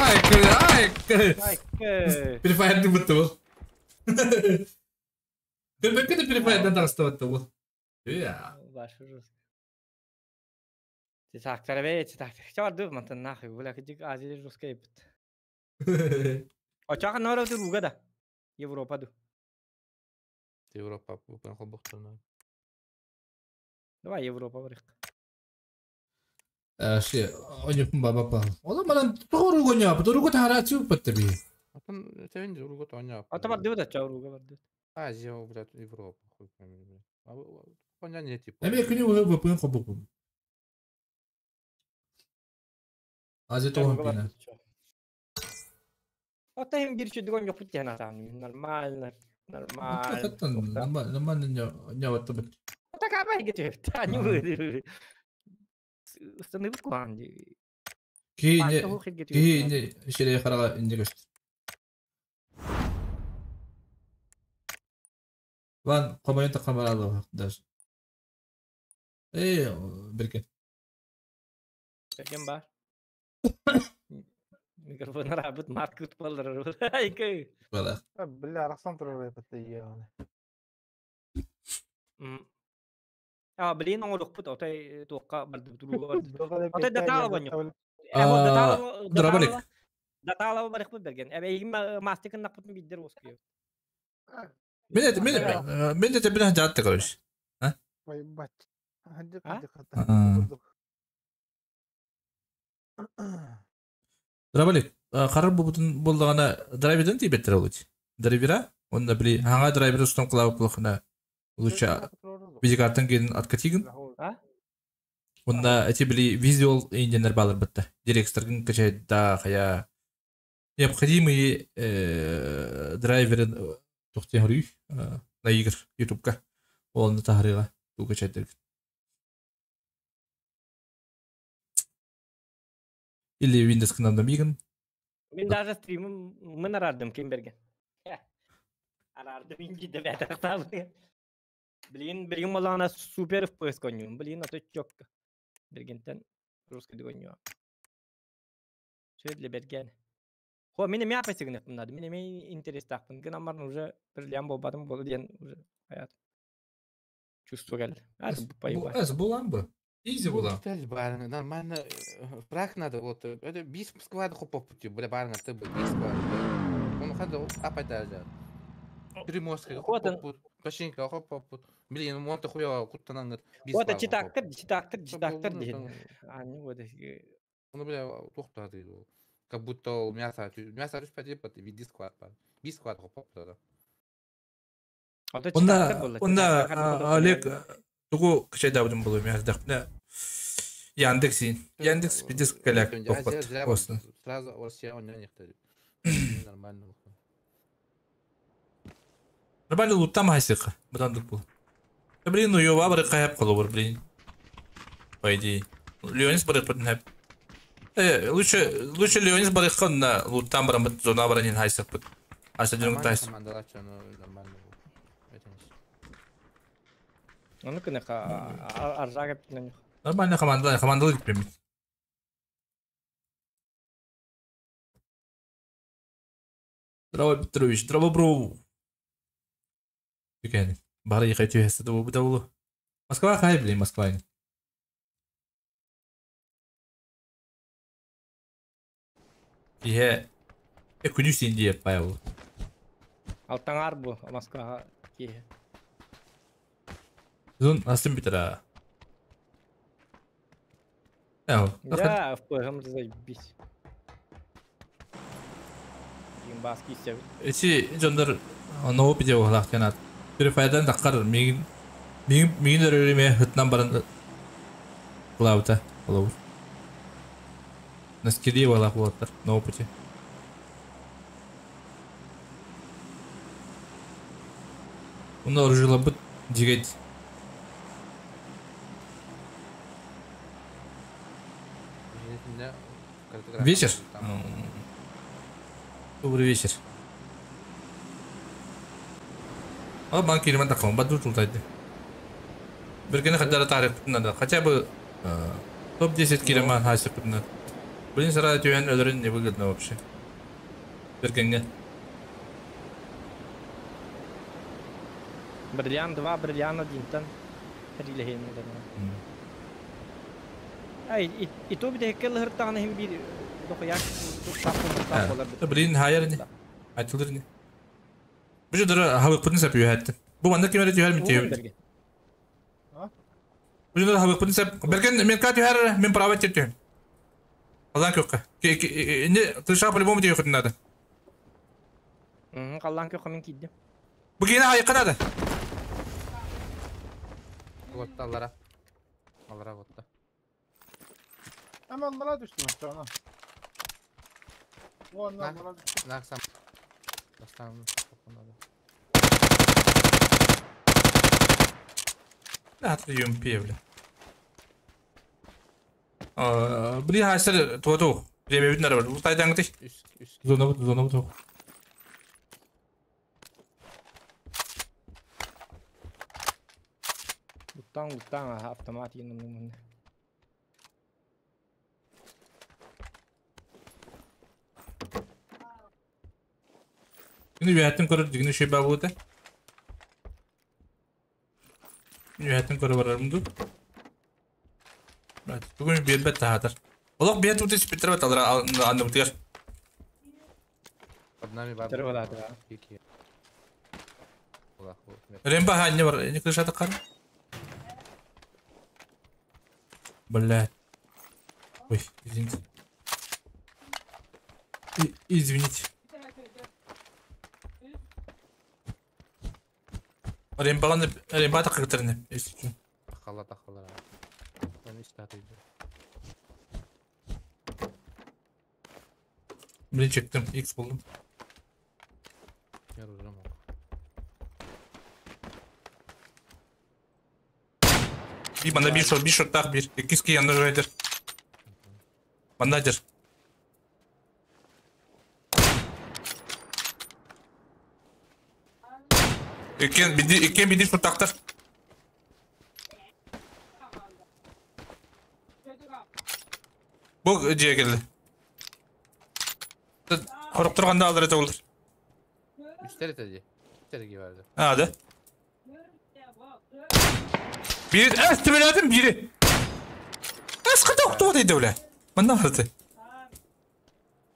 Ай, ай, Перефайр бутыл. Көпөккө перефайрдан тагыстабатты бу. Я. Башы жестко. Тактар бе, тактар. Чарды мантан нахуй, бля, кидик Азия жестко епит. Очака нора руга да. Европа ду. Европа бу холбохтурна. Давай Европа барык. Ши, онюкун баба па. Ола манан тоҕо гоня, торуга тахара чуп паттаби. Атын тебин руга тоня. Ата бар дыбыда ча руга бар дыбыда. Азия, блядь, Европа, хуй пойми, блядь. Коня не типа. Эми күнү уһу бапын хобукун. Азия тоҕон пина. Ата hem bir şey дигон yok диэн атаан нормально. Нормально. Нормально не ваттабыт. Ата кабай кетеп. Та не вы. Установи куанди. Ки не шире харага инде көст. Ван комайын такамаралы даже. Эй, берке. Беркен бар. Микрофон рабыт марк күт болар. Айкы. Бала. Бля, арахсан турар эпетте яны. А, блин, оңолукпут отой туокка барды туруга барды. Отой датала боньо. Дробалик. Датала барык берген. Эбе им мастикын напытын биддер оскуй. Мен де бир жаатты, короче. А? Ой, бать. Дробалик, карар бу болдагана драйверден тибеттер болот. Драйвера, онда били хаңа драйвер устун кылап булхына. Лучше видеокартан келин откатигин. Онда эти били визуал инженер балыр бітті. Директордың качайда хая необходимые драйверы тоқтен хүрүй на игр ютубка. Олны тахарыға ту качайдыр. Или Windows кынамда мигін. Мен даже стримим мен арардым кем берген. Арардым инги деп атақтабы. Блин, билген балана супер FPS конюм. Блин, а то чётко. Бергентен русский дегоню. Сөйле берген. Хо, мени мен апай сигнеп мынады. Мени мен интерес тақпын. Гына уже бір лям болбадым болду ден уже хаят. Чувство келди. Эс булан бу. Изи была. Баарыңа нормально фраг надо вот это бис склада хопоппут бля баарыңа ты бис склад. Он хада апайда. Приморская хопоппут, Пашинка хопоппут. Блин, монта хуя куттанан бис. Вот читактыр, читактыр, читактыр диэн. Ани вот. Ну бля, тухтады. Как будто мясо, мясо түспәти, види склад бар. Бис склад хопоппут. Онда, онда Олег тугу кычайдабытым болу мярдахпна. Яндекс Яндекс пиздец каляк тохпат. Сразу Россия он не Нормально. Нормально луттам хайсыка. Бадандык бул. Блин, ну ёва бары каяп калыбыр, блин. По идее. Леонис бары пытын Лучше, лучше Леонис бары на луттам барам зона баранин хайсык бит. Аса дюнг тайс. Оны күнә аржага питнен. Нормально команда, командалы gitmemiş. Здраво, Петрович, здраво, бро. Дүкән. Бары ехать өйәсі да бу да Москва хай, блин, Москва. Ие. Э, күнүс Индия пайл. Алтаңар бу Москвага ки. Зон астын битера. Әу. Да, в заебись. Имбаски сев. Эти жондар ноу пиде оглак жанат. Бир файдан таккар мигин мигин мигин өрүмө хытнан баран главта болобур. Наскиди оглак болоттар ноу пути. Уна оружила бут дигет. Вечер? Добрый вечер. А банки ремонт таком, баду тултайды. Бергене хаддара тарих надо. Хотя бы топ-10 киломан хасик надо. Блин, сразу тюен өлөрүн невыгодно вообще. Бергенге. Бриллиант 2, бриллиант 1 тан. Рилехен. Ай, и то бит хеккел хыртагын хим бир дохуяк тап. Блин, хайыр не. Айтылыр не. Бу жодор хабык путун сап үйәтти. Бу манда кемере түйәр ми түйәр. Бу жодор хабык путун сап. Берген мен ка түйәр, мен право түйәр. Алан көккә. Не тыша по-любому түйәр хытын надо. Каллан көккә мен киддим. Бу кене хайыкка надо. Вот аллара. Аллара вот. Hemen onlara düştüm işte ona. Bu onlara düştüm. Naksam. Бастан Да, ты UMP, бля. Блин, хайсер туату. Время видно, работа. Устайдан ты. Зона, зона, зона. Уттан, уттан, автомат енім. Күнү үһәттин көрөр дигини шүй бабута. Күнү үһәттин көрө барарым ду. Бүгүн биэрбэт таһаатар. Олох биэ тути спиттер баталар анны бутыгар. Под нами баб. Ремба ханне бар, не крыша такар. Блядь. Ой, извините. Извините. Рембаланы ремба такыртырны, если что. Тахала тахала. Он истатыйды. Блин, чектим, X buldum. Bir bana bir short, bir short daha bir. İkiz ki yanında rayder. Bana der. İkken bidi short taktır. Bu C'ye geldi. Korkup turganda aldır ete olur. Üstleri dedi. Üstleri gibi verdi. Hadi. Bir, evet tümeledim biri. Кто ты бля? Манна харды.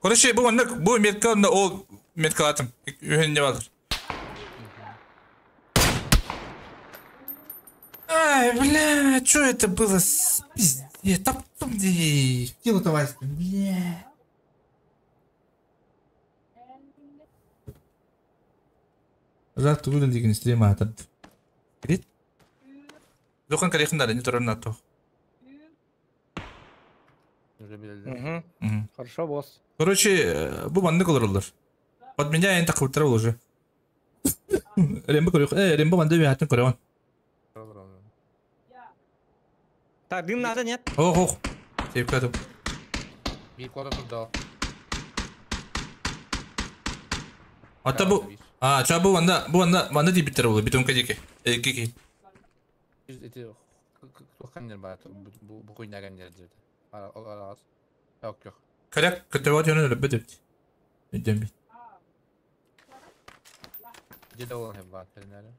Короче, бу манна бу метка на ол меткалатым. Үһүн не бар. Ай, бля, что это было? Пиздец, там где тело-то Васька, бля. Завтра выйдем деген стрим атат. Грит? Зохан карихын да, не турар на то. Угу. Хорошо, босс. Короче, бу манны колороллар. Под меня я так вытравил уже. Рембо көрөх, рембо манды бәтин көрөөн. Так, дым надо, нет? Ох, ох. Тепкадым. Bir koda turdu. Ата бу. А, ча бу ванда, бу ванда, ванда дип биттер булды, битон кадеке. Кики. Эти тухан бар, бу бу куйнаган жерде. Ара ара. Yok yok. Коряк көтөбөт жөнө өлөп бит. Өйдөн бит. Где olan hep var nerede?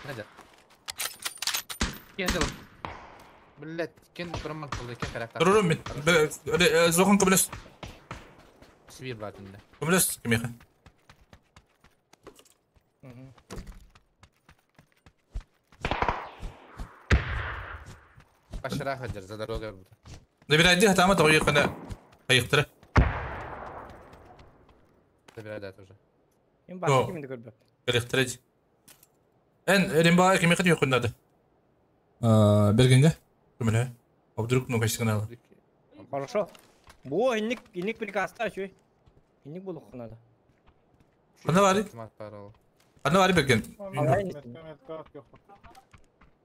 Nerede? Gel canım. Millet кен турман кылды кен характер. Турурум мен. Зохон көмөлөс. Сибир бар тинде. Көмөлөс кимеха. Башыра хаджар за дорогой будет. Забирай ди, там это уехали. Поехали. Забирай да тоже. Им башка кимди көрбөп. Поехали. Эн ремба кимеха жок надо. Бергенге. Көмөлө. А вдруг ну качты Хорошо. Бу инник инник приказта чуй. Инник болук надо. Канда бар? Канда бар берген?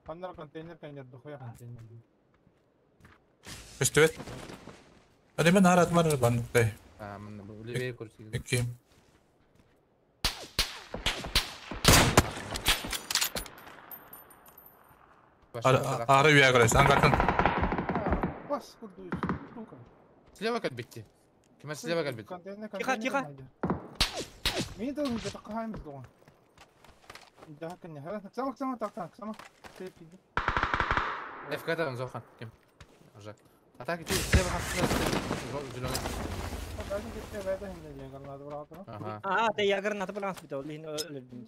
Канда контейнер контейнер дохуя контейнер. Көстөбөт. Ареме нарат бар бан. А, мына бу левее көрсөң. Эки. Ары үйә көрөс, ангартан. Бас курду. Слева как битти. Ким слева как битти. Тихо, тихо. Мин должен где-то кахаймыз догон. Да, конечно. Самак, самак, так, так, самак. ФК там Зохан. Ким? Жак. Атаки ты слева зеленый. А, ты я гранату баланс битал, лин өлдүм.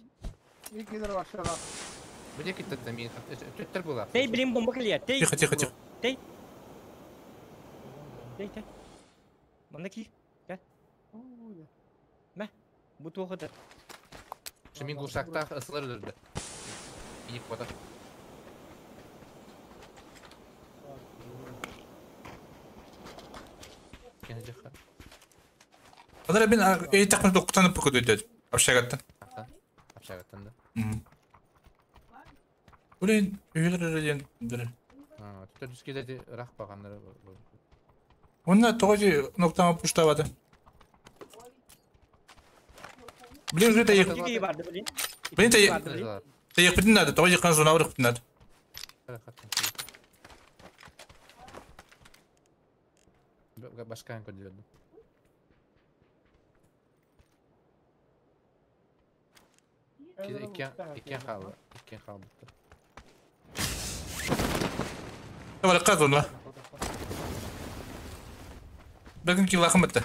Икидер башла. Где китте там мин? Төттер була. Тей, блин, бомба килия. Тей. Тихо, тихо, тихо. Тей. Тей, тей. Мында ки. Гел. Мә. Бу тугыды. Мин глушакта ысылар өлдү. Иник бота. Kadar ben ey takma dokutanı pıkı dedi. Общагаттан. Общагаттан да. Блин, үйелер ден дыр. А, тут түскеде рах баганнар. Онна тоғыз ноктама пуштабады. Блин, уже таек. Блин, таек. Таек битин надо, тоғыз қан зона бир битин надо. Башка көдүлөдү. Иккен қалды, иккен қалды. Давай, қазон, Бәкін килахым бітті.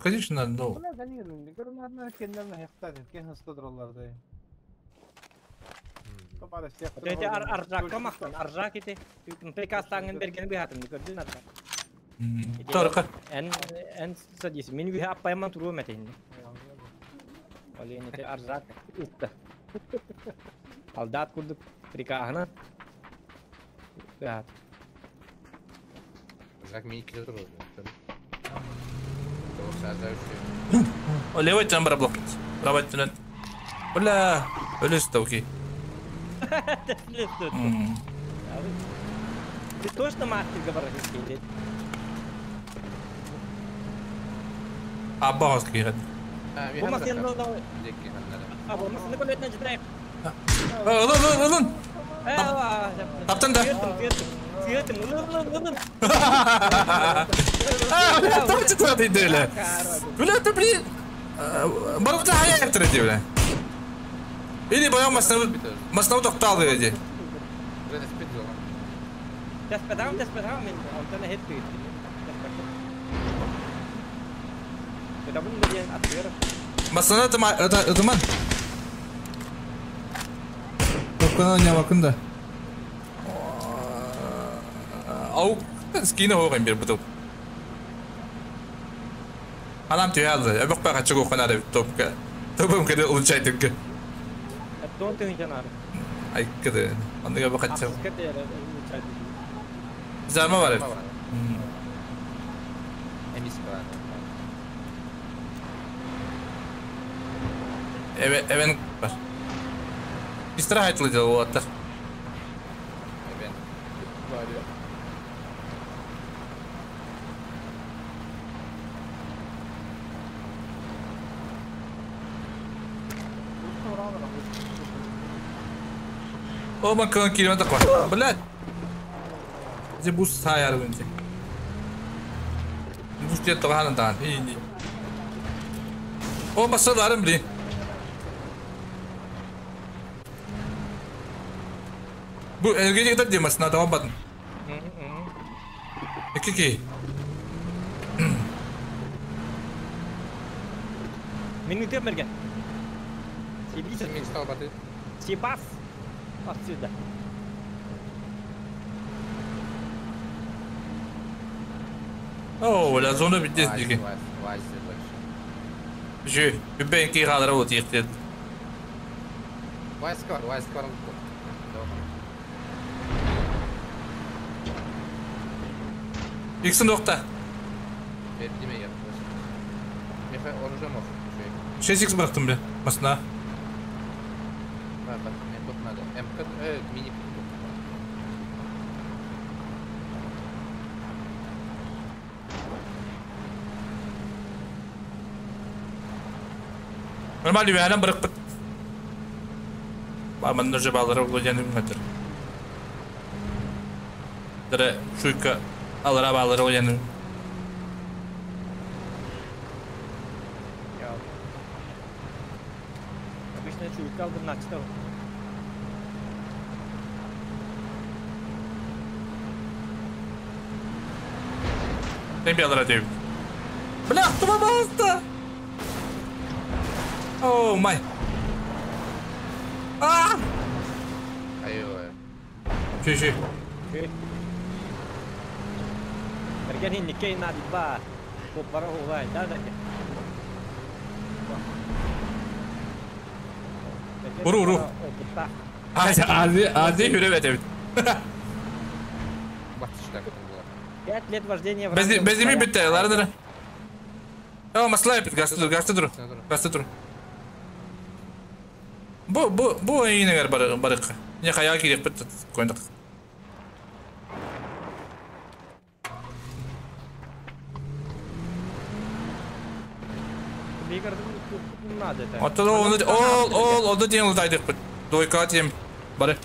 Конечно, надо, но... Эти аржакка мақтан, аржак ити. Приказ таңын берген бихатым, көрдүн аржак. Торқа. Эн садис, мен үйе аппайман туру мәтейін. Олен ити аржак итті. Алдат курдук прикахына. Бихат. Аржак мен икиле туру. Левый там бараблок. Правый тенет. Бля, өлөс окей. Ты точно мастер говоришь, Аббас кирет. Алын, алын. Таптың да. Таптың да дейді бля. Бля, ты блин. Барып та аяқ дейді бля. Или баян масна тоқталды edi. Тэспэтаҕым мен онтон эһет тыыттым. Кытабын да диэн аттыгар. Масна ытыман. Топкана нямакын да. Ау, скина хоғын бер бұтып. Анам түйәлді. Әбіқ бақа чығу қанары топка. Топым кеде улучшайтынкы. Дон тыгын жанары. Айкыды. Андыга бақатчы. Зарма бар. Эвен бар. Истирахайтлы дел олаттар. Эвен. О, мен кылын километр бар. Блядь. Зе бус саяр önce. Бус diye тоғанын таған. О, басаларым блин. Bu энергетик демасына давам батын. Ки. Мен өтеп мерген. Мен стал баты. Сибас. Отсюда. О, бля, зона битес диги. Жü, ben ki kadar o diyekti. Вайскар, вайскар. Иксин nokta. Бердиме yapmış. Меха оружие мог. 6x bıraktım bile. Masına. Bak bak, мне тут надо. МК, мини. Normal bir yerden bıraktık. Aman nurca bağları olacağını bilmedir. Dere şuyka alara bağları olacağını. Ya. Обычно чуйка алдым начал. Ne bir alara diyorum. Bля, aklıma bastı. Oh my. Ah! Айой. Şu. Мерген хинникей нади ба. Попара хувай, да да. Уру, уру. Hadi hadi hadi yürü evet. Батышта 5 лет вождения в Бездеми bitti, lardır. Tamam, masla yapıt, gazete dur, gazete dur. Gazete dur. Bu yine gar barık. Ne kaya girip bit koyduk. Hatta onu ol ol da diyen daydık bit. Doyka diyem barı.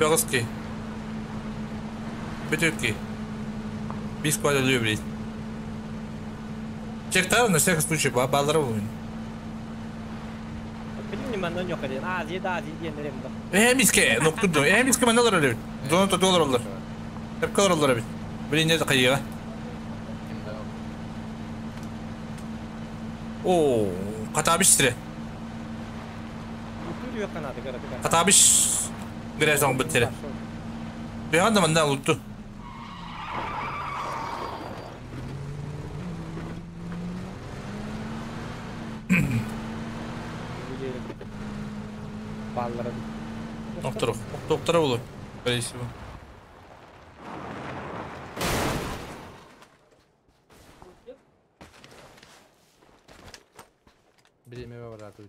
Белорусский. Бутылки. Без квадра блядь. Чектар на всякий случай баллар. Эмиске, ну куда? Эмиске маналар олар. Донато доллар олар. Hep kadar олар бит. Блин, не кайыга. О, катабиш тире. Катабиш. Грязон биттере. Bir anda mandan unuttu. Doktor, doktora olur. Öyleyse bu. Bilmiyorum var artık.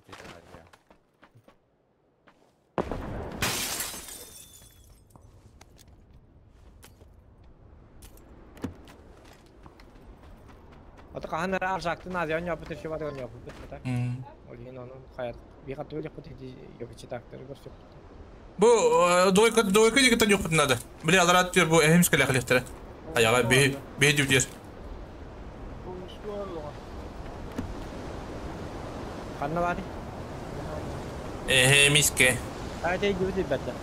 Ото хаһан эрэ Аржактын Азиян ньооппут Эрчеватыгар ньооппут так. Ол иһин ону хайат биир хаттыы өлөхпүт ити йокичитаактары көрсөппүт. Бу двойка двойка дигитен юкпут надо. Били аларат түр бу эхимс келе хилехтере. Аяга бе бе дивдер. Ханна баары? Эхимиске. Айта дивдер бәтте.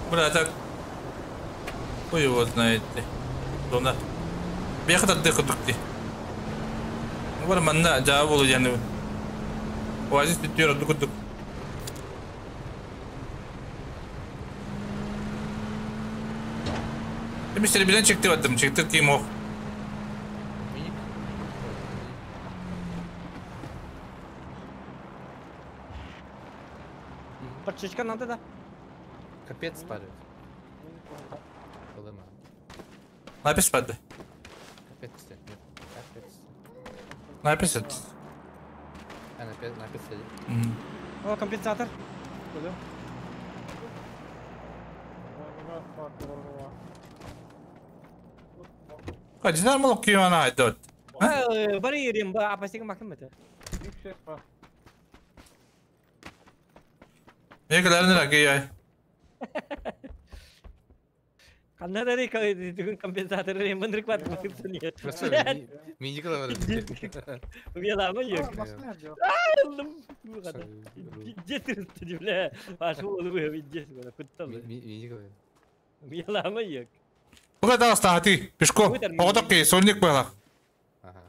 Бля, так. Хуй его знает. Дона. Бехат отдых дукти. Бар манна жаа болу яны. Оазис түттүр дук дук. Эмисleri bilen çekti battım. Çektir kim o. Подшечка надо да? Капец падает. Колыма. Напис падды. Капец. Нет, капец. Напис это. А, напис сидит. О, компенсатор. Куда? Кадинар молок киймана айдот. Бары ерем, ба апасыгы макым это. Мекелерин ракия. Каннада бүгүн компенсатор мындырык бат макымсын. Мини кылабар. Уяламы yok. Жетирди бля. Башы болу видес бля. Куттал. Мини кылабар. Уяламы yok. Буга дагы пешком. Оготок сольник была. Ага.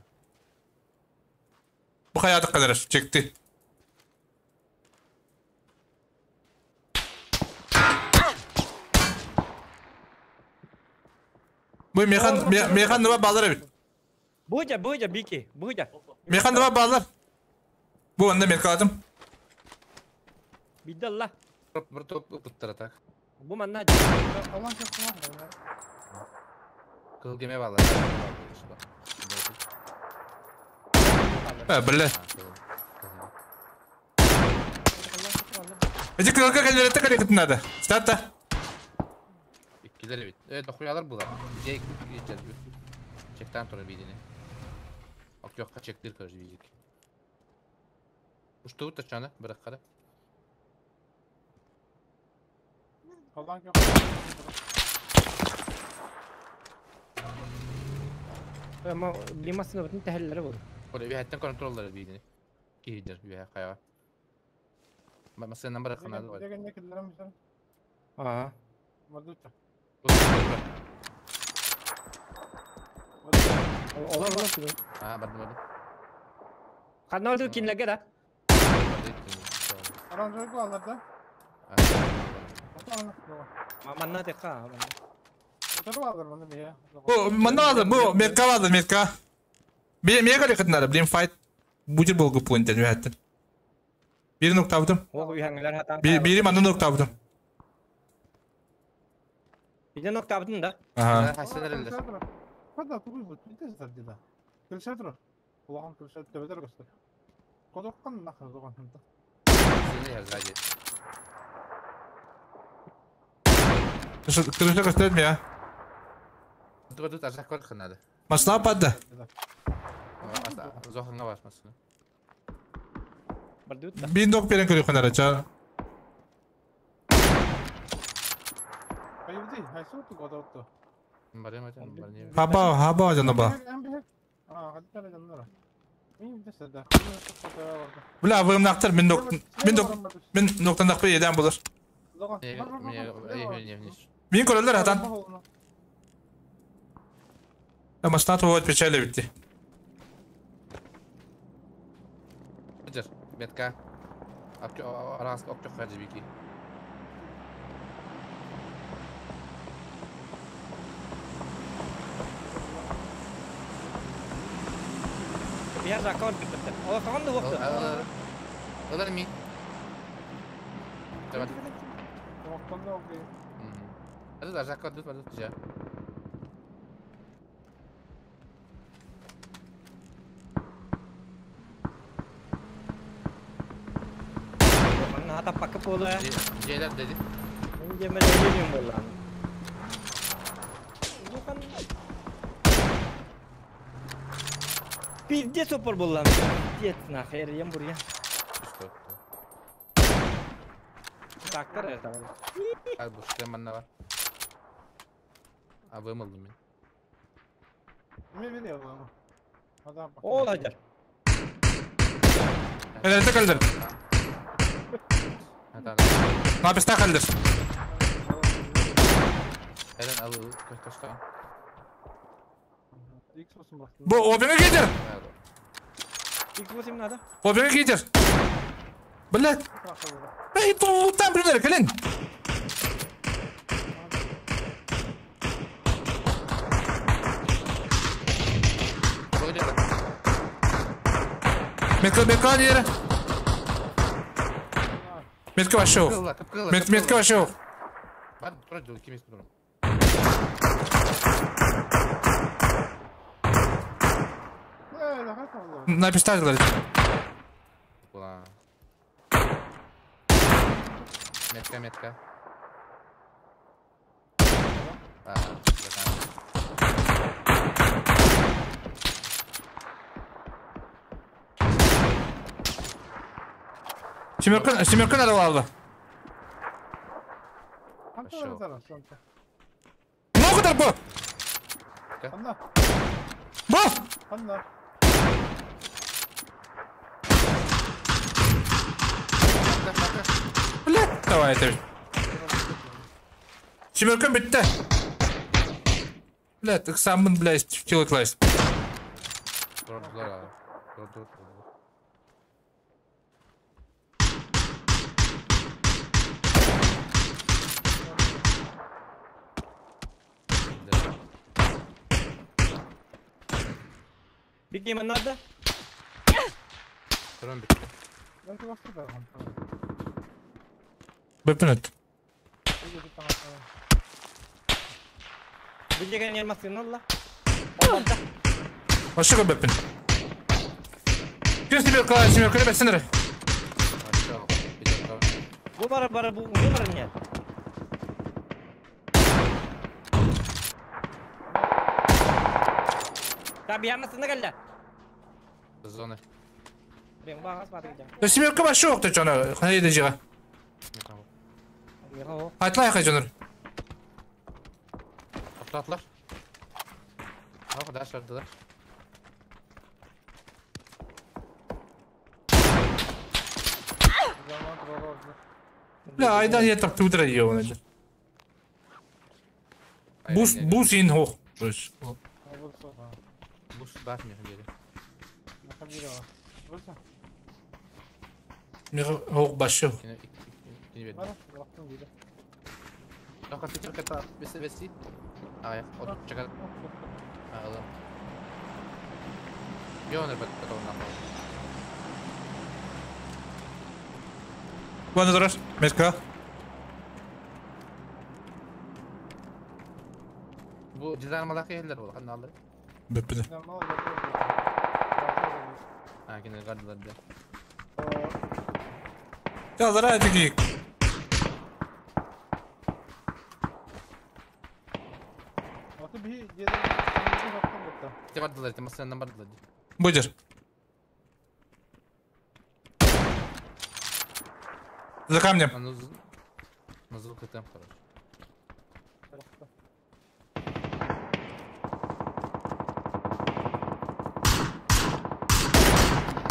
Бу хаятык кадар чекти. Бу механ механ нуба балар бит. Буйда, буйда, бики, буйда. Механ нуба балар. Бу анда мен каладым. Бидалла. Бір топ ұттыра так. Бу манна. Кыл кеме балар. Э, бля. Эти кылка калерете калекет надо. Стата. Иккилер бит. Э, дохуялар булар. Жей geçer. Чектан тура бидини. Ок жокка чектир көрүш бидик. Ушту тачаны бирок кара. Ama limasını bütün tehellere oldu. Ora bir hatten kontrollar бидини. Кийдер бия кая. Масына бирок канады бар. Ага. Олар олар. А, барды барды. Канна oldu кинлеге да. Манна тека. Бу манна алды, бу метка алды, метка. Бе мега калекет надо, блин файт. Будет был пункт, ребята. Бир ноктабдым. О, үйәңләр хатан. Бири манна ноктабдым. Бири ноктабдым да. Ага. Крыша көстөрт мия. Тут ажак көр ханады. Масла падда. Зоханга бар масла. Бин док берен көрү ханара ча. Хаба хаба жанаба. Бля, вы нактар мен док мен док мен ноктан дак бе еден булар. Мен көрөлөр атан. Машина вот печали битти. Метка. Арас октё хаджибики. Я закон битти. О, каган вакыт. Алар ми. Давай. Это закон тут тут же. Хата пакы пола. Жейлер dedi. Мен жемеле жейм болан. Пиздец опор буллам. Пиздец нахер, эрийэн буруйан. Тактар это. Ай бу ште манна бар. А вымылдым мин. Мен мен ялам. Адам. Ол ажар. Элерде калдыр. Написта калдыр. Элен ал көстөстө. Бу обеге кетер. X8 надо. Обеге кетер. Блядь. Эй, тут там пример, колен. Метка, метка, дер. Метка вошел. Метка вошел. Бар, вроде кимес турам. На пистолет. Метка, метка. Семерка, семерка надо было. Много торпо. Бо! Блядь, давай это. Семерка битте. Блядь, так сам, блядь, в тело класть. Беги, надо. Бэпнет. Вообще бэпнет. Кем тебе класть, семерка, ребят, сенеры. Бу бара нет. Зоны. Да семерка вообще ты что, ходи жига. Атлай хажонор. Atlatlar. Al daşlardılar. Бля, айдан я так тудра её. Бус бус ин хох. Бус бах мне ходили. Хох башу. Куда ты Метка. Bu cizarmalak yerler bu. Hani alır. Бэппине. Ha yine gardılar bir. Ya zarar ettik. Будешь. За камнем. На звук темп, короче.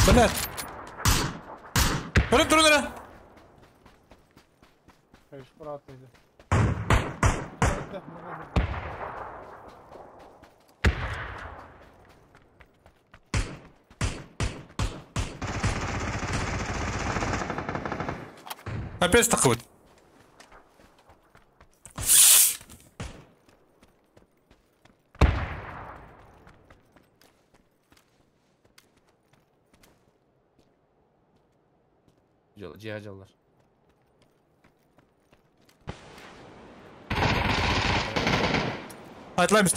Блядь. Блядь, трудно. Опять стахует. Cihacallar. Айтылаймыз.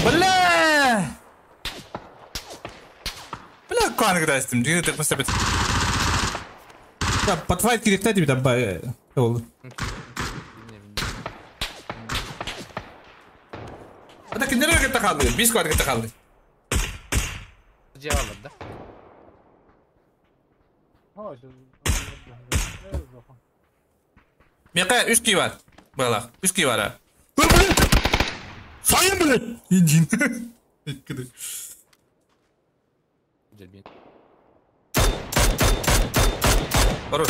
Бля! Бля, канг дастым. Дигән тек мәсәбәт. Да, подфайт киректе диби там ол. Ата кинилер кытта хаалды, бис квад кытта хаалды. Дьиалар да. Мека үс ки бар. Балах, үс ки бар. Сайын билет. Индин. Иккиди. Дельбин. Хорош.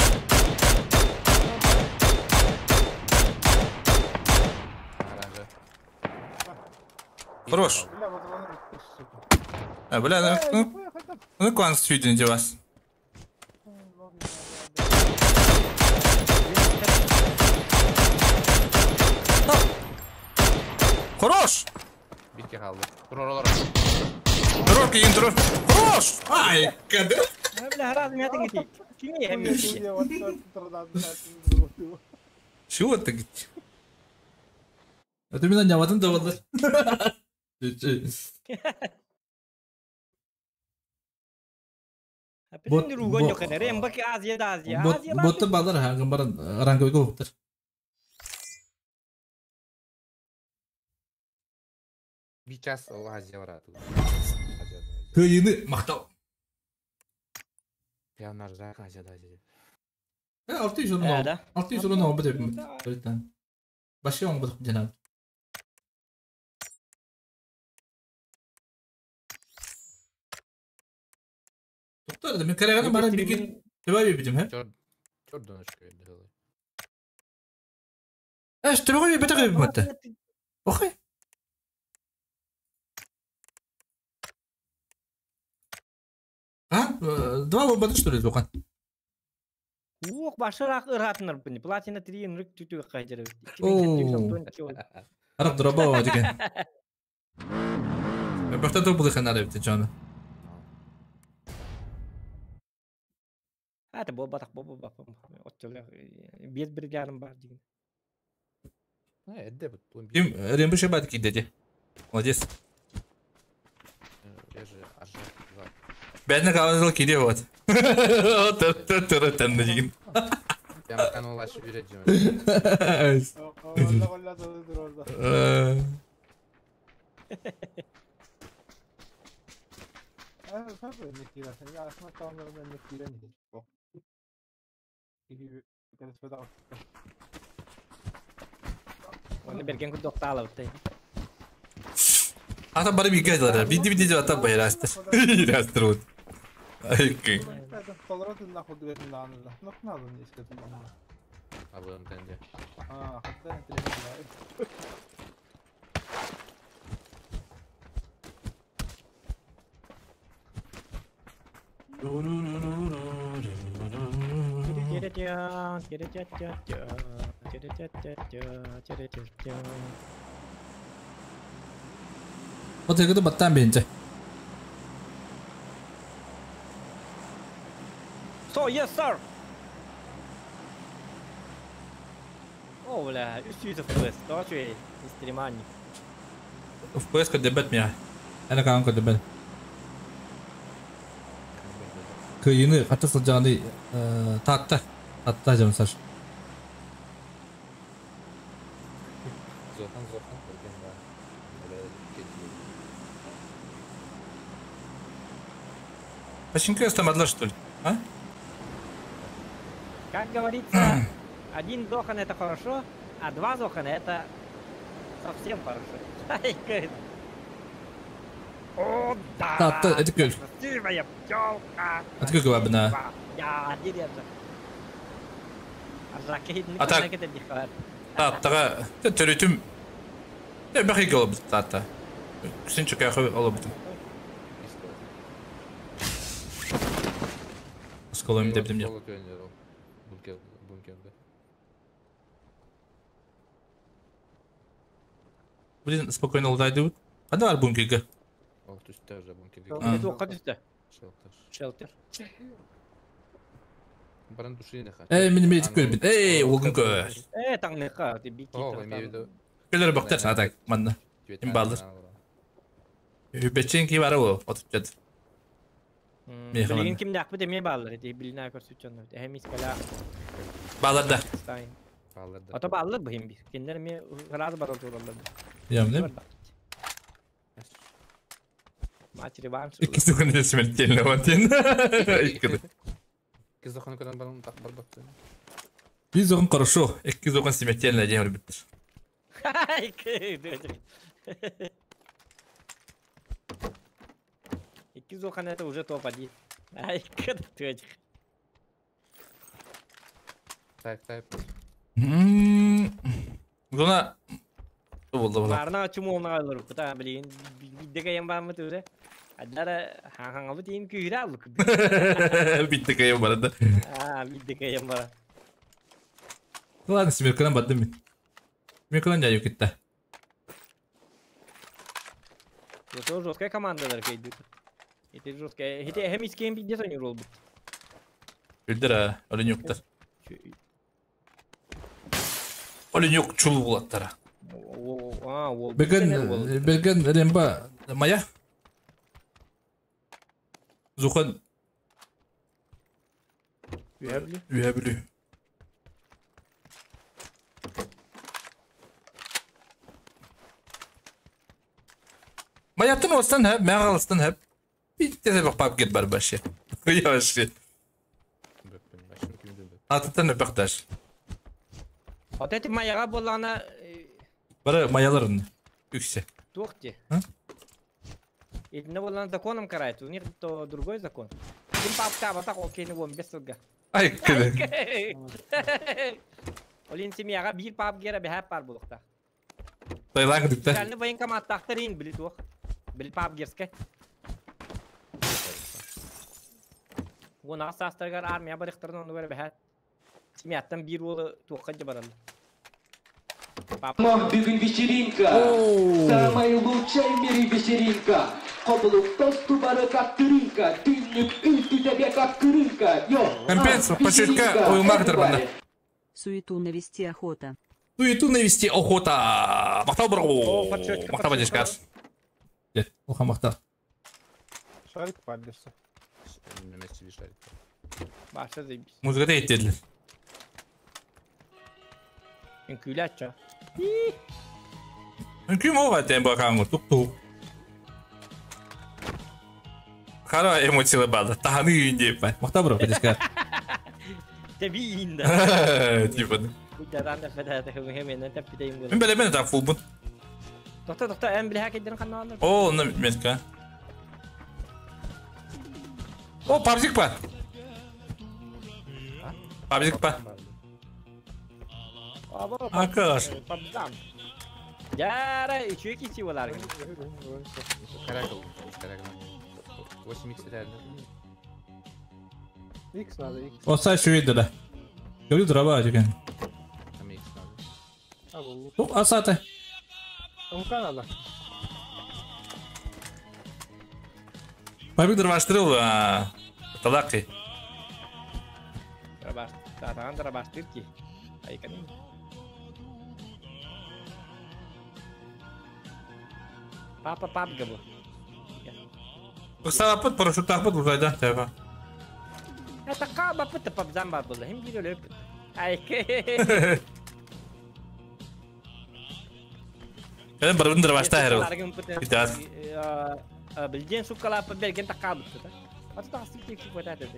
Гаража. Хорош. А, бля, ну, ну, клан сүйдін де вас. Хорош! Бирке қалды. Тұрор Тұрор кейін тұрор. Хорош! Ай, кәді. Бля, разум я тыңгити. Кими хэммити? Чего ты? Это меня не аватын давалар. Бот ругон yok eder. Em bak Aziya'da Aziya. Aziya Ботты балар хагын баран ранговый гоптар. Bir час ол Азия барады. Кыйыны мактау. Я наржак Азияда Азия. 600 он. 600 он бит бит. Баши он бит жанат. Доктор, мен караганы баран бигин. Төбө бибитим, хэ? Чор донышка берди. Эш, төбө бибит бибит. Охай. А? Два лобода что ли, Зухан? Уох, башырақ ыратыныр бұны. Платина 3 нұрық түтігі қайдыры. Арап дроба деген. Бақта тобылы ханары бітті жаны. Ата бол батақ бол бол бақ. Оттолы бес бір жарым бар деген. Эдде бит. Ким Рембо шабат кидеди. Молодец. Я же аржак. Бәріне қалыңызыл кейде болады. Тұр-тұр-тұр деген. Я макан улашып үйретжім. Оны берген күн доқталы бітті. Ата барып екі айтылар. Биді-биді деп атап байрастыр. Растыр вот. Айкы. Вот это баттан бенте. So, yes sir. О, бля, 300 FPS, точно, стримани. FPS кодебет меня. Это кан кодебет. Кыйыны каты сылжаны татта. Татта жам саш. Зохан зохан көрген ба. Почему там одна, что ли? А? Как говорится, один Зохан это хорошо, а два Зохана это совсем хорошо. О, да! Да, это көл. Красивая пчелка! Это көл главное. Я, деревья. А так, тага, төрүтүм, бәхи голуб тата. Күсін чөкә олуб. Сколым деп деп. Блин, спокойно лутайды. А давай бункерге. О, түсті уже бункерге. Түсті. Шелтер. Шелтер. Баран душины ха. Эй, мен мен көрбін. Эй, олгын көр. Э, таңнықа, ты бики. О, имею в виду. Көлөр бактар, а так, манна. Им балдыр. Бечен ки бар ол, отып жат. Билигин кимнээхпит эмиэ бааллар ити билинаа көрсүт дьоннор. Эһэм искалаах. Бааллар да. Стайн. Бааллар да. Ото бааллар быһым бир. Кинилэр эмиэ ыраас барар тураллар. Ямны. Матч реванш. Икки сухан смертельно вантин. Икки. Икки зохан көрөн баран так барбат. Bir зохан хорошо, икки зохан смертельно диэн бит. Икки зохан это уже топ-1. Ай, кадыр Так, так. Зона болду була. Барна чумуна алыр кута билин бидде кайын бармы түре. Адара хаңаңы тиин күйрә алык. Битте кайын бар да. А, бидде кайын бар. Ладно, смерканан бардым мен. Смерканан жайып кетті. Это жесткая команда кейди. Это жесткая. Это хем искен бидде соң рол бит. Үлдер а, өлін юктар. Өлін юк чулу булаттара. А, ол. Беген, беген ремба мая. Зухан. Үһәблі. Үһәблі. Маяттын остан хәп, мәғалыстан хәп. Битте де бақ кет бар башы. Яшы. Атыттан өпәқташ. Вот эти маяға болғана... Бары маяларын үксе. Тухти. Итинне болғана законом карает, у них то другой закон. Ким папка, вот так окей, не без суга. Ай, кіді. Олин семьяға бір пап гера бәхәп бар бұлықта. Тайлан күдікті. Специальный военкомат тақтырын білі туқ. Біл пап герске. Оны астаргар армия барықтарын оны бәрі бәхәт. Семьяттан бір олы туққа жабаралды. Бүгін вечеринка. Самая лучшая в мире вечеринка. Қобылық тосту бары как тырынка. Түннік үсті тебе как крынка. Йо, Компенс, почетка, уймақтыр банда. Суету навести охота. Суету навести охота. Мақтау бір ғой. Мақтау бадешкас. Дед, оха мақтау. Шарик паддерсе. Шарик. Башы заебись. Музыка да еттеділер. Үнкүлі атча. Үнкүм оға тән бақаңғы, туқ-туқ. Қара эмоциялы бады, тағаны үйінде еппай. Мақта бір бадешкар. Теби үйінде. Типа. Мен Мен бәле мен так фулбун. Тоқта, тоқта, ән біле хакедерін қанна алыр. О, оны метка. О, пабзик па. Пабзик па. Акаш. Пабзам. Яра, еще кити олар. Каракол, каракол. 8х реально. X надо, X. Осай шуйды да. Говорю, дрова деген. Там X надо. Тук асаты. Умка надо. Пабик дроваштырыл, талақи. Татаған дробаштыр ки. Айканын. Папа пап габы. Салапыт, парашют тақпыт, ұлғайда, тәба. Это қаба пыты папзам бар болды. Хим бір өліп. Айке. Кәдім бір бұндыр башта әрі ол. Итас. Білден суккалапы берген таққа бұтты. Аты тақсы тек вот это.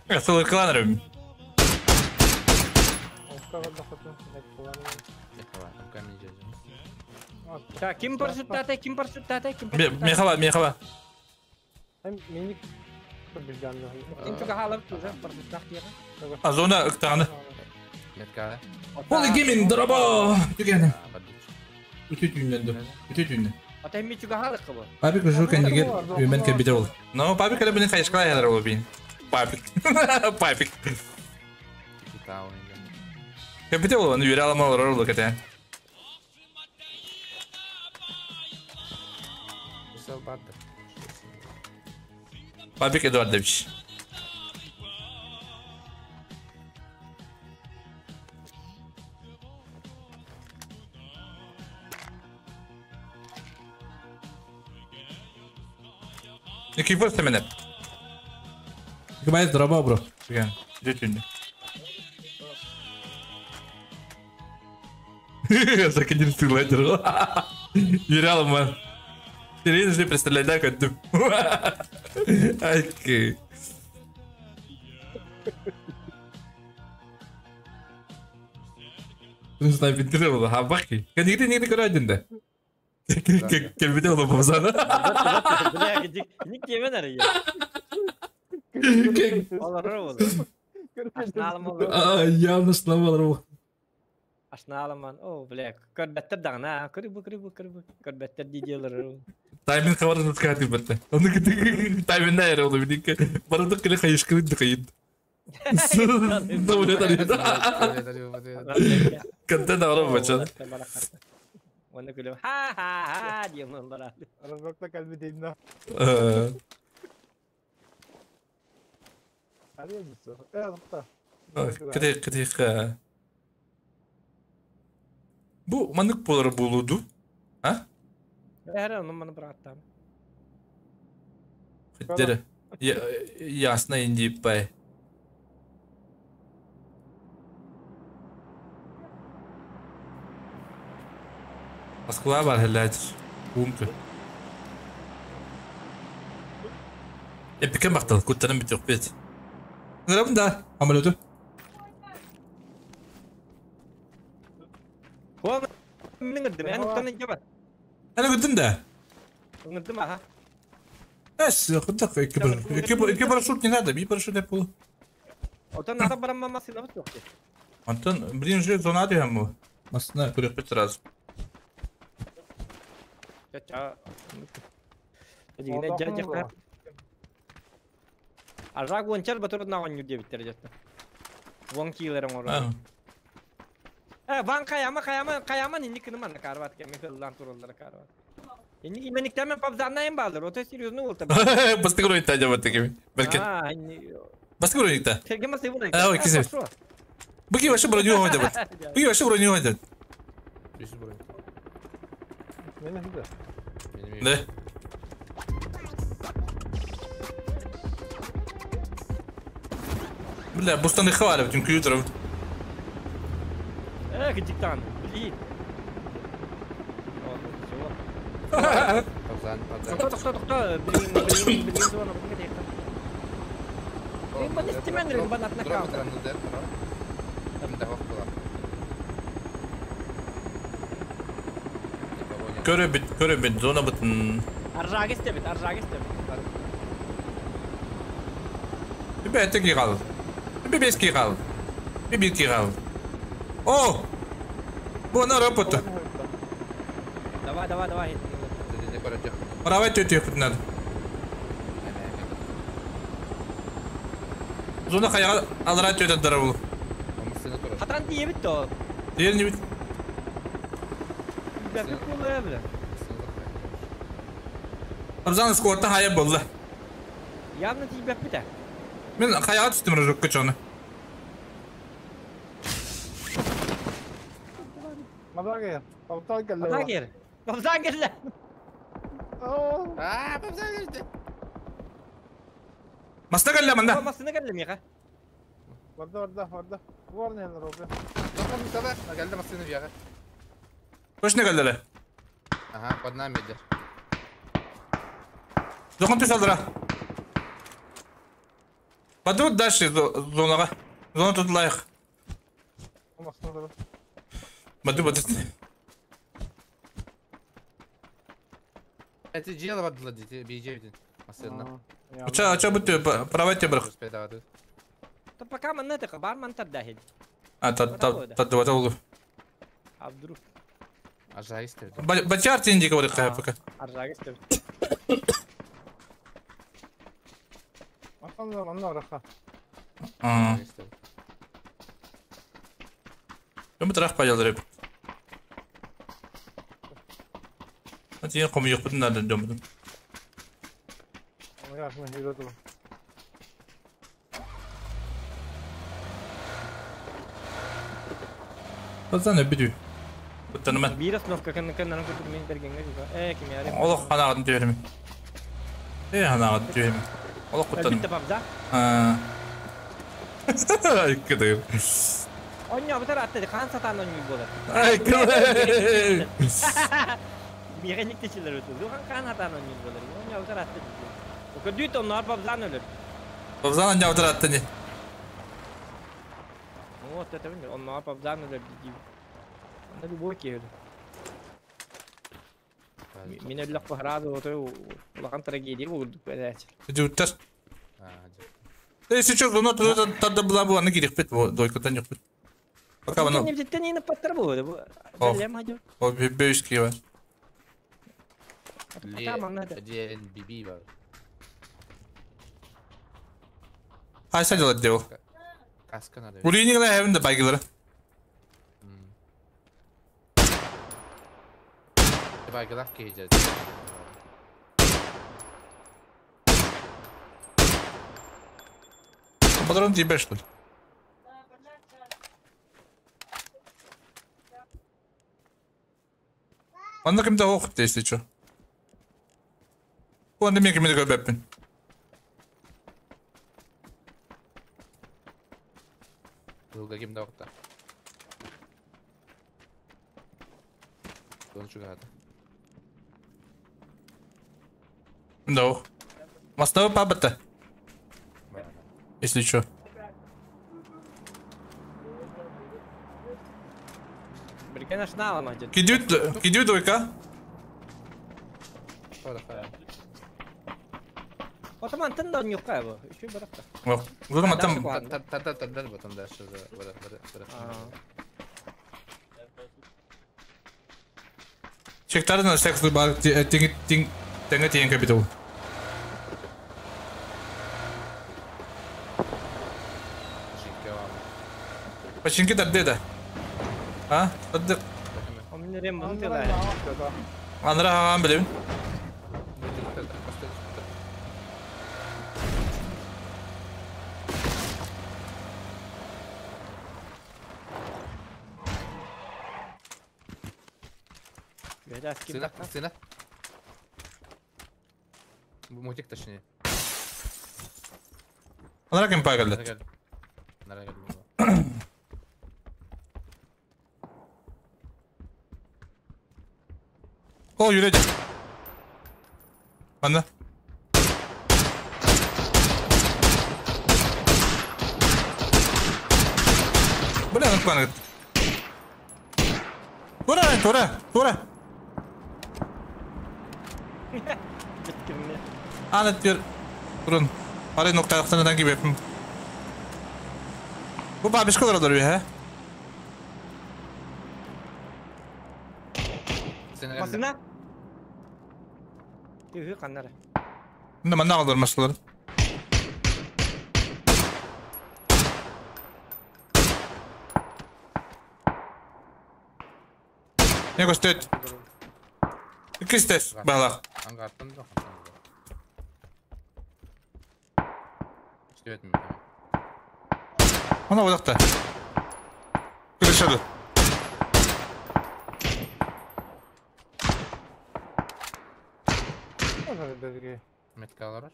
Сылыркыланырым. Так, ким парашюттата, ким парашюттата, ким парашюттата? Мехала, мехала. Миник Ким чуга халып уже парашюттак тиеге. А зона ыктаганы. Ол гемин дроба. Түгені. Үтө түйүнненди. Үтө түйүннен. Ата ми чуга халык кыбы. Папик жу кендигер үмен кебите ол. Но папик эле менен кайышкала ялар ол бин. Папик. Папик. Кебите ол, аны үйрө аламал ролу кете. Прицел барды. Бабик Эдуардович. Никифор Семенов. Николай, здорово, бро. Идите. Так и не стыдно. Нереально, man. Серьезно, представляю, да, как ты. Окей. Не знаю, вентилировал, а бахи. Нигде, нигде көрөдүн да. Келбите оло бозана. Бля, ник кемен арый. Явно сломал Ашналаман. О, бля, көрбәттер дагына. Көрү көрү көрү көрбәттер диделер. Тайминг хабарын откаты бетте. Оны тайминг найр олду бидик. Барадык келе хайышкырын дыкайын. Контент арап бачан. Оны күлүм. Ха ха ха дием олар. Разокта калби дейм. Кыты кыты. Бу манык болар болуду. А? Әр оны маны быраттам. Хыттер. Ясно инди пай. Москва бар хәләт. Умка. Эпикен бактал, куттарын бит yok бит. Ngырам да, амалөтү. Ңырдым, ән уттан жаба. Әне күттүм да. Ңырдым, аха. Эс, кудак iki парашют не надо, bir парашют деп болу. Отан ата барам мама сыйлабыт жок. Антон, блин, же зона дем бу. Масына көрөк бит сразу. Ча. Дигене жа жа. Ажак вончар батыр наган юрде биттер жатты. Вон килерин ора. Ван каяма каяма каяма нинди кыныман карват ке мен хыллан турулдар карват. Энди мениктемен пабзанайым балдыр. Ото серьезно болду. Басты көрөйт жабат экен. Белки. Басты көрөйт. Тергема себу. А, ой, кисе. Буки вообще броню ойдабат. Буки вообще броню ойдабат. Да. Бля, бустан хвалят компьютеров. Эх, диктант, блин. Тохто, блин, блин, блин, зона, блин, Көрө бит, зона бытын. Аржаг истебит, аржаг истебит. Бе эте кал. Бе бес кал. Бе бир кал. О! Бу на работа. Давай, давай, давай. Давай тетю надо. Зона каяга алра тетю дарабыл. Хатан диебит то. Диен бит. Абзан скорта хая болды. Явно тибеп бите. Мен хаяга түстүм рожокко чону. Мазагер, Пабзан келди. Пабзан Пабзан келди. Аа, Пабзан келди. Маста келди мында. Мастына келди миха. Барда, барда, барда. Бар не робы. Барда, келди мастына бияга. Точно келди. Ага, под нами идет. Зохан түс алдыра. Падут дальше зонага. Зона тут лайық. Баду, баду. Это дело бадла, бейджи машина. Ача, бутты, правайте бірақ. То пока мы на это бар мантар дахид. А, та та та. А вдруг? Аржагистер. Бачар тенди говорит, пока. Аржагистер. А. Кем трах паял реп. А тебе кому ехать надо, думаю. Пацаны, бедю. Буттаныман. Биир остановка кэннэн курдук мин бергеҥҥэ кимиэри. Олох ханаҕын түһэрим. Ханаҕын түһэрим. Олох куттаным. Өлбүт пабза. Икки Онньо бутар атты хаан сатаан онньуй буолар. Ай, кылай. Биэҕэ течилер өтү. Духан хаан сатаан онньуй буолар. Онньо бутар атты. Көдүүт онноор пабзан өлөр. Пабзан онньо бутар атты не. Вот это мен онноор пабзан өлөр дии. Анда любой келді. Мен өллөк бахарады отой улахан трагедия болдук бәдәч. Жуттар. Сейчас ну тогда была бы она кирихпет, дойкотан юкпет. Пока воно. Не битен не паттар бу. О, бейский бар. ДНББ бар. Айса делать дело. Каска надо. Улини гына хәвен дә байгылары. Байгылар кейҗә. Патрон тебе что ли? Анда кемдә ох, если что. Анда мен кемдә көбәппин. Кылга кемдә охта. Дон чугада. Да. Мостовой паб-то. Если что. Кидю двойка. Отаман тында юкка бу. Үчү баракта. О, зурма там. Та та потом дальше за Чектарына секс бар тинг тинг тенге тиен капитал. Починки дарды да. А? Тадды. Анра хаган билем. Сына, сына. Мультик точнее. Анра кем пайгалды? О, yürüdü. Anla. Bu ne lan? Тура, тура, тура. Аны тер. Турun. Арай нокталыктан gibi yapım. Bu babişkalar olur bir he. Masına. Tühü kanları. Ne manna alır masaları. Ne göster? İki Балах. Ангартын да. Она вот так-то. Крышаду. Метка алар.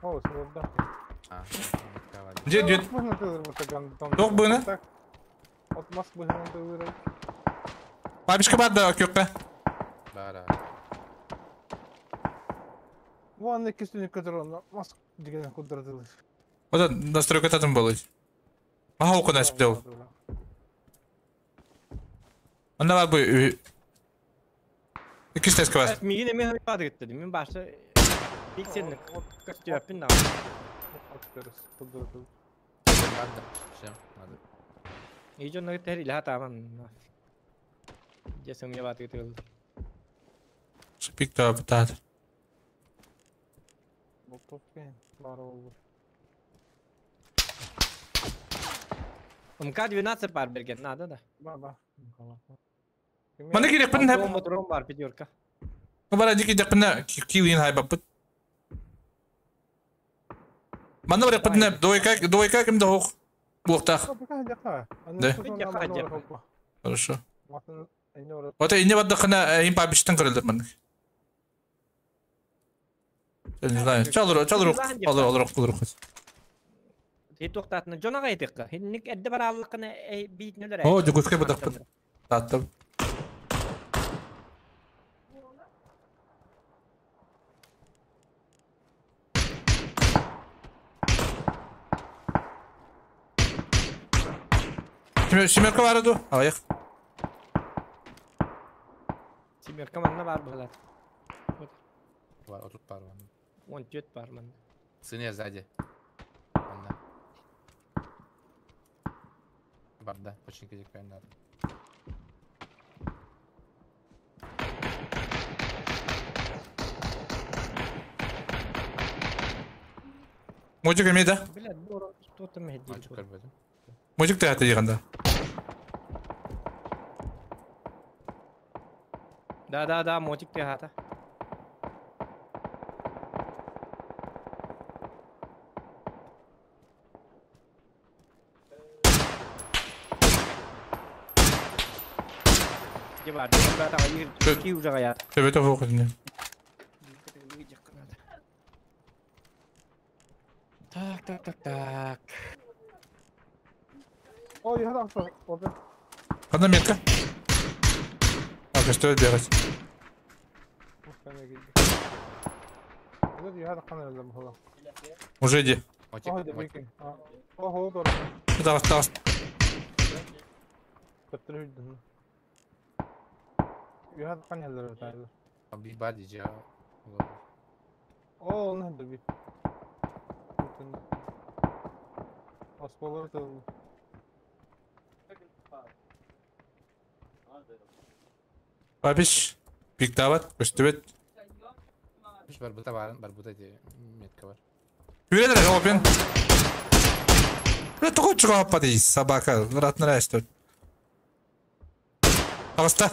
О, сюда. Где, где? Тох быны? От маск быны Бабишка бар да көккә. Бара. Вон икесini көтөр, маск деген кудырдылар. Вот настройка татым болот. Ага, окуна спдел. Анда бар бу. Икки тест бар. Мигин эме хабар кетти. Мен башы пикселни көстөппүн да. Ижон нагы тери ла таман. Жесум я баты кетти. Спик та бтат. МК-12 бар берген, надо да. Ба, ба. Мана керек бин хеп. Мотором бар, пятерка. Бара дики дәппіне килин хайбаппыт. Манна бар яппытына двойка двойка кимде хох. Буохтах. Да. Хорошо. Ота инне бардахына им пабиштан көрөлдөр маннык. Не знаю. Чалыр, чалыр, алыр, алыр, алыр. Тоқтатына жона қайтыққа. Хинник әдді бар аллықына бийтінелер. О, жүгүскө бадахпыт. Таттым. Семерка бар ду. Аяк. Семерка манна бар бұлар. Бар, отут бар. 14 бар манна. Сыне сзади. Манна. Бар, да, почти где надо. Мужик эмеде. Бля, что там Мужик та аты дегенде. Да, да, да, мотик те хата. Төбөтө хоқ edin. Так, так, так, так. Ой, я там что, Одна метка. Так, что бегать? Уже иди. Давай, давай. Бабиш, пиктават, көстөбөт. Барбута бар, барбута де метка бар. Үйренер, опен. Бля, только чего падай, собака, рад нравится. Аста.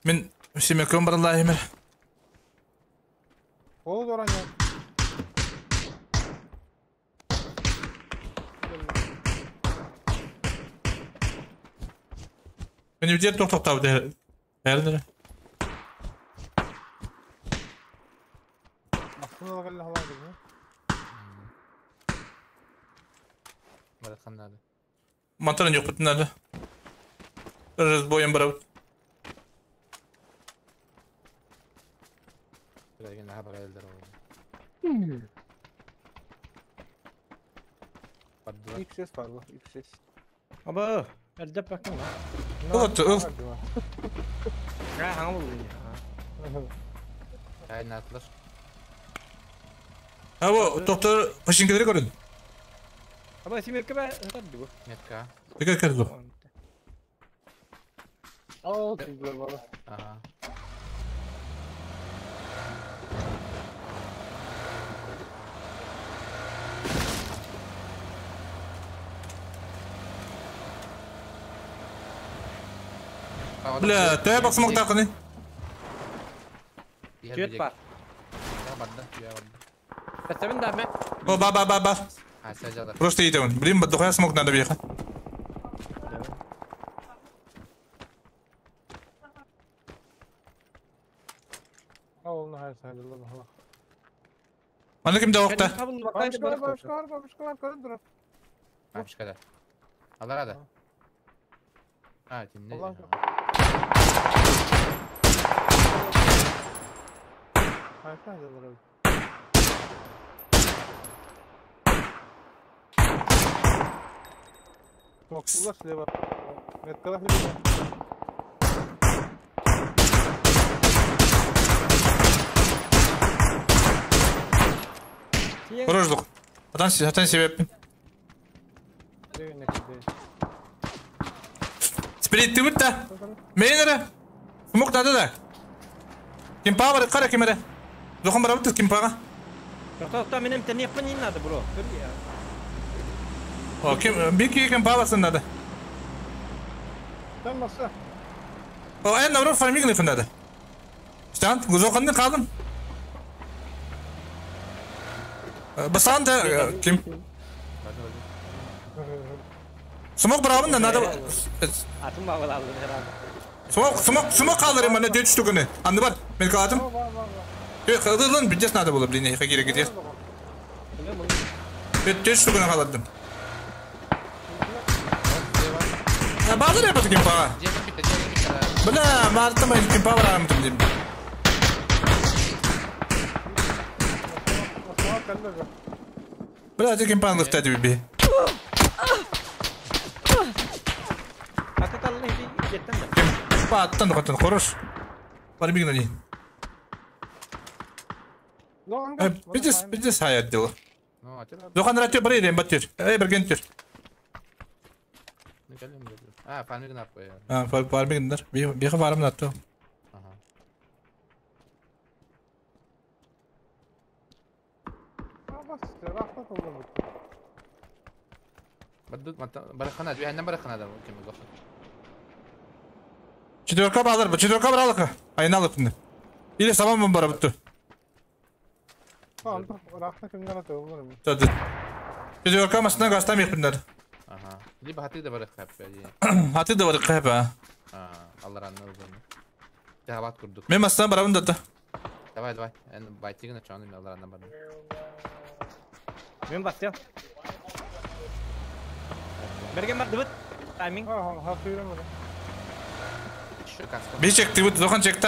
Мен семеркем баралла эмер. Мен үдер тоқтақтау дәрінері. Монтарын жоқ бүтін әлі. Разбоем барабыт. X6 бар bu, X6. Аба, әлдеп бақын. Ыл, ыл. Аба, доктор пашинкелери көрін. Аба, семерка ба, bu. Метка. Теке кірді. Ал, тигілер бала. Ага. Бля, тәй бақсымақ тақыны. Түйет бар. О, ба, ба, ба, ба. Просто идем. Блин, духая смог надо въехать. Аны кимде оқта? Бабушкалар, бабушкалар, көрін тұрып. Бабушкада. Алар ада. А, тимне. Смоктулар слева. Меткалар слева. Хорошдук. Атан атан себеппин. Сплит тыбыт да. Мейнере. Смок надо да. Кимпа бар, кара кимере. Зохон барабыт кимпага. Тоқта, менем тенеппин не надо, бро. О, ким бики кимпа басын надо. Там баса. О, эн наоборот фарминг надо. Стан, гузоканны қалдым. Бастан да ким? Смок бравын да надо. Атым бағалалды herhalde. Смок, смок, смок қалдырым мана 4 штуканы. Анды бар, мен қалатым. Кылдын бюджет надо было, блин, я керек где. 4 штуканы қалдырдым. Базар я по па. Бля, марта мен ким па барам дейм. Бля, ты ким пан лыхтады би. Па, аттан аттан хорош. Бармиг на ней. Пиздец, пиздец хаят дело. Зохан ратё бар едем баттер. Эй, берген тер. А, фармиг напы. А, фармиг нар. Беха фарм натто. Барахана, барахана да, кем зохан. Четверка балар, четверка баралыка. Айналып. Или самам бар бутты. Четверка масына гастам япындар. Ага. Либо хаты да бар хап. Хаты да бар хап, а. А, аллар анны узаны. Жабат курдук. Мен масына барамын да. Давай, давай. Эн байтигин чаны мен аллар анны барам. Мен бастым. Берген бар дыбыт. Тайминг. Ха, хаты Bir çekti bu dokan çekti.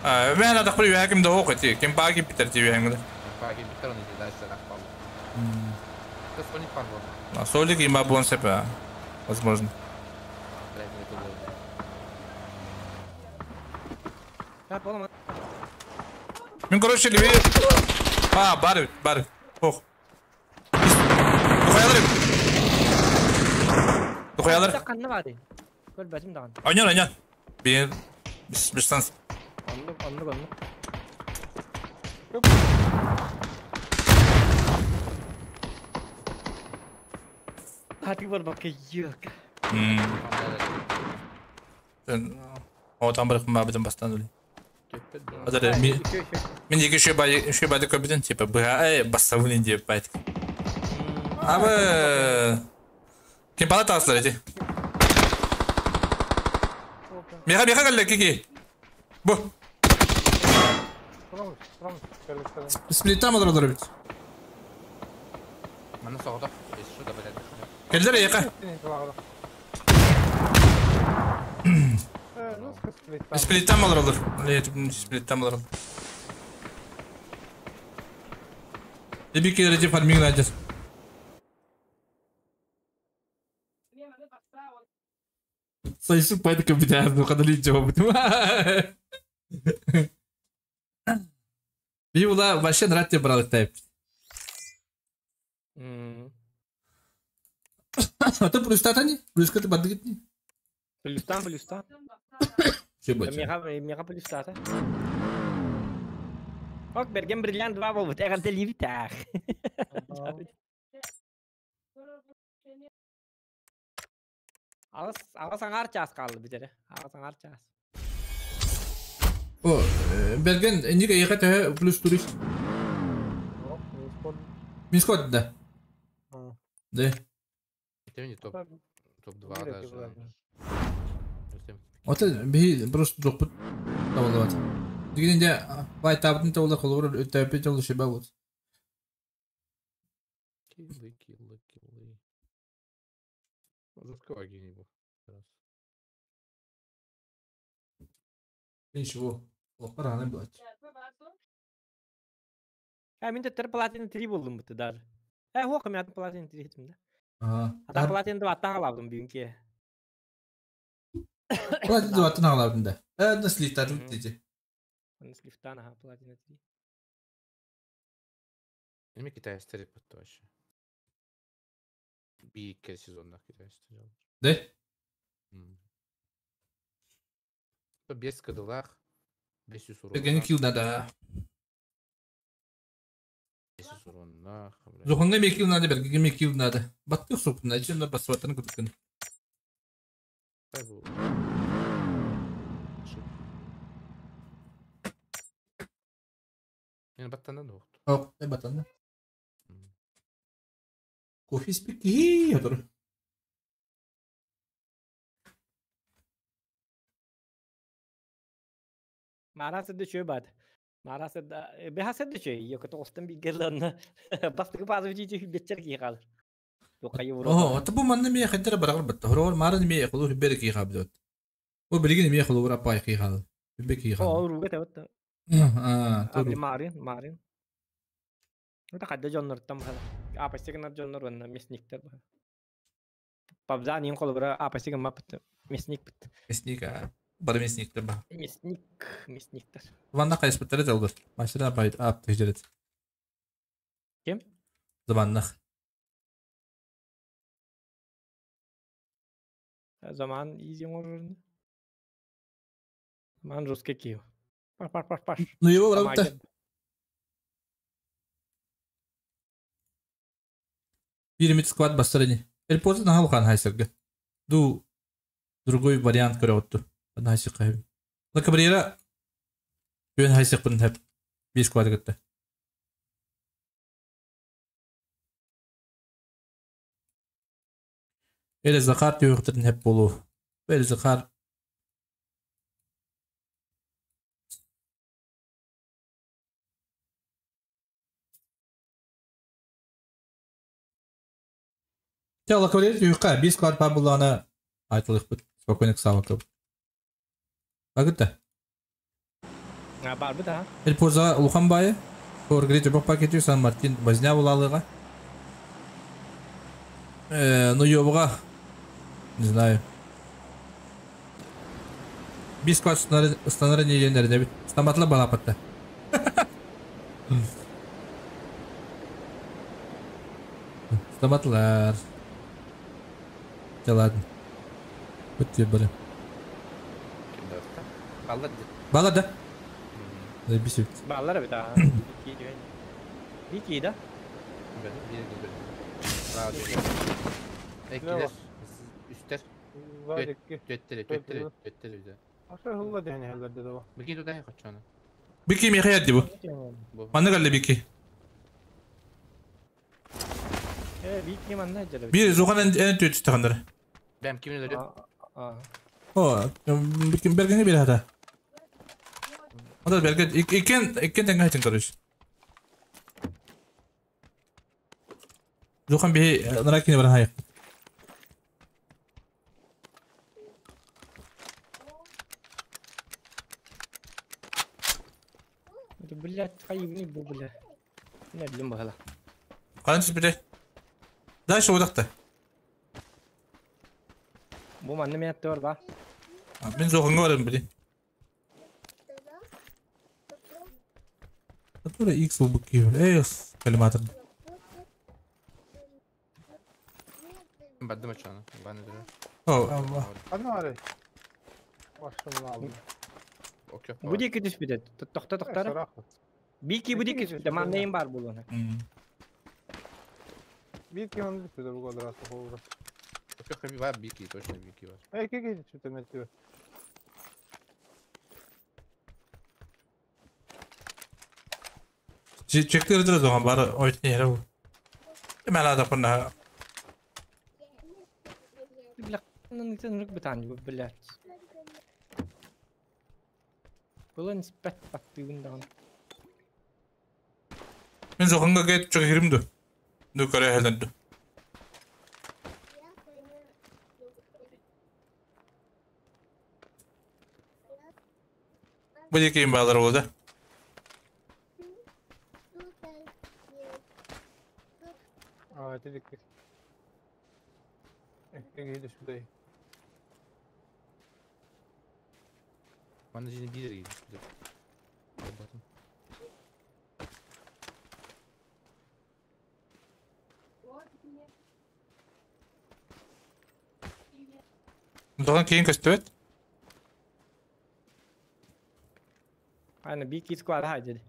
Ben de takbir hakim de hok eti. Kim bagi biter diye hem de. Bagi biter onu da işte rakpal. Соник А Солик и Мабон сепа. Возможно. Мен короче леви. А, бар, бар. Ох. Духаялар. Духаялар. Канны бады. Көр бәтим даган. Ойнон, ойнон. Бир дистанс. Оннук, оннук, оннук. Хати бар бакка yok. О, там бір мабытын бастан өлі. Азыр мен екі үші байды көбіден, типа, БА баставылын деп байт. Абы... Кем пала тағысылар эти? Меха, меха кәлі, кеке. Бу. Сплиттам олар олар бит. Мана соғдақ, есі да біледі. Келдер яқа. Сплиттам олар олар. Сплиттам олар. Деби келер фарминг найдер. Сайсу пайда битә, кадали җавап. Би була вообще нрат брал тайп. А ты плюс тани? Плюс каты бадгит ни? Плюстан, плюстан. Че бача? Мега, мега плюстата. Ок, берген бриллиант 2 болбут, эгерде ливитах. Ағас, ағас аңар час қалды битере. Ағас аңар час. О, берген неге ехать плюс турист? Мискот, да. Да. Это не топ. Топ-2 даже. Вот это би просто дропут. Давай, давай. Дегенде бай табытын тавла колор өтәпе жолы шеба вот. Киллы, киллы, киллы. Жесткого гений был. Ничего. Лопара не блать. А мен де платин 3 болдум буту даже. Хоқ мен платин 3 етім да. Ага. Ата платин 2 тағалабдым бүгінке. Платин 2 тағалабдым да. На слифтар дейді. На слифтан, ага, платина 3. Неме китайстер буту вообще. Би сезонда китайстер. Да? Без кадылах, без урона. Бергени килл надо. Без урона. Зохонга ме килл надо, бергеге ме килл надо. Баттык сопна, чем на басватан күткөн. Мен баттанан уохт. Ок, баттанна. Кофе испик отур. Мара сыды чөй бат. Мара сыды беха сыды чөй. Йоко тоғыстан бигерланна. Бастығы базы жити бетчер ки қалыр. Оо, ота бу манна мия хантара барагар батта. Хорор мара мия холур бер ки хабдот. Бу билигин мия холур апай ки хал. Бе ки хал. Оо, руга табат. Аа, Абли марин, марин. Это кадда жоннор там хала. Апастигнар жоннор ванна мясниктер бар. Пабзан ин холбара апастигн мапт мясник бит. Мясник, а. Бар мясниктер ба. Мясник, мясниктер. Ванна кайспыттары жалдыр. Машина байт ап тежерет. Кем? Заманнах. Заман изи можно. Заман русский киев. Паш, паш, паш, паш. Ну его правда. Биримит склад бастырыни. Эль поза на халхан хайсерге. Ду другой вариант көрөттү. Ана хайсер кайб. La Cabrera Бен хайсер бун хеп. Би склад гытты. Эле Захар түйөктөрүн хеп болу. Эле Захар Те La Cabrera түйөккө би склад па булана айтылык бит. Спокойно ксавакы. Агытта. А бар бит, а? Эль поза Улхан байы. Оргрит бок пакетю Сан Мартин базня булалыга. Ну ёбга. Не знаю. Бис класс станары не денер бит. Стаматла балапатта. Стаматлар. Да ладно. Бітті бірі. Баллар. Баллар да? Заебись. Баллар бит, а. Бики, да? Эккилер, үстер. Төттери, төттери, төттери бизе. Аша хылла дehne хылла dedi o. Бики туда качаны. Бики мехаят ди бу. Манна галли бики. Бики манна жere. Bir Зухан en төт тахандар. Бәм кимне дөрү? О, бики бергене бир хата. Анда берген икен икен теңге хатин короче. Зухан би наракини баран хайык. Блять, хайыбны бу бля. Не билим бахала. Канчы бире. Дальше одакта. Бу манны мен атты бар ба. Мен зоханга барам биле. Который X убыки. Эх, коллиматор. Баддым ачаны. Баны дөрү. О, Ана ары. Башымны алды. Бу дики түспүдө. Токто токтор. Бики бу дики түспүдө. Маннайым бар булуна. Бики он түспүдө бу квадраты холда. Вообще бар бики, точно бики бар. Эй, кеге түспүдө метти. Чектирдир зоган бар ойтны хера бу. Мен ада кунна. Бля, ну не битан, блядь. Было не спать паттыгын Мен зоханга кет чыгы киримди. Ну көрө хеленди. Бу диким балар болду. А, дедик. Кеге түспүдө. Мана жини бир түспүдө. Батым. Зохан кейін көстөбөт. Ана бики склад хай деди.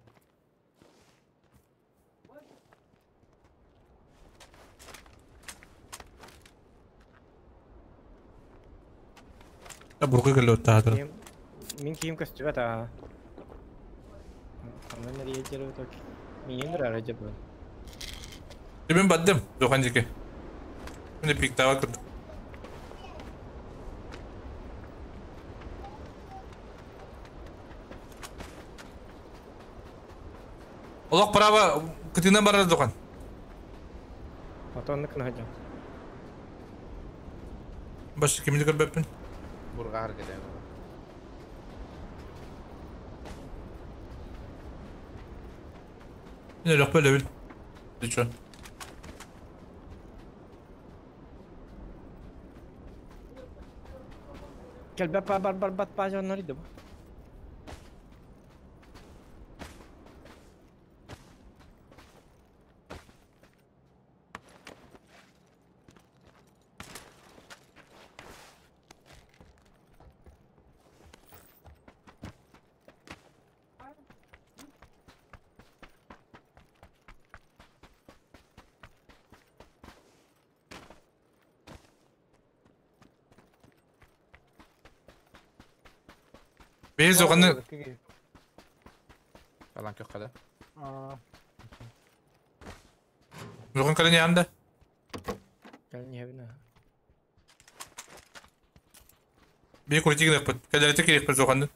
Бурга келле оттаатыр. Мин киим көстүбэт аа. Ханна нэрие жере ток. Миин дурара жабы. Мен баддым, дохан жеке. Мен пиктава кырдым. Олох право кытына барар дохан. Отонны кына хажам. Баш кимди көрбөппүн? Бургар келе. Мен өлөк бөлөбүн. Ты чё? Келбе па бар бар бат па жоннор иди бу. Бейз оғаны... Алан көк қада. Жоған кәлі не анда? Кәлі не бина. Бей көртеген өкпіт. Кәлі керек бір жоғанды.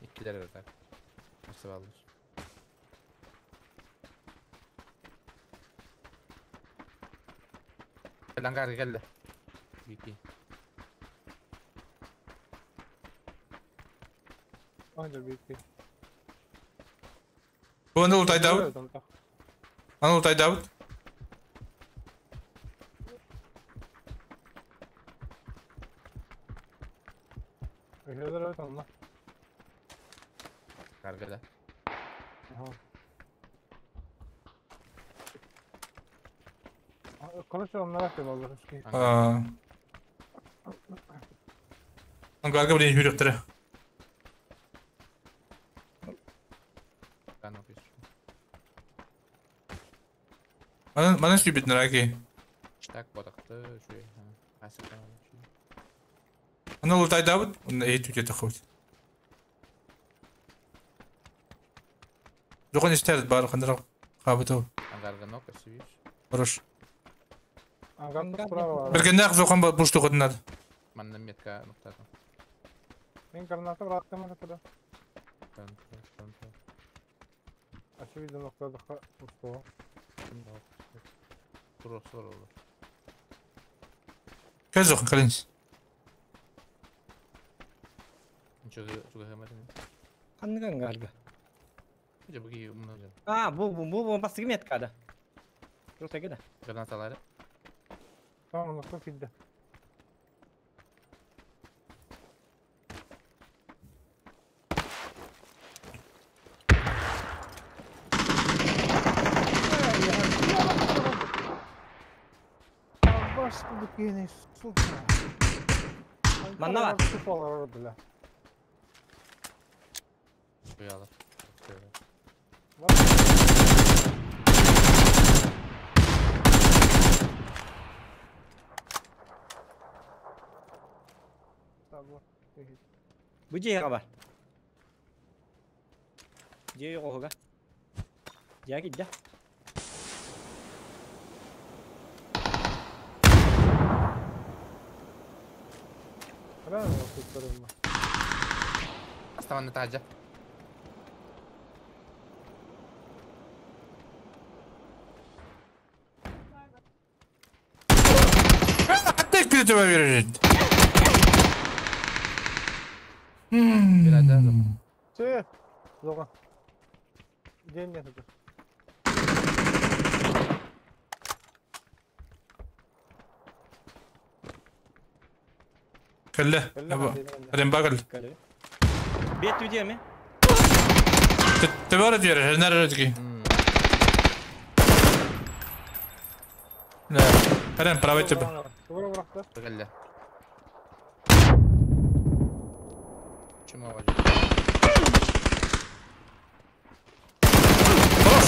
Иккилер өртер. Nasıl alır? Lan geldi. İki. Bu anda ultay Davut. Аны ultay Davut. Kargada. Aa. Angarga bilen yürüktüre. Bana sүйбетін раки. Так, бодакты, шуй. Аны ултай Давыт, оны эйт үтеті қойды. Жоған істерді бар, қандырақ қабыты. Ангарга нок, сүйіш. Хорош. Біргенде ақ жоқан бұшты қодынады. Манна метка нұқтады. Мен граната бұраттым ана. Очевидно нұқтадыққа ұстауға. Кәл жоқан, кәліңіз. Қанны ангарга? А, бу бастығы меткада. Жоқ тәгеді. Гранаталары. Tamam, nokta filde. Манна бар. Бу жеге бар. Жеге қоға. Жеге кидді. Аставанны тажа. Атак күтіп береді. Че? Зоға. Ден не тут? Кәлі. Ремба кәлі. Бет үде ме? Төбәрі дері, нәрі өтігі. Әрен, правый төбі. Кәлі. Хорош!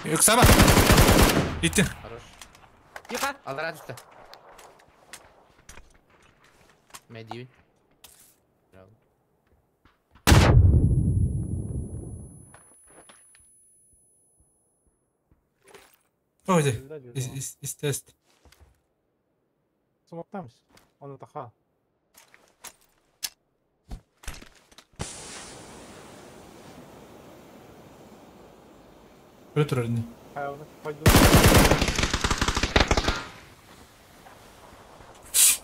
Юксама! Иттин. Хорош. Тихо! Алдыра түсті. Мэдиюн. Ой, тест. Смоктамс. Он таха. Өтөрөрүн.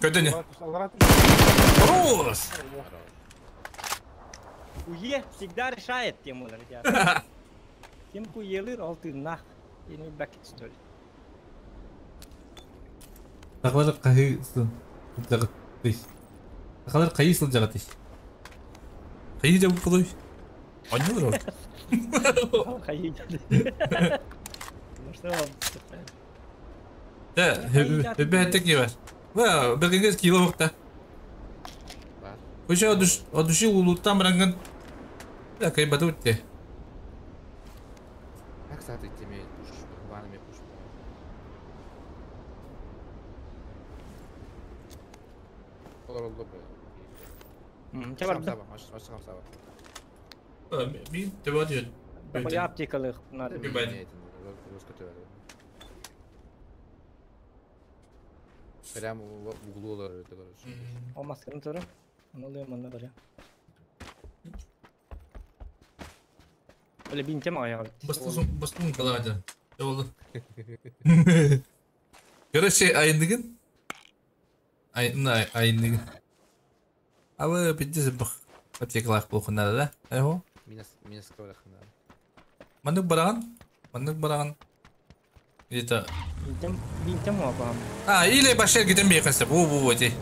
Көтөнө. Хорош! Уе всегда решает тему, ребята. Кем куелыр алтыннах. Ини бакет что ли. Тахлар кайы сылдьаҕытый? Тахалар кайы сылдьаҕытый? Кайы дьабыт болой? Онньулар ол. Кайы Ну что вам? Да, хөббэһэттек киевар. Ва, бергенгез кило бокта. Куча одуши улуттан баранган. Да, кай баты утте. Как саты теме пуш, ванами пуш. Олор олду бу. Мин тебе диэн. Бля аптекалых надо. Прям в углу олор это, короче. О масканы туру. Оны манна баря. Бля бин тема аяга. Бастун бастун калаада. Олду. Короче, айындыгын. Ай, айындыгын. Алы пиздец бах. Аптекалах болхунада да. Айхо. Минус минус каврахна. Мандык бараган. Мандык бараган. Где-то. Бин тема апам. А, или башер гиден бейкасы. Бу бу эти.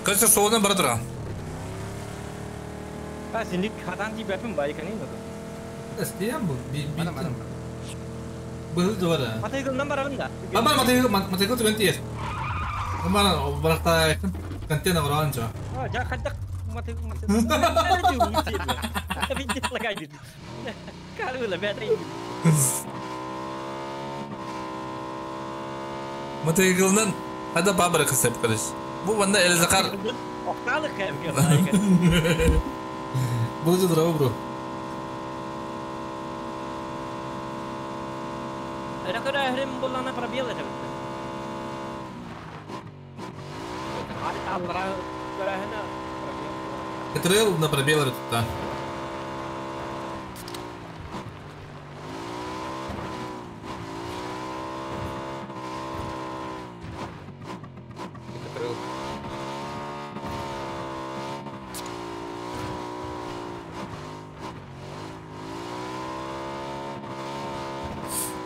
Кажется, солдан бара турган. А, синик хатан ти бәпин бай канин да. Эстиям бу. Би би. Был дуара. Матайгылдан барабын да. Ама матайгыл матайгыл түгөн тиер. Ама баракта контейнер барган жа. А, жа хаттак матайгыл матайгыл. Видит лагай. Карыла бәтри. Матайгылдан хада бабра кысып калыш. Бу ванда элзакар. Окталык кәм. Бу здорово, бро. Рекордерим булана пробел это. Трейл на пробел это, да.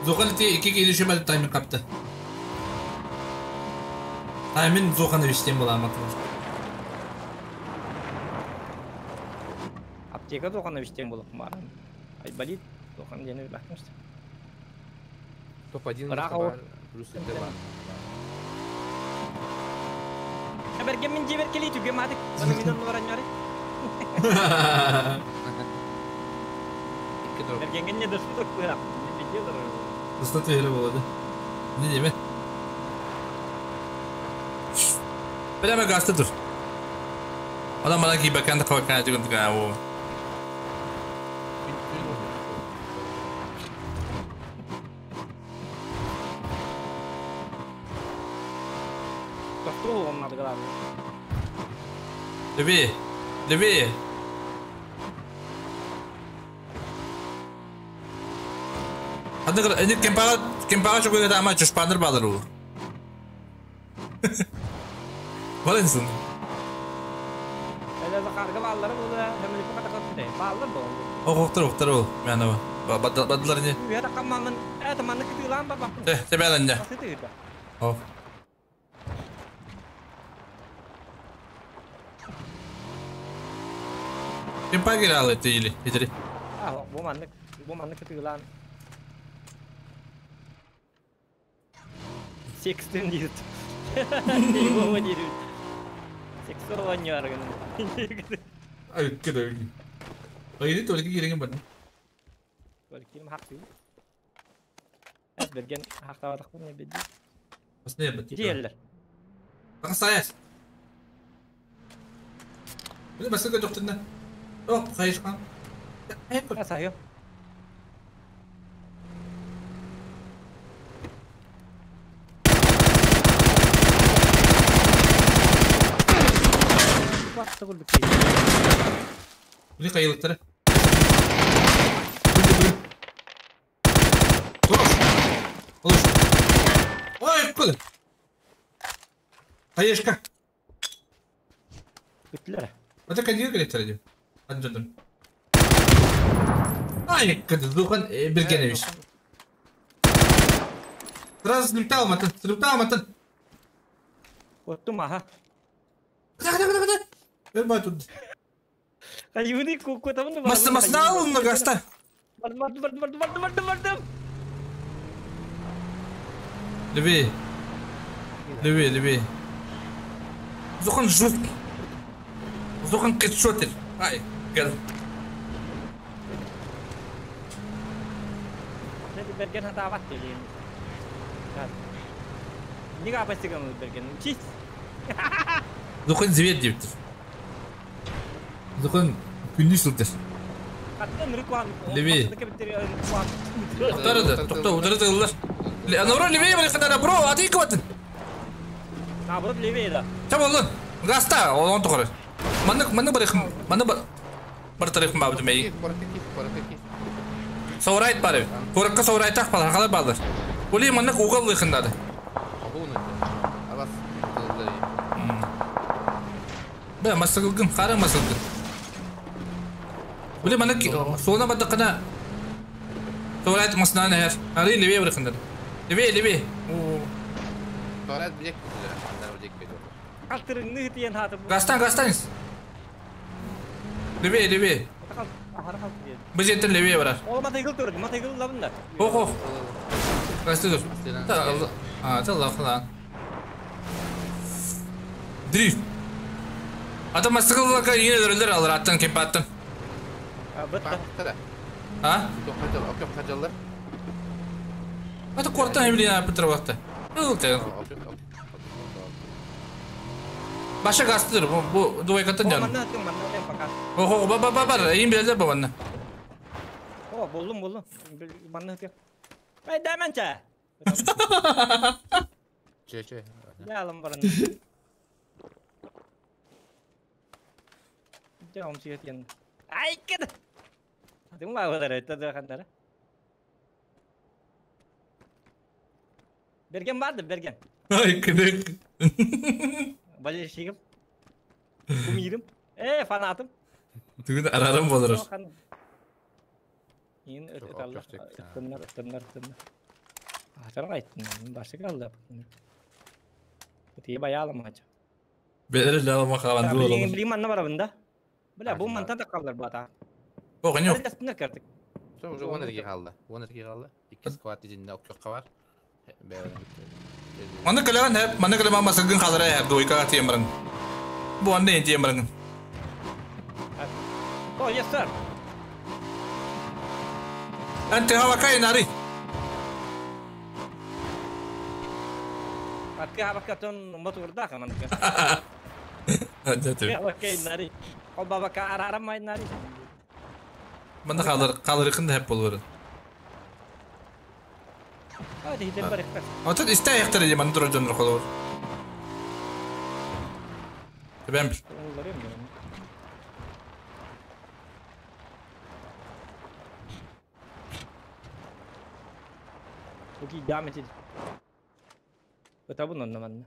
Зохан ти iki келişim hadi тайминг капты. Таймин Зоханы виштен була аматыр. Аптека Зоханы виштен була кумаран. Ай болит Зохан дені бахмышты. Топ-1 плюс 2. Берген мен жебер келей түгем адык. Оны мен оны баран Бергенге не дұрыс қойрақ. Достаточно öyle болады. Ne diyeyim? Прямо gazda dur. Adam bana ki bakanda kalkan ediyor o. Doktor olmadı galiba. Levi. Levi. Hadi кемпага кемпага çok öyle ama чушпаныр балыр ул. Валенсын. Әле захарга баллары булды, һәм липа ката Баллар булды. О, октор, октор ул. Мен aba. Бадылар не? Үйә такамман, ә таманны кытылан бар бак. Те, тебелен О. Кемпага киралы или, идери. А, бу манны, бу манны кытылан. Секстен deyip. Его deyip. Сексуал yargın. Ay кede. Ay ne tuvalete giregen ben. Tuvalete hak değil. Bergen hak tavadak bu ne bedi. Aslında ne bedi? Diğerler. Тахсаяс. Били басыга жоқтында. О, хайышқан. Асайы. Били кайылыктары. Хорош. Хорош. Ой, куда? Хаешка. Биттилер. Это кадир келеттер дип. Анжандыр. Ай, кыды духан Бергенович. Сразу слетал матын, слетал матын. Оттум аха. Куда, куда, куда, куда? Бер тут. Кайыбыны кукутамын. Мас масна алын гаста. Бардым, бардым, бардым, бардым, бардым, бардым. Левее. Левее, левее. Зохан жесткий. Зохан хедшотер. Ай, гад. Берген хата бат деген. Неге апастыган берген? Чист. Зохан зверь дептир. Зохан күндү сылтыр. Левее. Тоқтар тоқта, удары ыллар. Наоборот, левее барыхана, бро, а ты кватын. Наоборот, левее да. Чам олын. Гаста, он тоқыр. Маны маны барыхым, маны бар тарихым бабды мей. Саурайт бары. Коракка саурайтақ балар, қалай балдар. Оли маны угал лыхындады. Бе, масылгын, қара масылгын. Оли маны сона бадықына саурайт масынан әр. Ары левее барыхындады. Левее, левее. Саурайт билек. Гастан, гастан. Левее, левее. Біз еттін левее барар. Ол мотоцикл турды, мотоцикл лабында. Ох, ох. Гасты тур. А, та лан. Дрифт. Ата мотоциклға ене дөрелер алар аттан кемп аттан. А? Ата кортан эбилин апытыр вакты. Баша гастыр, бу двойкаттан жан. Охо, ба ба ба бар, эйин билелер ба банна. О, болдум, болдум. Банна хытык. Ай, дәмәнчә. Че, че. Я алым баран. Жа, ом сүйет Ай, кед. Дым ба одар, это да хандар. Берген барды, берген. Ай, кедек. Болельщигim. Кумирим. Фанатым. Түгін арарым болыр. Ин өталла. Тыннар, тыннар, тыннар. Атар айттым, башы kaldı. Тие баялым ача. Белер жалама калан дуу. Билин билин манна барабында. Бля, бу мантан да калдар бата. Ох, не. Тыннар кертик. Все, уже он эрге калды. Он эрге калды. Икки сквад дигенде оккокка бар. Маны калеган хеп, маны калема масылгын калдыра хеп, двойкага тием барың. Бу анны тием барың. О, yes sir. Анте хава кай нари. Атка хава катон мотурда хаман. Ата. Хава кай нари. Ол баба ка арарам май нари. Маны калдыр, калдырыкын хеп болор. Отут истэ яхтар иде маны турар дьоннор холобур. Тэбэм бил. Окей, даметит. Отабун онно манна.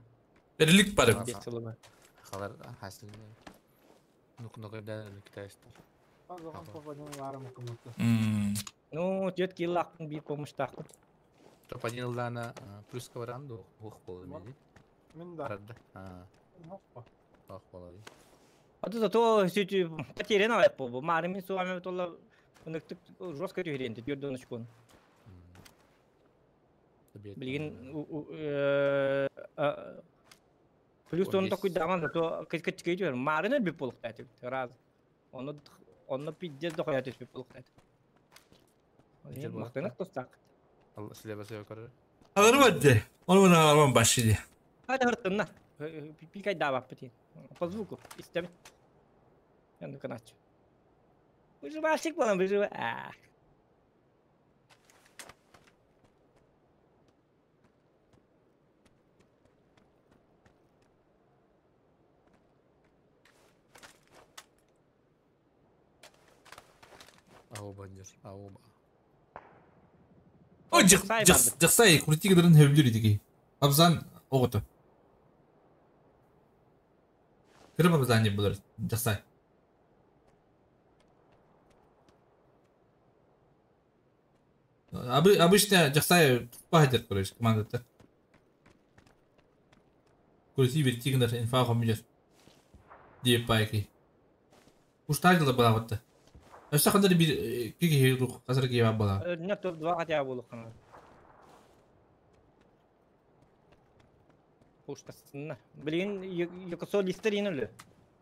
Эрилик бар. Халар хасыл. Нук-нук да китайстар. Ну, тет киллакпын бир помощтакпын. Топ один лана плюс коваранду ух болду мени. Мен да. Ох болду. А то зато сөйтү потеряна алып болду. Мары мен суаме толла өнөктүк жестко үйренди, түрдөн очкон. Билген плюс он такой даман зато кычкы жер. Марыны бир болук дайт. Раз. Оны оны пиздец дохуя түшүп болук дайт. Мактанак тостак. Слева слева көрөр. Алар бадды. Оны мына аларман башы ди. Hadi hırtınlar. Пикайдаабаппыт. По звуку истэбит. Янды канач. Выживальщик буолан выжива. Аоба дир, аоба. О, жаксай, крутигдерин хөблүр идиги. Абзан оҕото. Кырым абзан деп булар, жаксай. Обычно жаксай тупа деп короче, командата. Крути вертигнер инфа хомилер. Деп пайки. Уштадила была вот. Өссө хандар бир киги рух азыр киба бала. Не топ 2 хотя бы болук. Хуштасына. Блин, якосо листерин өлө.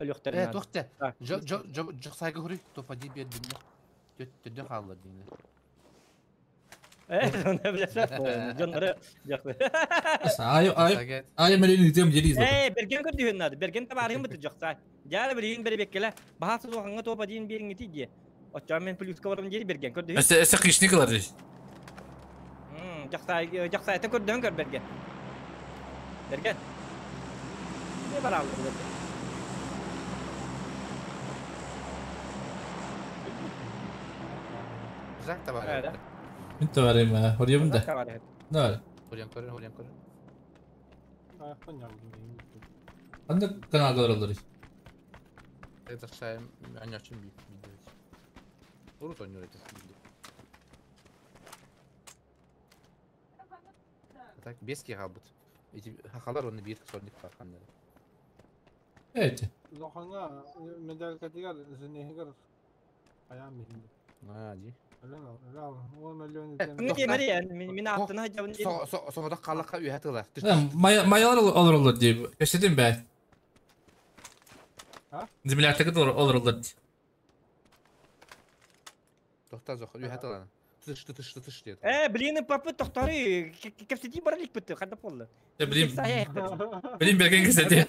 Өлөктөр. Э, тохте. Жо жо жо жоксайга хури топа ди бер динне. Төттө хаалла динне. Э, оны билесер. Жоннары жакты. Ай ай ай мелин идем жери. Э, берген көрдү нады. Берген табарым бит жокса. Жары билин бербеккеле. Баасы суганга топа дин бериң ити. Оча мен плюска барым жери берген көрдү. Эсе эсе кышны кылар. Жакса жакса эте көрдөн көр берген. Берген. Не бар алды берген. Жак табар. Мен табарым, хорьям да. Да. Хорьям көрөр, хорьям көрөр. Анда каналга олор. Это шайм анячын би видео. Урут ойнор эти. Так, бески халбыт. Эти хахалар оны бир сорник барханнары. Evet. Лоханга медалька дигар зенегер аям бихинде. А, ди. Мен аттына Соңда қалаққа үйә тылар. Маялар олор олор дип. Кешедим бә. Земляктагы олор олор дип. Тохта зох, үйә тылар. Тыш тыш тыш деді. Э, блин, папы тохтары, кепсети баралык битти, канда болду. Э, блин. Блин берген кесети.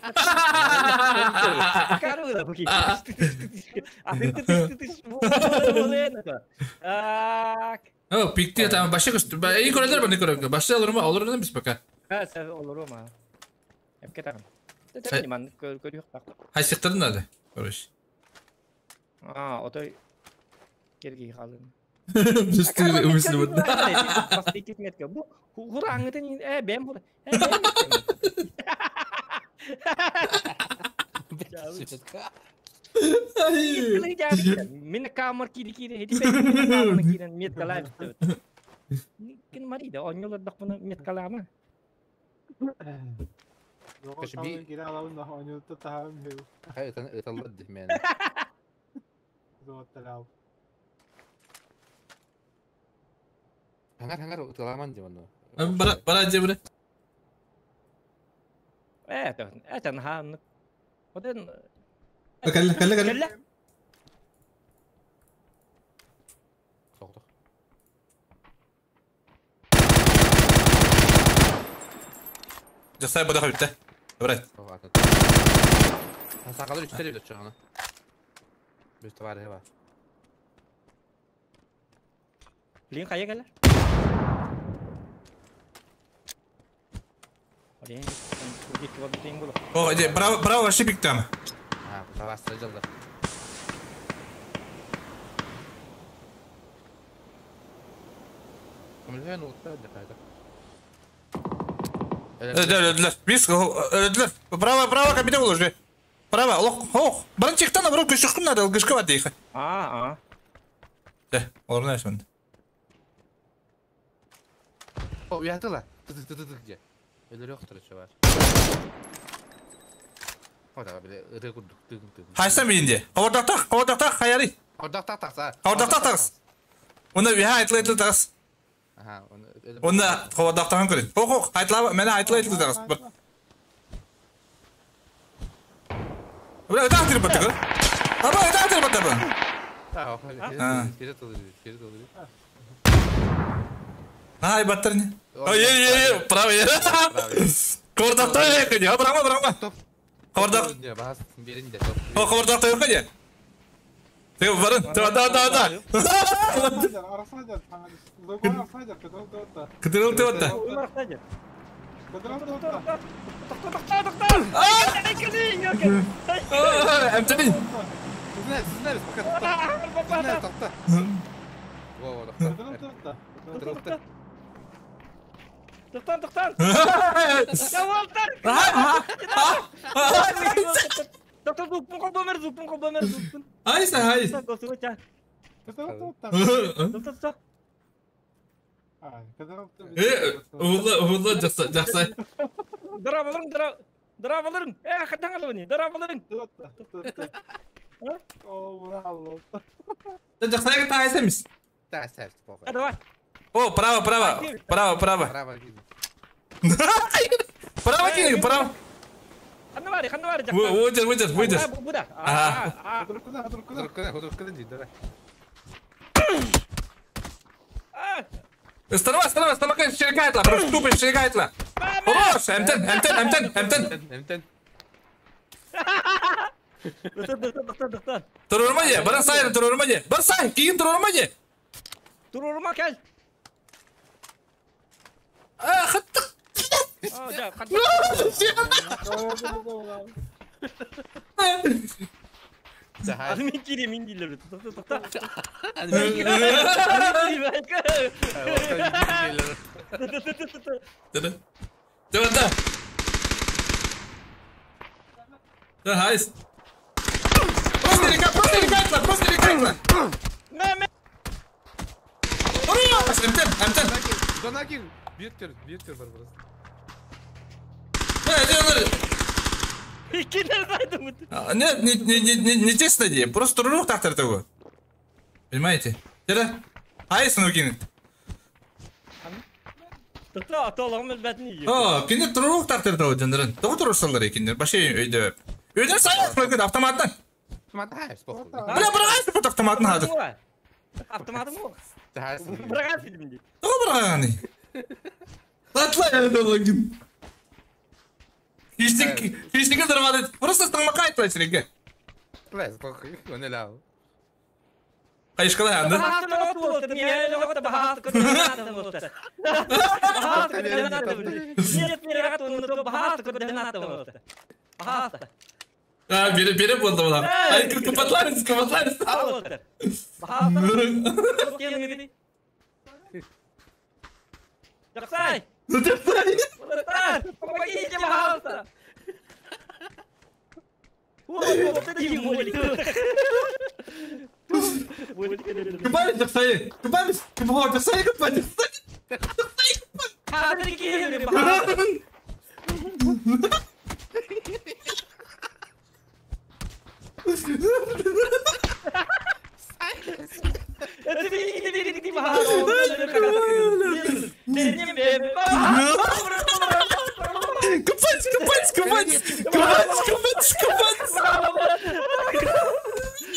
Карыла бу. А, О, пикти там башы көстү. Эң көрөлөр баны көрөлгө. Башы олор ма, олор эмес пока. Ха, сен олор ма. Эп кетем. Тетем ман көрүк так. Хайсыктырын ады. Короче. А, отой керги халын. Үстү үмүслү Басты метка. Бу хураңытын э бем хур. Мен камер кири кири хеди бен камер кирен меткалай битти. Кин марида оньолор дакпына меткалама. Кеше кире алабын да оньолто таам хеу. Хай ыталлар мен. Зотталау. Хаңар хаңар ыталаман деп аны. Бара бара жебре. Э, это хан. Оден Кэллэ кэллэ кэллэ. Соқтық. Жасай бада хабитте. Брат. Сақалар үчтер бит чыганы. Бир товар бар. Блин, кая келер? Блин, О, де, браво, браво, вообще пик там. А, браво, жылды. Көмілген ұтта деп қайда. Öldüler. Biz öldüler. Браво, браво, кабина уже. Браво, ох, ох. Баран чектан, бро, көшөккүн надо, гышка бар дейхи. А, а. Де, олар не şimdi. О, уятыла. Ты ты ты ты где? Өлөр yoxdur içi var. O da bile ırı kurduk tığın tığın. Хайсан бинде. Кабардактак, кабардактак, хаяри. Кабардактак такса. Кабардактак такс. Оны бия айтла айтла такс. Аха, оны Оны кабардактагын көрүн. Ох, ох, айтла, мен айтла айтла такс. Бля, это тир баттык. Аба, это тир баттык. А, кире тылды, кире тылды. Ай, баттыр не? Ой, ой, ой, право. Кыбырдахтай кыне, бырама, бырама. Кыбырдах. Не, бас, берин де. О, кыбырдахтай кыне. Ты барын, да, да, да, да. Кыдырыл ты вот. Эмтени. Тоқтан, тоқтан! Тоқтан, зуппун қолбамер, зуппун қолбамер, зуппун. Айса, айс. Тоқтан, Улла, улла, жақсы, жақсы. Дырап алырың, дырап, дырап алырың. Э, қаттан алып дырап алырың. Жақсы, тағайсы емес. Давай. О, право, право, право, право. Право кинь, право. Ханнавари, ханнавари, Выйдешь, выйдешь, выйдешь. Буда. Ага. Останова, останова, останова, шерегайтла, просто тупо шерегайтла. Хорош, Эмтен, Эмтен, Эмтен, Эмтен. Эмтен. Турурма же, барасай, турурма же. Барасай, кийин турурма же. Турурма кел. А, хаттык. Мен кире, мен кире. Тоқта, тоқта. Да, да. Да, хайс. Просто река, просто река, просто река. Хорош, Эмтен, Эмтен. Донакин, бүйеттер, бүйеттер бар просто. Нет, не, не, не, не, не честно, не, просто рух так того. Понимаете? Это? Айс ну кинет. О, кинет рух так того, джандран. Того турушалар кинет. Баши өйдө. Өйдө сайып қойгын автоматтан. Автомат хайс, похуй. Бля, брагай бут автоматтан хады. Автоматым го. Брагай фильмде. Того брагай. Татлай өйдө. Хищник, хищник дарвады. Просто стамака айтпай сиреге. Плес, похуй, он элау. Кайышкалай анды. А, бере, бере болды бұлар. Ай, кымбатларыз, кымбатларыз. Жақсай! Помогите, пожалуйста! Купались, Жақсай! Купались! Жақсай, купались! Купать, купать, купать, купать, купать,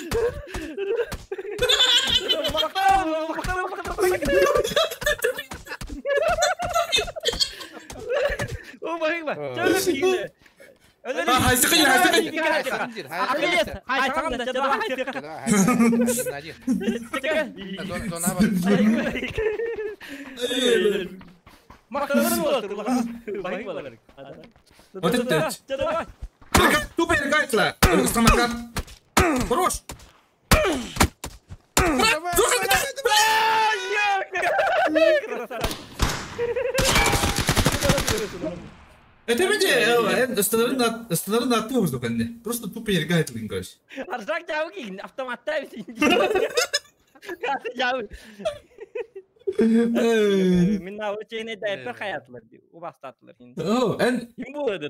купать. Вот это тупо перекатила. Хорош. Это видите, остановлено от воздуха, просто тупо перекатил, короче. Аржак жауги, автоматта Мен научение да хаятлар ди, убастатлар. О, эн.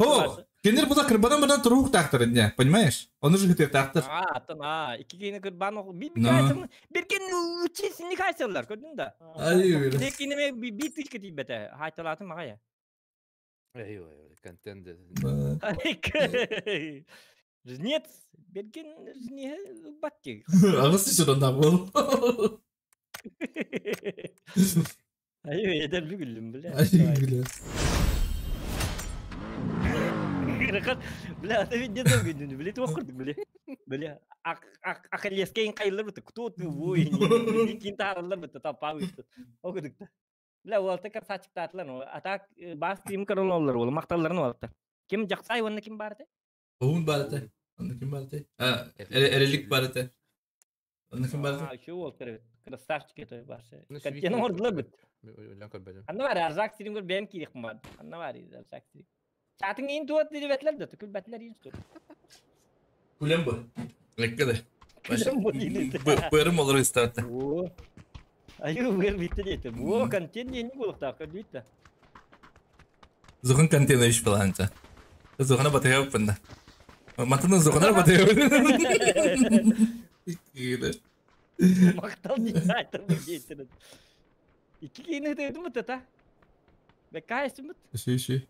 О, кенер буда кырбадан буда турук тактыр не, понимаешь? Он уже хотел тактыр. А, тана, ики кени кырбан бир кайсың, бир кен учисин кайсылар, көрдүң да. Ай, Лекин бир тычка тийбете, хайталатын мага я. Эй, контент. Жнец, берген жне батти. Агысы сюда был. Ай, эдер бүгүлүм, бля. Ай, бля. Кыракат, бля, это ведь дедом гүндүнү, били туох курдук, били. Били, акалеска ин кайыллар быты, кто ты, воин, кин таараллар быты, толпа быты. Ол курдук да. Бля, уолта красавчиктаатылар, а так бас тим көрөн олар, ол макталларын уолта. Ким жаксай, онна ким бар эте? Оһун бар эте. Онно ким бар эте? А, эрелик бар эте. Онно ким бар эте? А, еще уолтер, красавчик это башы. Кантена ордулар бит. Анна бар, арзак сирин көр бэм кирих бар. Анна бар, арзак сирин. Чатың ин туат дири бәтләр дә, түкүл бәтләр ин туат. Күлем бу. Лекке де. Күлем бу диде. Бырым олар истәтте. Аю быр битте диде. Бу контент не булык та, битте. Зухан контент иш баланча. Зухана батыга пында. Матаны зухана батыга. Кире. Мактал не айтыр бу дейтин. Икки кейини дедим бит та. Бекка эсим бит. Ши ши.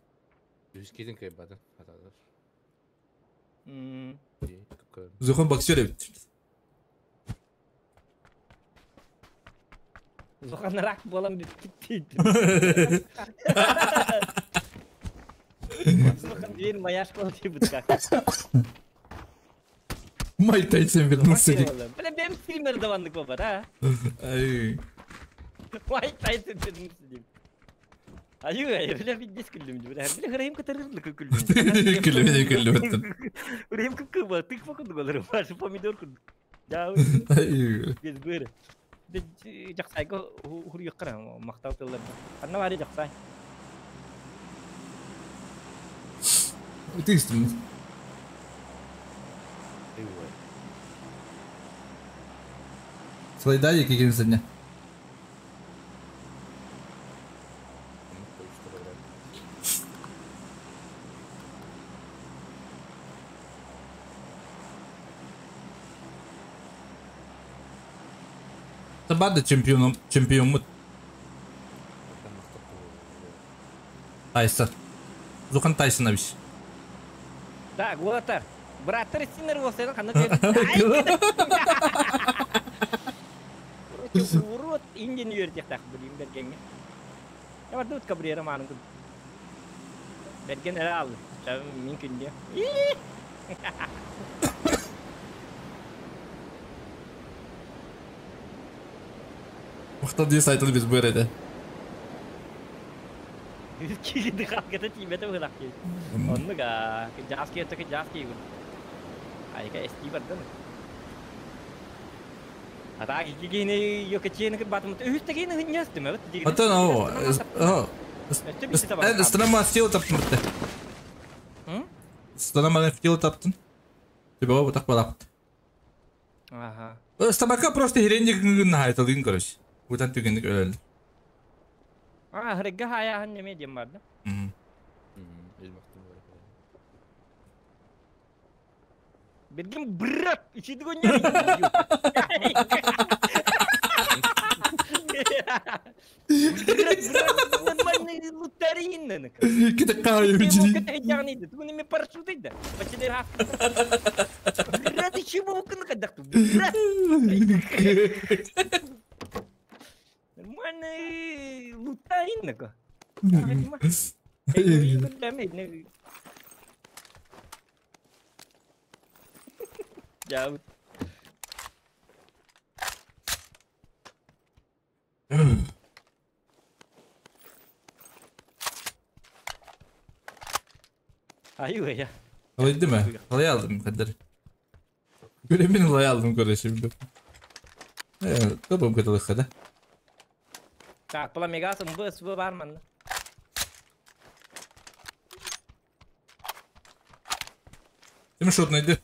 Жүз кезин кайбадын. Атадыр. Зухан боксер бит. Зухан рак болам бит дейт. Зухан бир маяш бол деп бит как. Майк Тайсон вернулся. Бля, бем стример давандык баба, да? Ай. Майк Тайсон вернулся деп. Аю, бля, бит дес күлдүм. Бля, бля, храйым катырырлы күлдүм. Күлдүм, күлдүм. Храйым күп бар, тык фокунд голыр, башы помидор күлдү. Да. Без быр. Жаксайга хур юккара, мактау тыллар. Анна бари жаксай. Тыстым. Слайда кеген сегодня. Табада чемпионом, чемпион Тайсон. Зухан Тайсон абиш. Так, вот так. Браттар синер болса, қандай Короче, урод инден үйертек так білейін бергенге. Я барды кабрера маның күн. Берген әрі алды. Мен күнде. Мақтал дес айтылы біз бұл еді. Килди халката тиимете быһылах ки. Оннуга жааски өттөкө жааски күн. Айка эсти бардын. Ата кигини йокечени батымыт үстегини хыньястым эбит. Атын о, о. Страна стил таптын бітті. Страна стил таптын. Тебе вот так балапты. Ага. Стамака просто херенник нахайталын, короче. Утан түгенник өлөлдү. А, хрегга хаяхан неме дем бар да? Бергем брат, ичиди гонья. Брат, брат, нормальный лутарин. Кита каю бичи. Кита жагны, тугуни ме парашют иде. Бачыдыр хак. Брат, ичи бу кын кадак. Брат. Нормальный лутарин. Я. Айы я. Alay değil mi? Alay aldım kadar. Göremin alay aldım kardeşim. Evet, tamam kadar kadar. Так, пламегасым б св бар манна. Ты что найди?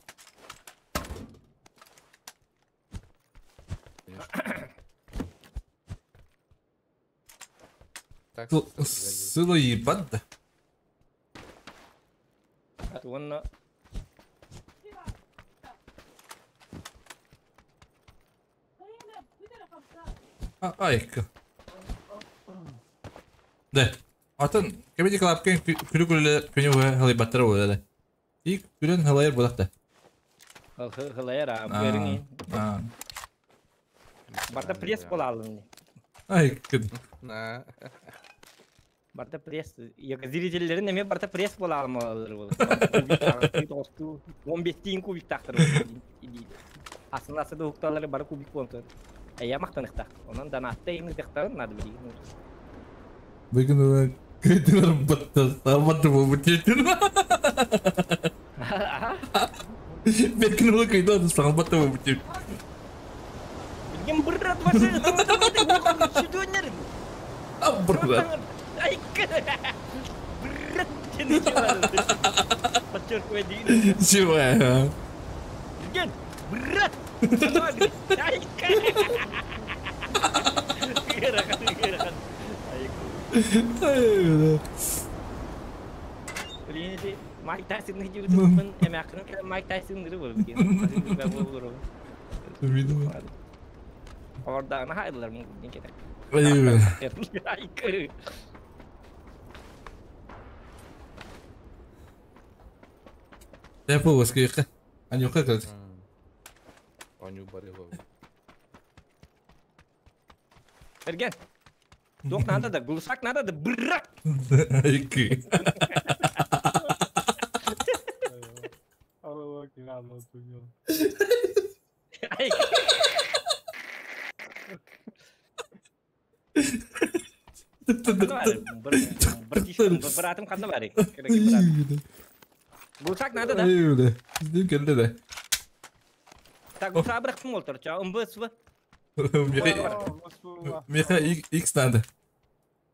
Сыла ебать да. Уонна. Айка. Да. Атын кебеди клапкен күлү күлү күнү халай баттар болду. Ик күлөн халайыр болот да. Халайыр а бериң. Барда пресс бола алдым. Ай кыд. На. Барда пресс, зрительлерин эмиэ барда пресс буола алмалар буолар. Кубик тоҕустуу, 15 кубик тахтар Асын асы да укталары бары кубик буолан Эйя мактаныхтах. Онон донатта ими тахтарын надо билигин. Бүгүн кыйтылар батта, сарбатты болбут тиэтин. Бекин ол кыйда сарбатты болбут тиэтин. Билген быррат башы, сүдөннер. Брат. Ай, брат, Подчеркивай дин. Чего? Билген, брат. Ай, Майк Тайсон диэбитин эмээххин Майк Тайсон гыры болбут Ордаҕына хайдылар муҥ кетер. Я полоскайка. Анюха как? Аню барыга. Эрген. Туох надо да, глушак надо да, брак. Айкы. Братым ханна бары. Глушак надо да. Келди да. Так, глушак бырактым олтор. Ча, МБСВ. Миха X надо.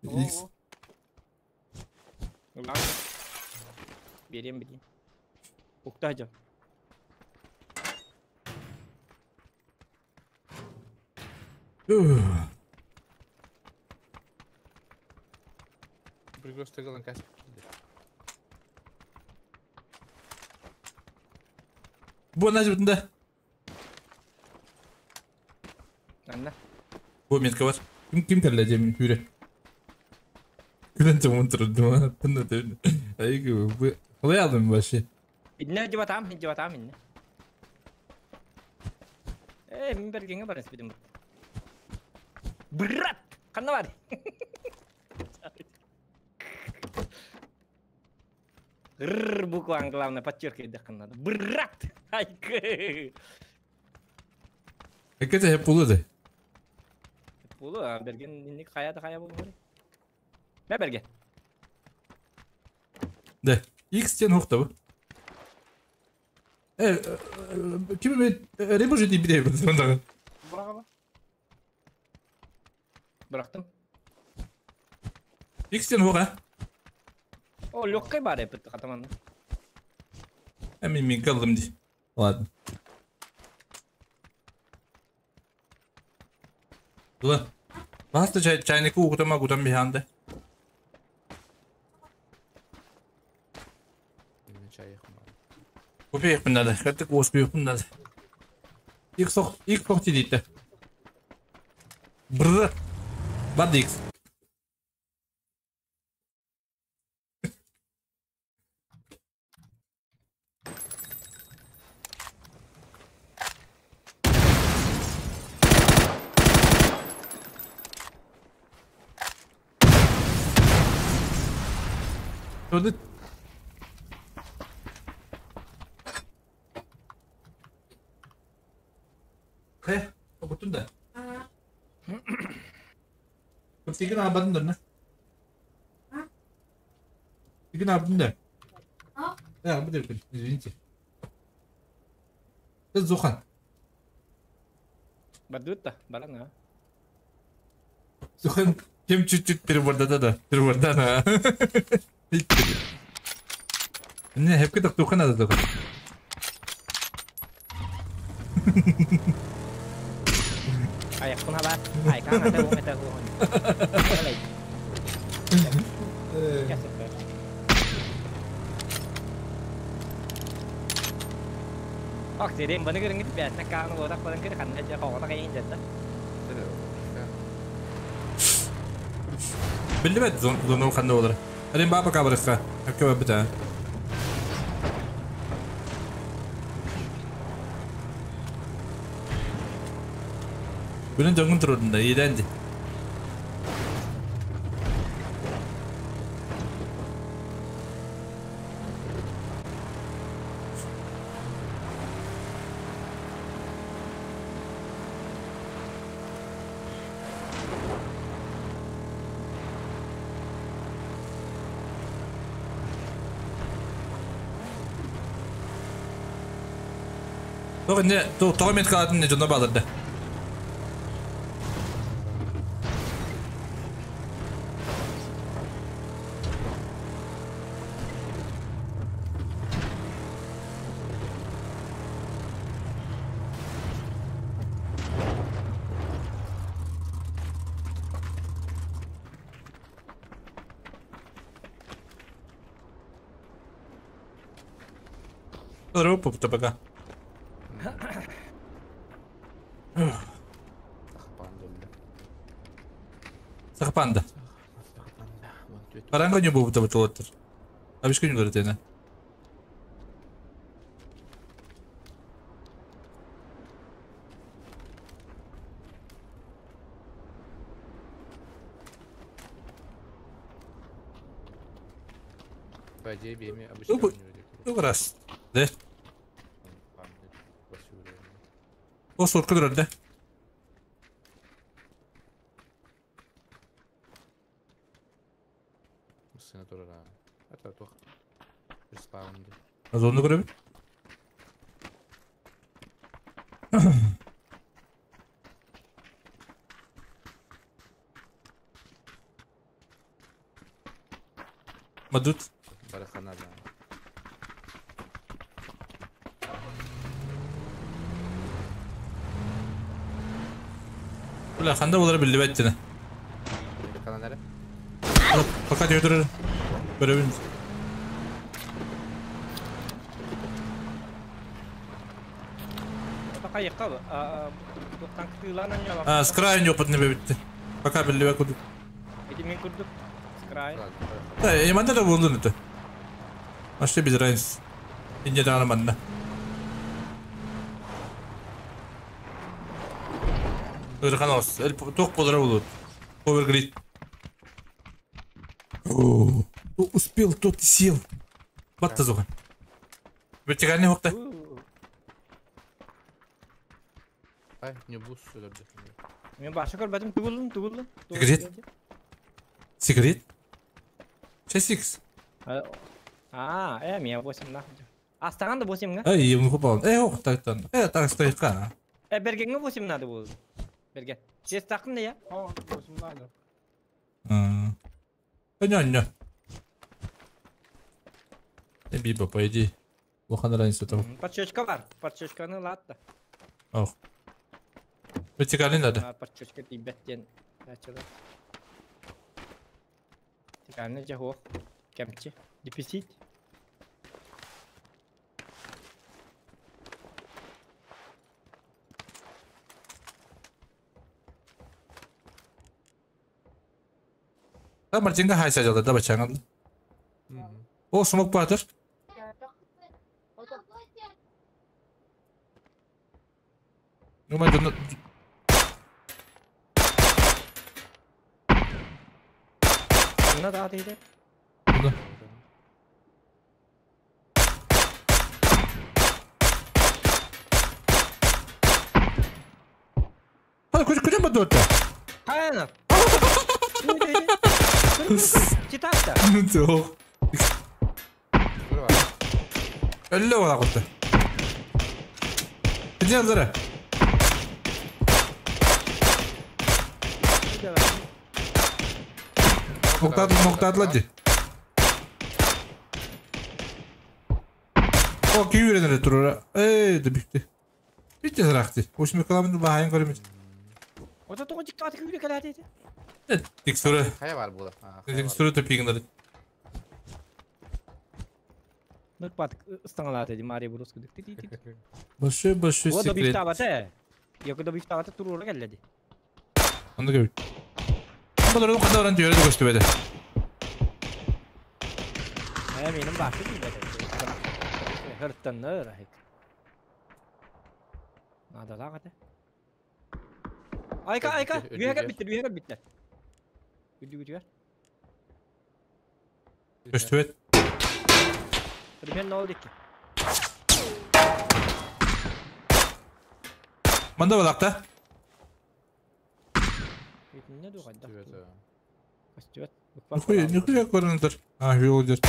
X. Берем билим. Укта жа. Пригостыгалан кәсіп килде. Бу нажмытында. Анна. Бу метка бар. Ким ким кэллэ дем хүрэ. Күлэн чоҥун турдум. Тынна тын. Айгы бу Қалай вообще? Инне жибатам, жибатам инне. Э, мин бергенге барас бидим. Брат, ханна бар. Р букван главное подчеркивать надо. Брат! Айкы! Эке хеп болду да. Болу, а берген инник хая да хая болу. Мә берген. Да. X тен хохта бу. Ким мен ребоже деп биле сондағы. Бырактым. X тен хоға. О, легкой бар эпит катаман. Мен мен калдым ди. Ладно. Ла. Баста чай чайнику угутама гутам биханды. Купи надо, хаттык успех надо. Их сох, их сох тидит. Бр. Бадикс. Что Э, обутун да. Тигин абадын да. Тигин абадын да. Да, абадын, извините. Это Зухан. Бадутта, барана. Зухан, кем чуть-чуть переборда, да, переборда, да. Не, хепке так туха надо только. Аяқпын аба, айкан ата оңайта оң. Ах, терем баны көрүнгүт бәтна кааны бодак бадан көр ханна жа когона кайын жатта. Билбет зону ханна болар. Арин баба кабырыкка. Акка бата. Бүгүн жоңун турдун да, иленди. Тоҕо не тоҕо меткалатын не дьоно бааларда. Руп пока. Сахапанда. Паранга не був тебе толотер. А вишки не говорите, По идее, беми обычно Ну, раз. Да? О, сорка дурар, да? Зону көрөбүт. Мадут. Бараханада. Бля, ханда болары билбэт дина. Пока өтөрөр. Көрөбүн. А, с краю не опытный бебитти. Пока билбэт кудук. Эти мен курдук. С краю. Да, я манда да болдун это. Вообще без разницы. Инде да манна. Ырхан Тох болары болот. Овергрид. О, успел, тот сел. Батта зуга. Вертикальный хокта. Ай, не бус сюда. Мен башы көрбәдім, тугулдum, тугулдum. Сигарет? Сигарет? 6х. А, мен 8 нахуй. Астаган да 8 га? Ай, я попал. Ох, так там. Так стоит ка. Бергенге 8 надо было. Берген. Сес тақын да я? О, 8 надо. Не. Биба, по идее. Плохо разница того. Подчечка бар. Подчечканы латта. Ох. Вертикальный надо. Подчечка тибеттен. Вертикальный жахох. Кемчи. Дефицит. Да, Мартинга хайса жалды, да, бачаңын. О, смок батыр. Ну, мы тут... Надо отойти. Да. А, куда подот-то? Хайна! Читаться! Ну, Әллә вала кутты. Где зара? Моктадлы ди. О, күйренер турура. Эй, да битти. Битти саракты. Ошмы каламын баайын көрөмүн. Ото тоҕо дьиктааты күүрэ кэлээти. Текстура. Хайа бар була. Текстура тупигнер. Нұрпат ыстаңалаты ди Мария Бурус кудук. Большой большой Вот секрет. добивтабаты. Яку добивтабаты турура келледи. Анда кебит. Булар када баран түйөрдү көстүбөдө. Менин башы билбеди. Хырттанныр ахик. Надала ката. Айка, айка, үйәгә битте, үйәгә битте. Үдү үдү. Көстүбөт. Примерно oldu ki. Манда балакта. Не дугайда. Көстүбөт. Нихуя, нихуя көрүнүп А, жол жер.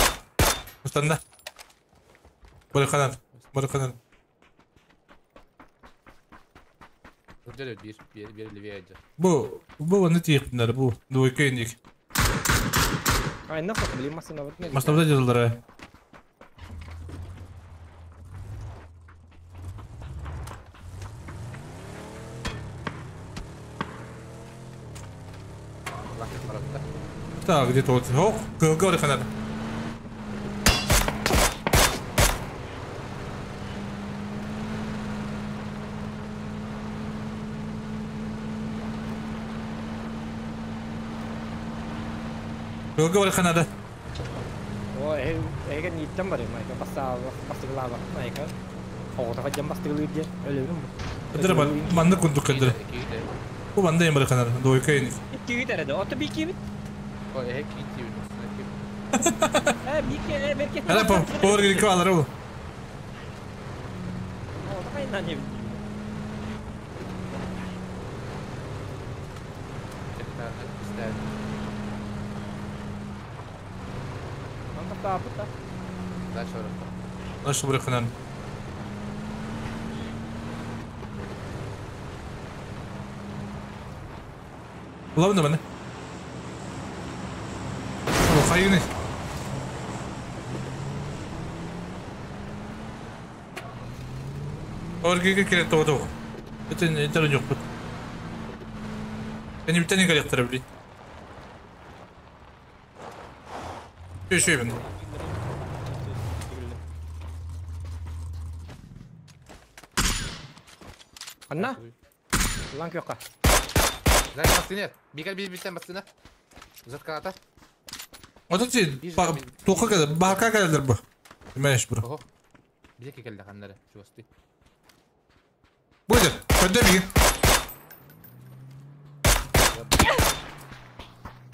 Устанда. Барыканан, барыканан. Сылдьар биир биир биир левее айдьар. Бу бу ванны тиийиэхпиннэр бу двойка инник. Айна хот блин машина вот. Машинабыта дьыллара. Так, где-то вот. О, кылга ханар. Кылга ханада. О, эге ниттен бар майка баста бастыгылаба майка. Оҕото дьан бастыгылыыр диэн өлөбүн бу. Кыдыр бар, манны курдук кыдыр. Бу манды эм бар ханар, двойка инник. Икки эрэ да, ото бикибит. О, эһэ киитиибит. Э, бики, э, берке. Ара по, повар гирик алар бу. Ото кайнан не Дальше барар. Дальше бар ханар. Улабын да баны. О, хайыны. Оргиге керек тоғды. Это это жоқ бұт. Эни битен керек били. Шөй бен. Анна? Лан кёка. Знаешь, бастыне. Бигер бир биртен бастыне. Uzat kanata. Ото ти тоқа кәдер, бака кәдер бу. Имеш бу. Ого. Бизе келді ханнары. Чуасты. Буйдыр, көдө биги.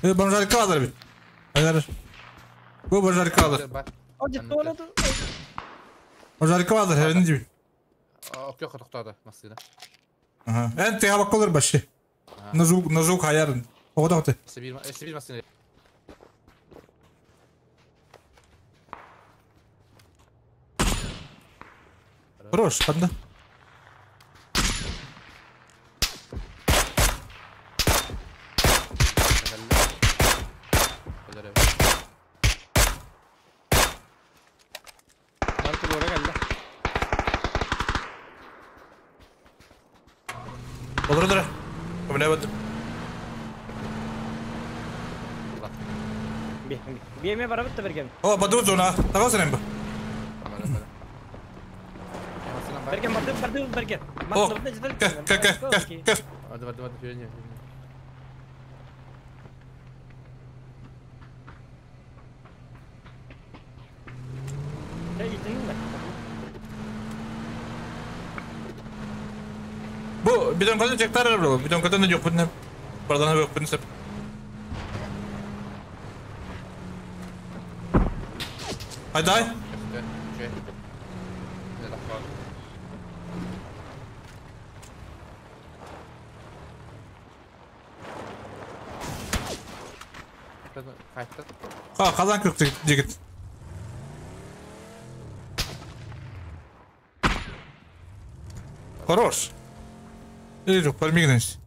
Э, бомжарка алар бит. Айдар. Бу бомжарка алар. Бомжарка алар, хәрин диби. Окей, тоқтады машина. Ага. Эн те хабак колор башы. Назук, назук хаярын. Ого да Эссе бир машина. Хорош, ханда. Olur olur. Ömre бат. Би, би эме барабыт да берген. О, баду зона. Тагы сенен бу. Берген барды, барды берген. О, кэ, кэ, кэ, кэ. Hadi hadi hadi yürü. Бу бидон кадын чектар бу. Бидон кадын жок бу. Бардан yok бу сеп. Haydi. Ха, казан көктү жигит. Хорош. Или жоқ, бармигнес.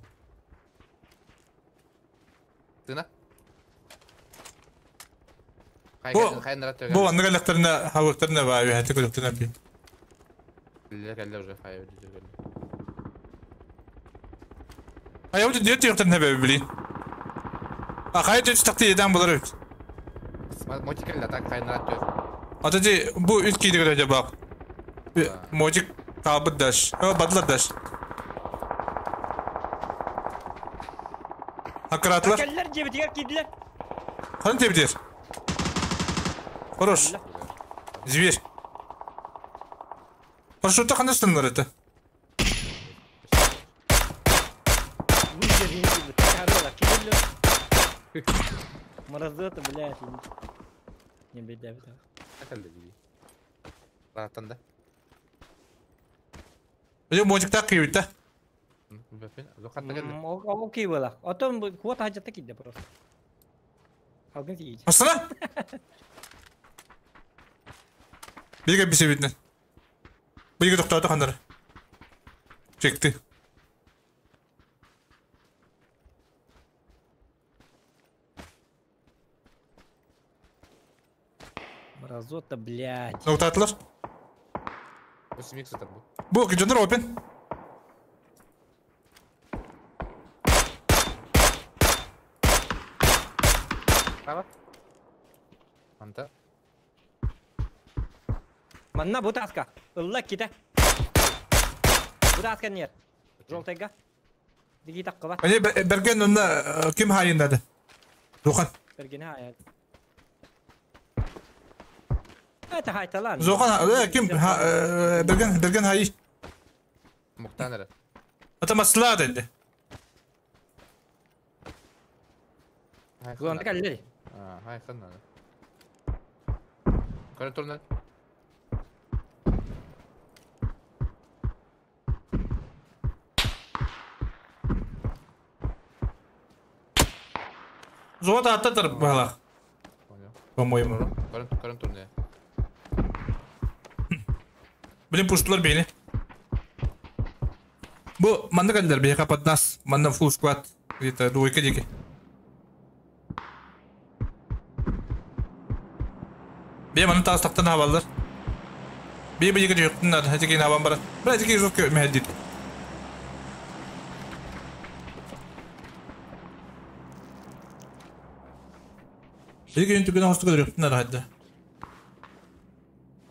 Тына. Бу бу анныга лектерне хавыктарына ба, хәтте көктүнә би. Келле уже хай келле. Ай, вот дет юктарына ба били. А хай дет такты едан булар бит. Мотик келле так хайнара төр. Атади бу үт кийди көрө бак. Мотик кабыт даш. О, бадлар даш. Аккуратлар. Келлер жебитигер кийдилер. Хан тебдер. Хорош. Зверь. Парашютта қандай ұстандар это? Морозота, блядь. Не беда, беда. Бараттан да. Өйө мотик так кийбит да. Окей было. А то куда-то хаджата кийди просто. Алгын сийди. Астана? Биге бисебитне. Биге токтоото хандар. Чекти. Мразота, блядь. Ноктаатылар. 8 сытар бу. Бу дьоннор опен. Право. Манта. Манна бу таска. Ылла ките. Бу таска нет. Желтайга. Диги таккыба. Они берген онна ким хайындады? Зохан. Берген хайын. Это хайталан. Зохан ким берген берген хайы. Муктан эрэ. Это масла dedi. Зонта каллери. А, хай ханна. Көрө турнар. Зота аттатыр балах. По-моему. Көрөн турнар. Блин, пуштулар бени. Бу манна каллер бейха под нас. Манна фулл склад. Где-то двойка дики. Бе манна таас тактан хабалдар. Бе бе жеке жоктун ады. Хачеки хабан барат. Бра жеке жок мехедит. Жеке үнтүгүн хостуга жоктун ады хадда.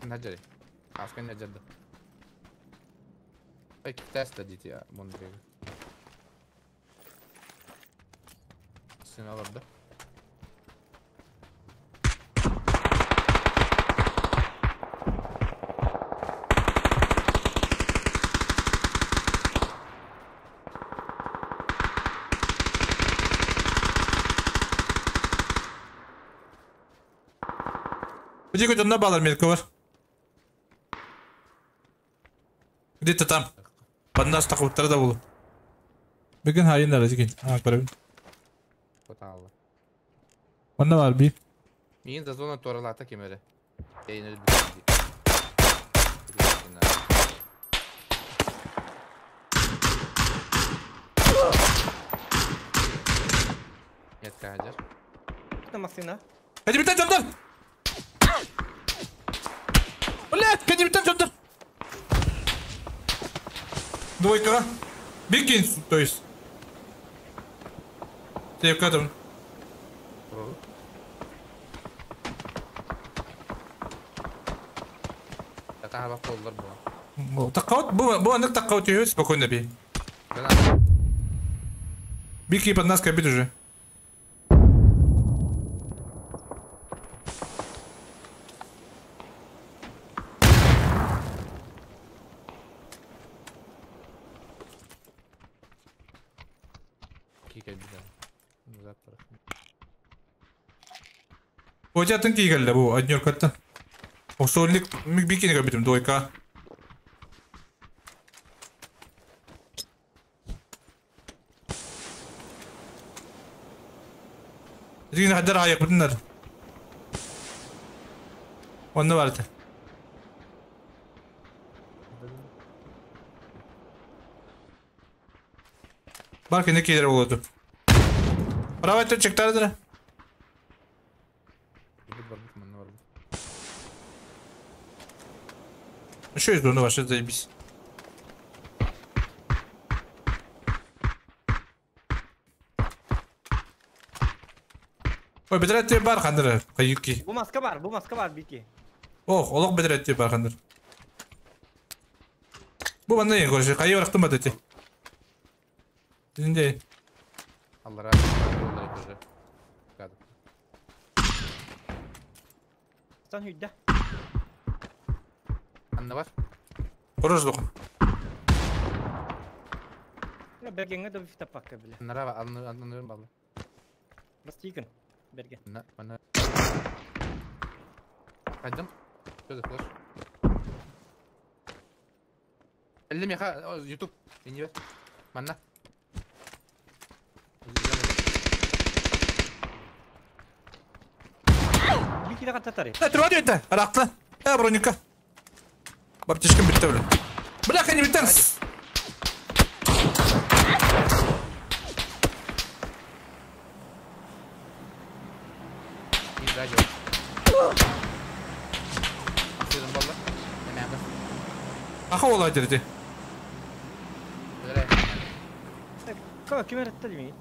Наджари. Аскан наджарды. Тест дите мундрега. Сен аларды. Где хоть одна балла мелко var? Где-то там. Под нас так вот тогда было. Беген хайын да разигин. А, көрөбүн. Поталла. Манна бар би. Мин за зона торалата кемере. Эйнер Нет, кадер. Это машина. Кадибитен жондар! Блядь, кадибитен жондар! Двойка. Бикин, то есть. Ты там? Такаут, бу аннык такаут ее спокойно бей. Бики под нас кабит уже. Отятын кийгелде бу однеркаттан. Осолник бикини кабитим двойка. Дигин хаддар аяк бутундар. Онда барды. Бар кенде кейдер болду. Право чыктардыр. Еще из зоны ваши заебись. Ой, бедрәтте бар хандыр, кайыки. Бу маска бар, бики. Ох, олох бедрәтте бар хандыр. Бу манна ең короче, кайы барактым бат эти. Динде. Аллара, аллара уже. Стан хүддә. Анна бар. Хорош доқан. Бергенге да бифта пакка биле. Нара алны алны балны. Бастикин берген. На, мана. Кайдым. Что за флеш? Элли меха YouTube. Инебе. Манна. Бики да кататары. Э, трубады это. Аракты. Э, броника. Баптишкин битте бля. Бляха, не битте. Аха ола дерди. Ким эрэтте дими?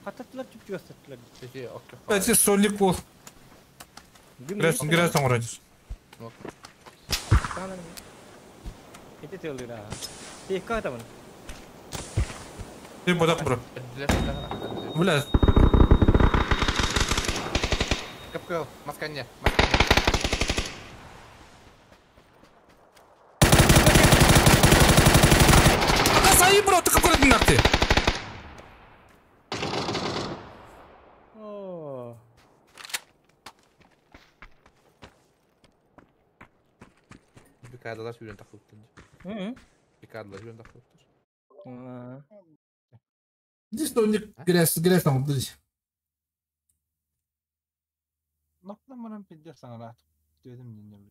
Хаттаттылар түп-түгастаттылар. Эти сольник бол. Грес грес оңородис. Эти тылыра. Ти катамын. Ты бодак бро. Бля. Капкыл, масканне. Aka бро, ты какой ты? О. Бикадалар сүүрэн тахсыбыттар. Бикадалар сүүрэн тахсыбыттар. Здесь у грязь, грязь там здесь. Нохтан пиздец саҥараат. Түөтүм динне.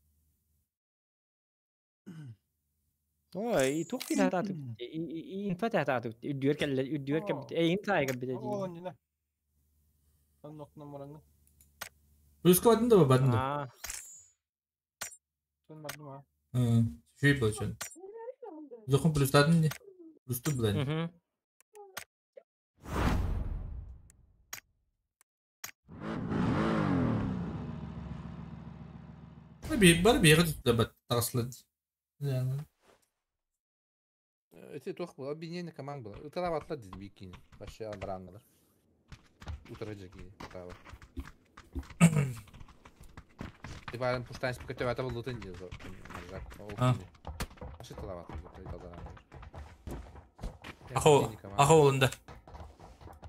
Ой, туох киһи инфа таатаатык үдүөр кэллэ үдүөр кэбит эйин таайга бит Ол оннуна. Нохтан баран. Плюска бадын да бадын да. Сон бардым а. Шүй получен. Зохун плюстадын не? Плюсту булан. Би бар би гыт бат таслад. Эти туох был, объединение команд было. Ыталаватла дизбикини. Вообще абранналар. Утырыжы кини, право. Ты баран пуштан спикатёв это был лутын дел. А. Вообще талаватла, Ахо, ахо олында.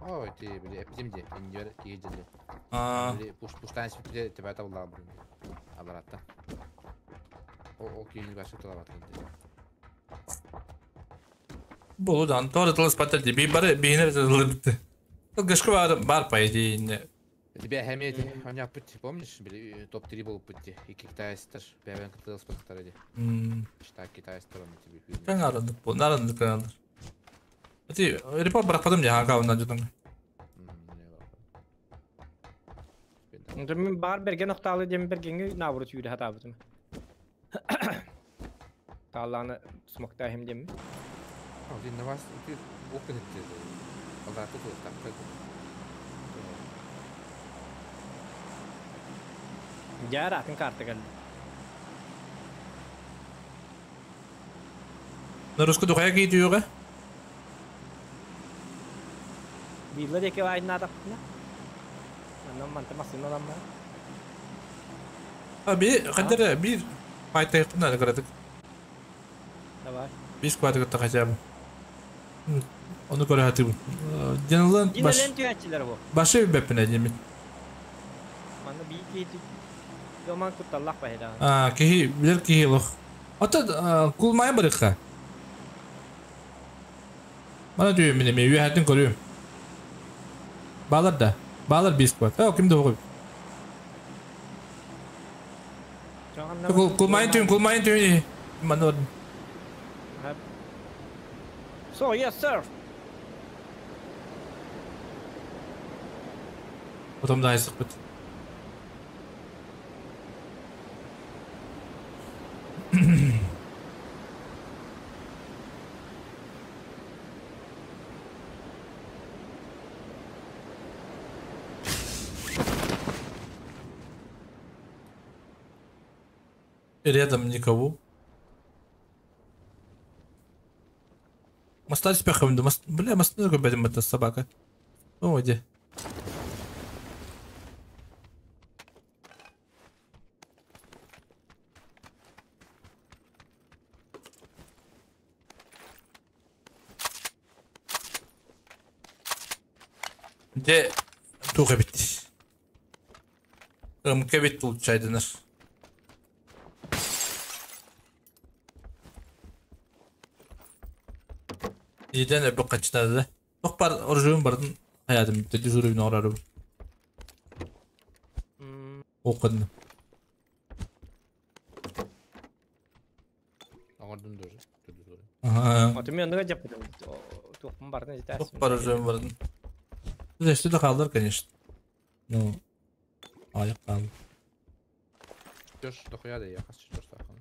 Ой, ты, били, эпидемия, индиор киежели. А. Били, пуштан спикатёв тебя это была, блин. Абаратта. О, кини вообще талаватла. Болудан, тоже тылыс паталди. Би бары бейнер тылы. Гашка бар бар по идее. Тебя хэмэти, они пути, помнишь, били топ-3 был пути, и китайцы, бэвэн кытылыс паттаради. Считай китайцы он тебе. Канарады, нарады каналдар. Ти репорт барак я ага на жутан. Мен бар берген оқталы дем бергенге набры түйді хатабытым. Талланы смокта хем дем. Один на вас ты окна ты. Алда тут так. Жаратын карта келди. На руску духая кейтүгө? Билла деке айна атапна. Анан манта масын аламма. А би кадер бир пайта кына карадык. Давай. Бис квадрат хотя бы. Оны көрө хатып. Жанылан баш. Динелен түйәчилер бу. Башы беппине деми. Маны би кейти. Жоман кутталлах байда. А, кихи билер кихи лох. Ата кулмай барыкка. Мана түйүм мине мен үйәтин көрүм. Балар да. Балар бис квадрат. А, кимде окуй. Кулмай түйүм, кулмай түйүм. Мана So, yes, sir. Потом да, айсық бит. Рядом никого. Остались пехом, да, бля, мост, это собака. О, где? Де туға бітті. Ымка бітті улучшайдыныр. Еден öpük kaçtı da. Çok bar orucum bardın hayatım bitti. Düzürüm orarım. Okudum. Ağırdın doğru. Aha. Отым мен ныга жаппытым. Туқпын бардын жетәсің. Çok бар orucum bardın. Üstü de kaldır конечно. Ну. Ayak kaldı. Жош дохуя да я хас жош тахын.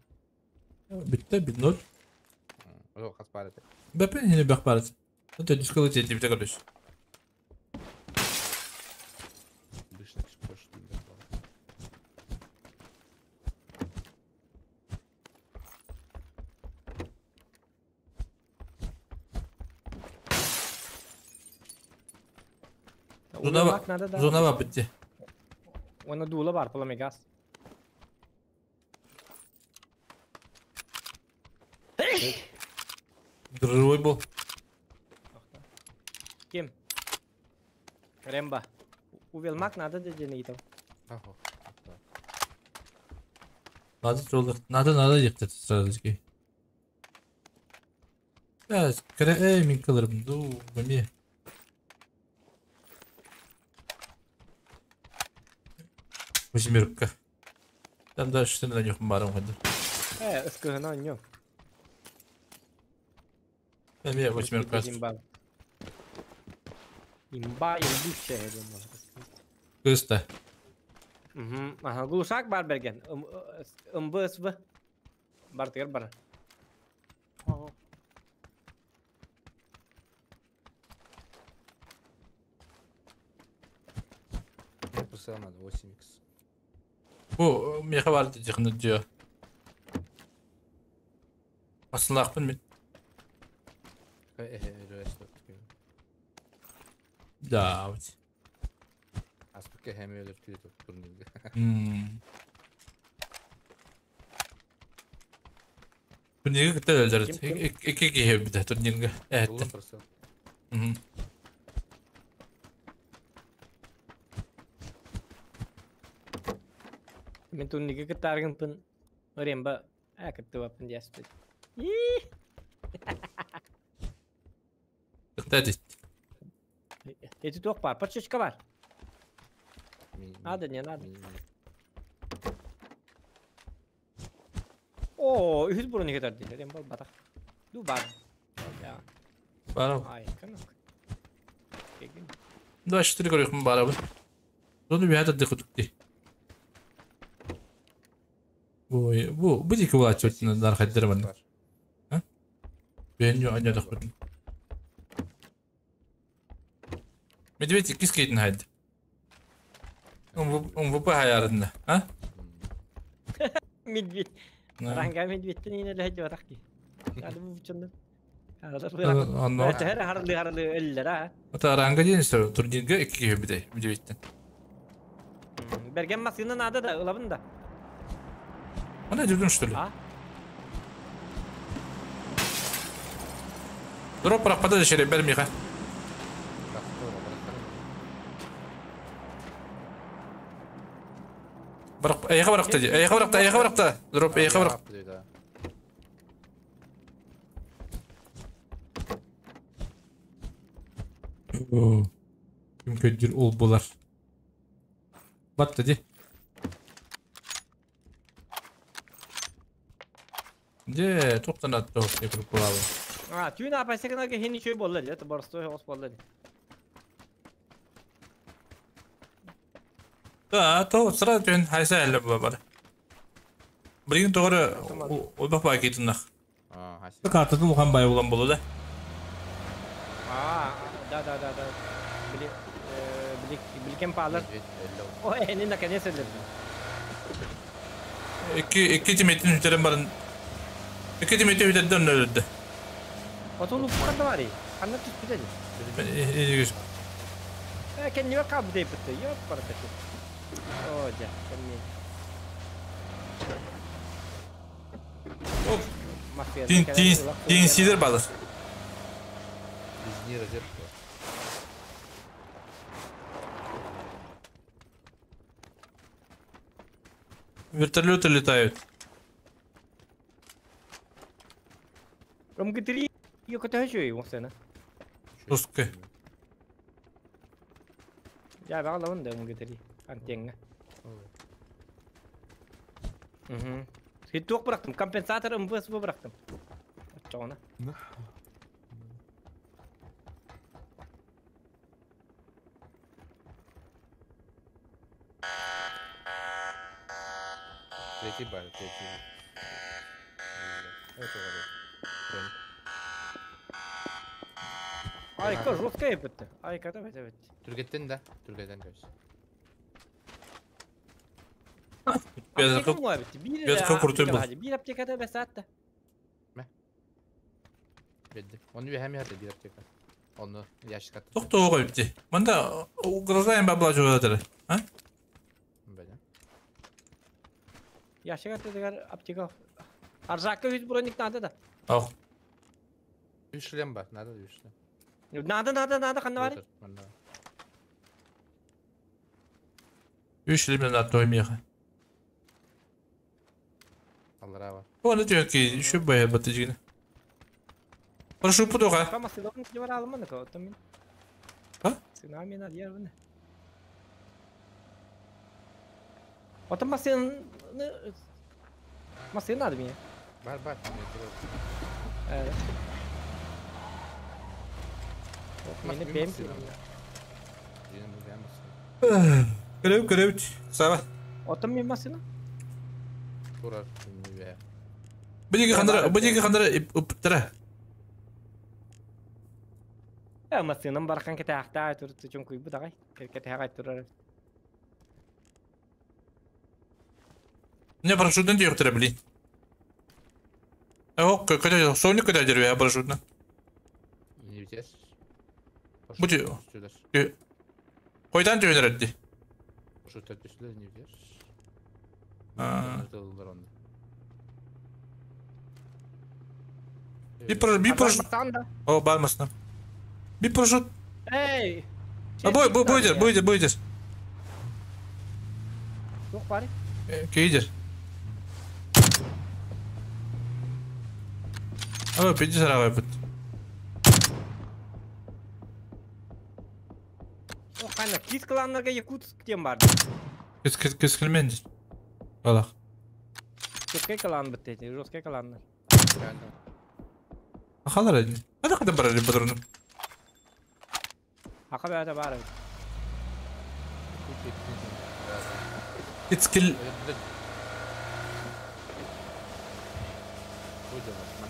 Bitti, 1-0. О, хас бар этэ. Бэппин хини бэх бар. Это дискалы тиэтибитэ көрүс. Обычно киш бар. Зона зона бар битти. Уонна дуула бар, пламегаз. Здоровый был. Ким? Ремба. Увелмак надо деден итов. Ага. Надо троллер. Надо, надо ехать сразу же. Да, кere ey min kılırım. Ду, бами. Восьмерка. Там дальше на них барым ходил. Ыскыгына онньо. Эми восьмерка. Имба. Имба, имбущая, я думаю. Кыста. Угу. Ага, глушак бар берген. МБСВ. Бар тегер бар. Мне прицел надо 8х. Бу меха бар дихны диyor. Aslında мен. Да, вот. Аспыкка хәме өлөр түйе топ турнирге. Турнирге кытта өлдөр. Эки киһи бит турнирге. Улан Эт. прицел. Мен турнирге кыттаргын Ремба. А, кытты вапын диаспет. Кытта дит. Эти туох бар, подшечка бар. Надо, не надо. О, үһүс бурун кетер дейт. Ремба батах. Ду бар. Я. Барам. Ай, канак. Кегин. 24 көрөкмүн барабын. Зону bir хата дихутукти. Бу бу бу дики була чөтүнө дар хаддыр мен. А? Бен жо аня дахут. Медведь кискейтин хайд. Он ВП хаярында, а? Медведь. Да. Ранга медведьтен ине ләһәҗ батах ки. Ады бу чынды. Анно. Тәһәр харлы харлы элләр а. Ата ранга ден что турнирге икки киһи бите медведьтен. Берген машина надо да, ылабын да. Ана жүрдүң что ли? А? Дроп раппада дешере бер миха. Барак, аяга баракта ди. Аяга баракта, аяга баракта. Дроп аяга барак. Ким көдүр ол болар. Батты ди. Де, тоқтан атты оқ екіліп болады. А, түйін апайса гына хени чөй болла ди. Это барстой хос болла ди. Да, то сразу түн хайса әлі була бар. Бірген тоғыры ойбақ бай кетіннақ. Картатын ұлған бай болан болу да. А, да, да, да, да. Били, били, билкен палар. Ой, они наконец өлдүрдү. Икки тиметтин үтерен барын. Икки тиметти үтерден өлдүрдү. Отун упканда бар. Кандай түс битеди? Кенниге кабы деп битти. Йоп, баратты. О, жа, кенни. Оп. Тин тин сидер балыр. Бизни резерв. Вертолеты летают. МГ3 ёкотажу осена. Русская. Я багалабын да МГ3 антенга. Угу. Хиток бырактым, компенсатор МВС бырактым. Чоғына. Третий бар, третий. Айка жесткая бітті. Айка да бітті. Түргеттен да, түргеттен көз. Без крутой был. Bir аптекада бәсәтті. Белді. Оны бе хәмі хәті bir аптека. Оны ящик атты. Тохто оҕо бити. Манда угрожаем бабла журатыр. А? Бәле. Ящик атты дегер аптека. Аржакка 100 броник надо да. Ох. Үш шлем бар, надо үш шлем. Надо, надо, надо, қанда бар? Үш шлемнен аттой меха. Аллара бар. Оны түйөкки үші бая баты жигine. Прошу пудуга. Кама сылығын кілі бар алымын, кауттым мен. А? Цунами надо, я вон. Отом масын... Масын надо мне. Бар, бар. Мені бем. Көрөп, көрөп. Саба. Отом мен машина? Турар. Бу хандара, бу хандара уптара. Э, машинам бархан кете ахта тур чун куй бу дагай. Кете хагай турар. Не парашютын диyor блин. Ох, көтө соны көтө дербе парашютны. Не битес. Бу Койдан түйөнөр Парашютта түстүлөр, не битес. А. Bir парашют. О, бармасына. Bir парашют. Эй! А бой, бой, бойдер, бойдер, бойдер. Жоқ бар. Кейдер. Aba пиди сарабай бут. О, қайна, кис кланнарға Якутсктен бар. Кис кис кис килмен. Алах. Жесткий клан бітті, жесткий кланнар. Ахалар әдін. Ада қадан бар әлі патроны. Ақа бәрі бар. Ицкил.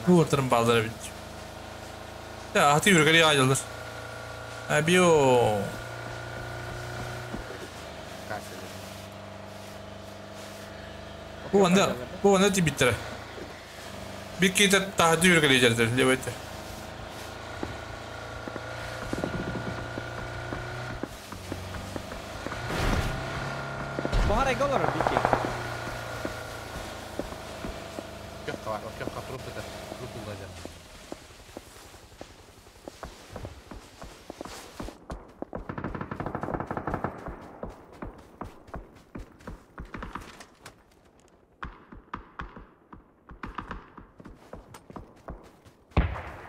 Bu ortanın bağları bitti. Ya atı yürgeli ayılır. Био. Bu anda, bu anda bitti. Bir kere daha yürgeli geldi. Evet. Bahar egolar bir kere.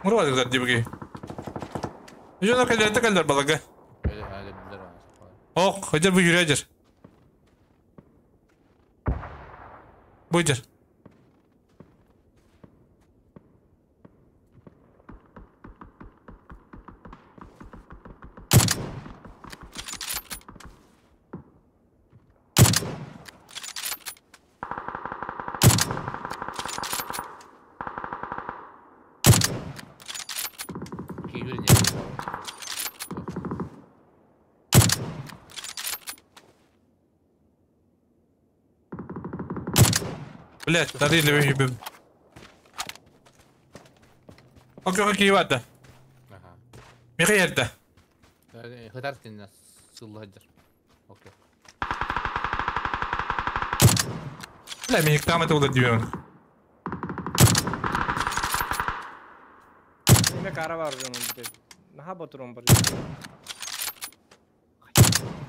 Мурвадыгдар дибги. Жона калдар калдар балага. Ох, хотя бы юрядер. Будер. Блять, дарили выебем. Окей, окей, вата. Ага. Михаил-то. Хытартын сыллахадыр. Окей. Бля, меня там это удадим. Неме кара бар жаным. Наха батырым бар.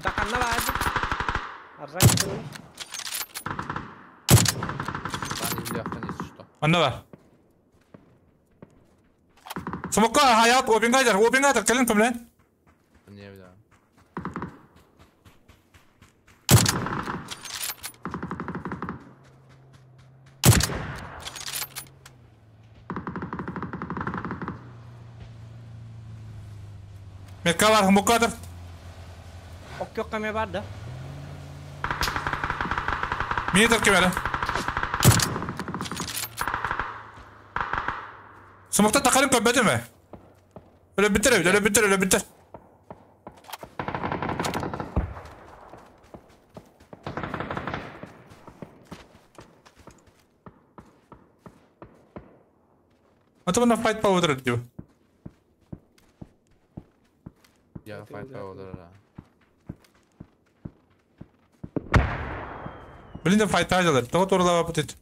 Таканна бар. Аржак. Анна бар. Смокка хаят опингайдер, опингайдер, келин көмлен. Не билем. Метка бар, смоккадыр. Ок yok kame бар да. Метр кемері. Smoke'ta takarım köpedi mi? Öyle biter evet, öyle biter, öyle biter. Ата bana fight power diyor. Ya fight power ha. Блин, fight alır. Того torlava putit.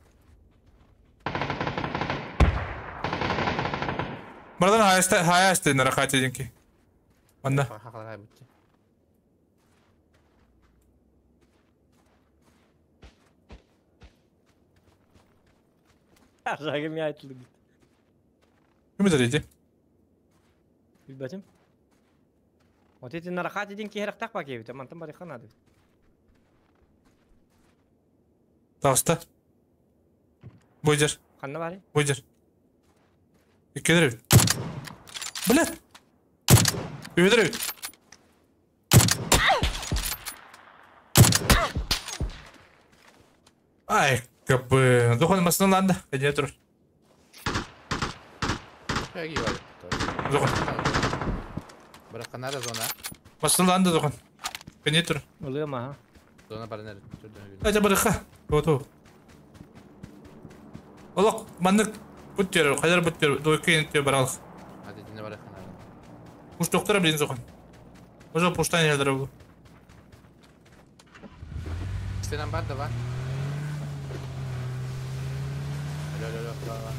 Buradan highest nara dinki. Anda. Arragım yaytıldı bit. Kim dedi? Bilmedim. Вот эти нарахати дин ки херахтах бакебит, мантан бари ханады. Tavsta. Buyur. Ханна бари? Buyur. İkidir. Блядь. Üyüdür. Ай, кабы. Дохон масыналанды. Кәне тур. Дохон. Bırakanlar zona. Масыналанды дохон. Кәне тур. Oluyor ha. Zona барынар. Айда барыха. Готов. Олох маннык буттер, кайдар буттер, дойкин те баралых. Hadi dinle bırakanlar. Пуш доктора блин зохон. Уже пуштан yerler oldu. Сенен бар да бар. Алло, алло, алло, бар.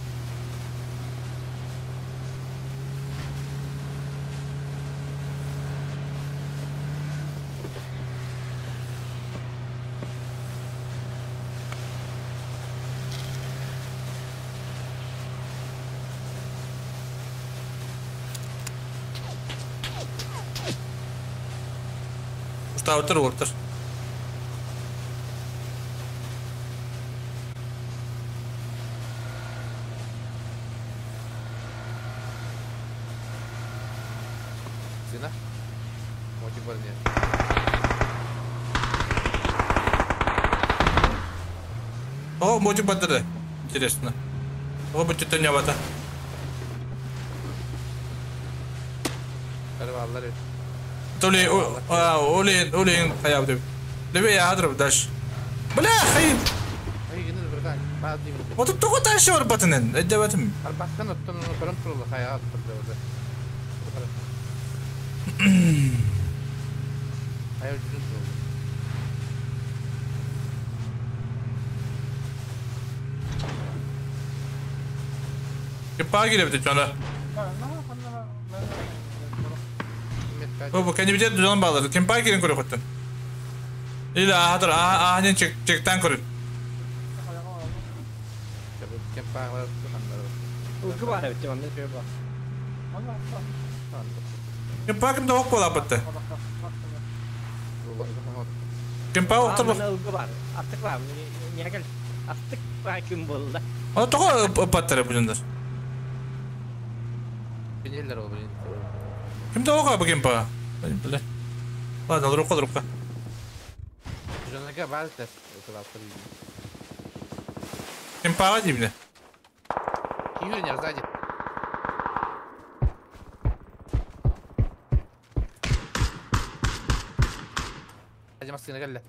Пуштаутер олтыр. Сена? Мотик бар не? О, мотик баттырды. Интересно. О, бутты не бата. Карваллар. Толи, олин, олин, хаяб деп. Лебе я адрып даш. Бля, хай. Ай, гинер бирдан. Бади. Вот того дальше бар батынын. Эдебетим. Арбасkan оттон көрөн турулу хая турду. Hayır жүрүн турулу. Кепа келебит жана. Бу кенибите дузан балар. Кемпа келин көрө коттун. Или ахатыр ахнен чек чектен көрү. Кемпа бар. Ылгы бар evet, tamam, ne diyor bak. Кемпа кимде ок бола бытты. Кемпа октор бак. Ылгы бар. Аттык бар. Не гел. Аттык бар ким болду. Ана того баттыр бу жондар. Бенелер ол блин. Кимде ок абы кемпа? Бля. Ладно, рука рука. Жонага бар да. Кемпа деймін. Күйер сзади. Hadi maskını gel.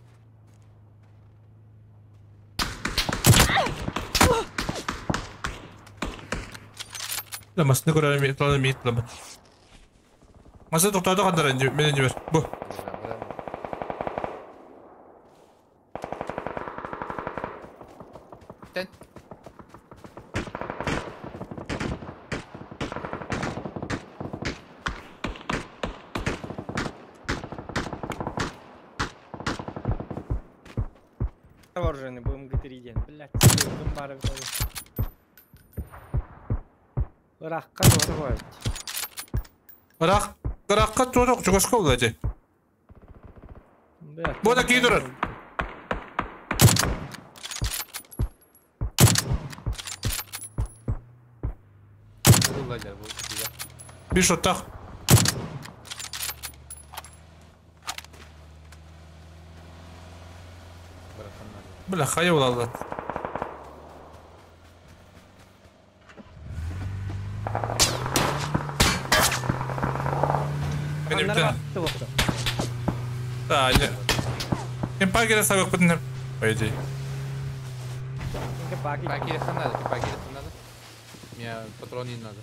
La maskını көрәлем, етланы мейт лабы. Маса тоқтады қандар менен жібер. Бу. Тен. Вооруженный будем ГТР ден. Блядь, бары Ыраққа doğru koydu. Ырaq, ыраққа doğru чугашка болады. Бу да кийдирер. Bir şottaq. Бля, хайа болады. кэннибитин. Да, не. Ким пакет сабык бутун. Пойди. Пакет надо, пакет надо. Мне патроны не надо.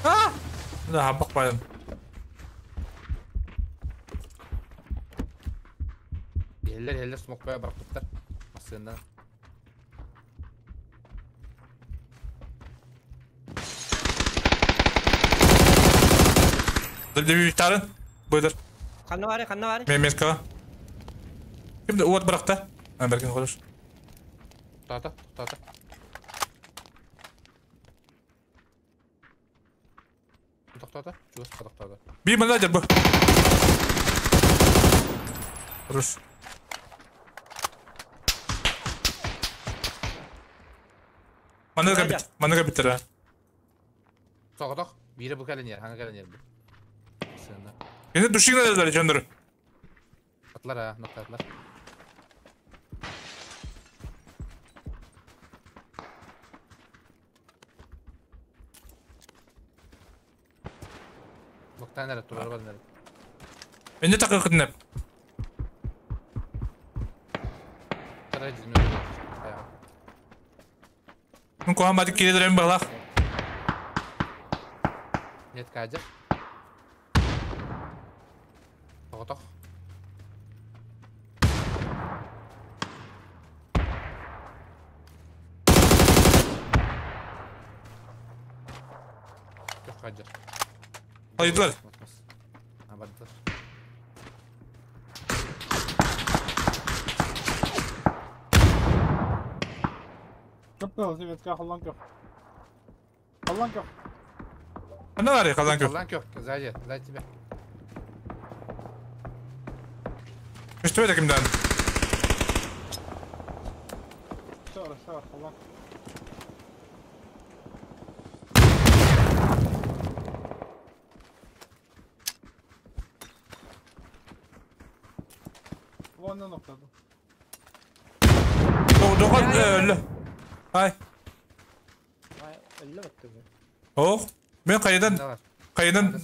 А! Да, бакпайын. Eller смокпая барактыктар. Масында. Дебютарын. Бұйдыр. Ханна бары, ханна бары. Мен метка. Кимде уот быракты? А, берген хорош. Тата, тата. Тоқтата, жуас тоқтата. Би мында деп бу. Хорош. Манага бит, манага биттер. Соғдақ, бири бу кәлен ер, хаңа кәлен ер бу. Сында. Енді душигна дедилер жондөр. Атлар, а, нокта атлар. Нокта нere, турар бар нere. Енді тақы кытынып. Тарай дизме. Мен кохан бадык келедер баглах. Нет, кадер. Тоғытақ. Жоқ, кадер. Айдылар. Абадылар. Қалан көп. Ана бар, қалан көп. Қалан көп, сзади, сзади тебя. Что это кимдан? Шар, шар, қалан. Вон на ноқтады. Доған өлі. Ай. Ох, мен қайдан? Қайдан?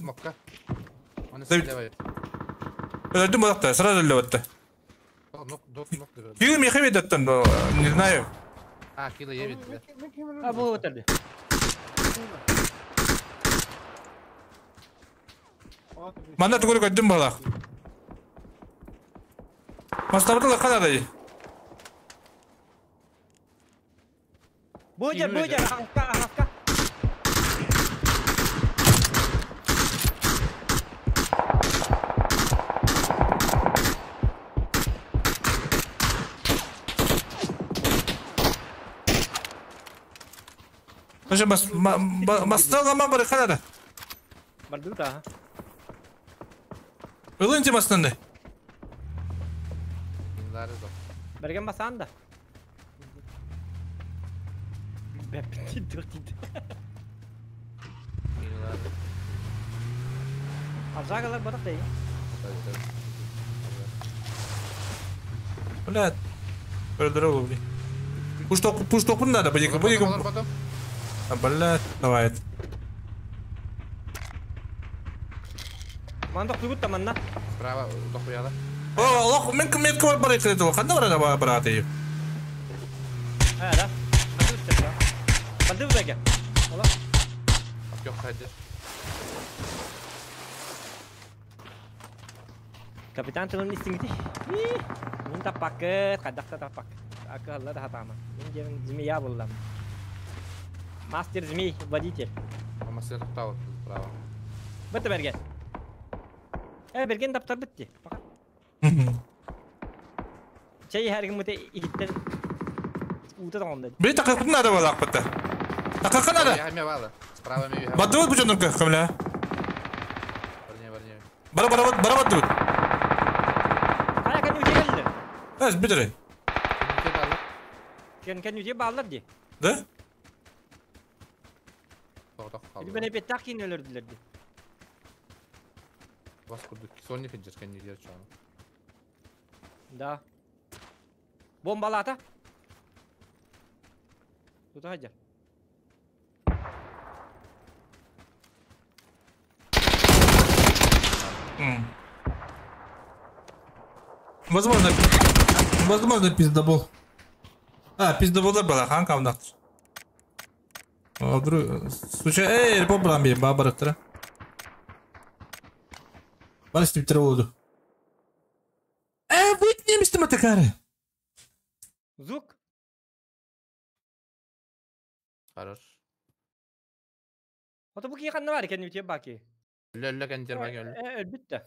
Öldüm bıraktı, сразу өлді бітті. Килл мехи ведеттен, не знаю. А, килл я видел. А, бұл өтірді. Манда түгірік өттім балақ. Мастабыдылы қанады. Будер, будер, ахаска, ахаска. Слушай, масталға ман бары қанады. Барды да. Ылынте мастынды. Берген басан да. Бәпті дұртиді. Аржағалар барақ дейін. Блядь. Передрогу, блин. Пуш току надо, поди-ка, поди-ка. А, блядь, давай. Манда құйгут таманна. Справа, дохуяда. О, лох, мен кім меткі бар бар екіледі ол. Қанда бар бар аты? А, да. Барды бәге. Ола. Жоқ, қайда. Капитан тылын истиңди. Мин таппакы, қадақта таппак. Акы алла да хатама. Мин жерин змея болдам. Мастер змей, водитель. Мастер тоқтауы, справа. Бітті берген. Берген таптар бітті. Пока. Чай әргім өте егіттен уты тоңды. Бей тақырқын ада бала ақпытты. Тақырқын ада. Справа мен. Бадды бұл жонырқы, қымла. Барне, барне. Бара, бара, бара бадды бұд. Қая кән өте келді. Әз, бітірі. Кән өте баллар де. Да? Бен әпет тақ кейін өлірділерді. Бас күрдік. Соны хеджер, кән не чаны. Да. Бомбалата. Тут хаджар. Возможно, возможно, пиздобол. А, пиздоболдар была, хан камнахтыр. Случай, эй, репо брам бир, ба барыттыра. Бар истиптер болду. Э, выйти немістім атакары. Звук. Хорош. Ото бу кии ханна бар екен үтүө баки. Өллө өллө кентер бак өллө. Э, өлбүттэ.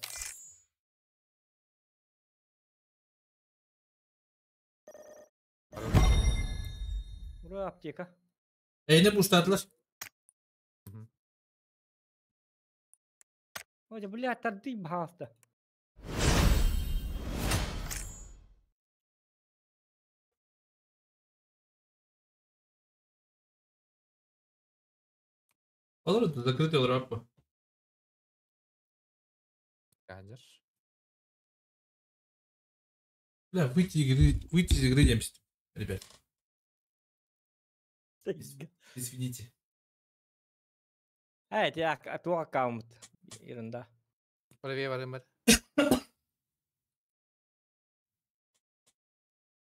Ура, аптека. Эйне буштадылар. Ой, бля, тарды баалта. Олар закрытый олар аппа. Канжар. Бля, выйти из игры, выйти из игры немсть, ребят. Извините. Э, ти туох аккаунт. Ерунда. Правее барым бар.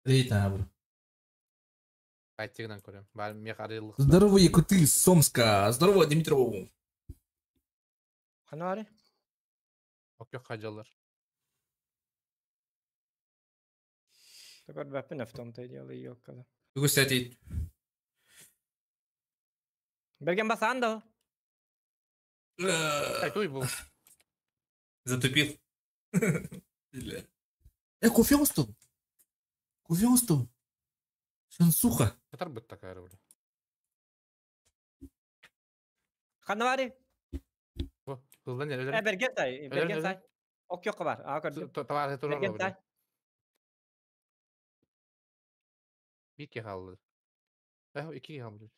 Рейт абр. Айтигынан көрөм. Бар мех арыйлык. Здорово, якуты из Сомска. Здорово, Дмитров. Ханна бары? Окёк хажалар. Такой бәппин в том-то и дело, ёкала. Кстати, Берген басаан да. Ай, туй был. Затупил. Бля. Э, кофе остыл. Кофе остыл. Шансуха. Катар быт такая бля. Ханна бары? Бу, кылдан Э, берген сай, берген сай. Ок yok бар. А, көрдүм. Товар турар Берген сай. Бир ки халды. Э, iki халды.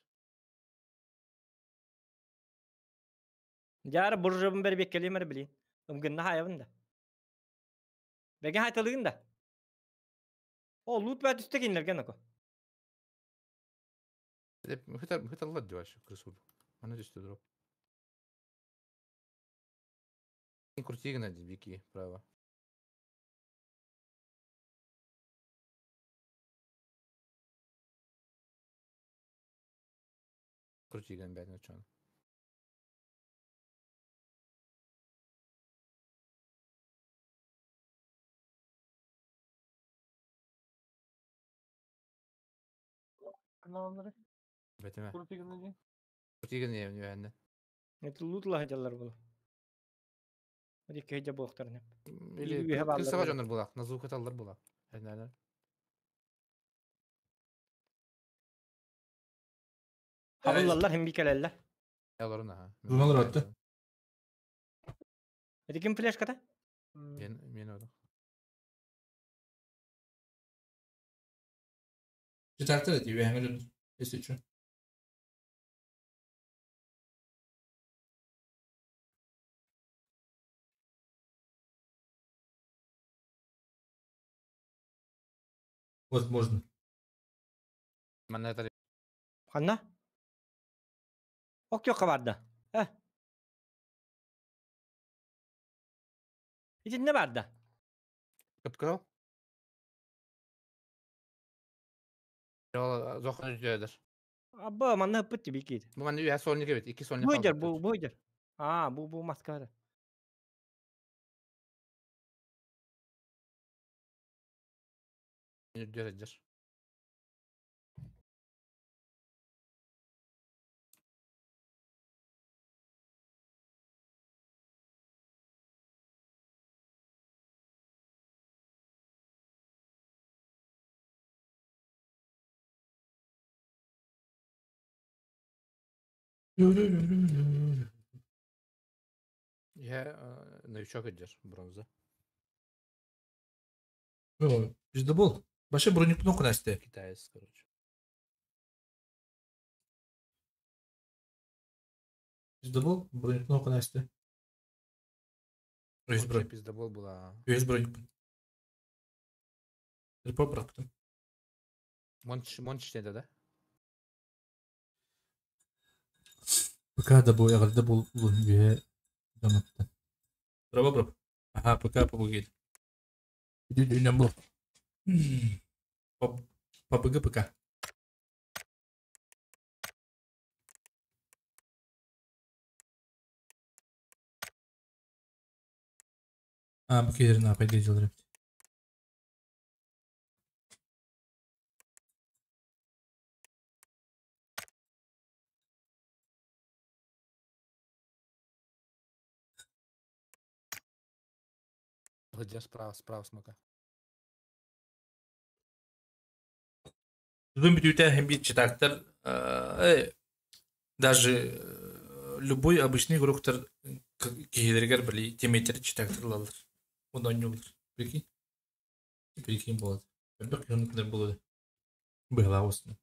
Жары буржубун бер беккелемер билин. Ымгынна хайабын да. Берген хайтылыгын да. О, лут бә түсте кинлерген око. Хытар хыталлар диваш крысуду. Аны түсті дроп. Крутигна бики право. Крутиган бәдін чон. Каналлары. Бәтеме. Крутиган ди. Крутиган не не Это лут лахадалар булу. Дикке хеджа буохтарны. Или крысага жонор булак, назу хыталлар булак. Әнәләр. Хабыллалар хим бикелеллер. Яларын аха. Думалар атты. Это ким флешката? Мен мен оду. Четвертый тебе я если что. Возможно. Манна это Ханна? Ок yok барда. Э. Ити не барда? Кыпкыл. Жол зохан үтөдөр. Абба, манна пытты бикит. Бу манна үйә сольник бит, ики сольник. Буйдер, бу буйдер. А, бу бу маскара. Үтөдөр. Я новичок идешь, бронза. Ну, пиздобол. Вообще броник много Настя. Китаец, короче. Пиздобол, броник много Настя. Есть бронь. Пиздобол была. Есть броник. Репо брат. Монч, монч да? Пока да бу ягылда бул бе даматта. Браво, бро. Ага, пока ПБГ. Был. ПБГ ПК. А, бу киһилэрин апай дьылар эбит. Где справа, справа смока. Бүгүн бүтүүтэ иһин биир читактар даже любой обычный игроктар киһилэригэр били тимметери читактар ылаллар. Оны оонньууллар. Прикинь? Прикинь буолар. Элбэх киһи оннук буолуо. Быһалаах устун.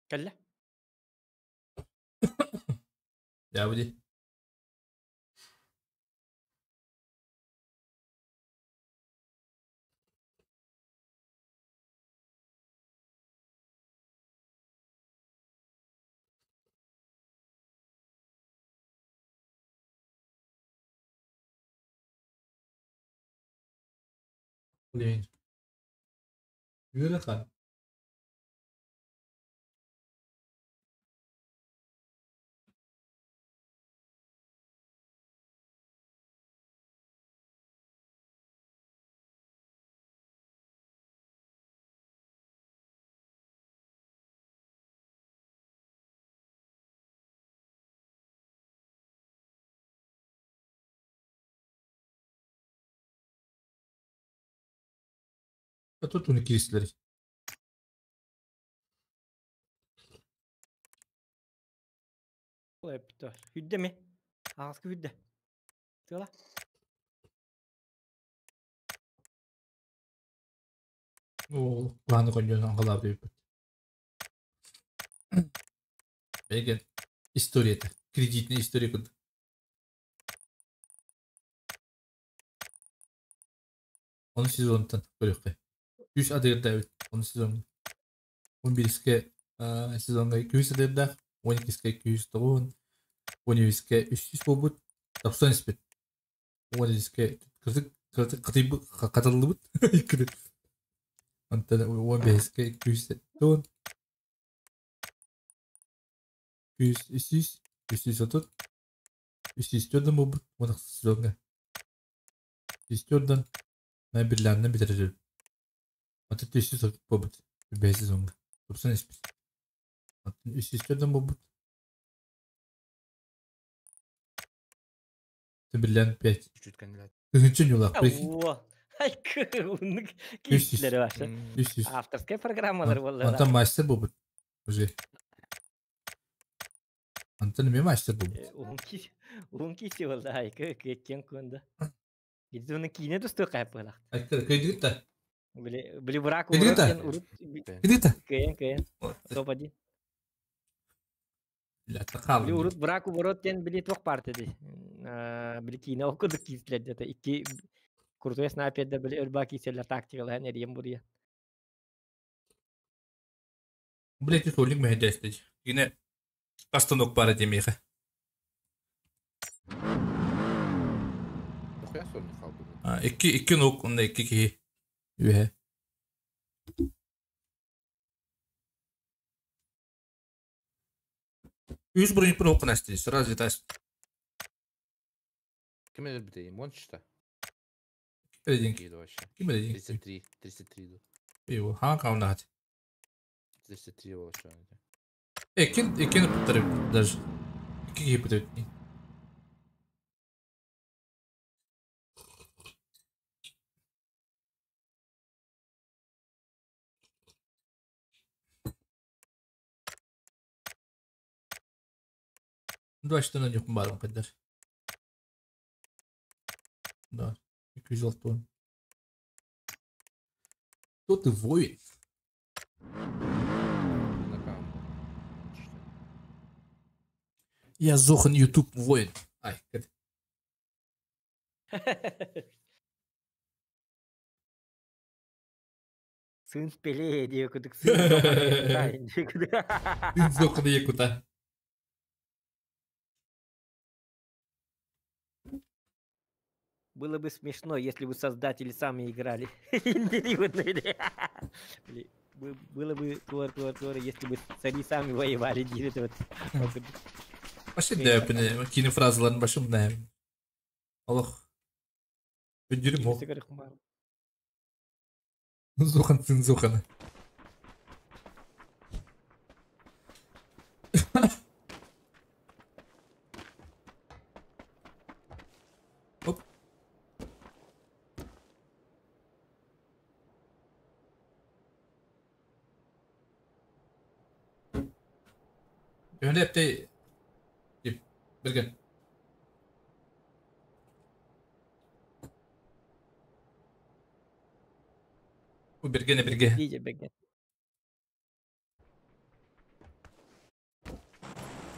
Кэллэ. Дьэ, бу дии. Блин. Үөрэ хан. А тут уни киристилэр. Эптör. Hüdde mi? Ağzı hüdde. Тыла. Ол планы коньон аңгалар деп. Беген история это. Кредитная история курдук. Оны сезонтан көрөккө. Үс адырда эбит. Оны сезон. 11-ке сезонга 200 адырда, 12-ке 209, 13-ке 300 болбут. Тапсан испит. 13-ке кырдык кырдык катый катыллыбыт. Иккиде. Онтон 15-ке 210, 200, 300, 330, 304 болбут. 16 сезонга. 304-ден на бирлеринен битерер. Аты 330 болбут. 5 сезонга. Тупсан испит. Атын 304-ден болбут. Бирлен 5. Чуть-чуть кандидат. Тыһынча ньулах. Прикинь. О, ай, уннык 300. киирсилери башы. 300. Авторская программалар боллар. Антон мастер болбут. Уже. Антон эме мастер болбут. Уһун киси болла, ай, кеккен көнді. Гидzi оны кийне тусту кайып болақ. Айткыр, кыйдыгыт да. Били, били брак Кыйдыгыт да. урут. Кыйдыгыт да. Кыйын, кыйын. Топ-1. Бля, тақал. Били урут брак урут ден били туох парты ди. Били кийне окудук кийсилер дете. Икки крутой снайперде били өрба кийселер тактикалар нерiyem бурия. Блять, ты толик мехедестич. Гине остановок пара демеха. Нахуя сольник халбы? А, икки икки нок, онда икки киһи. Үһэ. Үс бронь про окна сразу летаешь. Ким өлбүтэ? Вон что? Ким Киду вообще. Ким эле 33, 33 ду. Его, ха, каунат. 33 вообще. Экин, экин пытарып даже. Икки киһи пытарып. Два что на барым кадar. Да, 206. Кто ты воин? Я Зохан YouTube воин. Ай, кад. Сын пеле диye кудук сын зохан диye кудук. Сын Зохан якута. Было бы смешно, если бы создатели сами играли. Было бы туор, туор, туор, если бы цари сами воевали, диир вот. Вообще да, кини фразаларын башым да. Олох. Өндүрүм ол. Зухан сын зухана. Оп. Öyle hep de Берген. Бу бергене бирге. Дije берген.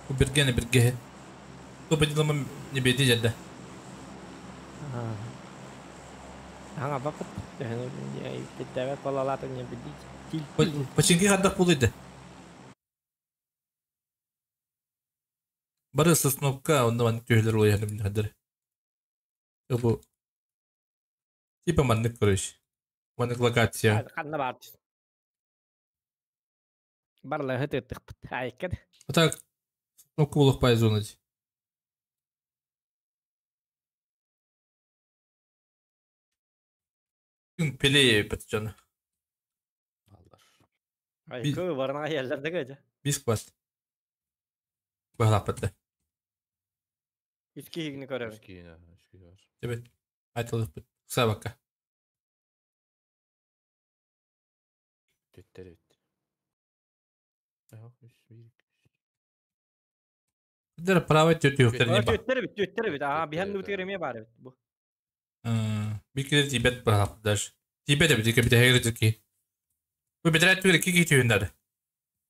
Бу бергене бирге. Ту бедилама не беди жадда. Аңа бапыт. Тәбәт балалаты не беди. Починки хаддах булыйды. Бары сосновка, онда маннык түһэлэр улайһаны билһэдэр. Бу типа маннык короче. Маннык локация. Ханна бар. Барла хытыттык айкад. А так сосновка булух пай зона. Пеле патчан. Айкы барна ялларда гажа. Бис квас. Бахлапатта. Үски хигни көрөбүт. Үски, үски бар. Эбет. Айтылык бит. Сабакка. Төттер бит. Үш, бир, Дер право төт юктер не бар. Төттер бит, төттер бит. Аа, биһан нутер эме бар бит бу. Бикер тибет бар даже. Тибет бит, бит хегер ки. Бу бедрәт бир ки түйүннәр.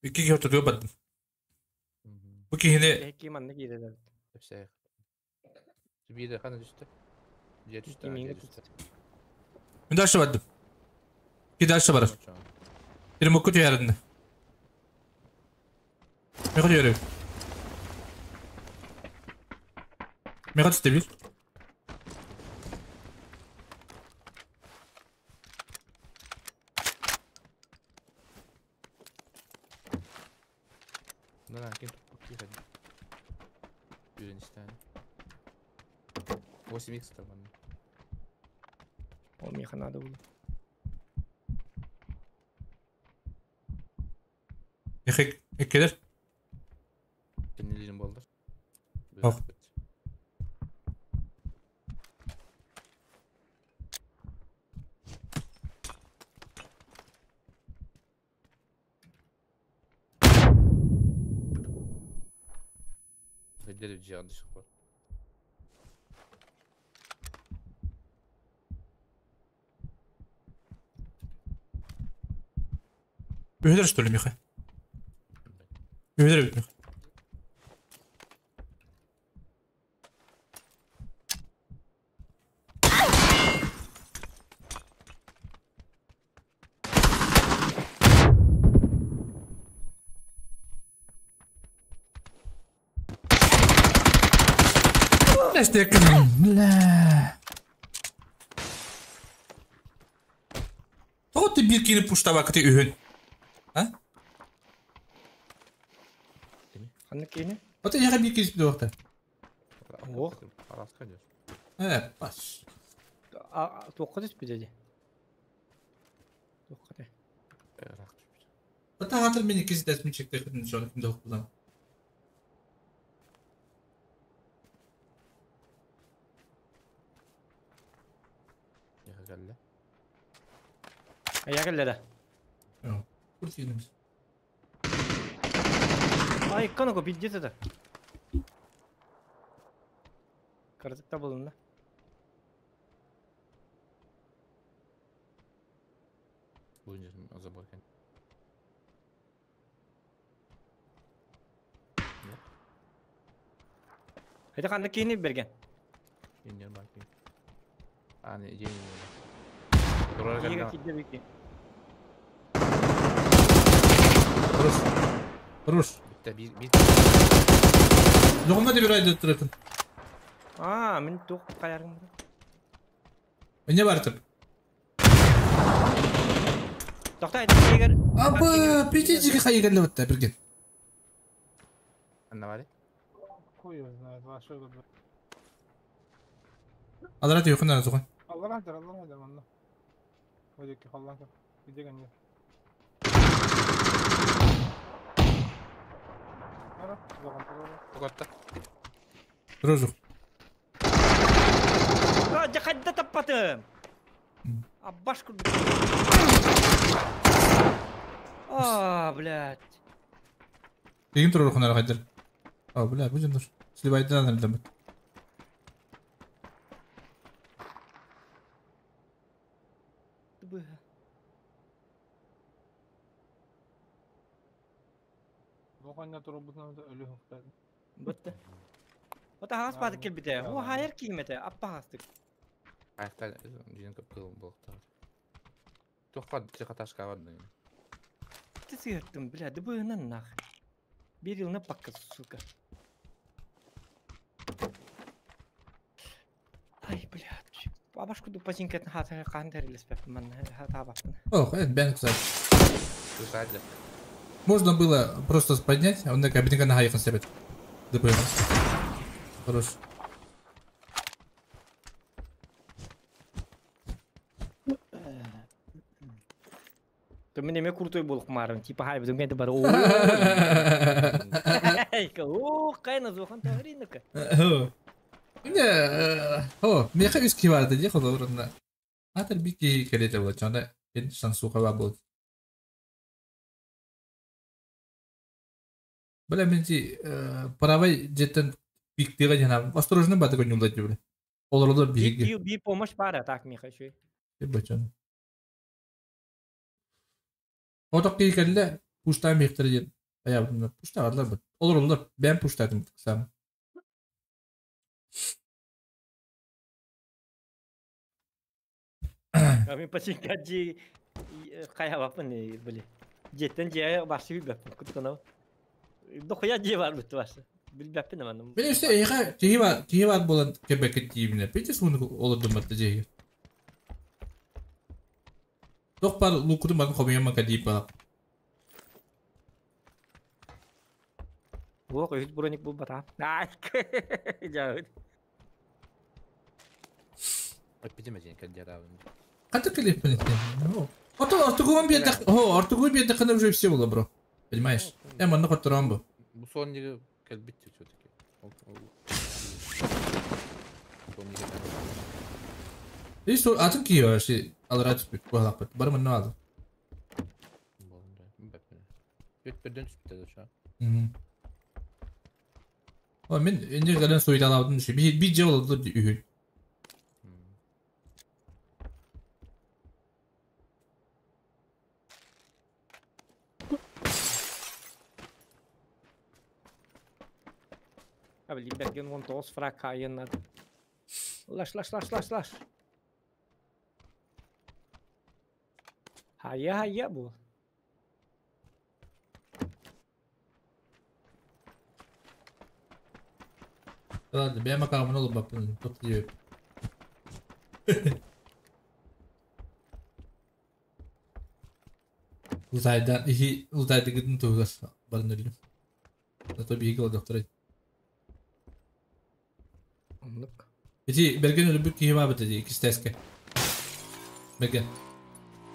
Ики ки отур бадым. Бу кихине Ки манны кире. Эпсәк. Биде хана түстө. Же түстө. Мен дальше бардым. Ки дальше бар. Bir mukku tüyәринде. Меха түйәрі. Меха түсті bir. Мына кем тупик кихәди. Үйреністән. 8x табан. Ол меха надо было. Меха эккелер. Кеннелерин болдыр. Ох. Хедер жиганды чыгып бар. Өйдер что ли, Миха? Өйдер бит, Миха. Бля. Тоҕо ты бир кини пуштаба кыты үһүн? А? Ханны кини? Ото яга бир кини спидуакта. Ох. Араска дер. Пас. А, тоққа түспеді. Тоққа. Ото хатыр мени кизи дәсми чекте хытын жон кимде окулам. Яга келді. Ая келді. Yok. Kurtulmuş. Ай, канако пиздец это. Карзыкта болдым да. Буын жерин аза бар экен. Это қанды кейіне берген? Инер бар экен. Аны жеңил. Турар Еге келді. киде бекен. Хорош. Хорош. Битте бир бир. Жоғында да bir ayda тұратын. А, мен тоқ қаярым. Эмне бартып? Тохтой, егер... Абы, пятидики хайыган бітті бірген. Анна бар. Хуй его знает, ваша года. Алара түйіқін ана соған. Allah rahmet Allah rahmet manna. Odeki Allah Gidiyor gel. Ara, zoğan Тугатта. Розух. Жахадда таппатым. Аббаш курдук. А, блядь. Деген тұрыр қонар қайдар. А, бля, бұл жандыр. Сливайдан әлден бит. Zoğan turubutuna da ölü hukuk. Бытты. Ота хас бадык келбите. О, хайыр киймете, аппа хастык. Аяқта жиын көп кыл болықтар. Тоққа тихаташка бар. Ты сыйырттым, бля, дыбыгынан нах. Бир жылына пакка, сука. Ай, блядь. Абаш куду пачинкатын хата кан терилеспеп мен хата баппын. Ох, это бен, кстати. Сусадля. Можно было просто поднять, а он на кабинка на хайхан себет. ДПМ. Хорош. То мен эме крутой болук марым, типа хай бизим кенте бар. О, кайна зохан тагринка. Не, о, меха үс киварды де холорунда. Атыр бики келете болады, жанда мен шансуға ба болды. Бля, мен ти правай жеттен пиктеге жана осторожно баты көңүлдөт бля. Олар олар биги. Би би помощь бар так меха еще. Бачан. Оток кийкелле пушта мехтер ден. Аябында пушта алар бит. Олар олар бен пуштадым сам. Мен пачинкаджи кая бапын били. Жеттен же башы билбеппин кутканау. Дохуя же бар бит башы. Билбеппин аман. Мен işte эйха кихи бар, кихи бар болан кебекет тийимне. Пете суны олордум батты жеге. Тох бар лукутум батын хомияман кадип балак. Ох, үт броник бул бата. Ай, жабыт. Эпидемия жин кәддер Каты клип Ото ортугун бир о, ортугун бир кана уже все было, бро. Понимаешь? Я манна котором бу. Бу сон неге келбитти все-таки. И что, атын кийо вообще алрат бит балак бит. Бар манна алды. Бет бірден түспіті ша. О, мен энде гален суйда алабдым ше. Би би же болду үйүн. Abi Libergen 19 фраг кайыннар. Лаш, лаш, лаш, лаш, лаш. Хая, хая бу. Ладно, бәя макамын олып баппын. Тот дип. Uzaydan, ихи uzayda gidin тугас барын өлүм. Зато биги доктор. Онлук. Ити берген өлүбүт кихи бабыт ди кистеске. Берген.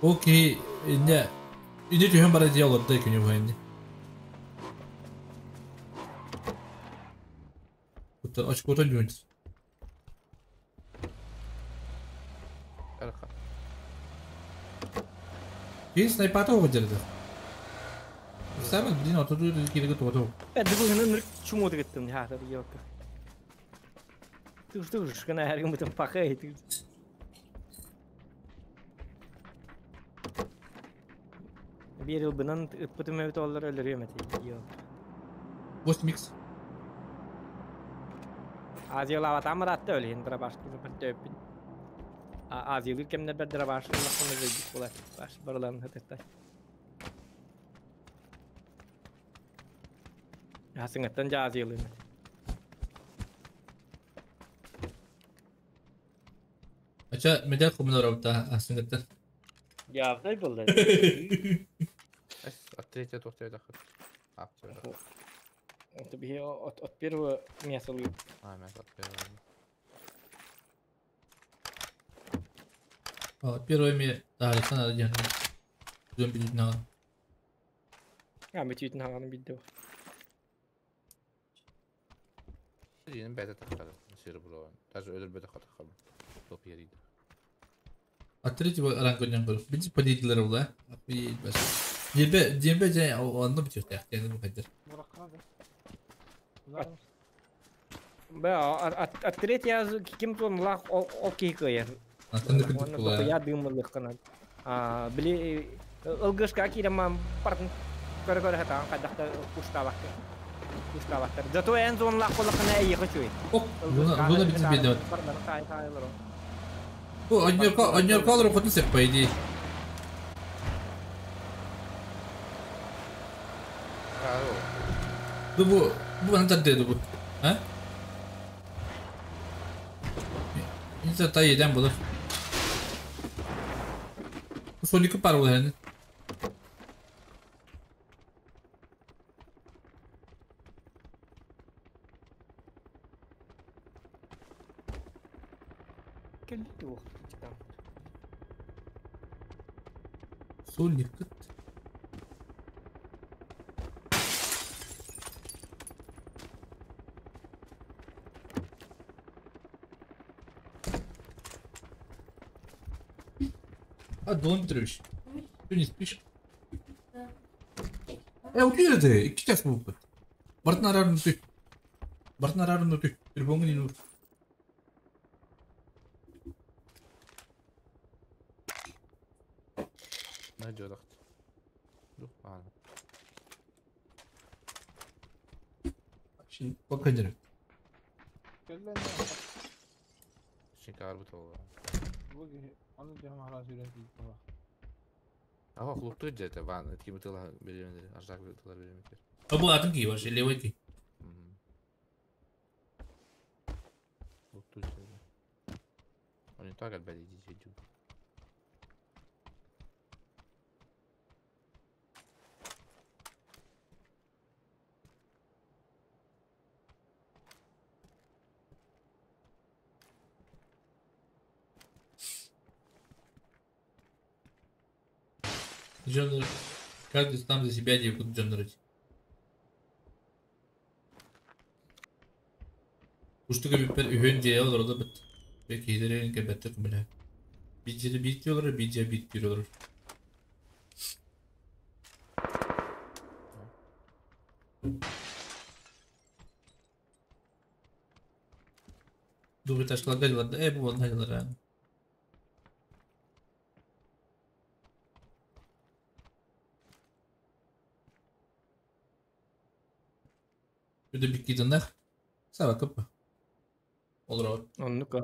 О кихи инне инне түһөн бара ди олор да күнү бу инне. Кутта очкотон жуунс. Арха. Кихи снайпата ого жерде. Самый блин, отуду кириге тугу. Э, бүгүн ныр чуму дегеттим, ха, ёлка. Ты что ж, кана her gün bütün пахай. Bir yıl bundan ыппытым эбит олар өлөрүм эти. Ёлка. 8 микс. Азиялава тамыр атты өлө хин баш бір төппин. Азиялы кемне бер драбаш улахны жыйып була. Баш барларын хатта. Хасыңаттан жа азиялы. Ача медаль хомунар абыта асынгыттан. Явный был. От третьего туох тиэтэххит. Это бихи от первого мяса луй. А, мясо от первого. Первое место. Да, Александр один. Зомби на. А, мы чуть на бидде. Дин бәтә тахтады. Серебро. Даже өлөр бәтә хатахам. Топ ерийdi. От третьего ранга не был. Видите, победитель была. Охуеть, бас. Дебе, дебе, дебе, онно битер, я не буду. Бә, от третьего кем-то лах окей кое. Я дымлык кына. А, били ылгышка кирем партын көрө-көрө хатан кадакта куштабак. Куштабактар. Зато эн зон лах колакына эйи хочу. Оп, зона битер бедет. О, однер колор хоть не по идее. Дубу, бу аны тарды дубу. А? İnsan ta yeden bulur. Bu son iki par yani. Son iki. А, Дон Петрович, ты не спишь? Да. Утуй икки час буолбут. Бартын арарын утуй. Бартын арарын утуй. Телефоҥҥун иин уур. Найдёдахт. Şimdi bakacağım. Шинкар бут ол. Аны жамара сүрән була. Ага, клубты жете, ван, ким тыла беремендер, ажак тыла беремендер. А бу атын ки вообще, левый ки. Клубты жете. Он не так опять идите, иди. Джоннер, каждый сам за себя не буду джоннерить. Уштуга биппер үһүн дьиэ олордо бит. Бэкиһилэрин кэбэттик билэ. Биджери бит олорор, бидже бит бир олорор. Двухэтажка ладно, бу ладно, Bir de bir gidinler. Сава кып. Olur. Оннук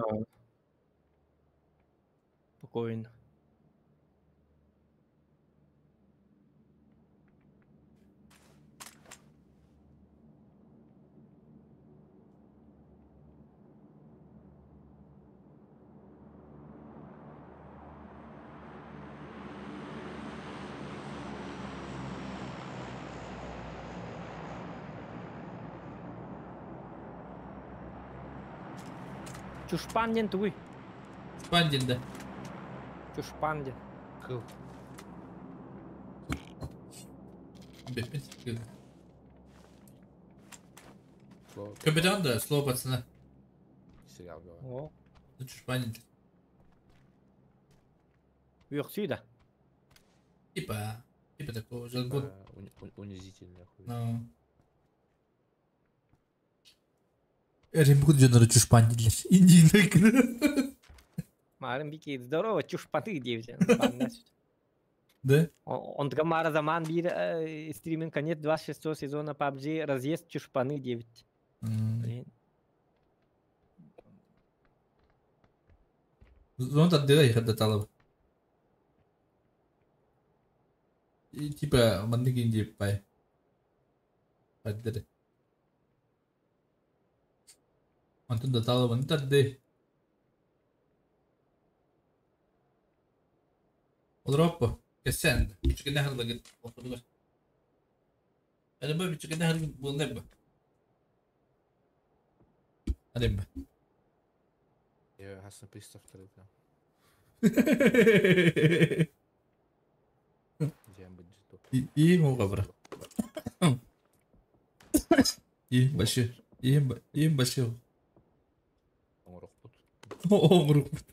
спокойно. Чушпан диэн тугуй? Чушпан диэн да. Чушпан диэн. Кыл. Беппин. Капитан да, слово пацана. Сериал говорит. О. Ну чушпан диэн. Уйуксуй да. Типа, типа такого жаргон. Унизительный хуй. Ну. Эрим дьоннору чушпан дииллэр. Индийный Марын бики здорово, чушпаны девять. Да? Он Гамара Заман бир стриминг конец 26 сезона PUBG разъезд чушпаны 9. Блин. Зона тардыга ихадда талап. И типа маннык инди пай. Паддere. Онтон да талабын тарды. Олороппу. Кэссэн. Бичигинэ харлыгыт ортотугар. Әлі бичигинэ харлыгыт буолнай бу. Алим бу. Я хасан приставтар это. И муга бра. И большой. И и большой. Оңорохпут. Оңорохпут.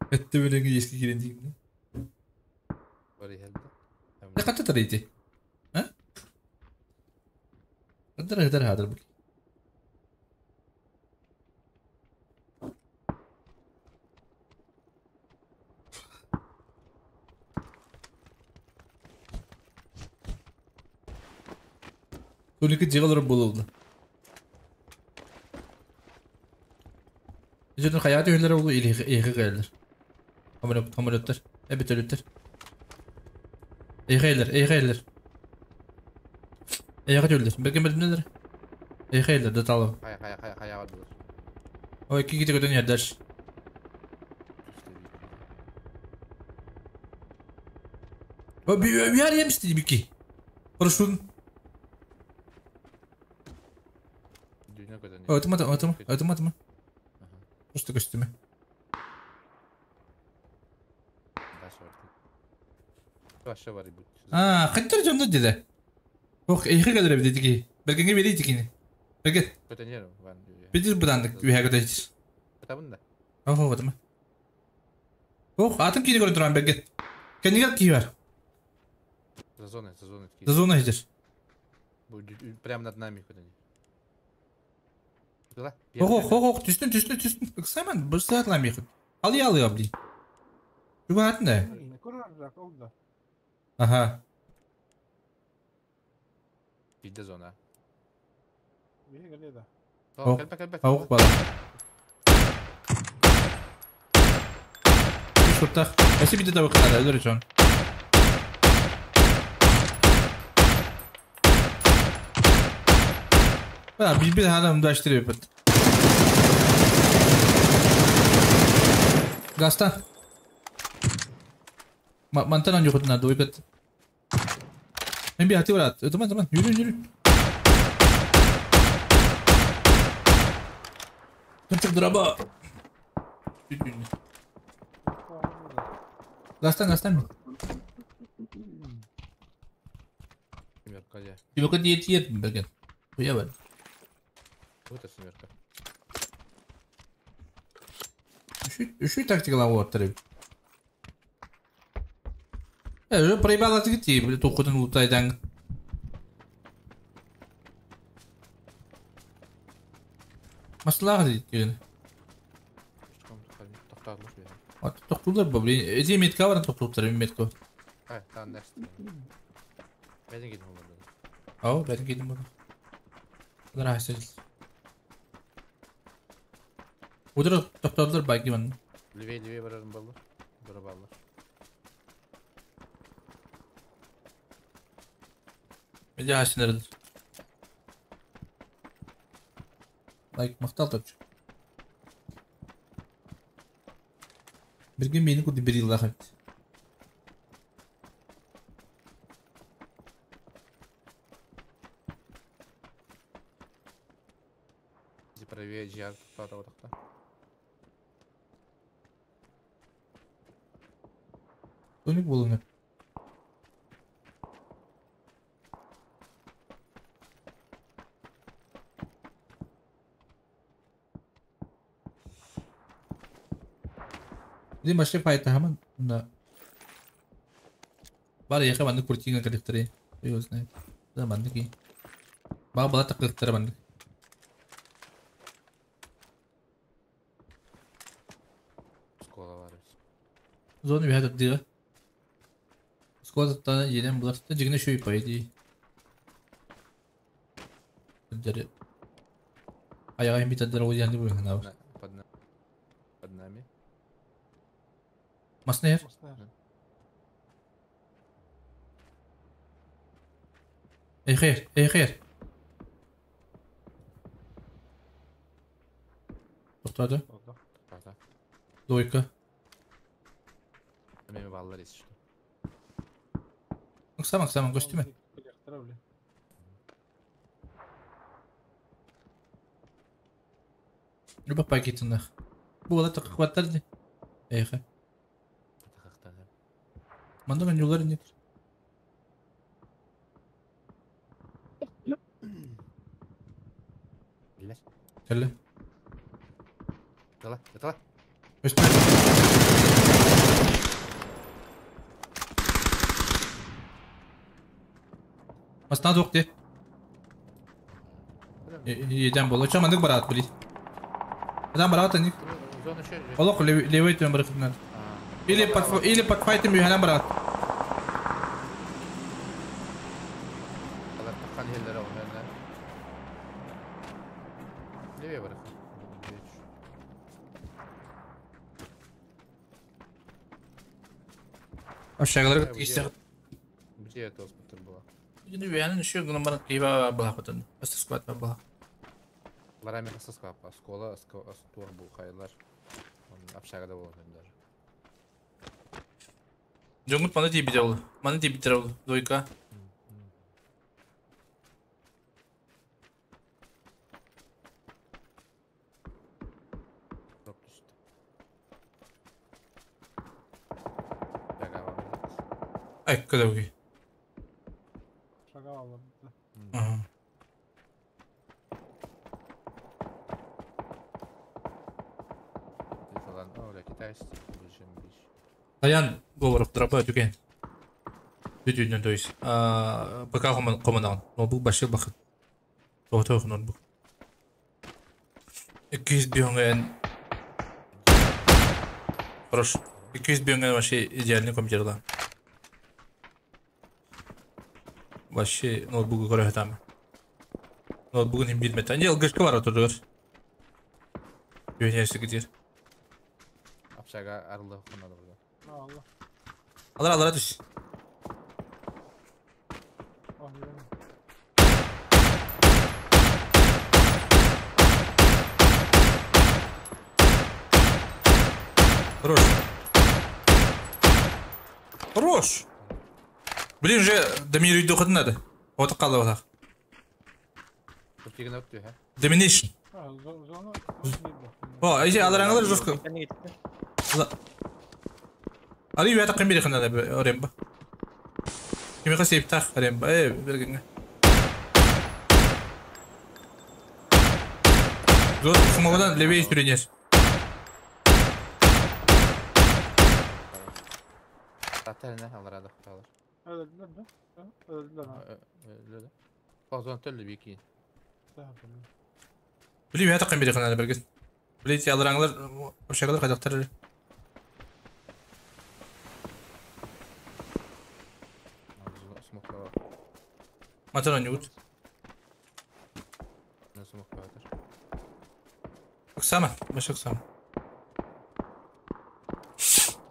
Это билеги ески кирен деймін. Бар иһэлдэ. Не қатта тарайти? А? Қаддар хадar хадar бу. Только дьигалар буолууда. Дьонун хайаат үһүлэр ол иһи кэллэр. Хамырыттар, эбит өлүттэр. Эйхейлер, эйхейлер. Эйхе төллөр. Берген бердинелер. Эйхейлер да талы. Хайа хайа хайа хайа бардылар. Ой, ки кити көтөн yerдер. О, bir yemişti бики. Прошу. Дүйнө көтөн. Отыма, отыма, отыма, отыма. Просто көстүмө. Дальше бар. Вообще бар бут. А, хаттар жонду деди. Ох, эйхе келер бит дики. Бергенге берей дикини. Берген. Көтөн ер ван. Битир будандык үйе көтөйт. Кытабын да. Охо, отыма. Ох, атын кийини көрөн туран берген. Кенигер кий бар. За зоной, за зоной. За зоной хитер. Прямо над нами көтөн. Ох, ох, ох, түстүн, түстүн, түстүн. Ыксаман, бір сағат лам ехет. Ал я алый абди. Жүбатын да. Ага. Бидде зона. Ох, ох, бала. Шуртах. Эси бидде табы кынада, өлөр жон. Бала, bir ханам даштырып бит. Гастан. Мантан анжохотна дойкат. Мен би ати барат. Өтөмөн, өтөмөн. Жүрүн, жүрүн. Тынчык драба. Гастан, гастан. Семерка я. Семерка диет диет берген. Хуя бар. Вот это семерка. Үшүй тактикалар оттыр. Уже проебала ты, блядь, тухутын лутайдан. Маслах дейді. Тоқтулар ба, блин. Эти метка бар, тоқтулар, метка. Ай, там next. Бәден келдім олар. Ау, бәден келдім олар. Олар ахсыз. Удыр тоқтадылар байки ман. Левее, левее барарым баллар. Бара баллар. Меди ахсынырдыр. Лайк мақтал топчу. Бирге мени куди бир жылда хабит. Правее жар тоқтады одақта. Тоник болуну. Ди машин файта хаман да. Бар яка банды куртинга коллекторы. Его знает. Да банды ки. Ба бала такыктары банды. Школа бар. Зону bir hatta diyor. Скола та елен булар. Та жигне шуй пайди. Дәре. Аяга бит дәре ой янды бу хана. Под нами. Маснер. Ey xeyr, ey xeyr. Тоқтады. Тоқтады. Двойка. Бар если что. Оксама, Оксама, көстүмэ. Люба пакетинах. Бу ола таққаттар ди. Эхе. Манда мен юлар нет. Билер. Кэллэ. Тала, тала. Көстүмэ. Масна туох ди. Еден боло. Чо мандык бараат били. Адам бараат ник. Зона еще. Олох левый түн барахытынан. Или под или под файтом юханан бараат. Алар таққан елдер ол мені. Левее барах. Aşağılara gittik. Где это госпиталь была? Şimdi юханан еще гынан барат киба балахытын. Баста скват балах. Ларами хасаска оскола, астур бу хайлар. Общага да болған даже. Жоңгут мана дейбит ол. Мана дейбит ол. Двойка. Дроп түсті. Шага бар. Ай, кадауги. Шага алды. Ага. Таян Говоров дропа түген. Бүтүнөн, то есть. ПК командан. Ноутбук башы бахыт. Тоғытоқ ноутбук. 200 бионген. Хорош. 200 бионген вообще идеальный компьютер, да. Вообще ноутбугу көрө там. Ноутбугун билмет. Не, ЛГшка бар отурдур. Юнерси гидер. Общага арылы қонады burada. Allah. Алар алар түш. Ah, yürü. Хорош. Хорош. Блин, уже Дамир үйдө okudun надо. Вот қалды вот. Көптеген өтті, ха? Domination. Ha, зона. О, эже алар аңлар жестко. Али үйәті қым бере қында оремба. Кеме қасы ептақ оремба. Э, бергенге. Зор, сумагадан левей сүренер. Аттарына алар ады қалар. Öldüler mi? Öldüler ha. Öldü. Fazla öldü bir iki. Билим үйәті қым бере қында берген. Билейте алар аңлар общагалар қадақтар. Смок бар. Матан ойнугут. Смок бар. Оксана, баш Оксана.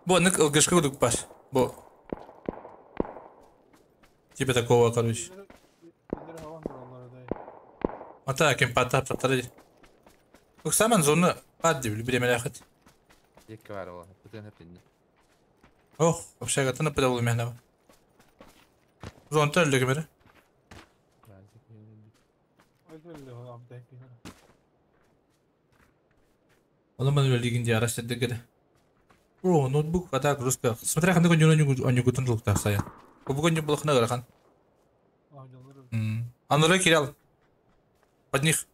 Бу нык ЛГшка кудук бар. Бу. Типа такого, короче. Ата кем пата патары. Оксаман зоны пад деп билеме рахат. Екі бар ол. Бүтін хепті. Ох, общага тына пада болу мехна. Зон тәлле кемере. Оламан өлігінде арасында геде. Бро, ноутбук ата грузка. Смотря қандай күн онюгутун жылықта саян. Бүгін не булықына қарақан. Аныры кирал. Под них.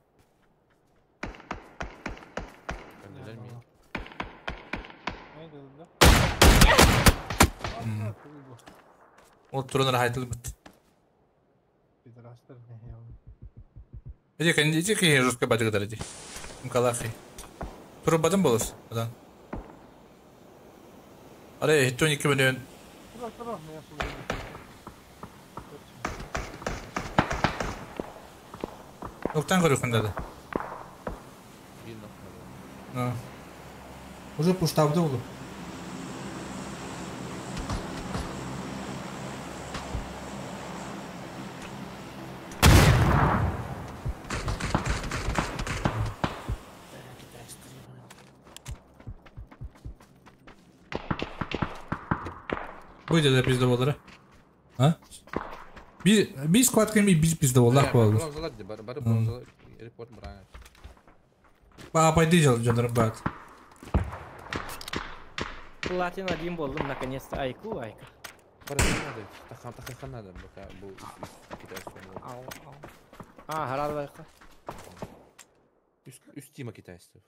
Ол туран рахайтыл бит. Иди, иди, иди, жестко бадыгдар иди. Мкалахи. Турбадым болос, адан. Аре, хитони кимеден. Ноктан көрүхүн дады. Уже пуштабды oldu. Бу идеда пиздоболлара. А? Bir bir squad кеми bir пиздоболлар буолар. Бронзалар ди, бары бары бронзалар. Репорт бран. Ба пойди жал жонор бат. Платин один болдум наконец-то. Айку, айка. Бары надо. Тахан тахан надо пока бу китайский. Ау, ау. А, харал байка. Үс үс тима китайский.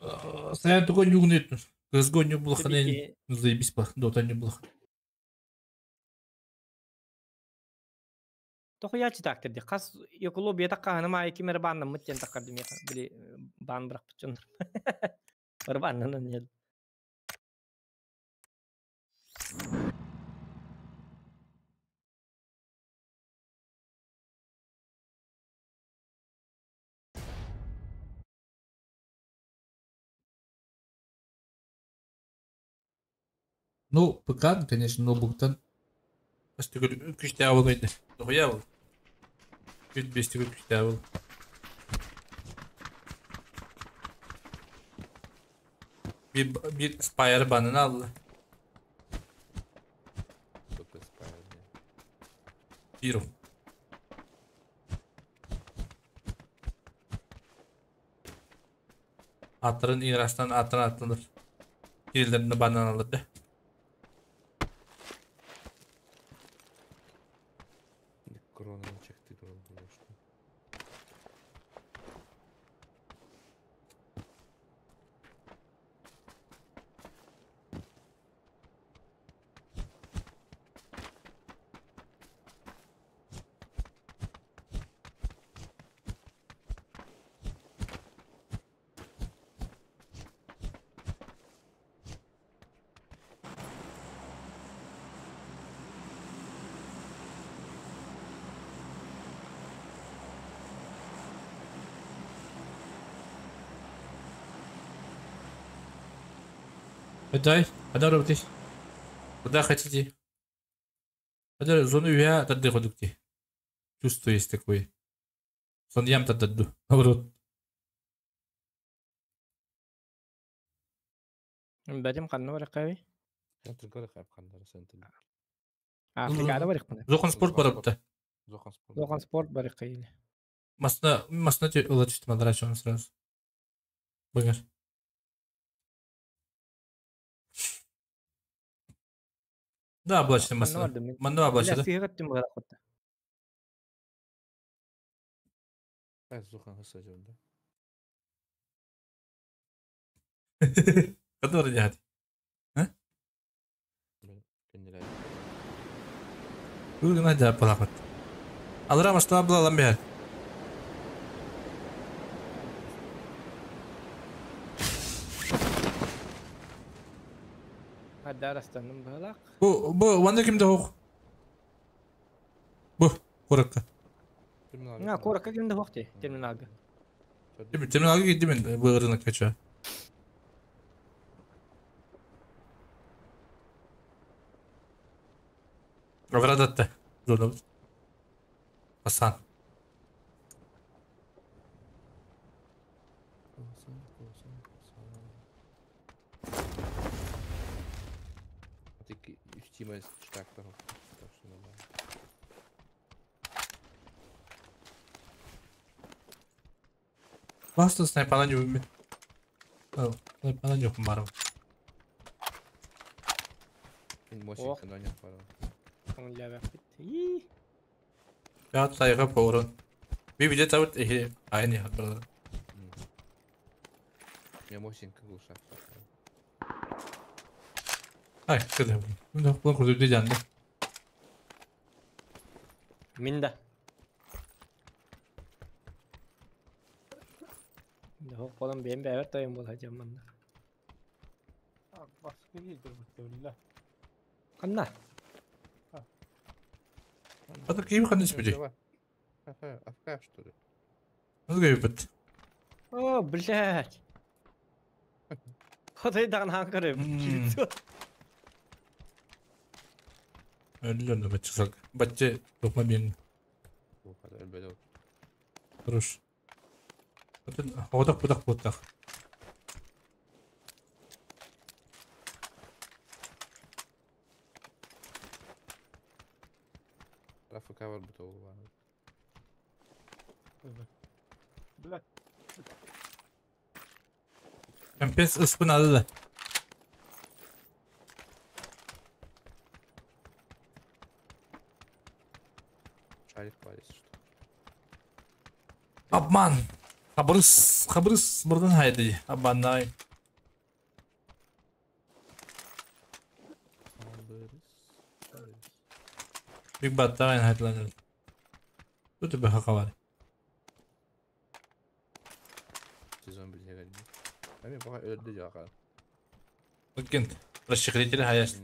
Саян тугон югнет. Кызгон ю булханен. Заебись пах, дота не булх. Тохуячы тактырды. Кас йокулу бета каханы ма эки мер банна мыттен таккарды меха. Били бан бирак бутчон. Бар баннан не. Ну, ПК, конечно, ноутбуктан. Күчтә был инде. Дохуя был. Күт бестигүл күчтә был. Bir, bir Spire banını aldı. Super Spire. Hero. Atların İraç'tan atın atlanır. Birilerini bandan alırdı. Коронаны чекти durumda işte. Дай, Адаров Куда хотите? Адар, зону я тогда ходукти. Чувство есть такое. Сон ям тогда Наоборот. Бәдем канны бар кайби. Центр горы хайп хандар центр. Африкада бар икмәне. Зохан спорт бар бутта. Зохан спорт. Зохан спорт бар икәйли. Масна, масна те улачты мадрачон сразу. Багаж. Да, облачный масна. Манна облачный, да? Сыгаттым бар хотта. Ай, Зохан хасажым да. Который дядь? А? Кеннелер. Бүгін айда палақат. Алра машина була ламбер. Адарастаным балак. Бу, бу, ванда кимде хоқ? Бу, коракка. На, коракка кимде хоқ те, терминалга. Терминалга китти мен, бу рынок кача. Аврадатта. Зона. Асан. Тик үстиме чтактар. Так что нормально. Баста снайпана не умеет. Снайпана не умаров. Мосин каноне пара. Я тайга порон. Би билет авт эхе айны хатбар. Я мосин кылышак. Ай, кыды. Мында кулан күрдү жанды. Минда. Да хок болам бен бәбер тайым бол хажам манда. Баскы кийдир бит Канна. Ата ким ханыс били? Афка что ли? Nasıl бит? О, блядь. Хотайдан ханкары. Өллөнү бачы сак. Бачы токма мен. Хорош. Одак будак будак. АФК барбыт ол бааны. Блядь. Кэмпиэс ыспын алы да. Шарик бар, если что. Обман! Хабырыс, хабырыс бырдан хайды. Обманнай. Big Bad таҕайын хайдыланыр. Тут бе хакавар. Сезон билигэр. Ами пока өлдү жака. Өткен расширители хаяш.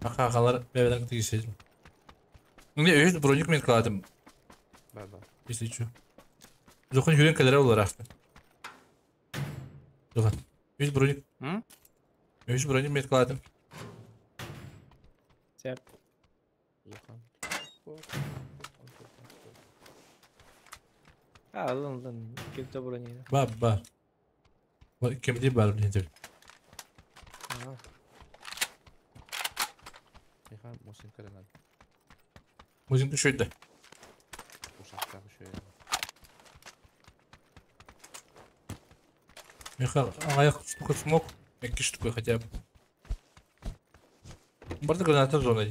Хакалар бебелер тигишет. Мне өйт броник мен кладым. Бар бар. Если чё. Зохан жүрен кәлері олар ақты. Зохан. Өйт броник. Өйт броник мен кладым. Сәп. Зохан. А, ылын ылын. Кепте брони. Бар бар. Бар кемде бар не Ага. Миха мосинка да надо. Музинка шөйді. Ушактагы шөй. Миха, аяқ штука смог. Екі штука хотя бы. Барды граната зона.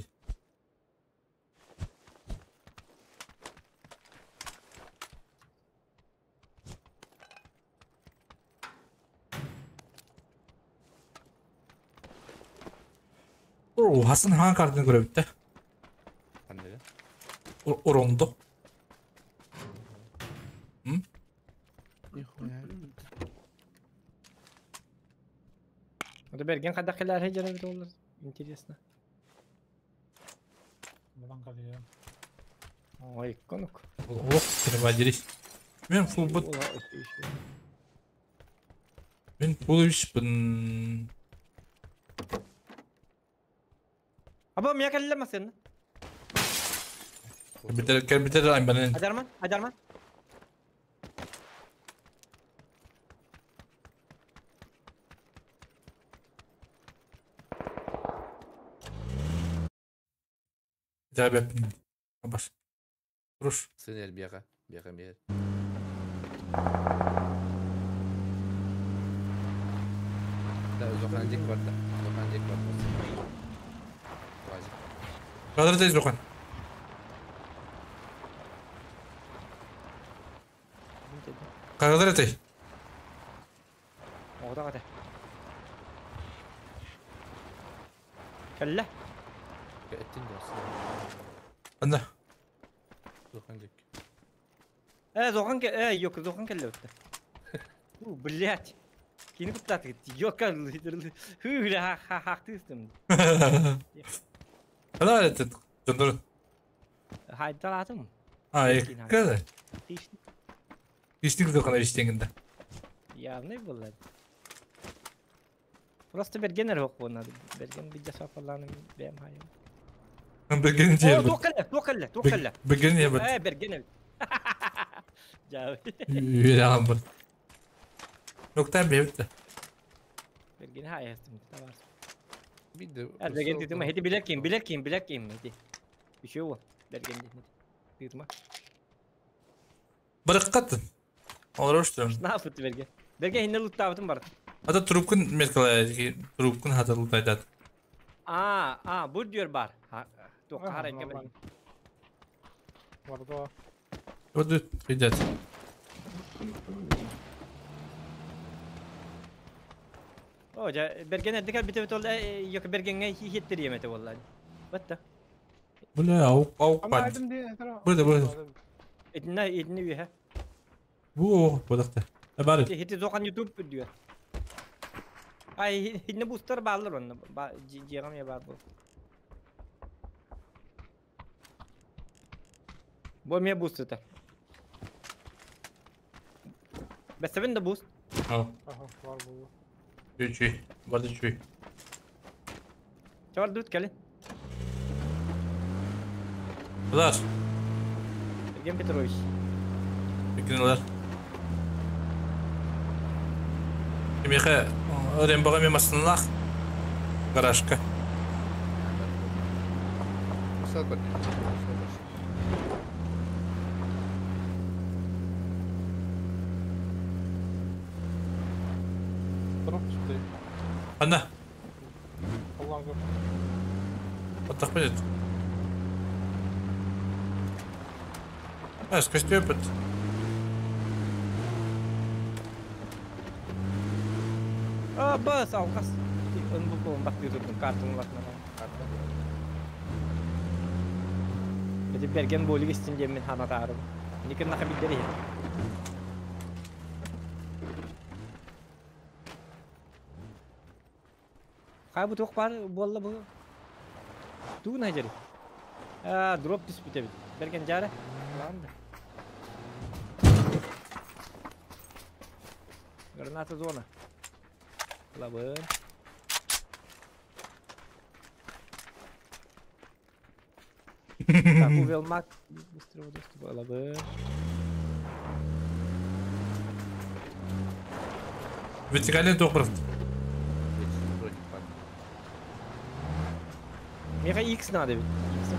О, Хасан хан картын көрөбүттэ. Кандай? Орондо. М? Нихуя. Это берген кадак келер хежер бит олар. Интересно. Балан калия. Ой, конук. Ох, переводились. Мен фулбут. Мен фулвишпин. Аба мия келле масен. Компьютер, компьютер айманын. Адарман, адарман. Да, беп. Абаш. Руш. Сенер бияка, бияка бер. Да, Зохан дик бар да. Зохан дик бар. Вазик. Кадр тез Зохан. Кадр тез. Ода ката. Келле. Эттин дос. Анда. Зохан дик. Зохан ке, yok Зохан келле өттü. У, блять. Кини куттаты. Yok хүү ха ха ха тыстым. Ана этот. Жондор. Хайдалатым. А, када. Иштик Зохан иштеңинде. Явный было. Просто берген yok надо. Берген bir jasap falan бем хайым. Берген жер. Токалла, токалла, токалла. Берген жер. Берген. Жа. Үйре алам бар. Нокта бебит. Берген хайастым. Tamam. Бидде. Берген дедим, хеди билер ким, билер ким, билер ким хеди. Bir şey o. Берген дедим. Дедим. Бараккат. Олар Не yaptı берген? Берген hinne loot'ta бар. Ата трубкын меткала, трубкын хата лутайдат. А, а, бу diyor бар. Тоқ харайка берген. Барда. Вот ребят. О, жа берген эддикер бите бит ол yok бергенге хиттер yemeti vallahi. Батта. Бля, аук аук пат. Burada burada. Этне этне ühe. Бу бодакта. Бар. Хити зоқан YouTube diyor. Ay hinne booster bağlar onu. Жегам я бар бу. Бу ме boost это. Бес ben de boost. Ау. Аха, бар бу. Чүй, барды чүй. Чавар дут кели. Булар. Евген Петрович. Бекинелер. Миха, Рембога мемасынлах. Гаражка. Сал бар. Анна. Allah'ın gör. Оттах будет. А, скостёпот. А, бас, алқас. Ын бұл қолын бақ тұрдым, картын латына. Эти берген болик истин мен ханатарым. Никин наха биддери. Кай бу тоқ бар болла бу. Тугун хажары. А, дроп түспүт эбит. Берген жары. Ланды. Граната зона. Лабын. Так, увел маг. Быстрого доступа. Лабын. Вертикальный тоқ Меха X надо ведь. X.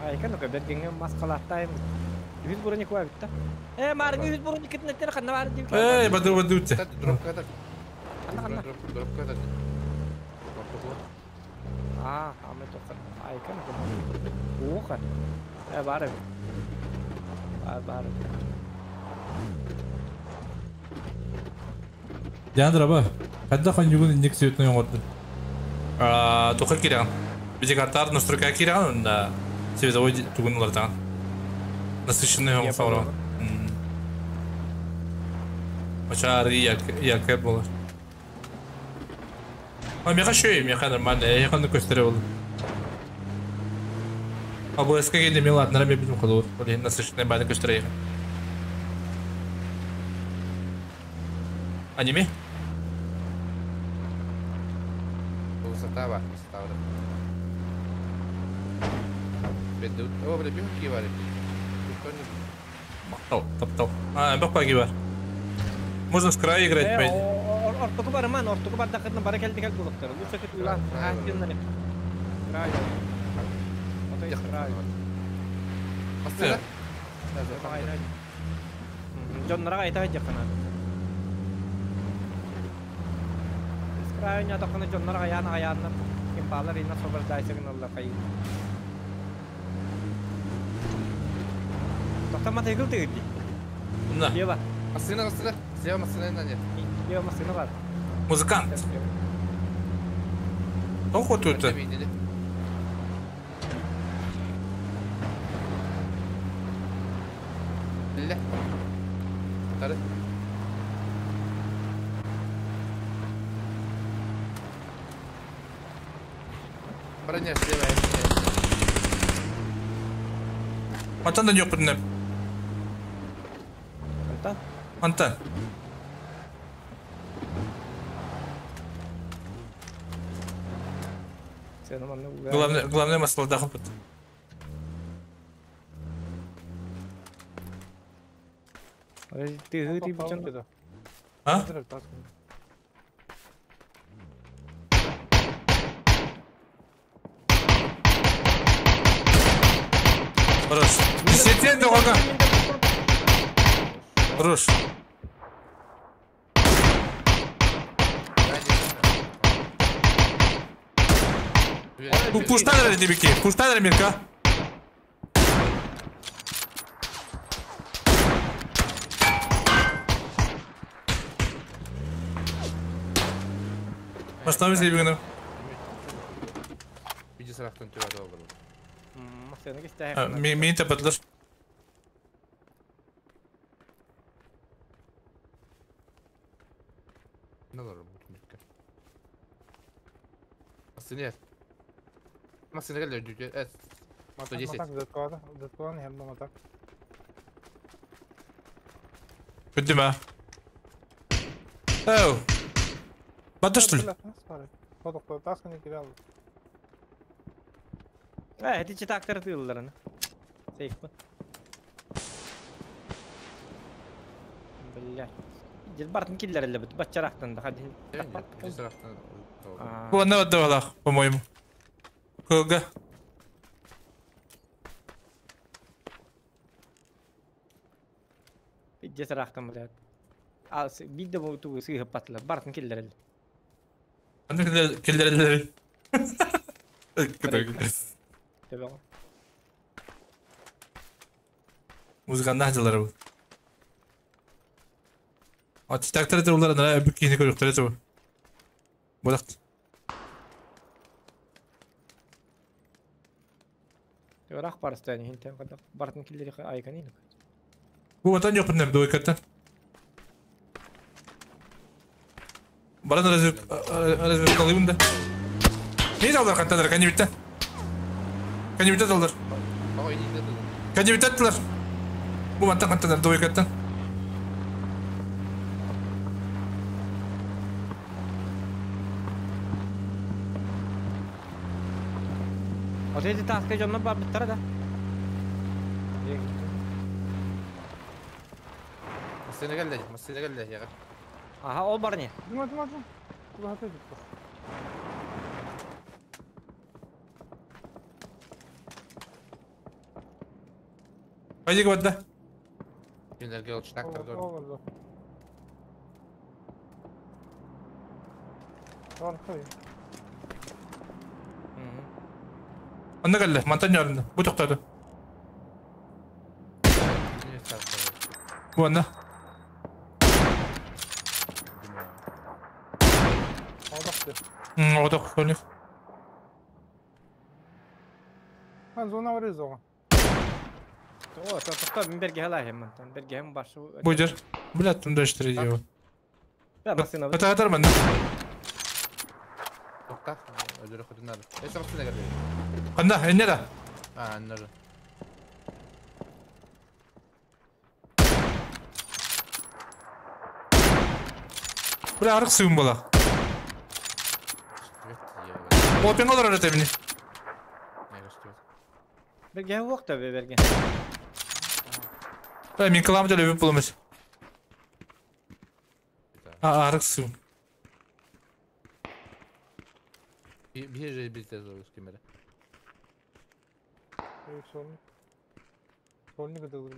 Ай, ну-ка, бергенге маскалаттайм. Үз броник бар бит та. Э, марың үз броник кетнеттер кана бар дип. Эй, баду баду те. Дроп кадar. Ана ана. Дроп дроп кадar. А, аме тоқыр. Ай, ну-ка. Оха. Э, бар. Бар, бар. Яндра ба. Хадда хан югун индекс цветной оңорду. А, тоқыр киран. Бизе картар настройка киран, да. Цветовой тугун улартан. Насыщенный он саура. Очар яркая была. А меха шөй, меха нормально, я ханны көстере болды. А бұл эске келді мен ладно, мен білім қолы. Ол насыщенный баны көстере. Аниме? Высота бар, высота бар. О, бля, бегу бар. Мақтау, таптау. А, бақ бар. Можно с края играть, по идее. Ортоку бар, ман, ортоку бар, дақырны бара келді кел болуқтар. Лучше кет улан, хатиннары. Край. Ото край. Басты. Жоннарға айта жақына. Край не тақына жоннарға аяны аяны. Кемпалар ина освобождайся гыналлар кайы. Тоқтама тегіл тегілді. На. Лево. Машина, машина. Слева машина нет. Лево машина бар. Музыкант. Тоқо тут. Ля. Тары. Броня слева. Антон да не опытный. Антон? Антон. Главное, главное масло да опыт. Ты ты А? Хорош. Десятен дорога. Хорош. Пуштадыр дебеки, пуштадыр Мирка. Başlamış gibi. Биди сарактан төбөдө болду. Мени тапатылар. Не olur bu tümlükte? Masını Masını geldi. Evet. Mato 10. Бүттүм а. Оу. Батыр что ли? Э, эти читактер тылларını. Сейф mı? Бля. Бартын киллер эле бит. Батчарактан да хадин. Бу аны отдавалах, по-моему. Кылга. Пиздец рахтан, блядь. Биир да тугу сыыһыппатылар, барытын киллэрэллэр. Аны киллэрэллэр. Төбөҕө. Музыканнаах дьыллары бу. Аттактар тыллар ана бүк киһини көрүөхтэрэ ту. Булакт. Ыраах барыстан иһинтэн кадак бартын киллери айканин. Бу ватан yok bunlar двойкаттан. Баран разведкалыйбын да. Не далдар каттанар канибиттен. Канибиттен далдар. Канибиттен аттылар. Бу мантан каттанар двойкаттан. Вот эти таска дьонно барбыттара да. Массыына кэллэ, массыына кэллэ яга. Аха, ол бар не? Дума, дума, дума. Кулаата бүттü. Пойди барда. Кинилерге ол чтактар көрдüm. Анна кэллэ, мантан ньорунна. Бу тохтоото. Бу анна. Оҕотох көрүнүк. Хан зона бар зона. О, тохто мин берге халаһым мантан. Бергем башы. Буйдер. Блядь, там дальше три его. Да, машина. Это атар манна. Тоқта, өдөрө хотунар. Эс массыына кэллэ. Анна, энне да. А, анна же. Бля, арык сыгын бола. Опен олар öyle мени. Берге уақта берге. Да, мен кылам деле өп боломас. А, арык сыгын. Bir же bir tez olur kimere. Solni gıdılır.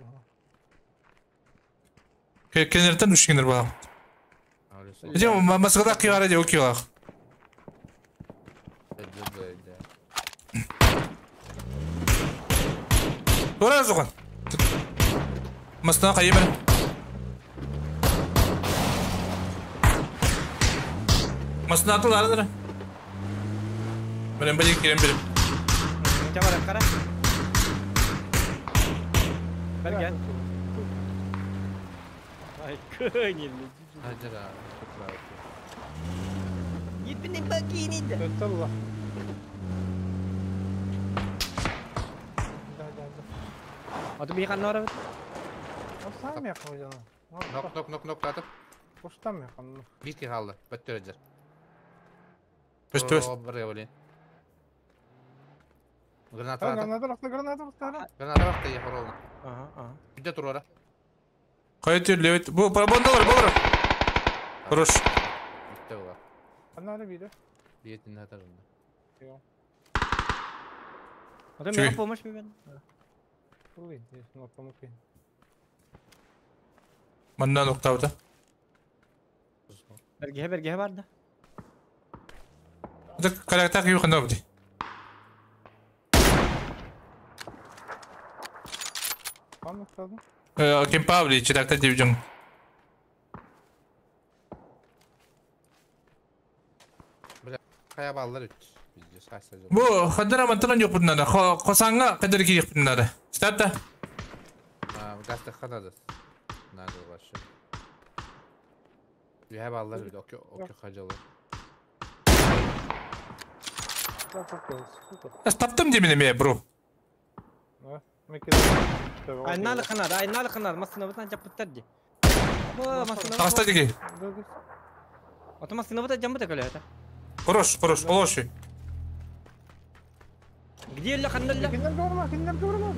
Кенерден үшкенер бала. Эже масыгада кыйгара же окиялах. Тура зуган. Мастана кайыбар. Мастана атылар. Мен бажы кирем берем. Чабара кара. Берген. Ай, көңіл. Hadi Yipini bakini de. Allah. Аты bir kanı var. Osam yakın Нок нок нок нок атып. Osam yakın. Bir ki kaldı. Бөттөрөжөр. Төс төс. Бір блин. Граната атып. Граната бакты, граната бакты. Граната бакты я хоролна. Ага, ага. Бүдө турара. Кайты левит. Бу парабондалар болар. Хорош. Бүттө була. Анары бири. Биетин атарында. Yok. Аты мен помощь мен. Ой, нокамы кыйын. Манна ноктабыта. Берге берге бар да. Это карактак юк анда бди. Кан ноктадың? Кем Павли, читакта дивжың. Бля, кая баллар үт. Бу хадара мантан yok bunlarda. Kosanga kadar ki yok bunlarda. Start Гасты ханады. Надо вообще. Ühe ballar bir de okey okey hacalı. Таптым демин эме, бро. Айналы кынар, айналы кынар. Масына бутан жапыттар ди. Масына. Таста диги. Ата масына бутан жамбыта көлө ата. Хорош, хорош, олоши. Где ла ханна ла? Киндер көрмө, киндер көрмө.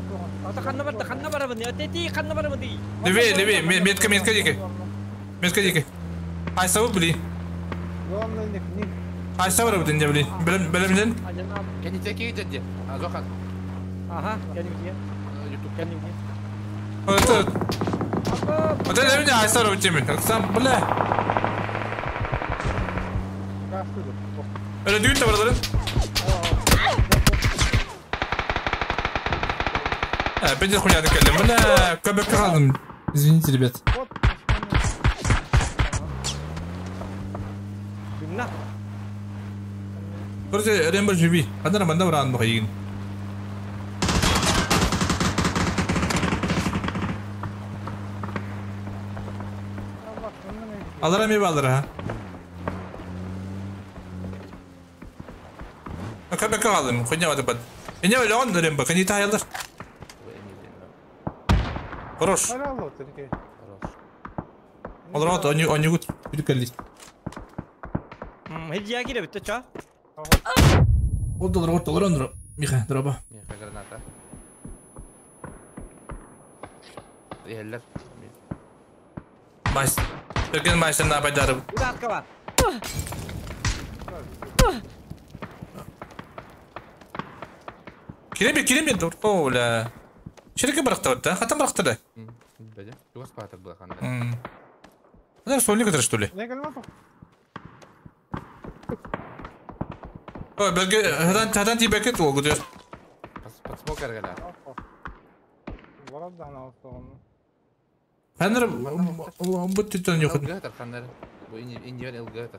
Ата ханна бар, ханна бар бу. Ата ханна бар бу. Левее, левее, метка, метка диги. Метка диги. Ай сабы били. Главное не книг. Ай сабы бу динде били. Билем, билем. Кени теки дедди. Азохан. Ага, кени где? YouTube кени где? Это. Вот это меня айсар утемин. Сам, бля. Öyle düğün de var alırım. Опять хуйня такая, бля, кабак разом. Извините, ребят. Короче, Рембо живи. Одна манда вран бахайын. Алара ми балара ha. Кабак разом, хуйня вот это. Меня он Рембо, кани таялар. Хорош. Олорот, они гуд. Бүдүкәлли. Хеджия кире битте ча. Ол доллар, ол доллар, ондро. Миха, дроба. Миха граната. Иһэллэр. Майс. Берген майстан на байдары. Уратка бар. Киреме, киреме, о, бля. Шереке баракта бар, да? Хатан баракта да. Бәдә. Тугас патыр була ханда. Адар сольник это что ли? О, берге, хатан, хатан ти бекет ол гудер. Под смок эргелер. Ханыр бут түтөн yok. ЛГ ханнар. Бу индиан ЛГ.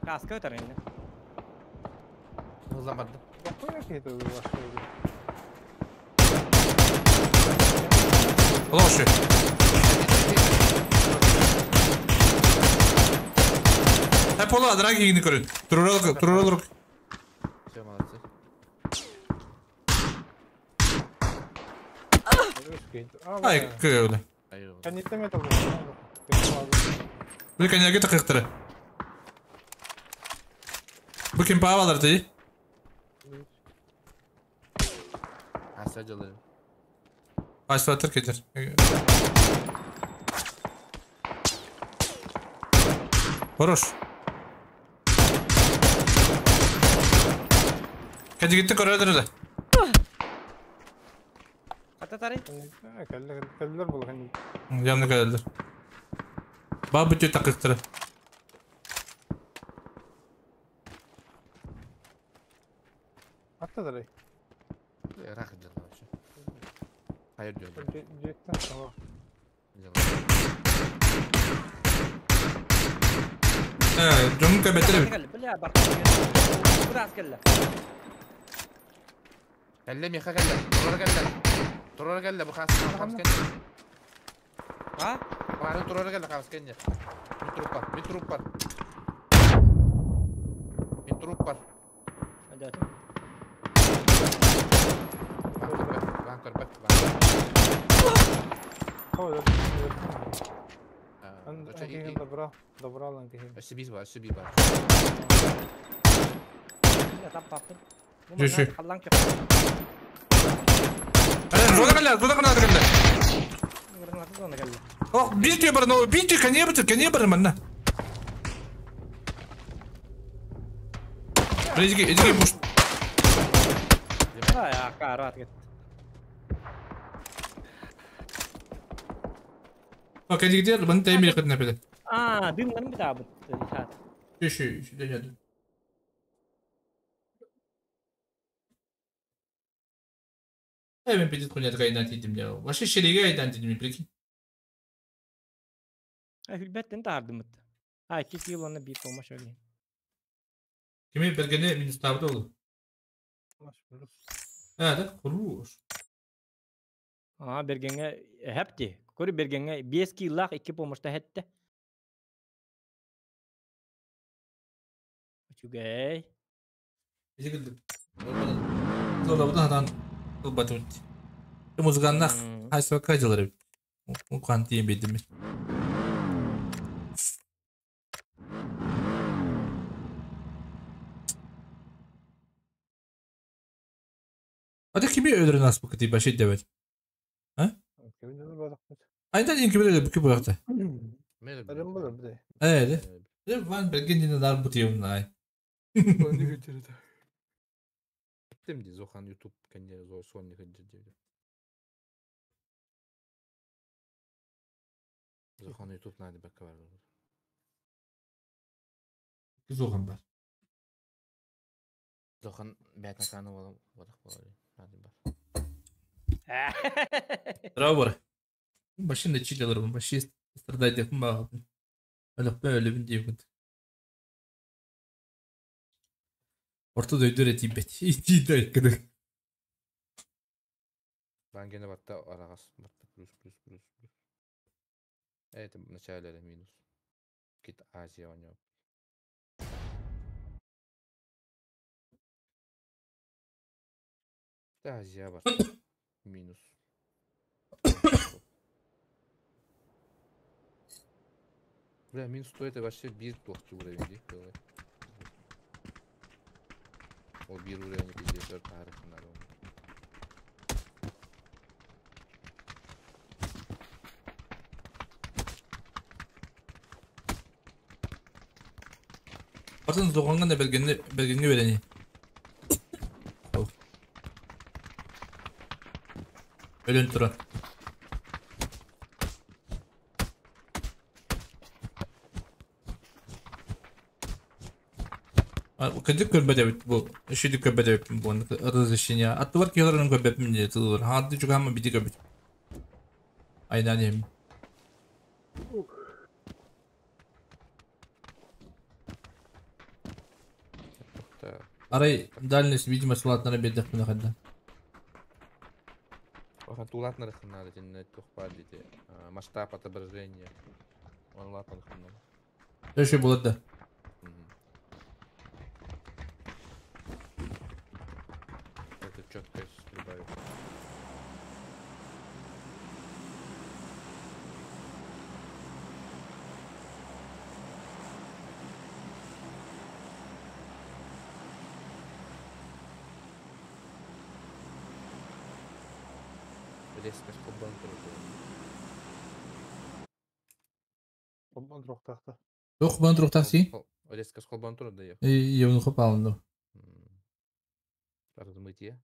Каска өтөр инде. Hızlan bardı. Лоши. Hep ola adıra giyini görün. Dururlar, dururlar. Все, молодцы. Ay öyle. Bu kendine takıktırı. Bu kim pahalıdır değil? Hasta Başlatır getir. Хорош. Hadi gitti koridorda da. Ata tarih. Yanına geldiler. Bak bütün takıktırı. Hatta tarih. Hayır diyorum. Canım kaybettirebilir. كلم يا اخي كلم ترى كلم ترى كلم خمس خمس كنيا ها؟ طبعا ترى كلم خمس كنيا متروبر متروبر متروبر Düşü. Зона кэллэ. Ох, битүү бар, но битүү кане битүү, кане бар манна. Иди, иди, буш. А, карат кет. Окей, иди, бан таймер кытна бит. А, дым гын бит абыт. Düşü, düşü, düşü. Ben bir хуйня такая identity я. Вообще шереге identity mi прикинь? Hülbetten тардымыт. А, 2 yıl onu bir olmuş öyle. Kimi belgene minus tabda oldu. Evet, kurur. А, бергенге хепти. Көрü бергенге 5 киллах 2 помощта хетте. Үчүгэй. Изигилди. Золабыдан Батут. Музыганнах хайсва кажылар. Укан тиен бедим. Hadi kimi öldürün as bu kıtı başı devet. Ha? Aynen kimi öldürün bu kimi bıraktı. Evet. Ben belki de bu diyeyim nay. Gittim di Zohan YouTube kendi zor son ne kadar. Зохан YouTube наады бакка бар. Зохан бар. Зохан бээтин акааны буолан буолар наады бар. Браво. Машина чилелер, вообще страдать деп багын. Өлөкпө өлөбүн диэбит. Орто дойду эрэ тиийбэт. Итиитэ кыдык. Бангена барта арагас барта плюс плюс плюс плюс. Это в начале это минус. Кит Азия у него. Азия барта минус. Бля, минус 100 это вообще бир тохчу уровень, дии, было. Ол бир уровень пиздец, өр таарыхынар ол. Атын зоҕоҥҥо да бэргэнни бэргэҥҥэ үөрэний. Өлөн туран. Кырдьык көрбөт эбит бу. Үчүгүйдүк көрбөт эбиппин бу разрешение. Аттыбар киһилэрин көрбөппүн диye тыллар. Хаарды чугаһамма бити көрбүт. Айдан иһим. Арай дальность видимость улаатынара биэрдэхпинэ хайда. Тулаатынара ханнаада тиннэ туох баар диэти масштаб отображения. Оны улаатынара ханнаада. Өшө буолар да. Это четкость прибавит. Резкость холбоон турар. Холбоон туруохтаахта. Туох холбоон туруохтаах Резкость холбоон турар да Евнуху паалынну. Размытие.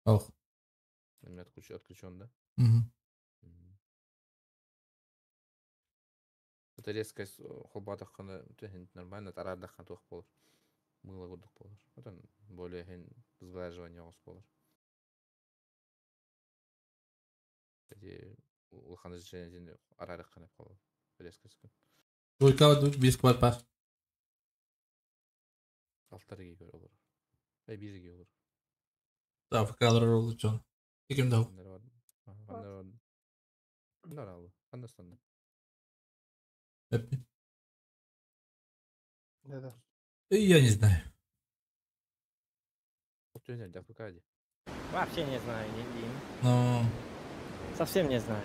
Ох. У меня отключен, да? Угу. Это резкость холбоотоххуна нормально, тараардахха туох буолар. Мыло курдук буолар. Отон более хин сглаживание оҕус буолар. Эти улахан разрешение араарыххана буолар. Резкость. Двойка биэс квар пар. Алтар киһи олорор. Биир киһи олорор. Африкалар олорор дьон. Ким да. Ханна Да-да. Я не знаю. Вообще не знаю, не Дим. Но... Совсем не знаю.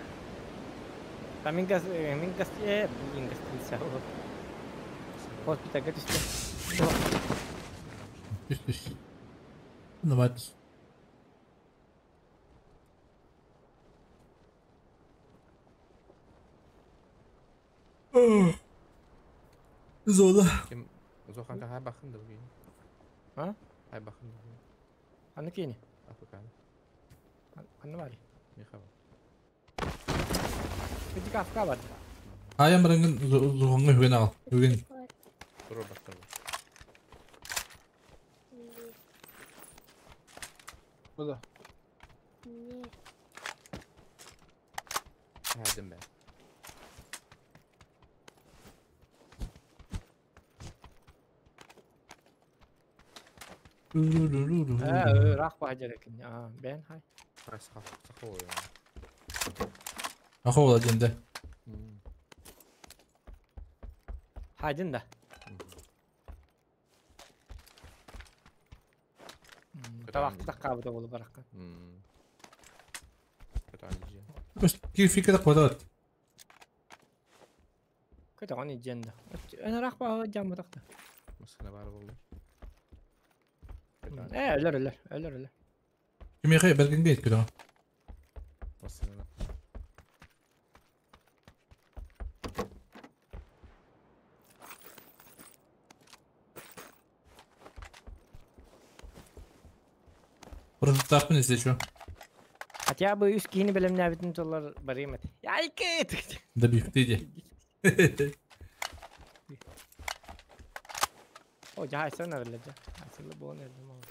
Там ингостиница. Госпиталь, Түс-түс. Давайте. Зола. Зоханка хай бахын да бүгін. А? Хай бахын да бүгін. Аны кини? Африканы. Аны бari. Михаил. Кыдык Африка бар. Айам барангын зохоҥҥа үгэн аҕал. Үгэн. Тура баттар. Куда? Хайдым бэ. Ыраах баһа кини. Бен хай. Ахола диэн да. Хайдын да. Табахтах каабыта буолу баракка. Кификата квадрат. Көтөҕөн идьэн да. Ыраах баһа дьамматахта. Маскына баар буолла. Өлөр өлөр өлөр өлөр. Кимиэхэ бэргэнгэ көтөҕө. Маскына. Просто если что. Хотя бы үс киһини бэлэмнээбитин толлар барыым этэ. Я Айкыт! Добивты де. О, жахайсан арылла жа. Асылы буон эрдим ол.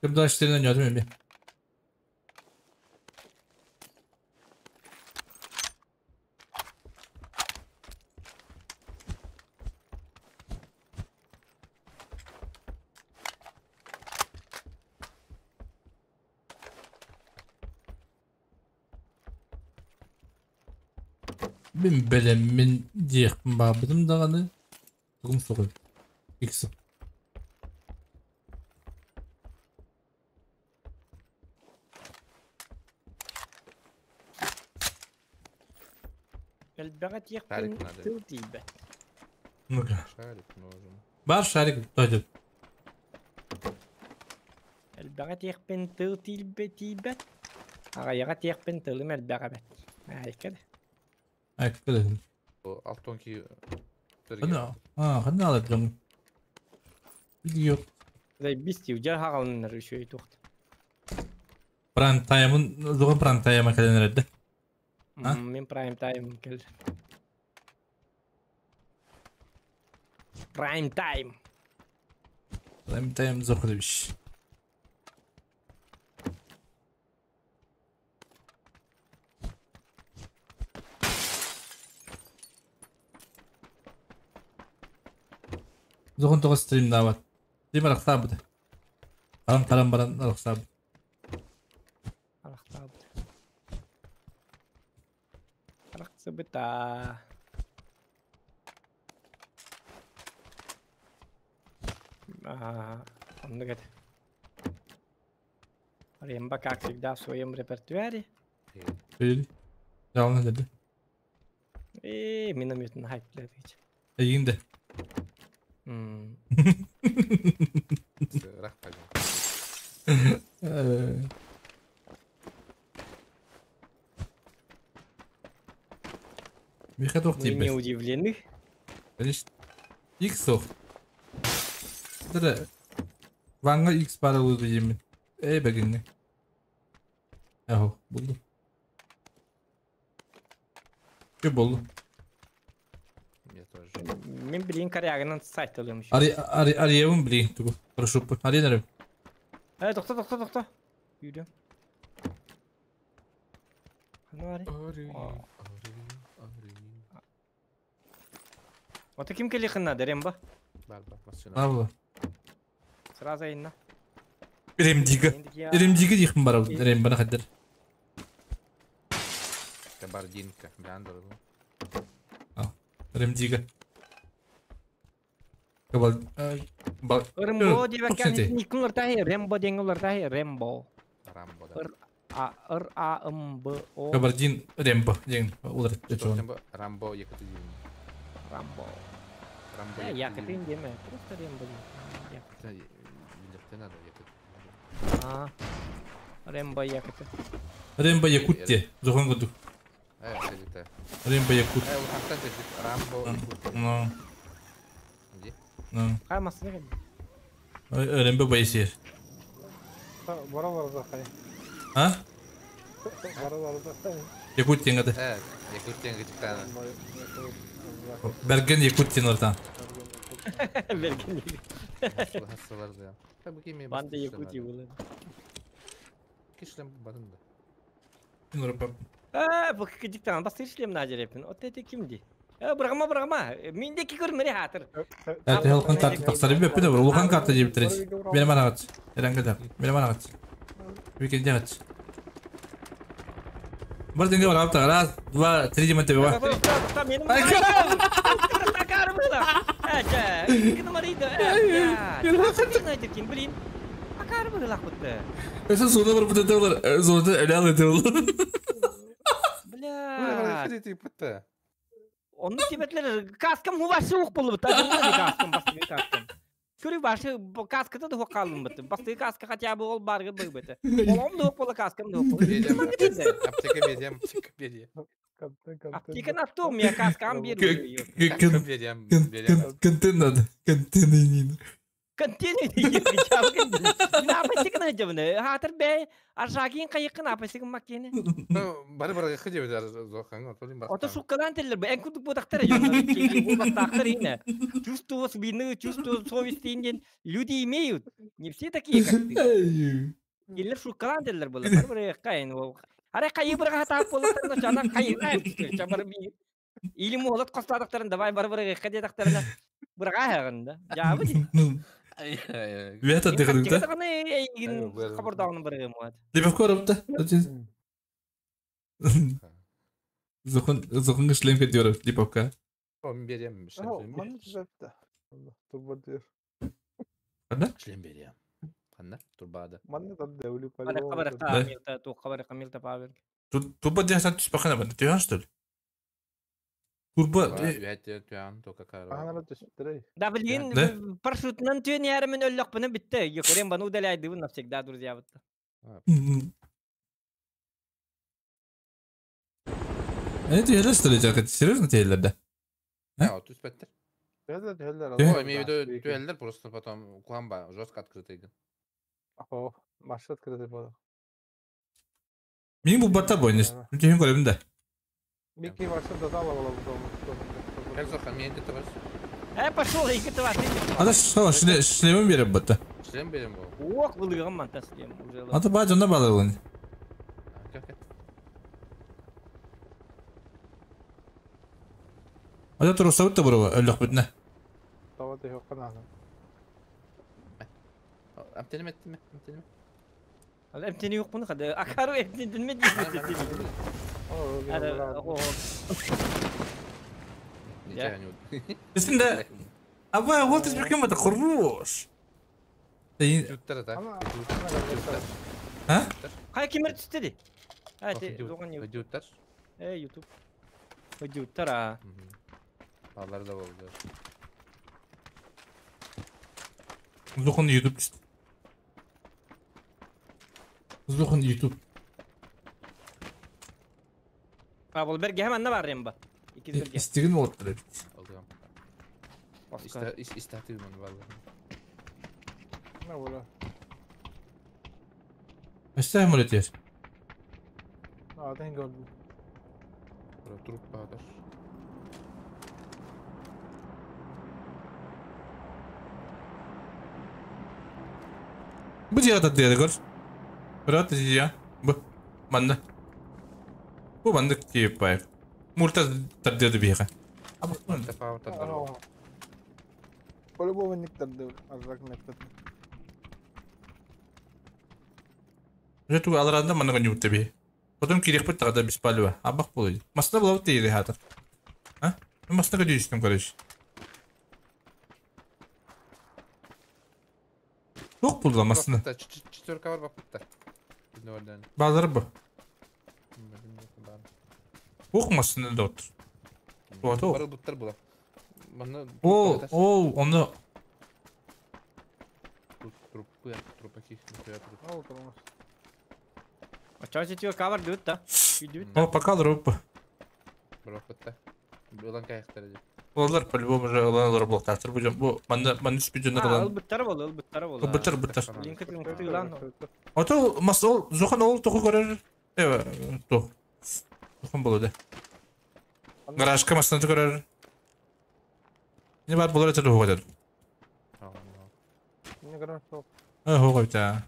Ким да işlerinden yardım edeyim. Мин бэлэммин диэхпин баҕарбытым даҕаны, тугум суоҕуй? Икс. Элбэҕи Шарик этиэхпин надо. тыл тиийбэт. Ну-ка. Шарик нужен. Бар шарик дойдут. Элбэҕи этиэхпин тыл тиийбэт тиийбэт. Аҕыйаҕы этиэхпин тылым элбэх эбэт. Айка да. Айка да. Алтон ки Ханна, а, ханна алып дьон. Билиyor. Заебись, дьэ хаҕалыннар үчүгэй туохта. Прайм таймын, зоҕун прайм тайма кэлэн эрэрдэ. А? Мин прайм тайм кэл. Прайм тайм. Прайм тайм зохудович. Зоҕун тоҕо стримнаабат. Стрим арахсаабыт. Харан харан баран арахсаабыт. Арахсаабыт. Арахсыбыта. А, оннук этэ. Рембо, как всегда, в своем репертуаре. Били. Жална dedi. И минометын хайплады. Эйигин де. Рах пойдем. Миха туох Мы не тиийбэт. удивлены. Конечно. X суох. Дere. Ванга X бара улуу диэмин. Эй бэгинне. Ахо, булду. Кө болду. Я тоже. Мин билин корягынан сайт алыам еще. Ари ари ариевым били тугу. Прошу. Ари нэрэ. Э, тохто, тохто, тохто. Yürü. Ханна ари? Ари, О. ари, ари. Ото ким кели ханна Рембо? Бар, бар, машина. Бар Сразу инна. Ремдига. Ремдига диэхпин бара. Рембана хаддар. Кабардинка. Бляндер. Ремдига. Кабал бал. Рембо диэбэккэ никун ыртаһы Рембо диэн ыртаһы Рембо. Рамбо, да. Р А Р А М Б О. Кабардин Рембо диэн улар Что, Рамбо Екатерина. Рамбо. Рамбо Э, Екатерина. Якутин диэмэ, просто Рембо диэн. Билэртэн надо Якутин. А. Рембо Якуты. Рембо Якутте. Зохон курдук. Э, это. Рембо Якут. Э, ухантан дежит Рамбо Якутин. Ну. Где? Ну. Хай масына кэлли. Рембо байсер. Баралар захай. А? Баралар захай. Якут диэн гата. Э, Якутин гытыктана. Берген Якут диэн ыртаан. Берген. Хасылар да. Та бу кеме Банда Якутии буолар. Кишлем барын да. Э, бу кыдыктан бастыр шлем нажерепин. От эти кимди? Э, бырагма, бырагма. Миндеки көрмөри хатыр. Это хелкан карта тахсар беппин бар. Улахан карта диэбит терес. Берем анаҕыт. Эрэҥгэ да. Берем анаҕыт. Викенде аҕыт. Бар деньги бар апта. Раз, два, три дима тебе бар. Блин. Акар быгылах бутты. Эсэ зона бар бутты олар. Зона эле алды олар. Бля. Бля. Онну тибетлер каскам хубашы ук болуп каскам бастыгы каскам. Көрү башы каската да хокалым бит. Бастыгы каска хотя бы ол баргы быгбыты. Олом да боло каскам да боло. Аптека берем, аптека берем. Аптека на том я каскам беру. Контент надо. Контент не. Контейнер Напасикна жабны. Хатыр бе аржагин кайыкын апасигин маккени. Бары бары хыдебе зохаң отолин бар. Ото суккалан теллер бу эн курдук бодактар жоннор. Бу ине. Чувство вины, чувство совести инген люди имеют. Не все такие, как ты. Келлер суккалан теллер булар. Бары бары кайын ол. Аре кайы бир хата болот, жана кайы чабар би. Или молот костадыктарын давай бары бары кадетактарына бирга хагында. Жабы. Вета дегенде. Хабардагын бир муат. Липов көрөптө. Зохон зохонга шлем кетиyor Липовка. Он берем. Маны түзәтті. Турба дер. Канда? Шлем берем. Канда? Турбада. Маны да дәүлі Хабар камилта, ту хабар камилта павел. Турба диясан түс бакана банда. Түйөн что ли? Турба Да блин, парашютынан түйен ярымын өллөк битте. Юкорен бану удаляйды навсегда, друзья. Вот. Это я что ли, серьезно тебе да? Да, түс беттер. Түһэллэр, түһэллэр. Ой, имею в виду түһэллэр, просто потом куамба жестко открытый. О, маршрут открытый был. Мин бу бата бойнес. Түһен көрөм да. Микки маршрут датала была Как зоха, мен это вас. Пошел, и это вас. Ада что, шлемин берем бата. Шлем берем бу. Ох, булыгым манта шлем уже. Ата ба жонда балалын. Ада туруса бутта буруба, өллөх бүтнә. Таваты yok кананы. Амтенем еттим, амтенем. Ал эмтени yok bunu kadar. Akarу эмтени dinme дейт. Ада, о. Üstünde Аба, вот из бекем это хорош. А? Кай кимер түстү ди? А, те, зогон Видеоттар. Э, YouTube. Видеоттар а. Балар да болду. Зохон YouTube түстү. Зохон YouTube. А, бул берге hemen ne бар ремба? Икиз берге. Истигин болуп турат. Истатыймын валла. Не бола. Эстэ молетер. А, ден gördüm. Труп бадар. Бу жига деді көр. Брат жия. Бу. Манна. Бу манны тип бай. Мурта тардеді бияга. По-любому ник тарды, азрак метод. Жету аларанда манна гонют би. Потом кирек бит тагда беспалево. Абак болой. Масна булав тири хатыр. А? Масна гөдүстүм короче. Yok buldu masna. Четверка бар бакытта. Балар бу. Ок масна да отур. Вот Бар буттар була. Маны Ол, ол, оны трупку я трупаки труп. А чё кавар дют да? Дют. О, пока дроп. Бропытта. Улан каяктар деп. Олар по-любому же олар блоктар будем. Бу манда манда спидюнер А, lan. ыл буттар бол, ыл буттар бол. Буттар, буттар. Линк линк лан. Ото мас ол зохан ол току көрөр. Эва, то. Зохан болду. Гаражка масны көрөр. Не бар болор это хоғадыр. Не гараж жоқ. А, хоғайта.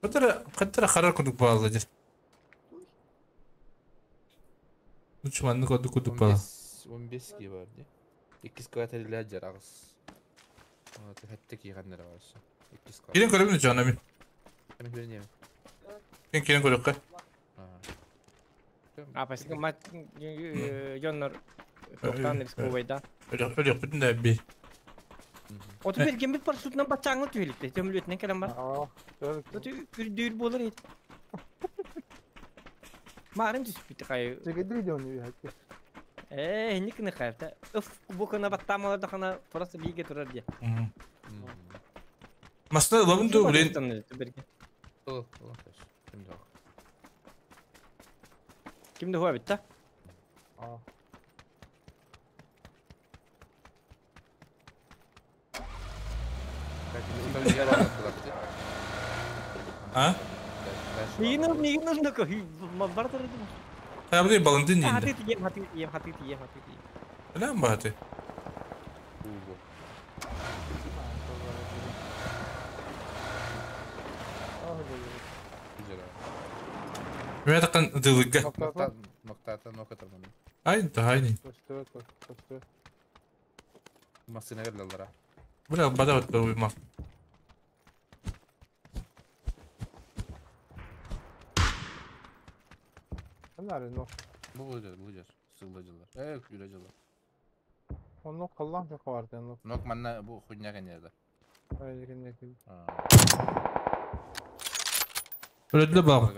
Каттара каттара харар кудук баалла дер. Үч манны кудук кудук баала. 15 ки бар ди. 2 квартал жар агыс. Хәтте кийгәннәр бар. 2 квартал. Кирен көрөмүн жана мен. Мен көрөм. Кен кирен көрөккө. А, пасыгы мат жоннор токтан рисковый да. Өлөк өлөк бүтүн да би. Оту берген бит парашютынан батчаңы түһеликте. Төмлөтүнен келем бар. Оту үрдүр болор эди. Марым түсүп битти кай. Жегедри де оны хәтте. Э, никне кайта. Ыф, букына баттамалар да хана просто биге турар ди. Масна лабын ду блин. Ол, ол. Кимде Кимде хуа битта? А. А? Мигин нужно бартер. Табри баландин Хаты дейdi. тием, хаты тием, хаты тием, хаты тием. Bilmem bahati. Мэтакан дылыгга. Ноктата, ноката маны. Ай, тахайни. Масына келдилер. Бля, бада вот ма. Bunlar no. Bu bulacağız, bulacağız. Sığılacaklar. Evet, gülecekler. Onu kallan çok vardı no. Нок манна бу хуйня кенерде. Öyle kendine. Öyle bak.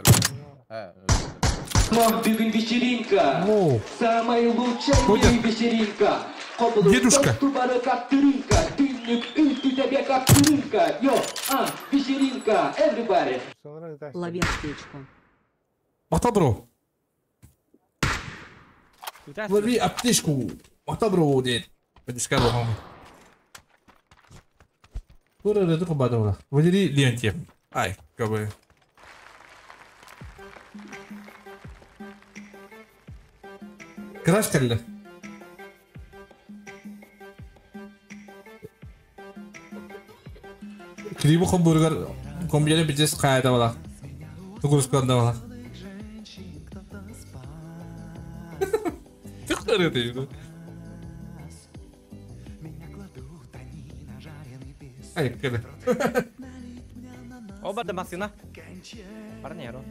He, Но бүгүн вечеринка. Самая лучшая в мире вечеринка. Дедушка. Катеринка, дымник, ты тебе Катеринка. Йо, а, вечеринка, everybody. Лови аптечку. Махтабро. Лови аптечку. Махтабро дед. Подискар бахам. Тура рыды кубадаула. Валерий Леонтьев. Ай, кабы. Краш кэллэ. Клибу хомбургер комбияны бичес кайда бала. Тугурсканда бала. Тыктар это. Ай, кэлэ. Оба да машина. Парнеро.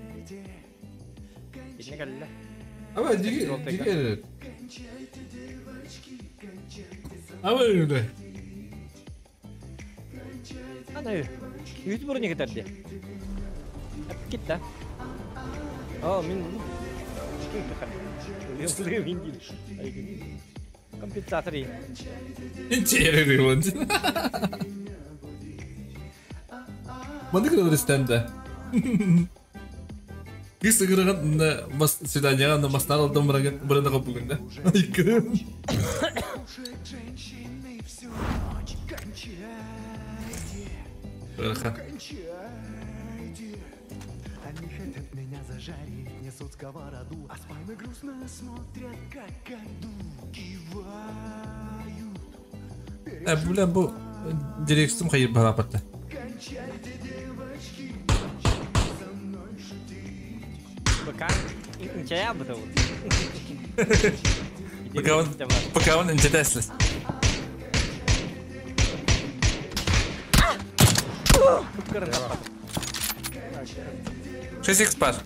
Китне келле. Ама диги диги. Ама öyle. Ана үт бурны кетерди. Әп кетті. О, мин Компенсатор. Интересно. Манды кырыр истемде. Кис ыгырыган мас свиданияга маснар алдым бырын капылгында. Ырха. Они хотят меня зажарить, несут сковороду, а спайны грустно смотрят, как аду, кивают. Бля, бу дирекстим хайыр барапатта. Кончайте, девочки, со мной шутить. Пока инчая бутау. Пока он интересный. Шесть икс пар.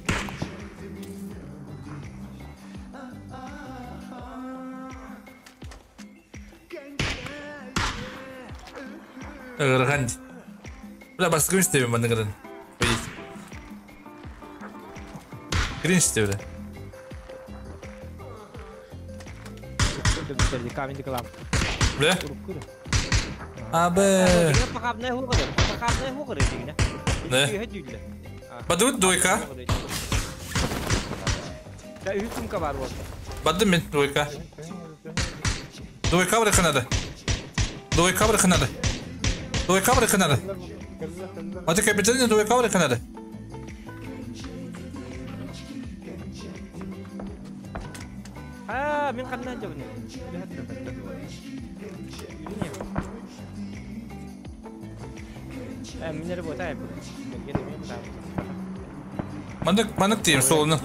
Ырганд. Бля, баскым истебем баны гырын. Грин истебе. Бля. Абе. Не. Бадут двойка. Бадым мен двойка. Двойка бырахынады. Двойка бырахынады. Двойка бырахынады. Аты капитан двойка бырахынады. А, мен қаннан жабын. Мен работаю. Маннык тиим солуну.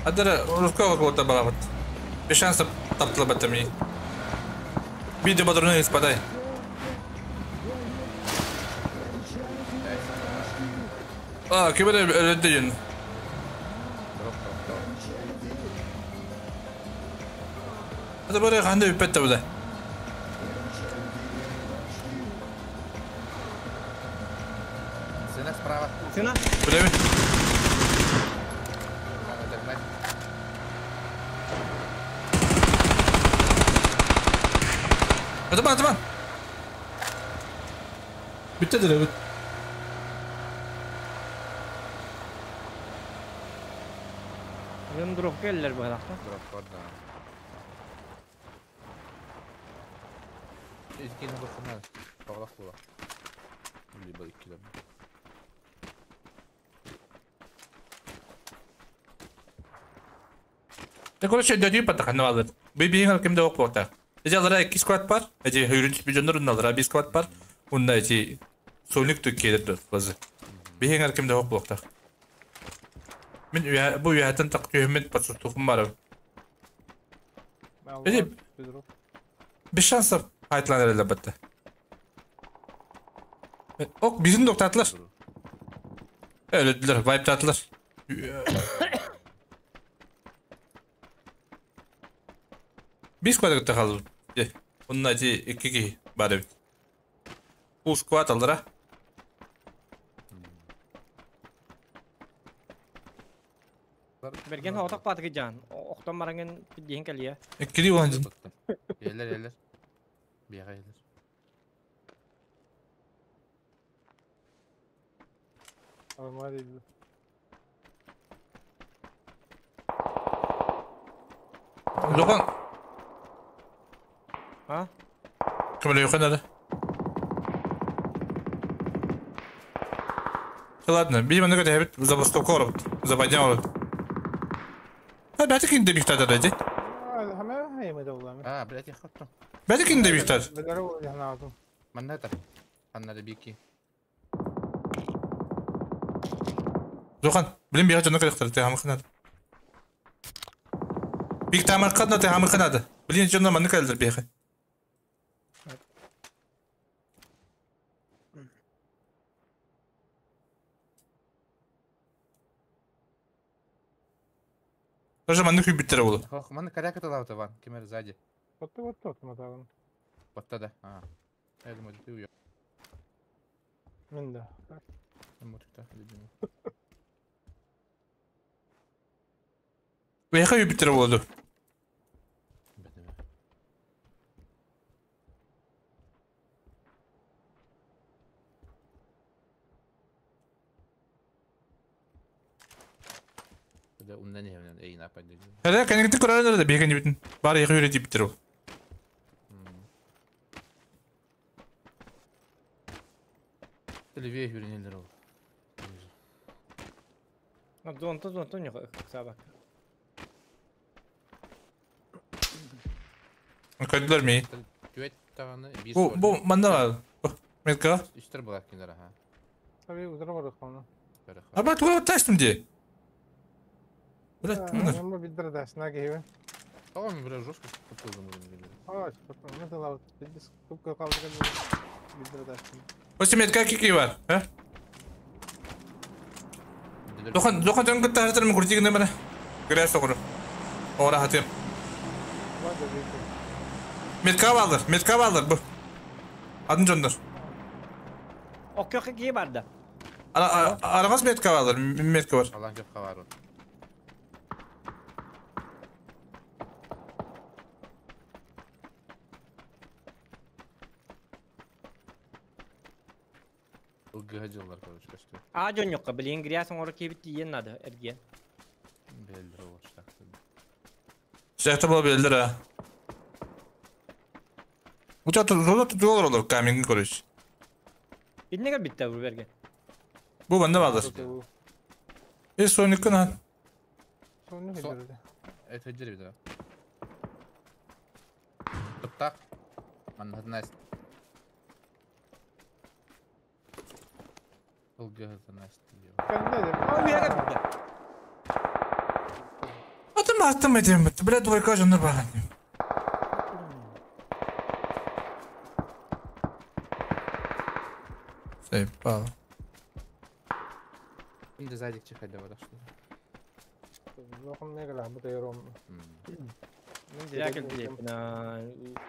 Адара рукава кого-то балават. Без шансов таптыла баттам ей. Видео патроны испадай. А, кибер өлөдүйін. Это бары қандай үппетті бұда. Сына справа. Сына? Білемін. Надо догнать. Атаман, атаман! Бітті дірі, біт. Дьон дроп келлер быһалахта. Дроп да. Иккини бухана. Тоғлақ була. Либо иккилер. Те короче дөдүү патахан алыр. Би биһиң кимде ок болта. Эжи алара 2 сквад бар. Эжи хөрүн миллиондар унна алара 1 сквад бар. Унна эжи соник төккелер базы. Биһиң кимде ок болта. Мен бу үйәтен так түймет патсутухум бар. Эжи bir şans haytlan elbette. Ok bizim doktatlar. Öyle vibe tatlar. Bir squad kaldı. Onun acı iki ki bari. Bu squad alır ha. Берген отак батыгы жан. Октон бараңын диэн кэлиэ. Икки olan. Елер елер. Бияға елер. Алмар idi. Lokan. Ha? Кім yukarıda? Ладно, видимо, на это забастовка орбит. Западня орбит. А, бәті кинде бихтады деді. А, блядь, я хаттым. Бәті кинде бихтады. Манната. Аннары бики. Зохан, білім бияға жаны керектер, те хамықынады. Бик тамырқадна, те хамықынады. Білін жаны маны кәлдір бияға. Тоже манны күбіттері олы. Ох, манны коряк это лаута, Ван, кемер сзади. Вот ты вот тот мотагын. Вот тогда. А. Я думаю, ты уё. Мен да. Мотикта, любимый. Бияға күбіттері олы. Hele kendini kurarlar da bir kendi bütün. Bari yakı yürüyüp bitir o. Телевизор yürüyenler ol. Зонто зонто не сабак. Көдүлөр ми? Түөт таганы бир Бу бу манда бар. Метка. Үстер булар киндер аха. Tabii uzara var onu. Аба туга таштым ди. Блядь, кімдер? Ama bildir dersine gibi. Tamam бля жестко подсылдым Aa, ne de Biz kupka kaldık. Bildir dersine. Осы метка кики бар, а? Дохан, дохан жон кытта хатыр куртигин немere. Гряз соғыры. Ора хатым. Метка балыр, метка балыр бу. Адын жондар. Оккök кики бар да. Арагас метка балыр, метка бар. Алан көп бар. Ылгыга короче, көстү. А жон жокка билин грясын ору кебит тиен нады эрген. Белдер ол штак. Жакта бола белдер а. Уча тут доллар olur камин короче. Иннеге битте бу берген. Бу банда балыр. Э соник кына. Соник хеджерде. Это хеджер да. Туптак. Манна Атым аттым этим, блядь, двойка жондар баган. Заебал. Инде задик чихать давай, что Лохом не гала, бу тайром. Я келди, на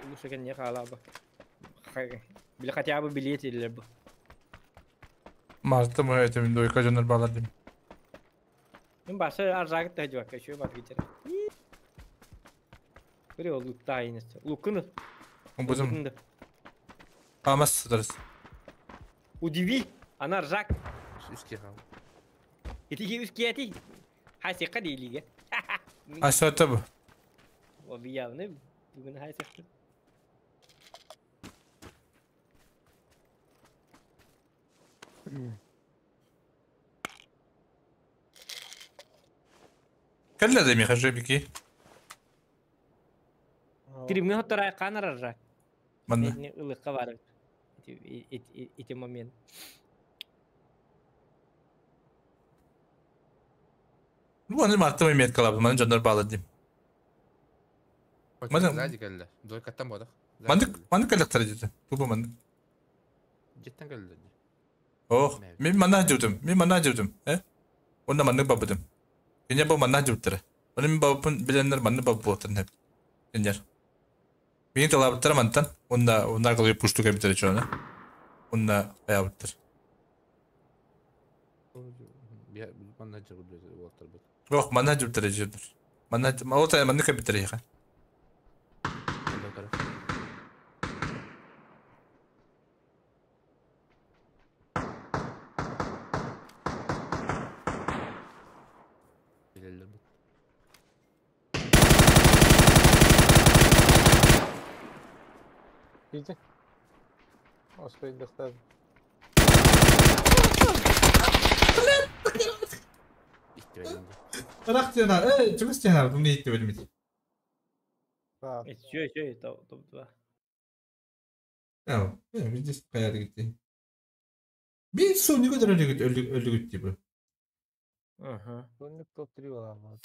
лучше не хала бы. Били хотя бы билет или бы. Мартым этим двойка жондар балар дим. Мен башы аржагы та жуак, еще бат кетер. Бири ол луктайын. Лукны. Бузум. Алмас сыдырыз. Удиви, ана ржак. Үске хал. Итиге үске ати. Хасиқа дейлиге. Аса бу. Объявны бүгүн хайсахтын. Кэллэ да миха жебики. Тримҥэ хотторай канарарра. Манна. Ылыкка бар. Ити момент. Ну, аны мартым меткалап, маны дьоннор баалар дим. Маны сзади кэллэ. Двойкаттан бодох. Мандык, мандык кэллэхтэр дии. Тупа мандык. Жеттен кэллэ. Ох, мин манна жутум, мин манна жутум, э? Онна маннык бабытым. Кине бу манна жуттара. Оны мин бабыппын биленнер маннык бабы буоттан хеп. Кинер. Мин талабыттар мантан, онна онна кылы пушту кебитер чона. Онна аябыттар. Манна жуттар буоттар бут. Ох, манна жуттар жуттар. Манна ота маннык кебитер яха. Билеллер бут. Иди. Оспойдохтар. Рахтена, э, чугустена, бу не итти билмит. Чё, чё, топ 2. Яа, видишь, каяр гитти. Bir sonu kadar öldü öldü öldü gitti bu. Ага. Сонник топ-3 бар.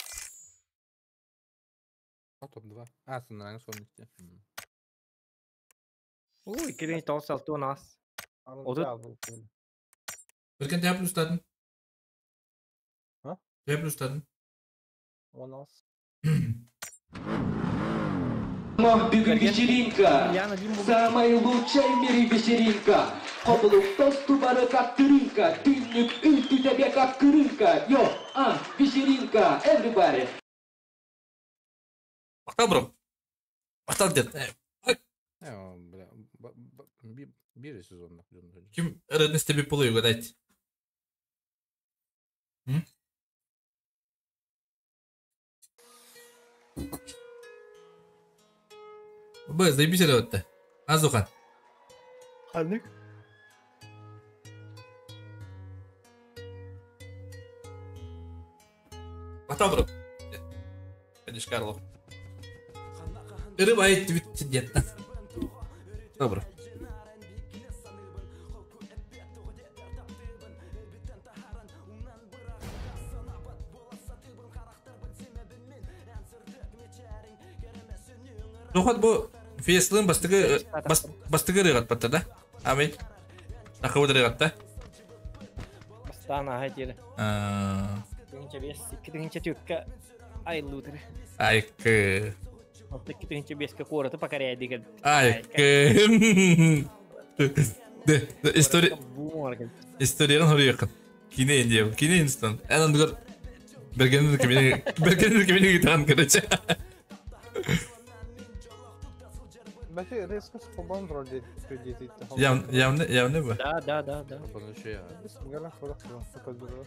Топ-2. А, сыннан сонник. Ой, кирин тоғыз алты он ас. Отут. Берген төһө плюстадын? А? Төһө плюстадын? 16. Бүгүн вечеринка, самая лучшая в мире вечеринка. Хоблук тосту бары как тырынка, тыннык үтү тебе как кырынка. Йо, а, вечеринка, everybody. Мактал бро. Мактал дед. Бля, бир сезонда. Ким родность тебе полы угадать? М? Б, заебись это. Азухан. Ханнык? Мактал бро. Конечно, Карлов. Рыба айт дед. Добро. Доход бу феслын бастыгы бастыгы рыгат батта да? Амин. Тахы рыгат да? Бастана хайтер. Тыгынча бес, икки тыгынча түккә айлутыр. Айкы. Алты икки тыгынча беске кораты покоряй деген. Айкы. Де, история Историяны хорыякын. Кине инде, кине инстан. Эн андыгар бергенин кемени бергенин кемени гитан короче. Бәки резко спобан вроде кредит. Явно, явно бу. Да, да, да, да. Гала хорах показываю.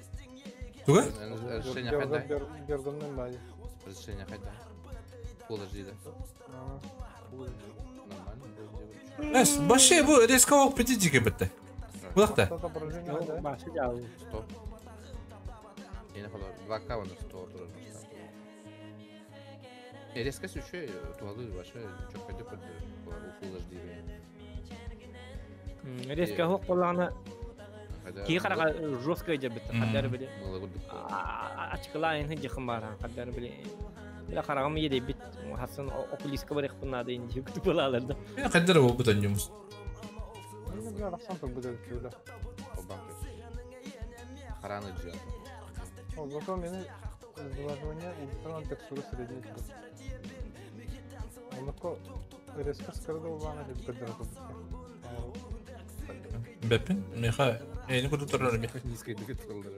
Туга? Разрешение хайда. Бергеннен бай. Разрешение хайда. Full HD да. Нормально. Эс, баше бу резко ок петичке битте. Булакта. Башы жау. 100. Я не ходу. 2К он 100 турар. Резко еще туалы башы чок кайда көрдү. Full HD. Резко хок болланы Ки карага жестко идет бит. Каддар биле. Ачкылайын хыджы бар. Каддар биле. Била карагам еде бит. Хасан окулиска бар ихпын инди күтүп алалар да. Мен каддар бу бутан юмус. Мен бу кюле. Хараны жа. О, зато мени изображение ультра текстура средний. Онко резко скырды улана деп каддар Беппин, меха, эни куду турар ми. Низкий дыгыт кылдыр.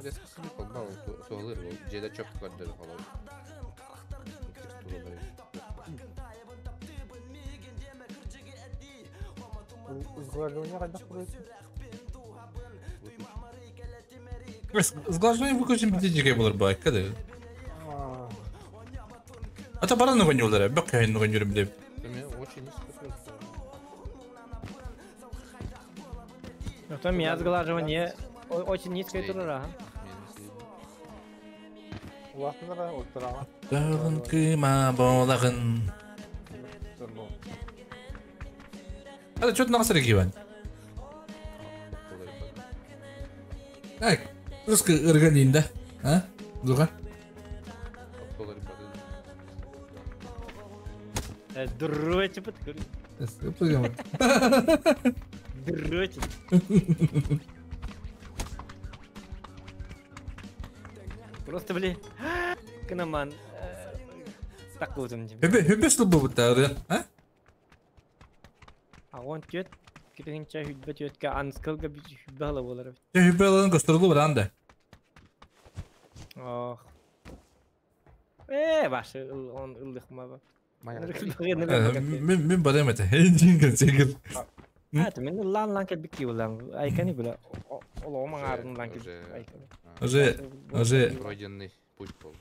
Резко сылып колбау туалыр бул жеде чөп көрдөр колой. Текстуралар. Изображение кайда курайт? Сглаживание выключим битичке болар байка да. Ата баран нуган Бак кайын нуган юрым деп. Очень низко. Ну там я сглаживание очень низкое турара. Улатынара оттырама. Тагын кыма болагын. Ата чот нагасыр кибан. Ай, русский ырган да? А? Дуга? Дрочь под Дрочь. Просто, бли, кынаман такузым. Хөбө хөбө слубу бутары, а? А он тет, киринча хүббе тетке анскалга хүббе ала болар. Хүббе алан гастролу баранда. Ох. Башы он ылдык ма. Мен барам это. Хенжин сегер. А, ты мен лан лан кел бики улан. Айкани була. Оло маңарын лан кел. Уже уже пройденный путь был.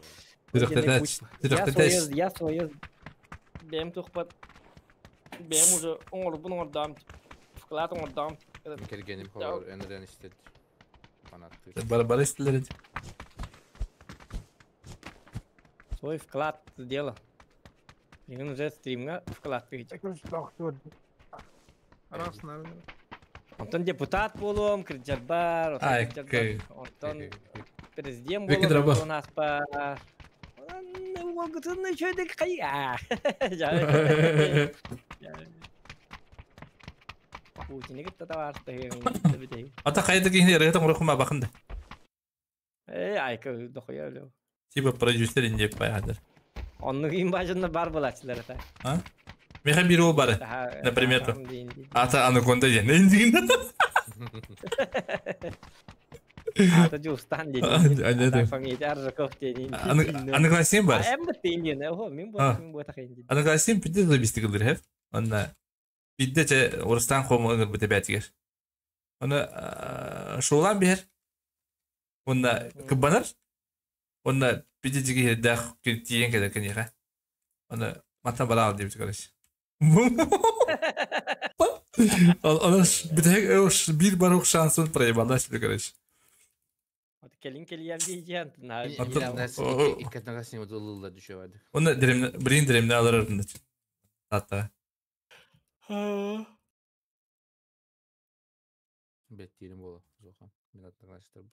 Я свое бэм тухпат. Бэм уже оңор оңордам. Вклад оңордам. Келгеним холор энрен истед. Бар бар истелер. Свой вклад сделал. Мен уже стримга вклад пить. Онтон депутат болуом, кирджарбар, онтон президент болуом, онтон аспар. Уолгутун чөйдек кая. Путин кытта табарты. Ата кайда кихне рыгытын урухума бакында. Айка дохуя эле. Типа продюсер индеп баягыдыр. Оннук имбажында бар булачылар ата. А? Меха бирөө бар. Например, ата анаконда же. Нендигин. Ата жустан дейт. Фамилия Аржаков дейт. Аныкласем бар. Эм бит охо, мен бу мен бу тахын. Аныкласем бит забистик кылдыр хеп. Онда бидде че Орустан кому бите бәтигер. Оны шоолан бер. Онда кыбанар. Онда бидде жиги дах тиен келер кенеха. Оны мата бара деп короче. Она бит бир барок шансын проебала себе, короче. Келин келиям дейжен. Иккетнагасин удулла düşüyordu. Оны дремне, брин дремне алыр Ата. Беттирим боло, зохан. Мен аттагастыр.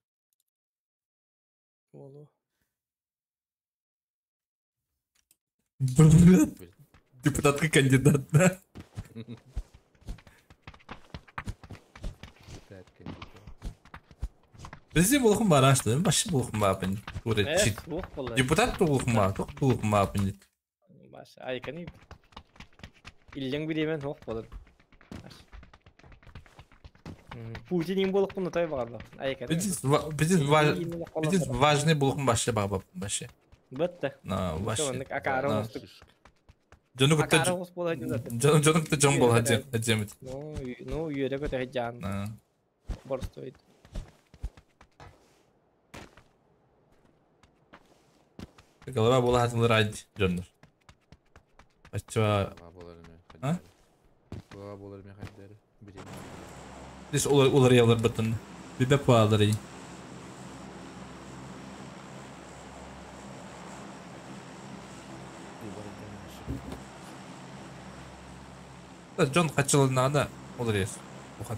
Боло. Депутатка кандидат, да? Бізде болқын бар ашты, башы болқын бар апын. Депутат болқын бар, тоқ болқын бар апын. Башы, айканы. Иллен бір емен хоқ болыр. Путин ең болқын ұтай бағар. Айканы. Бізде важный болқын башы бағар башы. Бітті. Башы. Акары остық. Жону кытта жону кытта жон бол хаджемит. Ну, үйөрө көтө жан. Борстоит. Голова була хатылыр ад жоннор. Ача. А? Голова болар мен хаддары. Дис олар олар ялар бытын. Бибе палары. Джон качылынана олар ес. Охан.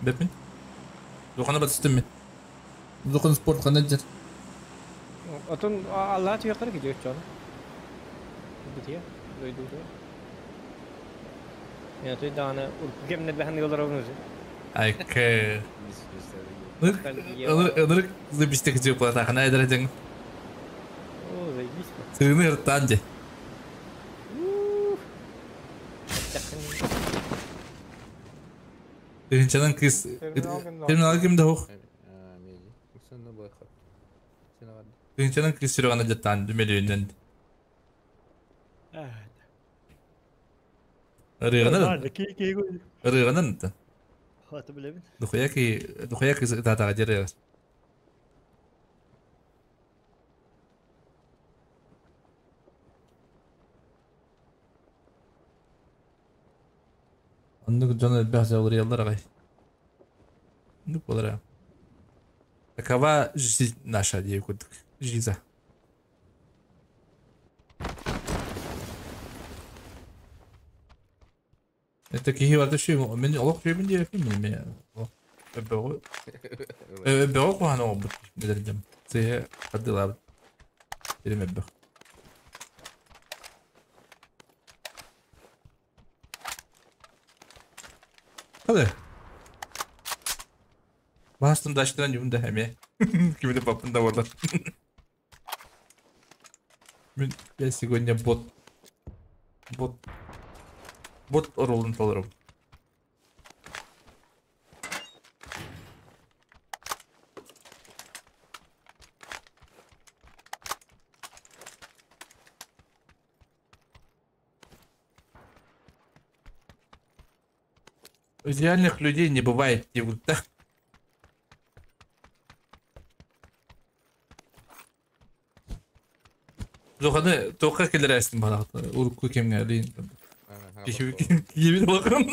Бепин. Духана батыстым мен. Духан спорт кандай жер. Отон Алла түйөкөр кидиyor чон. Битие, дойду. Я той даны кемне бәһән юллар уже. Айке. Ынырык забистек жеп калат акына айдар эдең. О, заебись. Сыгыны ырттан же. Тыгынчанан кыз терминал кимде хох? Тыынчанан кыыс сүрэҕин алдьаттаан мөлүйүөнүнэн. Ырыаҕынан ырыаҕынан да. Хата билэбин. Духуя ки духуя кыз ытаатаҕа дьэр Оннук дьон элбэх дьалырыйаллар аҕай. Оннук буолар. Такова жизнь наша диye курдук. Жиза. Это киһи барда шүй мен олох шүйбүн диэппин мен мен өбөҕү өбөҕү куһаҕан оҥорбут билэрдим сыыһа хардыылаабыт сирим элбэх. Hadi. Bastım daştıran yumda эмиэ. Кимини баппын да буолар. Мин я сегодня бот бот бот ролун толорум. Идеальных людей не бывает, да? Зоханы тоққа келерәсің бана урукку кемге дейін. Киебит бакырым.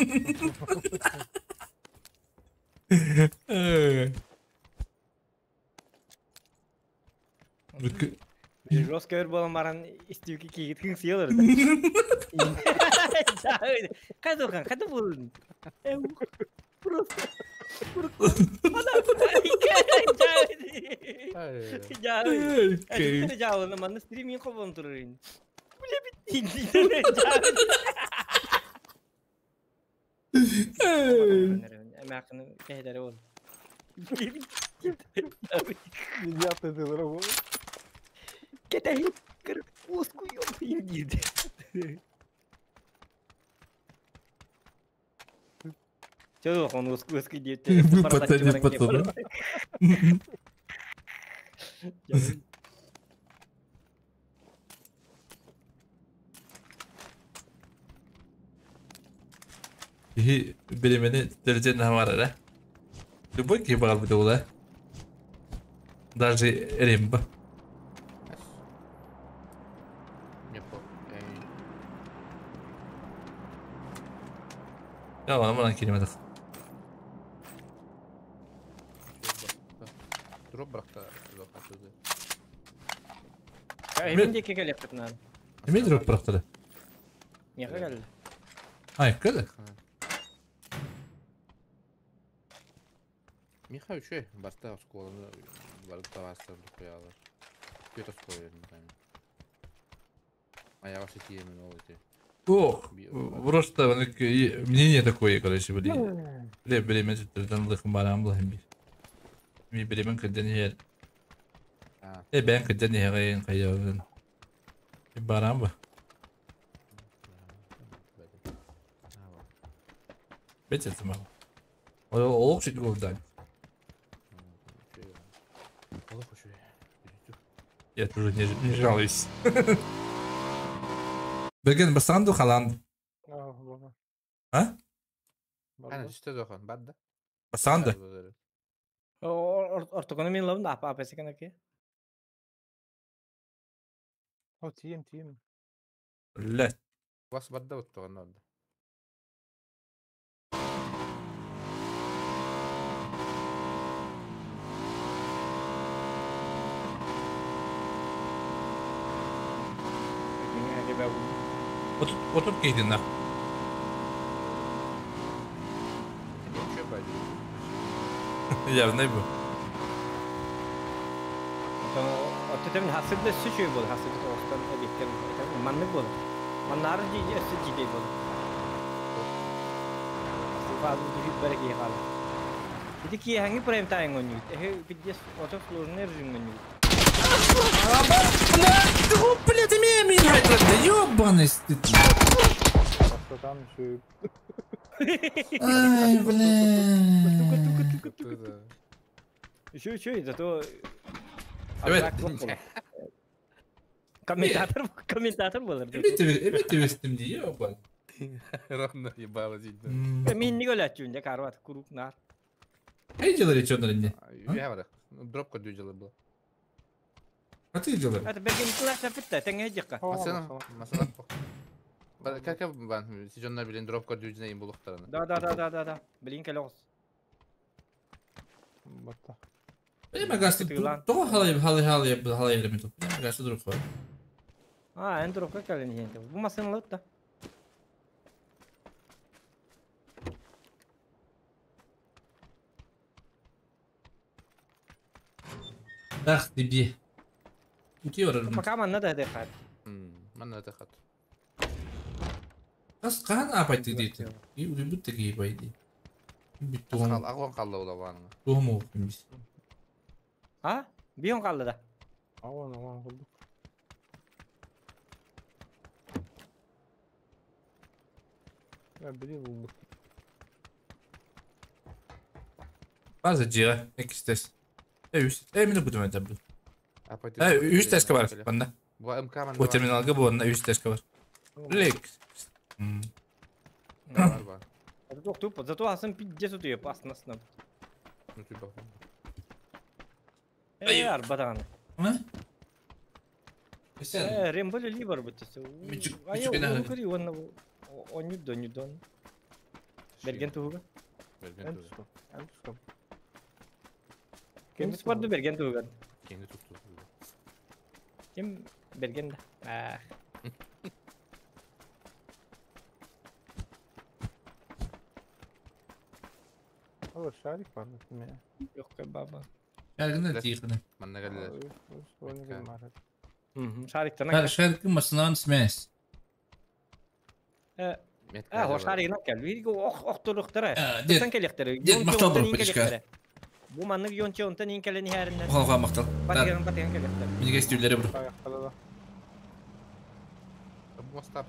Жестко өр болан баран истүүки кийгит кың сыялар. Кайда окан, кайда болдун? Просто Жа, манна стриминг кобон турурин. Биле биттин. Эмакны кайдары бол. Нельзя Кетейин кырып оску ёбайын диди. Чё он оску оску диэт. Пацаны, пацаны. Киһи билимини төрүтүн хамарара. Любой киһи баҕарбыта була. Даже Рембо. Я ладно, манан киирмэтэх. Дроп бырахта лохатыды. Эмин диэки кэлиэхпит наада. Эмиэ дроп бырахтара? Миэхэ кэллэ. Ай, кэллэ? Миха үчүгэй, барта оскуоланы бары табаастар духуялар. Түөрт оскуола бердим. Аяҕа ситиэмин ол ити. Ох, просто мнение такое, короче, блин. Бля, время терден лыхым барам булахым бир. Ми билемен кырден иһэр. Э, бэйэн кырден иһэҕин хайабын. Барам ба. Бетет мал. Олох чуть голдан. Я тоже не жалуюсь. Берген бастан халан. А? Ана түстэ дохон, бадда. Бастан да. Ортокону мен лабын апа апа секен аке. О, тием, тием. Ле. Бас бадда оттогон орда. Отут кейдин нах. Явно бу. Оттотен хасыда сүчүй бол, хасыда тоғыстан объекттен маннык бол. Маннары жи өссө жидей бол. Фазы дүрүп бәрек ехал. Иди ки ханги прайм тайм ойнойт. Эхе пиздец ото сложный режим ойнойт. Блядь, имею меня, да ёбаный стыд. Ай, блин. Еще, еще, зато Evet. Комментатор, комментатор болар. Эбет эбестим дии, оба. Ровно ебало дейді. Мен не өләчүн де карват курук нар. Эй, делали что на не? Я бар. Дропка дүү было. А ты делали? Это берген класс апытта, теңе жакка. Масана, масана. Как бан, сезонна билен дропка дүүжүнө им булуктарына. Да, да, да, да, да, да. Билин келе огыз. Батта. Э, магасты. Того халай халай халай халай элемент. Магасты дроп бар. А, эн дропка келен хенте. Бу масаны алып да. Ах, тебе. Ути бар. Пока манна да дехат. Манна дехат. Кас кан апайты дейт. И үлүбүт теги байди. Бит туган. Агон калды ола баны. Тугум биз. А? Бион калды да. Агон агон калды. Я бери бу. База жига, экис тест. Э, үс. Э, мени күтүм это бу. Э, үс тестке бар банда. Бу МК манда. Бу терминалга бу онда үс тестке бар. Лек. Бар бар. Зато туп, зато асын пиздец утуеп астына. Э, арбадан. А? Э, Рембо ли бар бу тесе. Айо, кури он он юдон юдон. Берген туга. Берген туга. Ким спорду берген туга. Кенди тукту. Ким берген да. А. О, шарик бар меня. Yok баба. Шаригин тихо. Манна келди. Шариктан. Шарик масынан смесь. Э, а, шаригин кел. Бир ох охтуруктара. Дед. Келектер. Дед мактал бар петишка. Бу маннык йонче онтан ин келени хәриннән. Халга мактал. Батыган батыган келектер. Минеге стүлләре бер.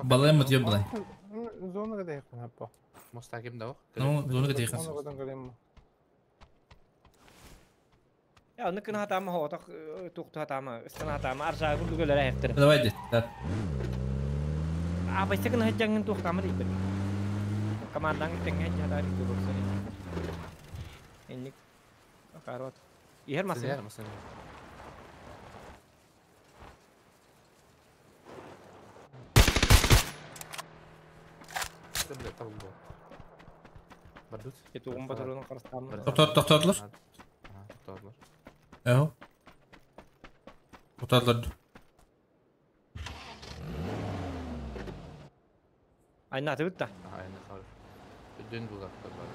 Балай мут ебалай. Зонага да якын апа. Моста ким да? Ну, зонага да якын. Зонагадан келем. Я, ныкын хатамы хоотох тукту хатамы, ыстын хатамы, аржа гүлгөлөр әйттер. Давай дед. Да. А байсыкын хәҗәңен туктамы дип. Командаң теңгә җадар дип булса. Энник. Карот. Ихер масын. Ихер масын. Бардут. Кетугум батырының карыстамы. Токтот, токтотлар. Токтотлар. Эho. Токтотлар. Айна тыбытта. Айна сар. Дүн булактар бар.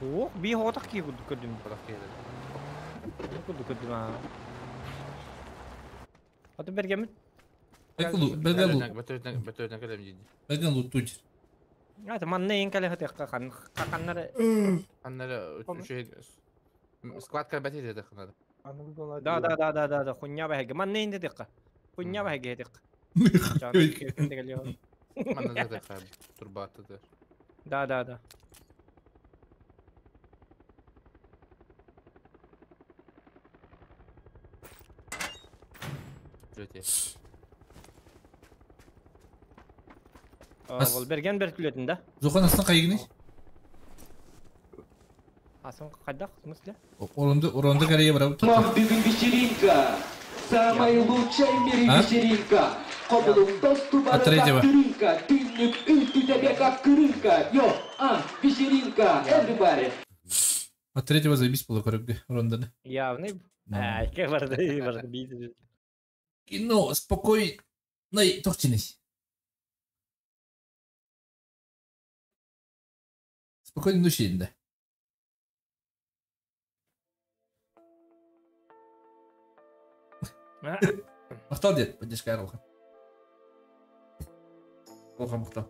Ох, би хотак ки көрдүм. Хотак ки. Көрдүм көрдүм а. Аты бергемит. Берген Бөтөтөн келем дейди. Берген лутуч. Аты манна ең кале хатак кан каннары. Каннары үчө склад калбати деди каннары. Да да да да да да хуйня баһеге. Манна инде дикка. Хуйня баһеге дикка. Манна да дикка турбатыды. Да да да. Жөте. Ол берген бер күлетін да? Зохан астын кайгыны? Асын кайдак, в смысле? Оронды, оронды карая барабы. Бүгүн вечеринка. Самая лучшая в мире вечеринка. Кобылук тосту бары как дырынка. Түннүк үлтү тебе как кырынка. Йо, а, вечеринка, everybody. От третьего заебись было, короче, Рондона. Явный. А, как барды, барды бейді. Кино, спокойный, тохчинись. Спокойной ночи, да. Мақтал дед, поддержка Орлха. Орлха мақтал.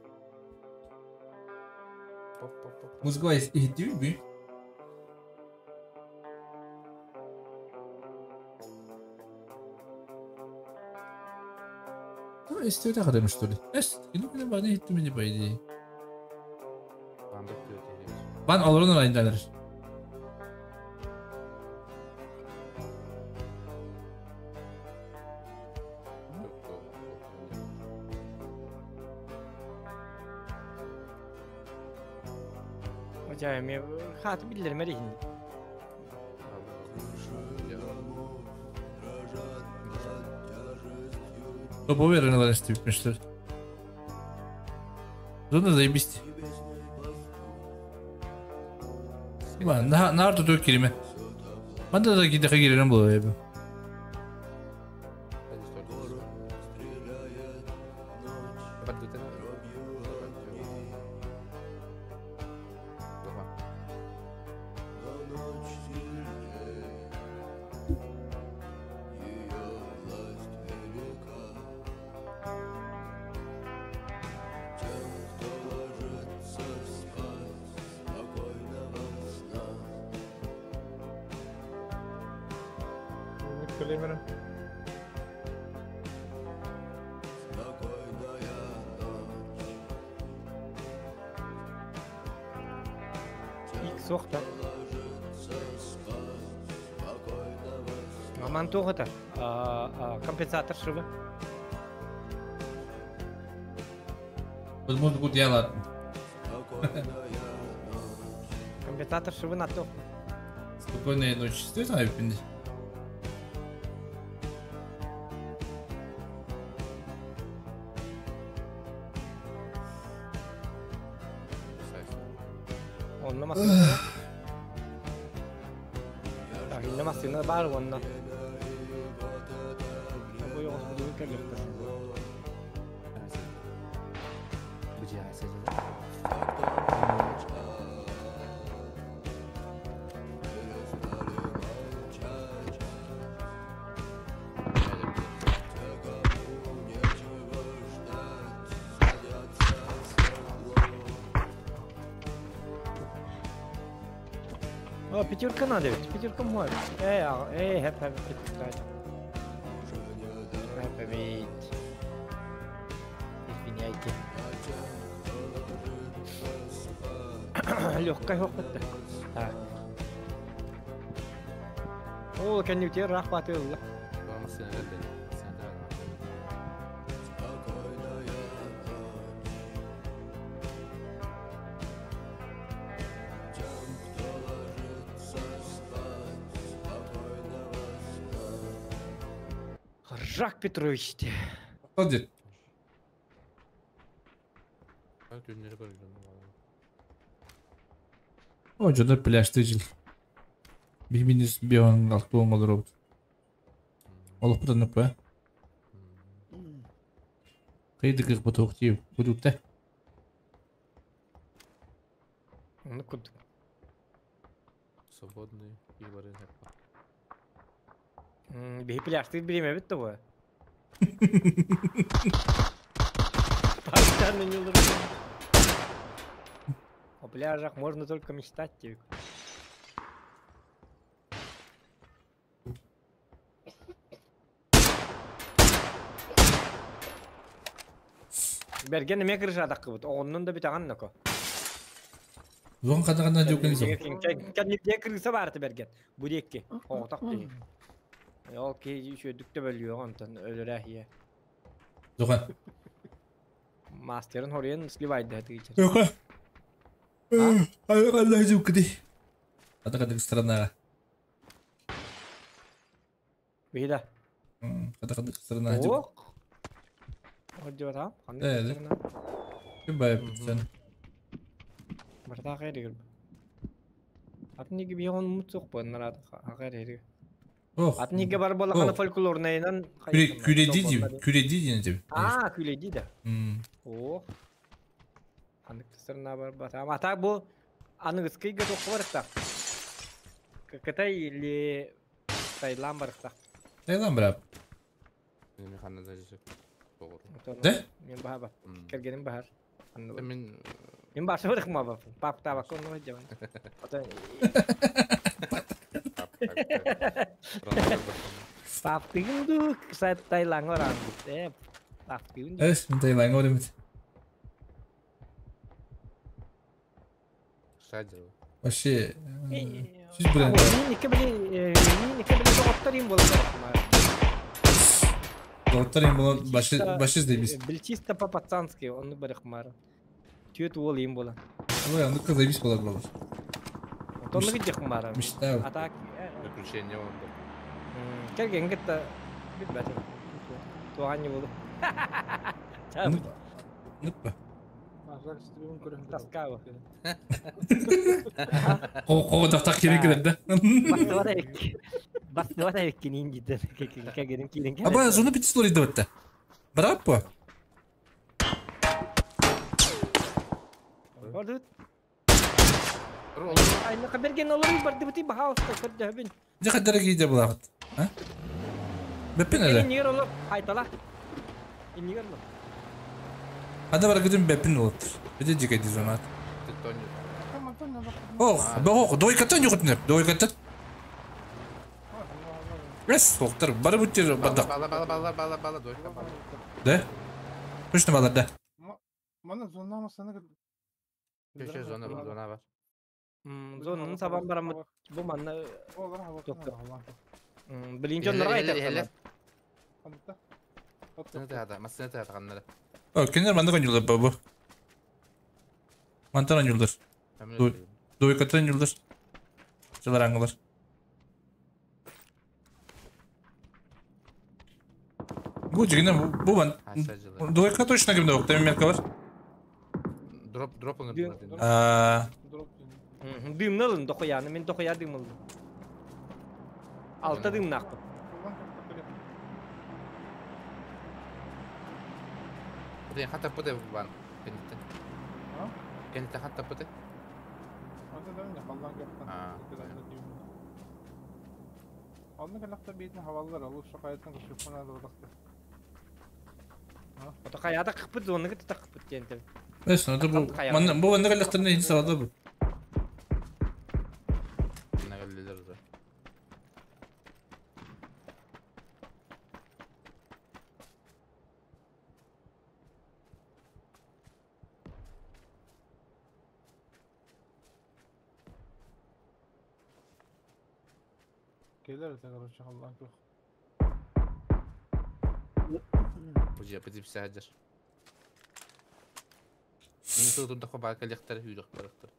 Музыка иди би. Ну, если это хотим, что ли? Эс, ну, не баны, ты мне по идее. Бан олорун айданыр. Жа эми хаты биллермер иһин. Топовый рынок что ли? Зона заебись. Ма, на арту тök кириме. Манда да киде киререм булар эби. Ик соқта. Аман тоғыта. Компенсатор шыбы. Под музыку дела. Компенсатор шыбы на то. Спокойной ночи. Что это на Онна масына. Так, инна масына бар онна. Бу yoğuz bu керликте. О, пятерка надо ведь, пятерка мой. Эй, эй, хэп, хэп, пятерка. Хэп, ведь. Извиняйте. Легкая хоппетта. Так. О, кәннүтер рахматылла. Жак Петрович те. Hadi. О, жонор пляжты жил. Биминис бион алтуон олор обут. Олох бутан нөппө. Кыйды кых бутук тип. Кудукта. Ну куд. Свободный и бары Бихи пляжты биреме бит бу. Постоянно не лучше. О пляжах можно только мечтать, тебе. Берген эме крышада кыбыт. Оннун да бит аган нако. Зон кадагана жокын зон. Кәннекте крыса бар берген. Бу декке. Оғтақ деген. Ол ки еще дүкте бөлүө онтон өлөрәхие. Зохан. Мастерын хорен сливайды тыгычыр. Жока. Ай кандай жукди. Ата кадык странага. Бида. Ата кадык страна жук. Ок. Ходжо та. Э, Ким бай сен. Барта кайры. Атын неге бион мутсук бу нарат кайры. Ох. Атын неге бар болаканы фольклорнайынан. Күледи дип, күледи ден деп. А, күледи да. О. Анык сырна бар бата. Ата бу аныгыскый гө токку Кытай или Таиланд барыкта. Таиланд брат. Мен ханна да жеп. Да? Мен баха бар. Кергеним бахар. Мен Мен башы барык ма бап. Пап табак оны жабан. Ата Пап тигинду сайт Таиланд оран. Э, пап тигинду. Эс, мен Таиланд орым. Шадил. Вообще, сүз билен. Мен ике биле, мен ике биле доктор им болот. Доктор им болот, башы башы издейбиз. Бил чисто по-пацански, оны барык мар. Түйет уол им бола. Ой, ну ка заебись болар болар. Онно гиддих бара. Мечтаю. А так Заключение он был. Кэргэн кытта билбэтим. Туаан не буолу. Ныппа. Таскаба. Кого тахтах керек кирер да. Бастыбат эбиккин дидер. Кэргэним киирэн Аба зону бит история да битте. Браппа. Ордут. Айна берген олору барды бити баһаалыста көрдөһөбүн. Дьэ хаддара киидэ булаҕыт. А? Бэппин эле. Иннигер олор хайтала. Иннигер олор. Хада баргытын бэппин олоттur. Бите жикайды зонат. Ох, бог, дойкаттан югутнер, дойкаттан. Рес, доктор, бары буттер бадак. Бала бала бала бала бала дойка бала. Да? Точно балар да. Мана зона масана. Köşe зона бар, зона бар. Зонаны сабан барамыт. Бу манна доктор. Билин дьоннорго айтар. Масына тата каннары. О, кинер манна конюлдар бабы. Мантан онюлдар. Дойкаттан онюлдар. Жылар аңылар. Бу жигине бу бан. Дойка точно кимде окта метка бар. Дроп дроп ыңыр. А. Дымнылын дохуяны, мен дохуя дымылдым. Алта дымнакпын. Блин, хата пыты бан. Кенитте. Кенитте хата пыты. Онны калакта битин хаваллар, ол шакайтын кышыппына додакты. Ото каяда кыпыт зоны кыты такыпыт тентем. Эс, ну бу манна бу манна калактан не салады бу. Келер это, короче, Аллах жоқ. Бу же сәҗер. Мин тут да хоба коллектор хүрек барыктыр.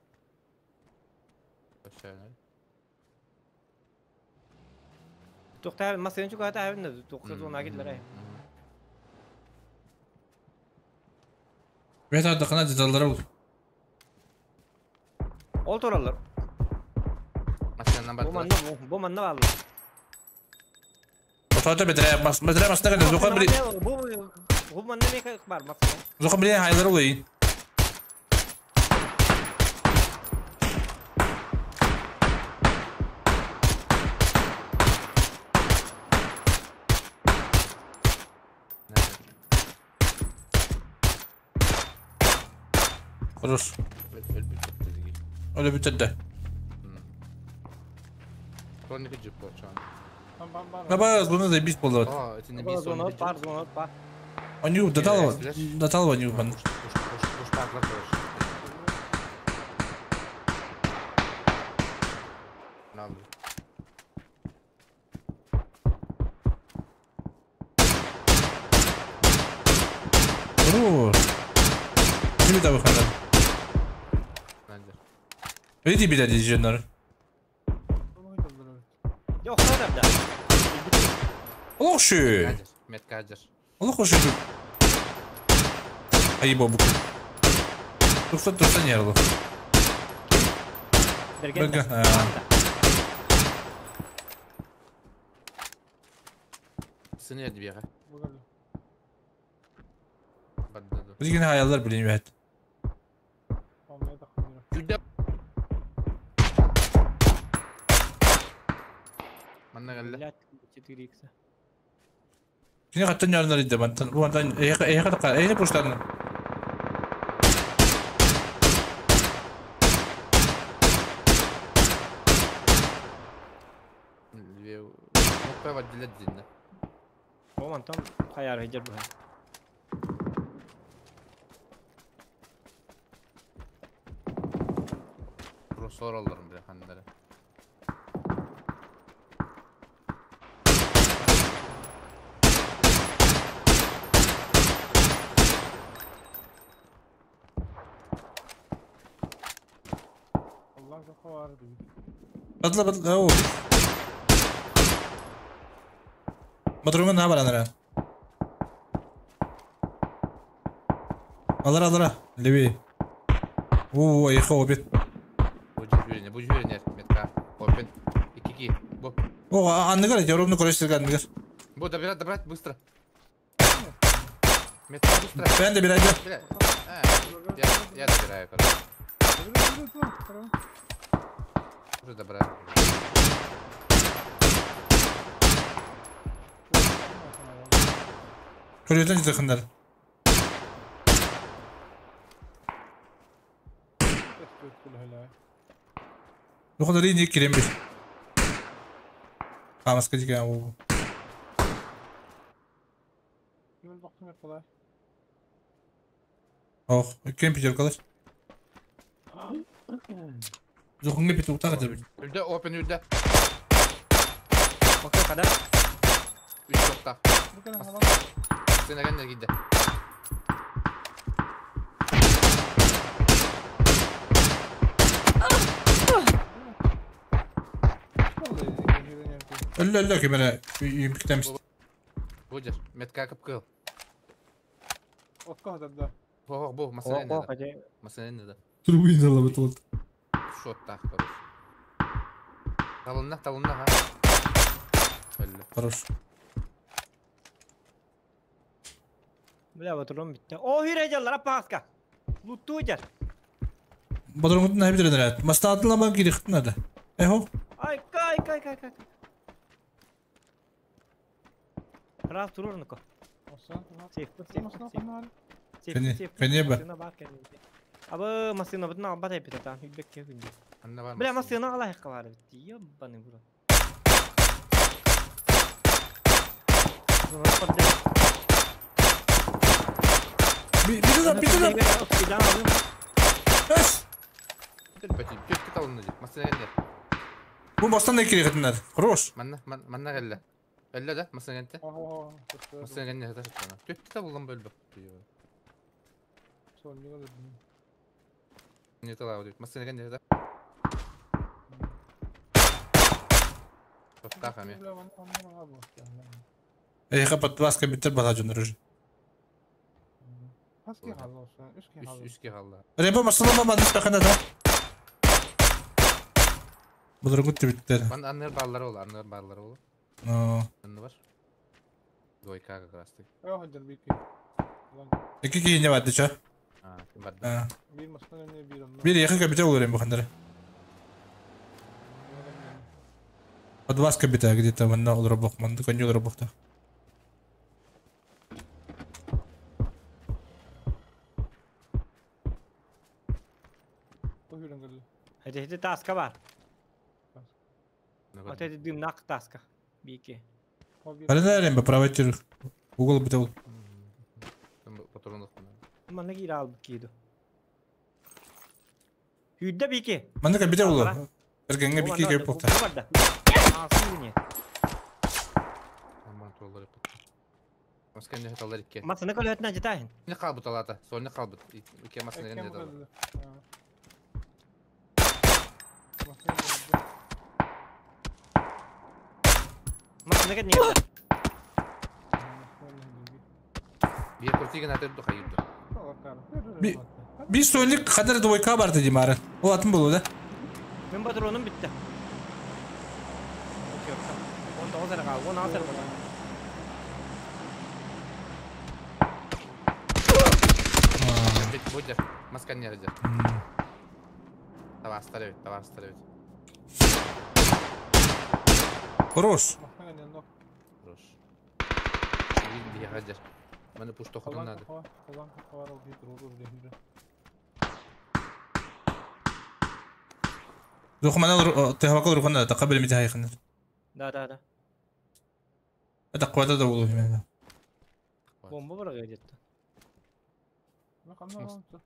Башана. Тохта масыгын чука та хабын тохта зона кидлер. Бет ардакына деталлары бул. Ол туралар. Масынан Бу манна бу манна баллы. Отота бетре бас бетре масына кene зука били. Бу бу манна мека бар масына. Зука били хайлар улый. Хорош. Öyle bitirdi. Сонник жип болчан. Аба зона заебись болот. А, это не бис Зона бар, зона бар. Они даталова, даталова не убан. Хорош. Kimi de bakalım. Öyle bir de diyeceğim. Yok da. Allah şu. Меткаджер. Allah şu. Ayı bu. Dursa dursa yarılı. Bergen. Sınır bir yere. Biz yine hayaller bileyim evet. Манна галла. 4 икса. Кини хаттан ярынар иде бантан. Бу бантан эйха эйха така эйха пуштан. Моппа вадилет динне. Бу мантан хаяр хеджер бу. Росор аларым биле ханнары. Батла батла о. Батырыңа на бар анара. Алара алара. Леви. О, ехо обед. Бу жүзүрүнэ, бу жүзүрүнэ метка. Опен. Икки Бу. О, анныгар эти ровно көрөстөр анныгар. Бу добирать, добрать быстро. Метка быстро. Ben добираю. Бля. А, я добираю, короче. Уже добрал. Көрөтөн жытыкындар. Духандар не кирем бир. Камаска деген ол. Ох, кем пятеркалар? Зухунга петук тага деп. Үлдө, опен үлдө. Окей, када. Үч токта. Сен аган кийди. Өллө өллө кемере юмктемс. Будешь, метка кып кыл. Окка да. Бу, бу, маселе не. Маселе не да. Трубин алабыт вот. Шоттах, короче. Талынна, талынна, ха. Өллө. Хорош. Бля, батырым битте. О, хире жаллар апаска. Лутту жар. Батырыңды не билер Мастатыла бан кирихтин ада. Эхо. Ай, кай, кай, кай, кай. Раз турурнуко. Сейф, сейф, сейф. Кене ба. Абы машина бутна алба тайп та. Үбек күндү. Бля, машина ала хакка бар бит. Ебаный в рот. Бир да, бир да. Эс. Төп талынды дип. Машина келди. Бу бастан да кирихтин Хорош. Манна, манна келди. Өллө да, машина келди. Машина келди, та. Төп та булган бөлбөк. Не тала дип. Машина келди да. Топтах ами. Эй, хапат баска биттер бала жонор уже. Үскә халла. Ребо машина мама дис бахана да. Булар гутты биттер. Ман аннер баллар ол, аннер баллар ол. Но. Анны бар. Двойка как раз таки. Эки кийине барды ча. А, барды. Бир якын капитал болор эми бахандар. Под вас капитал где-то манна олор бок, манды коню олор бокта. Hadi таска бар. Вот это дымнак таска. Бики. Барда правый угол бител. Патронов. Манна кире алып кийди. Үйдө бики. Манна капитал болор. Эргенге бики кеп бокта. Масына көлөтүнө жетайын. Не калбыт алата? Сол не калбыт? Ике масына не дала. Масына не Бир куртиген атып хайырды. Bir soylik kadar двойка бар dedim arı. O atın bulu da. Мен патроным битти. Он тоғыз ара он алты ара Будешь, маска не ради. Давай, оставить, давай, оставить. Хорош. Хорош. Иди, Мене пушто ходу надо. Духмана تهوكل ركنا تقبل متى هاي خنا. Да, да, да. Это قوة ده والله هنا. Бомба бар где-то.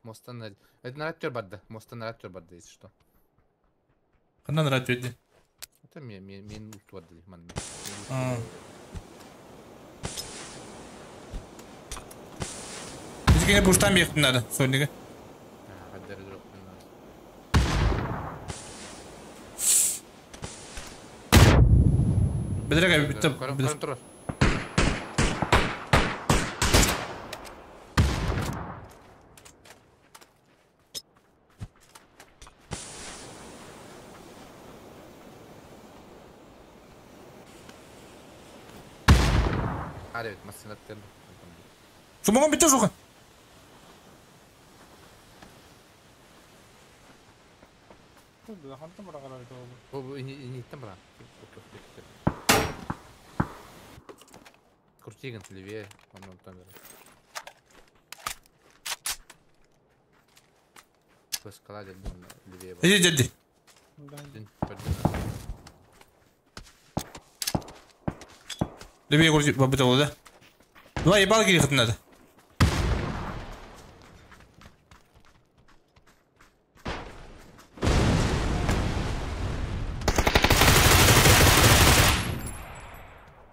Мостан надо. Это нараттер барды. Мостан нараттер барды, если что. Ханна нараттер ди. Это мен мен ульт барды, ман. Бизге буштан бектин надо, сойниге. Бедерек бүтті. Көрөн турар. Аребит массинаттен. Сумогон битте жуха. Бу ниттен бара. Крутиган левее, он там. Скала левее. Иди, дяди. Левее крути, бабытал, да? Давай, ебал гирихат надо.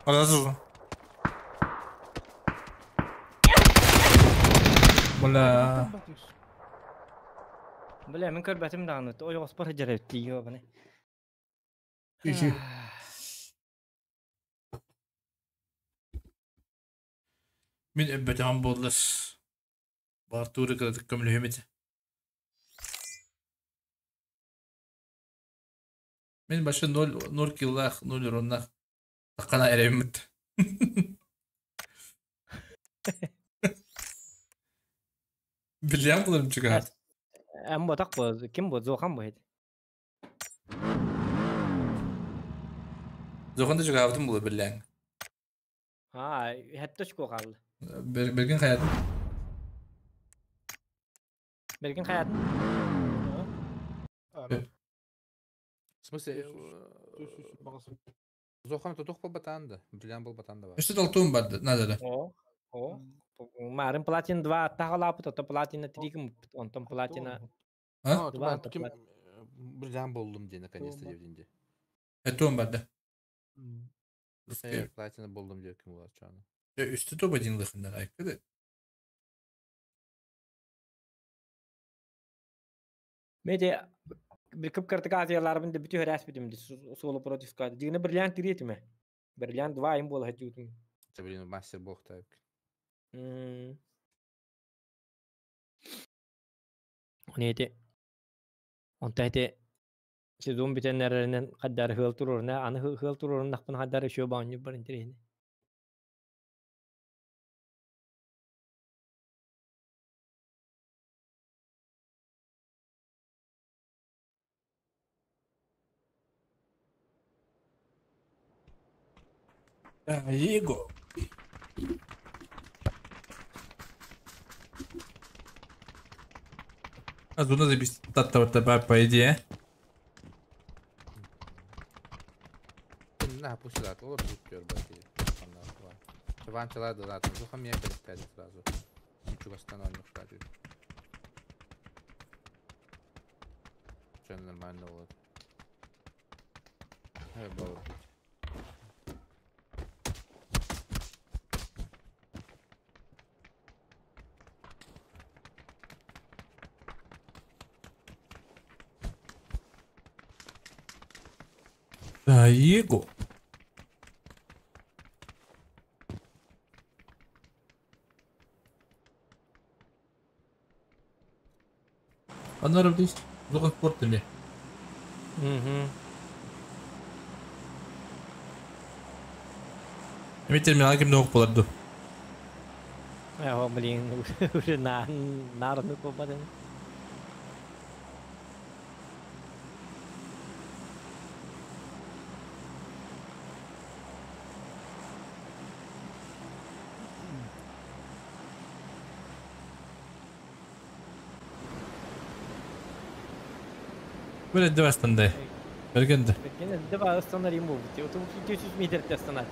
Разу. Бля. Бля, мен көрбәтим даҕаны, ойоҕоспор сылдьар тиийиэ баны. Мин өббөтөҕүм буоллар. Баартууру кыратык көмөлөһүөм этэ. Мин башы 0 0 киллаах, 0 уроннаах таххана эрэбиммит. Билиэн буларым чугаһаат. Эн ботах бу, ким бу, Зохан бу һит. Зохан да чугаһаабытым буолуо биллээҥ. Аа, хэттэ очко хаалла. Берген хайатын. Берген хайатын. В смысле, Зохан тутух болбатаан да, бриллиант болбатаан да бар. Өссө толтуун бар надо да. О, о. Марын платин 2 аттаҕалаапыт, ото платина 3 кым, онтон платина А? 2 онтон Ким платина. бриллиант болдум дии наконец-то диэбитин дии. Этуун бар да. Платина болдум диэ ким булар чааны. Үстэ топ один лыхыннар айкы да. Мете bir кып кыртык азияларбын да бүтү хәрәс бүтүм ди соло против сквад. Дигне бриллиант 3 этиме. Бриллиант 2 им бола хәҗүтүм. Это, блин, мастер бог так. Оны эти Онта эти сезон бүтәннәреннән каддар хыл турурна, аны хыл турурун нахпын каддар еще бааню бар интересно. Его. А зона забить тата по идее. На, пусть да, вот тут бати. Ван чала да да, зуха мне перестали сразу. Ничего восстановлю сразу. Все нормально вот. Было. Его. Анар здесь Зохан спорт или? Угу. Эми терминал кимде окуп боларду. О, блин, уже на нарны попадем. Böyle девастандай. Бергенде. Бергенде два останарим бу. Оту 200 метр останат.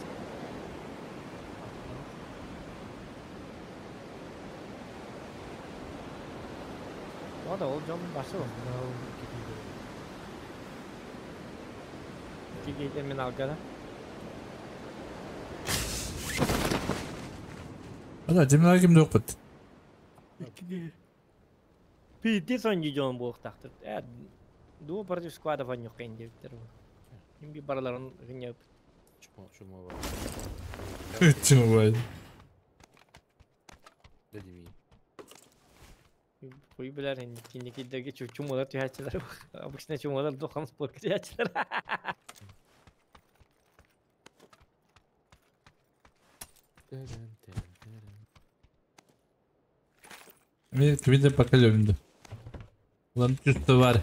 О да, ол жон башы. Киге терминалга да. Ада терминал кимде окуп Пиздец он жон буохтахтыр. Дуо против склада ваню кенди биттер. Им би барларын гынеп. Чмо, чмо бар. Чмо. Дедими. Хуй билэр кинникидерге чумолар түһээччилэр. Обычно чумолар духан спортка түһээччилэр. Мен кимиде пока лөмдү. Улан чувство бар.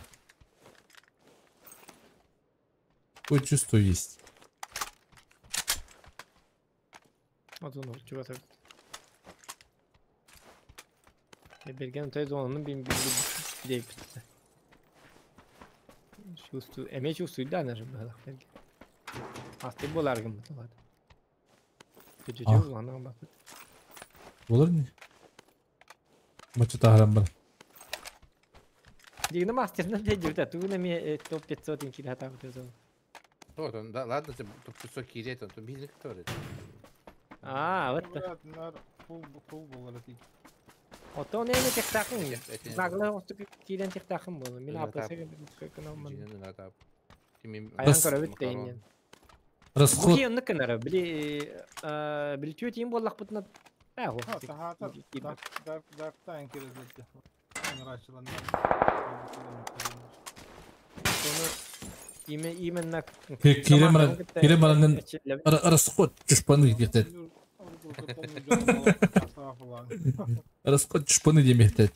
Какое чувство есть? Отон чугас. Берген той зонunun bin bin bir Чувствую, эме чувствую да, даже было. Асты болар кым буталады. Чүчү аны бак. Болар не? Мачы тахарам бар. Дигне мастерна де жүрдө, тугуна ме топ 500 инки хата бутызон. То, да, ладно, ты топ 500 кирет, он то билик тоже. А, вот. Пул пул болар ти. Ото не не техтахын. Наглы осту кирен техтахын болу. Мен апасы кынан. Аян көрөбүт дейин. Расход. Бу онны кынары. Били били түт им боллак бутна. А, хо. Сахата дарк дарк тайн кирезетти. Именно Кире маранын расход чушпаны кетет. Расход чушпаны демехтет.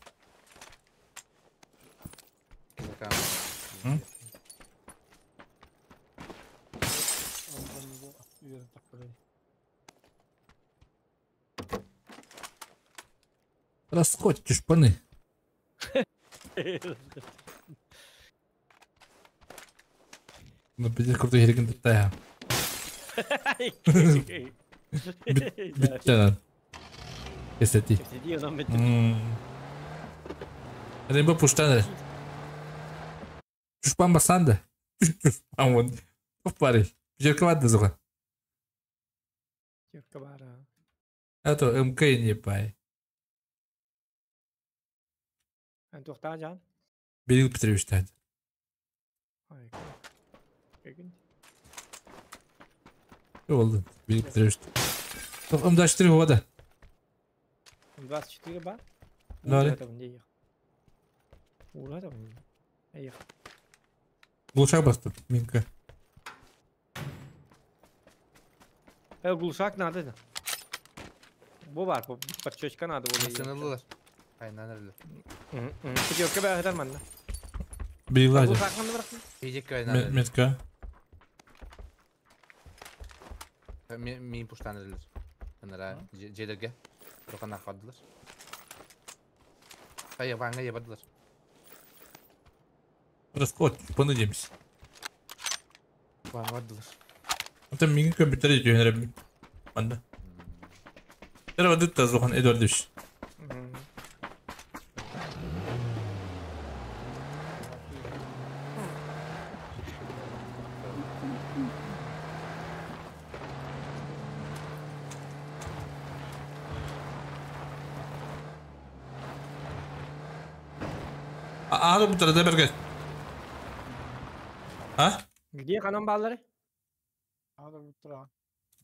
Расход чушпаны. Ну, пиздец, крутой хереген тая. Бүттен. Кесети. Рембо пуштан. Чушпан басанды. Чушпан вон. Опари. Жерке барды зуга. Жерке бара. Это МК не пай. Антохта жан. Берил Петрович тад. Oldu. Берил Петрович. М24 вода. М24 ба? Да. Ура там. Эх. Глушак басты, Минка. Глушак надо да. Бу бар, бу подчёчка надо было. Сынылылар. Ай, нанырылы. Пятерка бә хәтәр манна. Бейлади. Метка. Метка. Мин пуштанырылыр. Анара жедерге. Рухана кадылар. Ай, ванга ебадылар. Расход, понадеемся. Ванга бардылар. Это мин компьютер дүйенер. Анда. Тера вадыт Зухан Эдуардович. А, bu tarafta berge. А? Где канам баллары? Ада bu tarafa.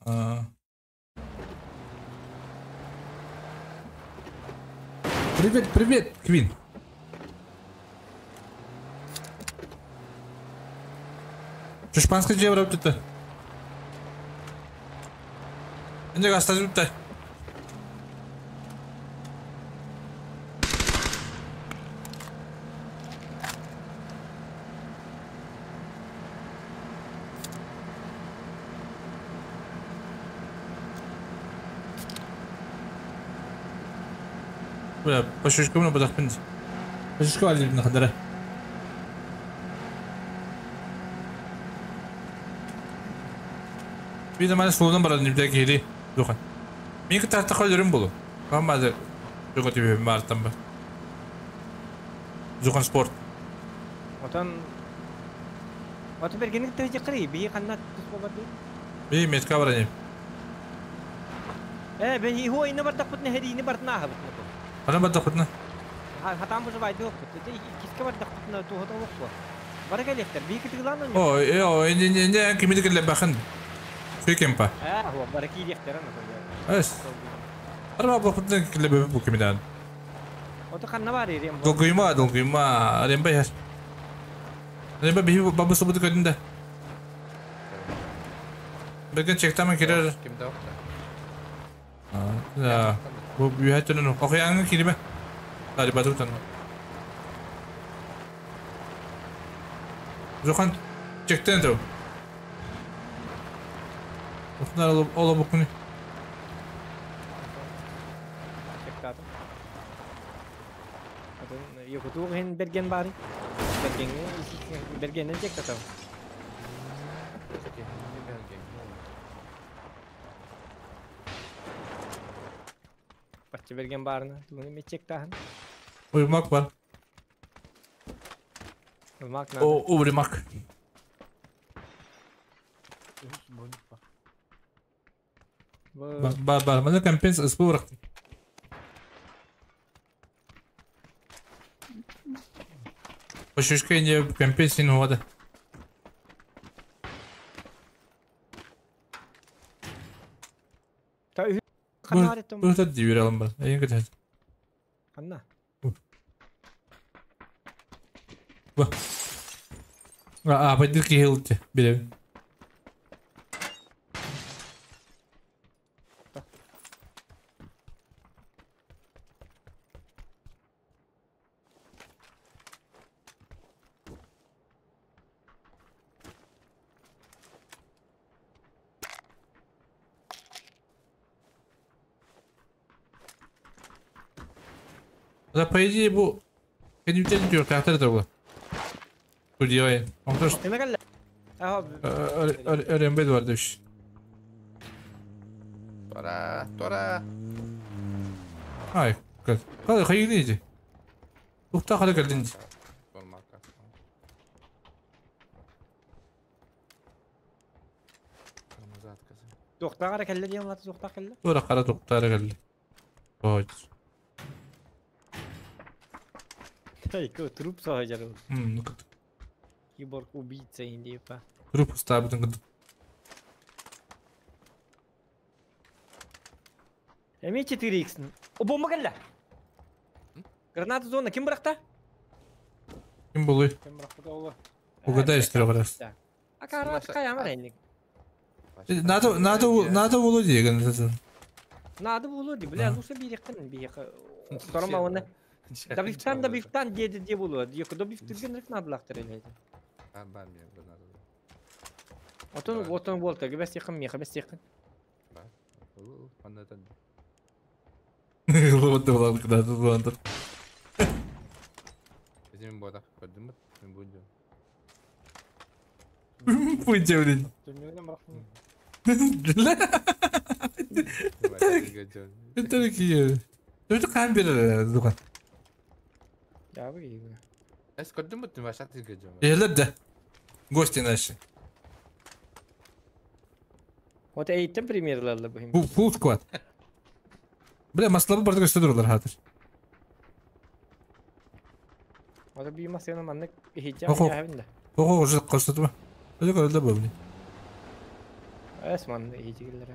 А. Привет, привет, Квин. Шпанский жебір өтті. Енді қастазы өтті. Бля, по щечкам на подахпин. По щечкам алили на хадара. Bir de ben soldan baradım bir dakika geri. Dokan. Minki tahta koyuyorum bulu. Ben bazı çok ötü bir martam ben. Zukan sport. Otan Otan bergenlik tecrübe kırı. Bir kanat tusma Bir metka var annem. Ben هو إنه برتقتنا هذه إنه برتناها بتنقول. أنا برتقتنا. هتعمل بس بعد وقت. كيس برتقتنا تو هذا وقت. بركة اللي اختار بيك تقولنا. أوه إيه إيه إيه إيه كمية كده بخن. Кемпа. А, هو بركي دي اخترنا. Эс. Арба бу киле бу кимиден. Ото ханна бар ирем. Долгуйма, долгуйма. Рембе яр. Рембе бихи бабы собуду көдүндө. Берген чектамен кирер. Кимде окта? А, бу бүйәтөнүн окуяңы кириме. Тари батутан. Жохан чектен тау. Охнар алып ала букуни. Чектатым. Отон йокутуг хин берген бары. Берген бергенден чектатам. Бачы берген барына. Тугуну ме чектахан. Уймак бар. Уймак надо. О, уймак. Бар, бар. Мына компенс СП быракты. Пошушка не компенсин вода. Та ханна Бу та дибир алым бар. Эң көтөт. Ханна. Бу. А, байдыр ки хилти. Билем. Да, по идее, бу... Кенютен diyor, karakter de bu. Bu diyor ya. Ondan Эме келле. Аха. Öğrenme var demiş. Тора, тора. Ay, kız. Hadi hayır neydi? Ukta hadi geldin. Тоқтағара келле диэн латы тоқтақ келле. Тура кара тоқтара келди. Ой. Ай, труп сахажар. Ну Киборг убийца индипа. Труп ставдың кыды. Эми 4x. О, бомба келле. Граната зона ким быракта? Ким болуй? Ким быракта ол? Угадай истер барас. А кара каямар энник. Надо, надо, надо болу деген. Надо болу ди, бля, лучше биреккин бирек. Сорма оны. Да бифтан деди де болу. Дик, да бифтен рек надо лактыр эле. Бар мен граната. Отон, отон болду, бес якын меха, бес якын. Бар. Андан. Лобот болду, граната болду. Мен бода, көрдүм бе? Мен буйдум. Буйдум, блин. Это такие. Это камера, духа. Да, вы. Эс көрдүм бе? Ваша ты гөжөм. Эле Гости наши. Вот эйтим примерлерли бу. Бу фул склад. Бля, маслабы бардык өстө хатыр. Ото би масына маннык хиджа яһабында. Ого, уже костотма. Өтө көрөлдө бу, блин. Эс манны хиджигилер.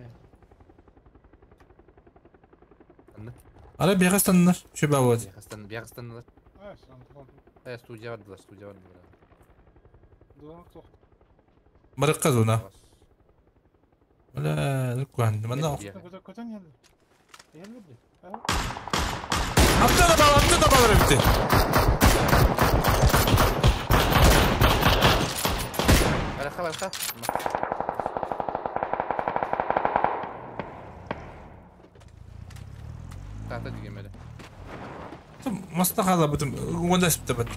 Ара биягастаннар, чөбә вот. Биягастан, биягастаннар. Э, студия бардылар, студия бардылар. Барыкка зона. Бля, нүккан, мана. Аптана бал, аптана бал битти. Баракка, баракка. Тата деген меле. Маста хала бутум, онда сипте бат.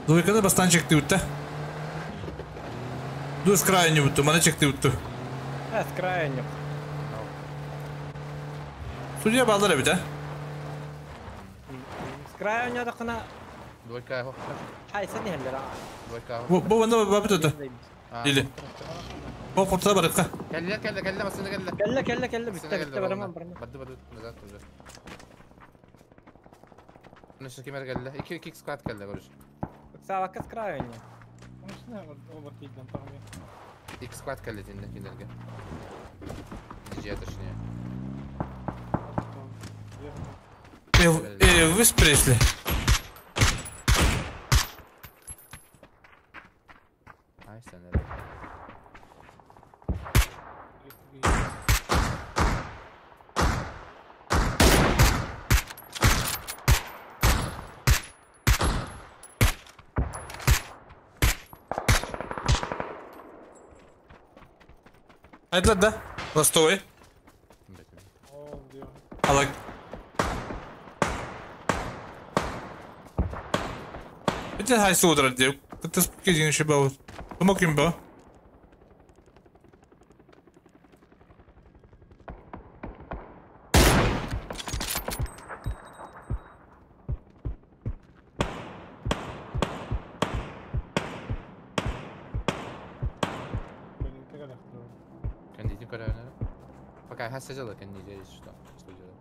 Двойкада бастан чекти утта. Ду с крайне утtu, мана чекти утtu. Э, с крайне. Судья балдар бит, а? С крайне дакына. Двойка хо. Хайсы не хеллер. Двойка. Бу бу бу бу бу Или. Бу курта барыкка. Келле, келле, келле, басына келле. Келле, келле, келле, битте, битте, бараман, бараман. Бадды, бадды, назад уже. Өссө ким эрэ кэллэ? Икки икки склад кэллэ, короче. Ыксаабакка с краю не. Икки склад кэллэ итиннэ кинилэргэ. Дьиэ точнее. Вы спресли. Ай, sen эрэ. Айдылар да? Ластовый. Алак. Это хай судра деп. Это спокойно еще был. Помог им бы. Кандидин көрөөнө. Пока хас сажала кандидин что? Что делать?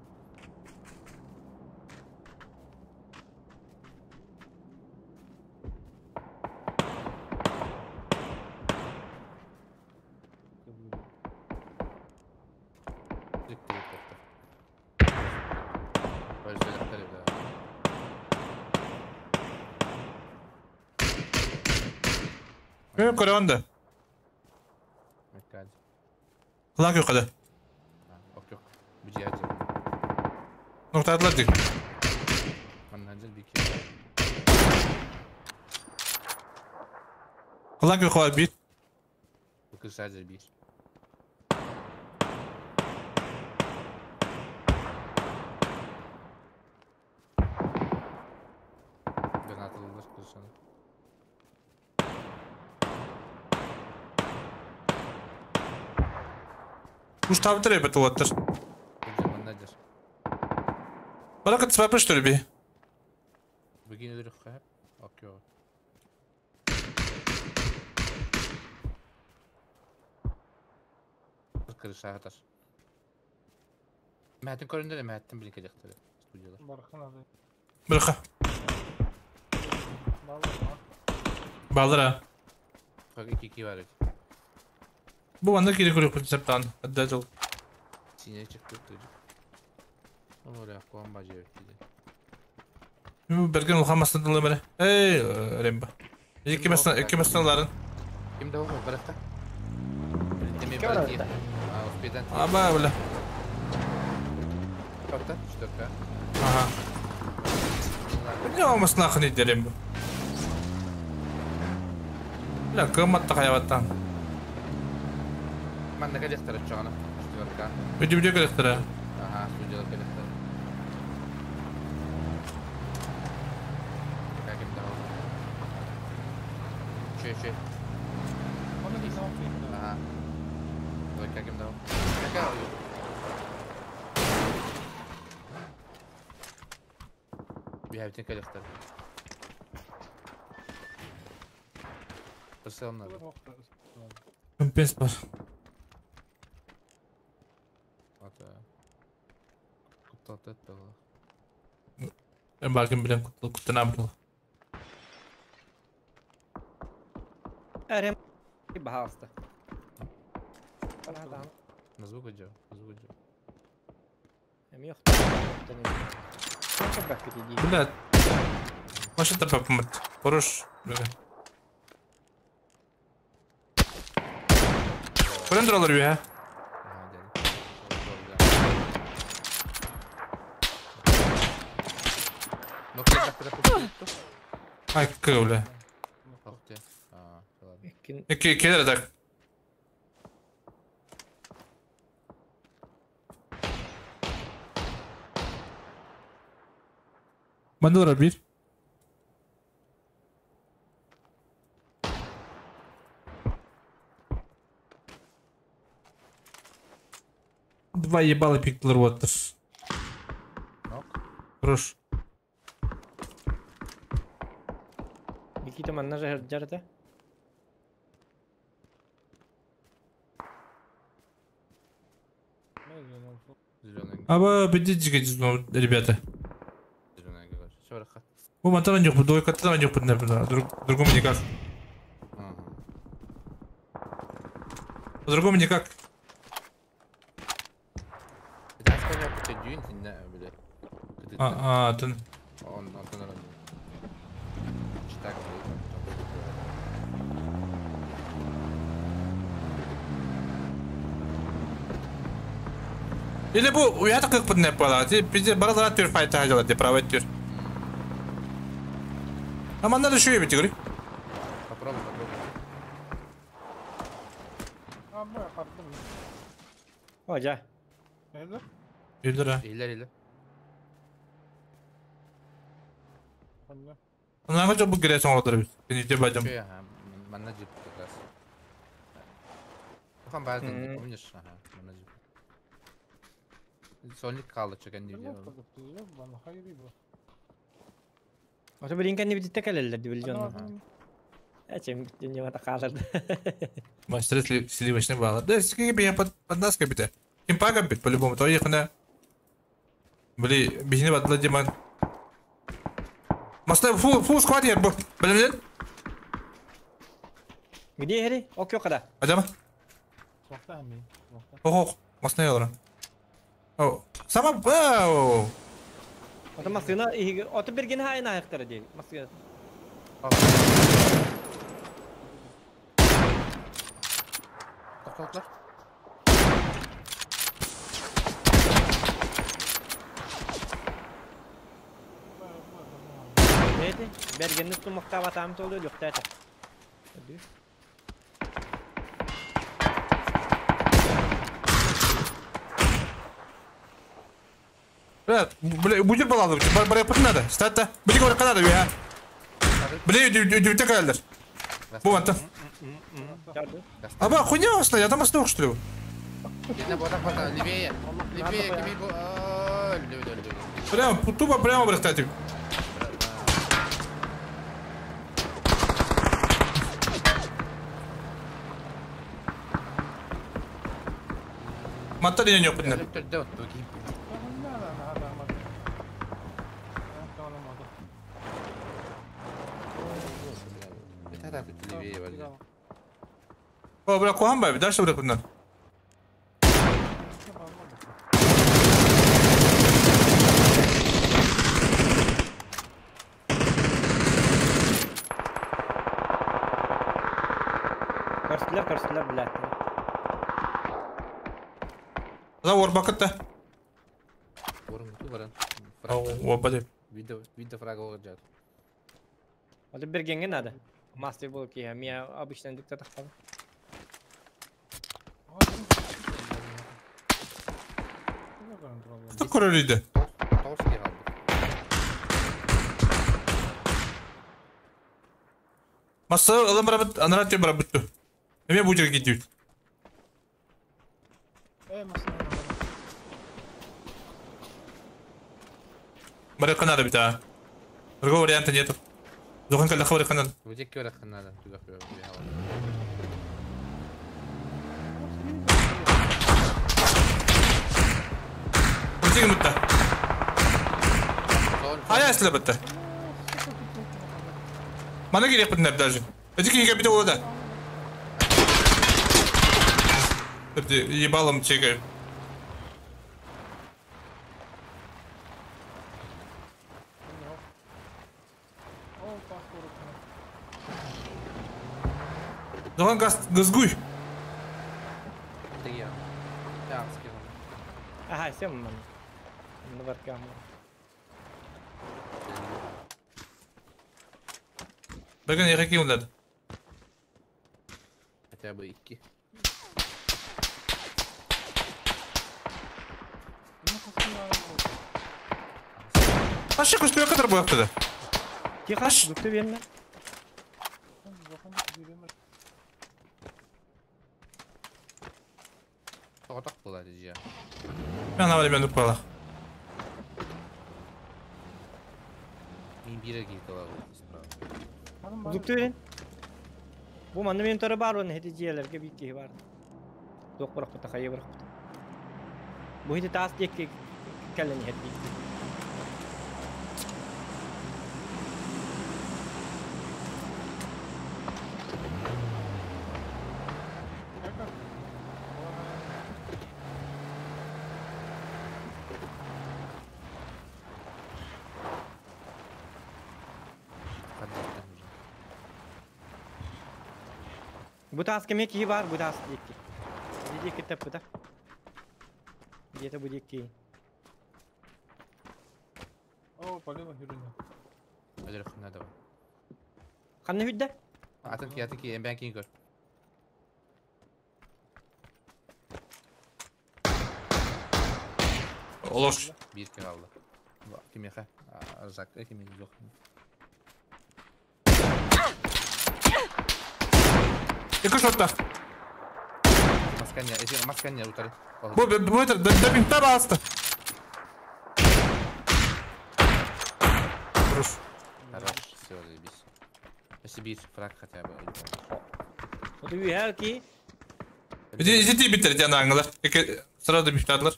Мен көрөөн да. Меккад. Кулак yok hadi. Ок yok. Бу жер. Нуктадылар дик. Манна жер бики. Кулак yok var bir. Бу кырса жер бир. Донатылыр кырсаны. Уж там треба туаттыр. Манна жер. Баракат свапы что ли би? Бүгін өдірік қап. Ок yok. Кырса атар. Мәтін көрінді де мәтін білін келектері. Студияда. Бырха. Балдыра. Как iki iki var edi. Бу анда керек көрөк концептан. Адда жол. Сине çıktı çocuk. Onu oraya koyan bacı evet dedi. Берген улхамастан дылы бере. Эй, Ремба. Екі мәстен, екі мәстен ларын. Ким де ол барақта? Білдеме Ким бар барақта? А, успедан. Аба, бля. Тоқта, четверка. Ага. Не алмасын ақын еді Ремба. Бля, кыматта хаяваттан. Манна келектер чоғана. Четверка. Өте өте керектер. Ага, студияда келектер. Как им дал? Че, че? Ага. Давай, как им дал? Какая? Бихабитин келектер. Бір надо. Компенс бар. Ата. Кутталт этпе. Мен балким билем куттана был. Әрем. Пожалуйста. На звук идёт, на звук идёт. Бля. Машина тапа Хорош. Бля. Көрен туралар бе, Ай, бля. Ики келер так. Мандора бир. Два ебала пиклер вот. Хорош. Никита манна же жарата. Зеленый. Аба, бедите, ребята. Зеленый, короче. Все, раха. Бу мантан аньык двойкаттан аньык например, другому никак. По-другому никак. А, ты... Или бу уята как под не пала. Ти пизде баралара түр файта хажала ти право түр. А манна да шуе бити гори. Попробуй, попробуй. О, жа. Илдер. Илер, илер. Она хочу бу грязь он отдал. Не тебе бадем. Манна джип как раз. Там база, помнишь? Ага, манна джип. Сонник калды чөкөн дии. Ото билин кэнни битте кэлэллэр ди билжон. Эчем битте мата хаалар. Мастер сливочный бал. Да, сколько бы я под нас кабите. Импа кабит по-любому. То ехана. Бли, бихини бадла диман. Мастер фул фул сквад я бу. Блин. Где хери? Окей, када. Адама. Ох, масна ялра. О, сама вау. Ото масына ото берген хайна аяктары ди. Масына. Токтотлар. Neydi? Бергенни тумакта батам толду жок та. Брат, бля, будет балалар, бля, пот надо. Стата. Бля, говорю, надо, я. Бля, иди, калдар. Бу антон. Аба, хуйня осна, я там основ что ли? Левее, левее, Прямо, тупо прямо, кстати. Матали не опытный. О, бля, кухан бай, дальше бля кунан. Көрсүлөр, көрсүлөр, блядь. За орбакытта. Орын ту баран. О, блядь. Видео, видео фраг олжат. Вот бергенге надо. Мастер был ки, меня обычно диктатор хал. Кто королиде? Масса алым барабыт, анрат барабыт. Эме бу жерге кетет. Баракка надо бит, а. Другого варианта нету. Зохан калла хабар надо. Где кёрах надо, туда Бутиг мутта. А я слабыта. Мана керек бит даже. Эти киге бит олда. Ебалом чекай. Зохан газ газгуй. Ага, всем нам. Bakın yakın yollar. Хотя бы iki. Aşağı koşturuyor kadar bu haftada. Тихо, зукты берме. Тоғытақ болады же. Мен авария мен ұппала. Мен бері кетіп аламын справа. Зукты берин. Бу манны мен торы бар оны хети жиелерге бит ки бар. Док бирок бута хайы бирок бута. Бу хети тас дек келен хети. Бу тааска эмиэ киһи баар, бу таас диэки. Ити диэки тэппитэ. Где-то бу диэки. О, полево хүрүнэ. Өлөрөххүнэ давай. Ханна хүрдэ? Атын ки, атын ки, эмбээн киин көр. Олош. Биир киһи хаалла. Кимиэхэ? Арзакка кимиэхэ жоқ. Екі шотта. Масканья, эти масканья утары. Бу бу это да да басты. Хорош. Хорош, все, заебись. Спасибо, фраг хотя бы. Вот үйәл ки. Иди иди битер диэн аңылар. Эки сразу бифтадылар.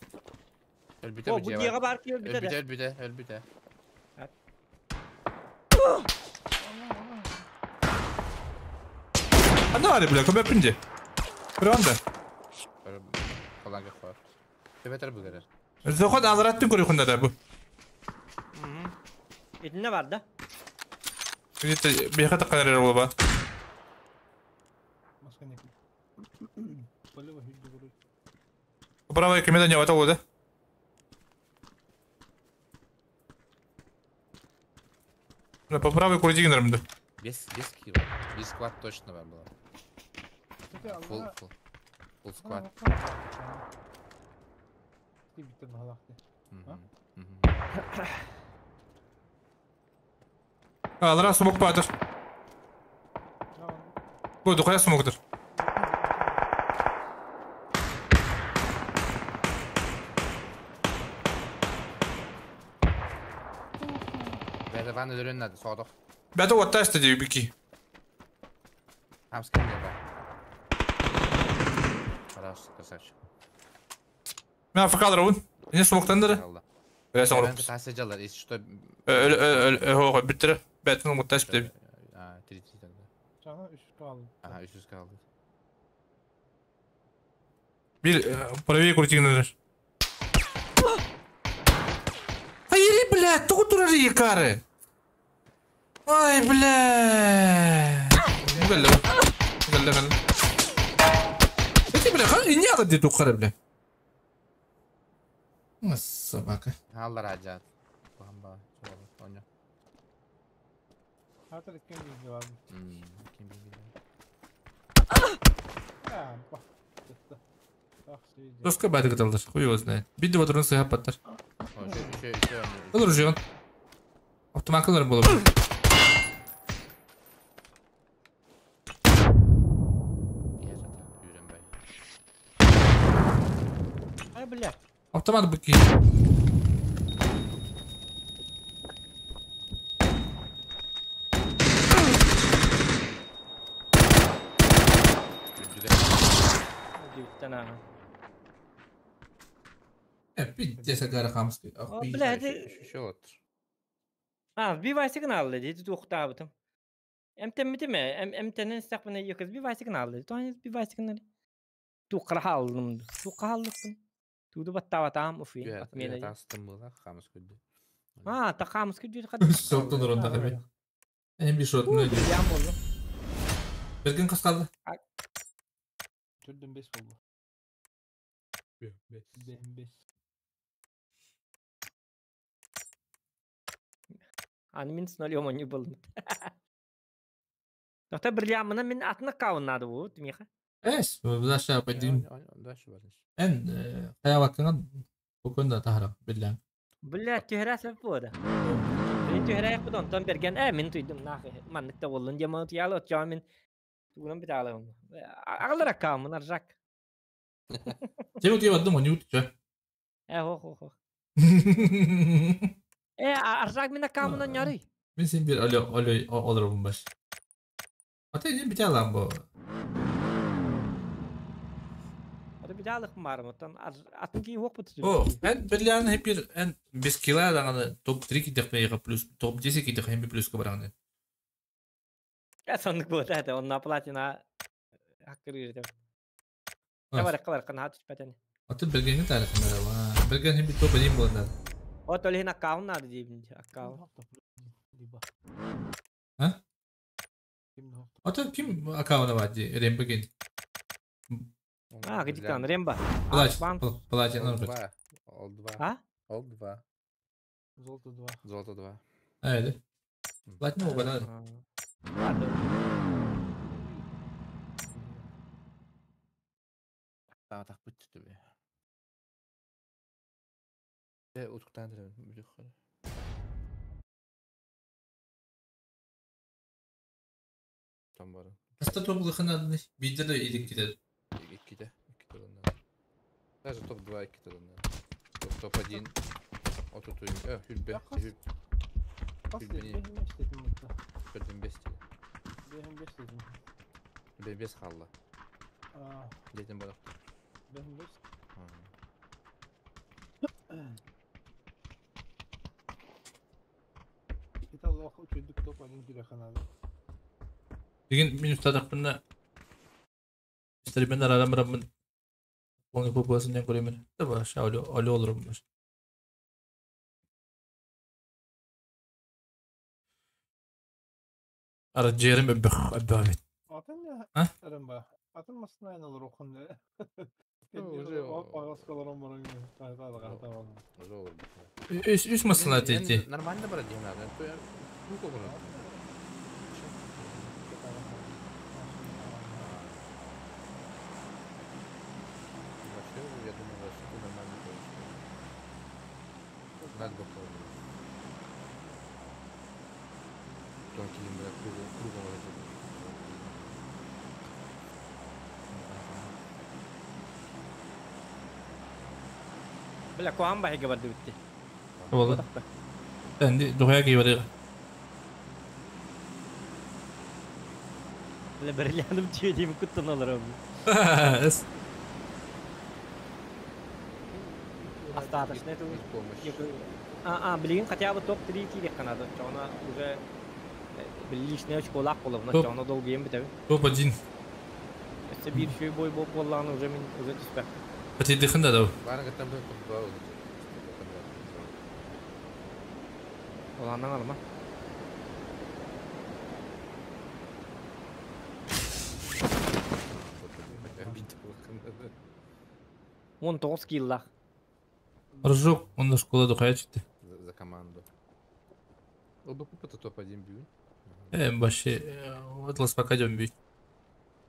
Өлбүтэ О, бу дьиэҕэ баар ки өлбүтэ Өлбүтэ, өлбүтэ, өлбүтэ. Аны бары бля, көмөппүн ди. Көрөөн да. Коланга хор. Төбөтөр бүгэрэр. Зоход алараттын көрүхүндө да бу. Итинне бар да. Где-то бияка таккан эрер болба. Правая кемеде не бата болду. По правой курдигин Без, без кива. Без склад точно бар было. Фул, фул. Фул склад. Алара смок батыр. Бу духая смоктыр. Бәді ванны өлөннәді, соғдық. Бәді отташты дейі бики. Хамскин бар. Хорош, красавчик. Мен африкалар уын. Не смоктандыры? Бәсін ұрып. Тасы жалар, если что... Өл, өл, өл, біттірі. Бәтін отташты деп. А, 30 тогда. Жаңа 300 қалды. Ага, 300 қалды. Bir правее крутигнер. Hayır бля, тоғы турар екары. Ай, бля. Гәлле. Гәлле, гәлле. Эти, бля, ха, не надо где тухары, бля. Собака. Алла раджат. Бамба, оня. Хатыр кем bilgi var. Kim bilgi Ya, bak. Доска бәді кыталдар, хуй его знает. Бидді батырын сыйап баттар. Olur жиған. Автомакалар болып. Ай, бля. Автомат быки. Пиздец, агара хамский. Бля, это... А, бивайсигын алды, дейді тоқтабытым. Эмтеммитиме, эмтенен стақпына екіз бивайсигын алды. Тоғаныз бивайсигын Туққара алдым. Туққа алдықпын. Туды баттаватам уфи. Отмена. А, та хамыс күдді. Соқтан ұрында қабе. Әм bir шот не Берген қас қалды. Түрден 5 болды. 5. Аны мин с нолем не был. Тоқта бір лямына мен атына кауыннады bu, Миха. Эс, даша пойдем. Эн, хаяваккаңа букунда тахара биллән. Бля, түһәрә сәбәп булды. Мин түһәрә якпыд онтон берген, ә мин туйдым нахы. Манныкта болдун демон туялы отча мин тугунан бит алым. Агалар аккаунмун аржак. Тема тиеп адым, они утча. Э, хо хо хо. Э, аржак мин аккаунмунан ярый. Мин син бир алё алё олорбун баш. Ата не бит алам бу. Ата бит алык барым, оттан атын ки yok бут. О, эн бирлән хеп бир эн без кила даганы топ 3 кидек мейга плюс топ 10 кидек хем плюс ка бараганы. Э, сонлук бу да, онна платина хаккыр ирдем. Бар бар кан хат түспәтен. Аты бергенге тарихында бар. Берген хем бит топ 1 булган. О, толин аккаунт надо дейм, аккаунт. А? Ата ким аккаунта бар ди Рембеген. А, где-то Ремба. Плач, платина. Ол 2. Ол 2. А? Ол 2. Золото 2. Золото 2. Айды. Платина угадал. Таах бүттү түбэ. Э, утуктаан бүтүк. Там бары. Аста топ-лыхына бидер да илик кидер. Икките, икките донна. Даже топ-2 икките донна. Топ-1. Отуту, хүлбе, хүл. Хүлбени. Хүлбен бес dedi. Бехим бес dedim. Бе бес қалды. Дедим барақ. Бехим бес. Италлах үчүдүк топ-1 кире ханады. Деген минус тадақпына Истермен арарам рамын. Оны попасынан көремен. Да баш, алё, алё олорум баш. Ара жерим өбөх, өбөх. Атын не? А? Арымба. Атын масына айналыр оқын. Уже Уже olur. Үс үс масына тети. Нормально брат, не надо. Ну брат. Вообще, я думаю, вообще ты нормально ходишь. Надо бы попробовать. Тонкий, бля, кругом, кругом вот эти. Бля, куан бахи габарды битти. Болду. Энди духая кийбери. Бля, берлянып түйедейм куттан алырым. Эс. Остаточно это А, блин, хотя бы топ-3 кири канада. Чона уже личная очко лак болып, но чона долго ем битеби. Топ-1. Өстө бир шүй бой болуп болланы уже мен уже түспә. Патидыхын да дау. Барын каттан бир топ-2 oldu. Оландан алма. Он тоғыз киллах. Ржок, он на школа духая чыкты. За команду. Оба купа топ-1 бью. Башы, Атлас пока дем бүй.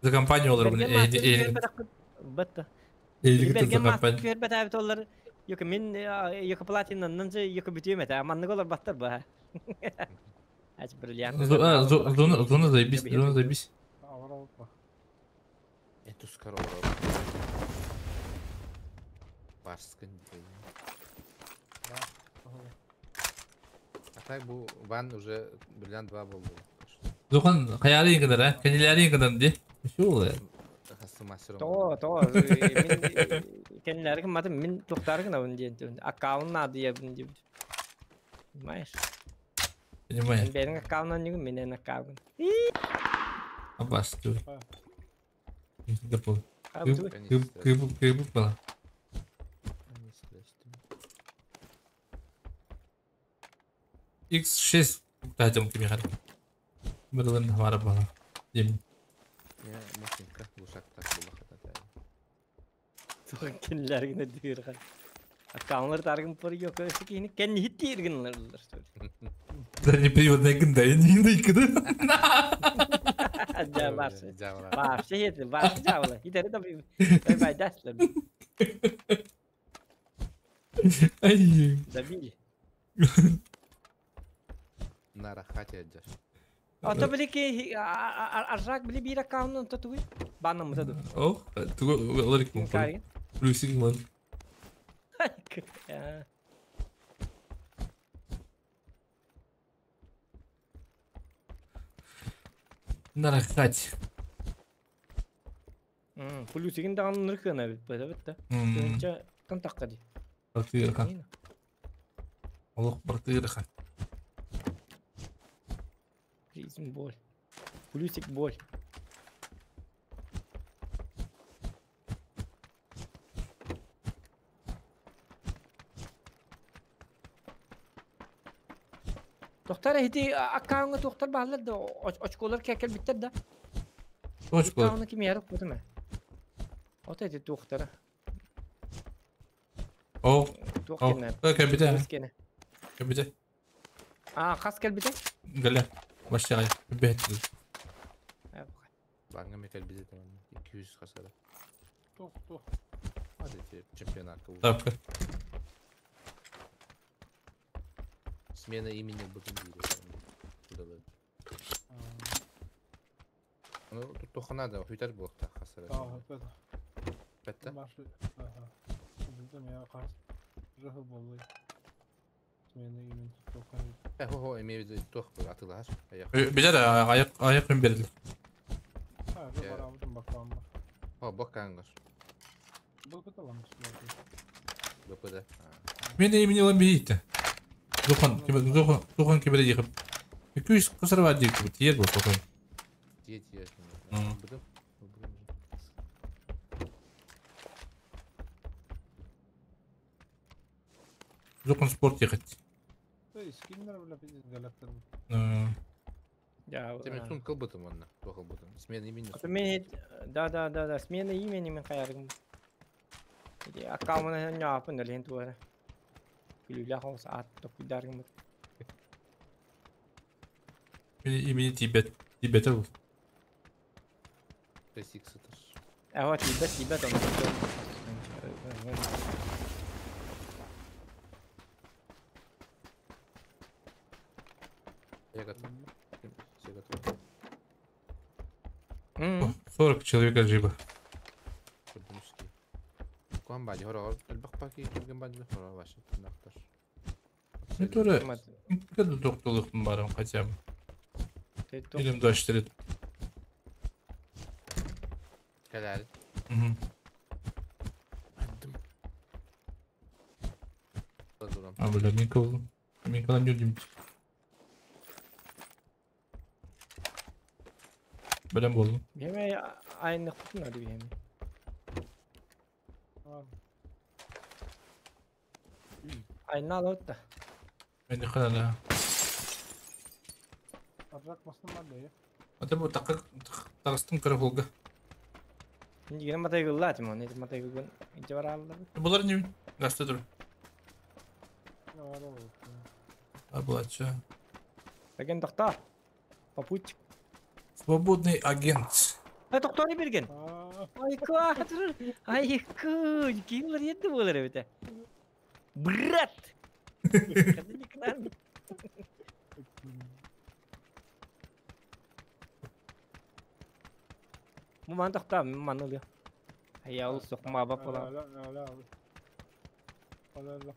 За компанию олар бұны. Бетті. Эйлигит за компанию. Көр бет әбіт олар. Йоки мен, йоки платинаннан же, йоки бүтүем эте. Аманнык олар баттар ба. Ач бриллиант. Зона, зона заебись, зона заебись. Эту скоро. Барскын А так бу ван уже бриллиант 2 болду. Зохан хаялы кадар, а? Кенилери кадар ди. Шу ол. То, то, мен кенилери кымматым, мен тоқтары гына бун диен. Аккаунт нады я бун дип. Понимаешь? Понимаю. Менин аккаунтан нигү, менен аккаунт. Абас, ты. Кып, кып, кып, бала. X6 тахтым кими хар. Бирден хавара бала. Дем. Я машинка лушак так була хата. Кенилери гына дир хан. Аккаунтлар таргын пор yok öyle ki kendi hitti irginler. Да не приводная гында, не индейка, да? Да, барсы. Барсы хети, барсы жабыла. Хитери да бай даслар. Ай. Забили. На рахате адьяш. Ото били ки аржак били бир аккаунтун тотугуй. Банным мутаду. О, тугу олар ким. Плюсик ман. На рахате. Плюсигин дагы ныркына бит бит бит. Тынча тантакка ди. Бартыырха. Олох бартыырха. Жизнь боль. Плюсик боль. Тохтар ити аккаунга тохтар бааллар да очколар кэлбиттэр да. Очколар. Аккаунга ким ярык бутум э. Ото эти тохтара. О. Туох О. кэннэ? Кэлбитэ. Кэннэ. Кэлбитэ. А, хас кэлбитэ? Гэлэ. Башчагай. Бэт. Банга метел бизе tamam. 200 kasada. Тух, тух. Hadi чемпионатка. Тапка. Смена имени бутын дейді. Кудалы. Ну, тут только надо, хүйтер буолта хасара. А, это. Бетте. Башы. Ага. Билдим я кас. Жахы боллой. Смена имени тохан. Э, хо хо, имею в виду тох атылар. Билер аяк аяк мен берилdi. А, же барабытым бакам бар. О, бакангар. Был быталам. БПД. Мен имени лан бейт. Зохан, зохан, зохан кибер дихып. 200 кысыр бар дейт, тиер бу тохон. Тие тие. Быдым. Зохан спорт ехать. Скиннер бля пиздец галактер. Я. Теме сум кылбытым онна. Туох кылбытым. Смена имени. А то мен да да да да смена имени мен каярым. Иди аккаунтына няпын элен туара. Күлүлэ хоос ат токударгым. Мен имени Тибет. Тибет был. Ресик сытыр. А вот Тибет, Тибет он. Я готов. Все готовы. 40 человек жиба. Куан бади хорор. Элбэх паки кирген бади хорор ваши тынактар. Ne töre? Kada doktorluk барым хотя бы. Elim daştırdı. Кэлэр. Мгм. А, бля, мен кыл. Мен кылан жүрдüm. Білем болдum. Беме айны кутун ады беме. Айна алот да. Мен де кылана. Аржак басын бар да, Ата бу такы тагыстым кыры холга. Инде матай гылла тим, не матай гылгын. Инде бар алды. Булар не? Гаста тур. А булача. Агент тохта. Попутчик. Свободный агент. Ай тохтаны берген. Ай кватр. Ай ку, кимлер етти булар бит. Брат. Ходи к нам. Муман тохта, муман ылы. Ая ул сокма бап була. Ла ла ла. Ла ла ла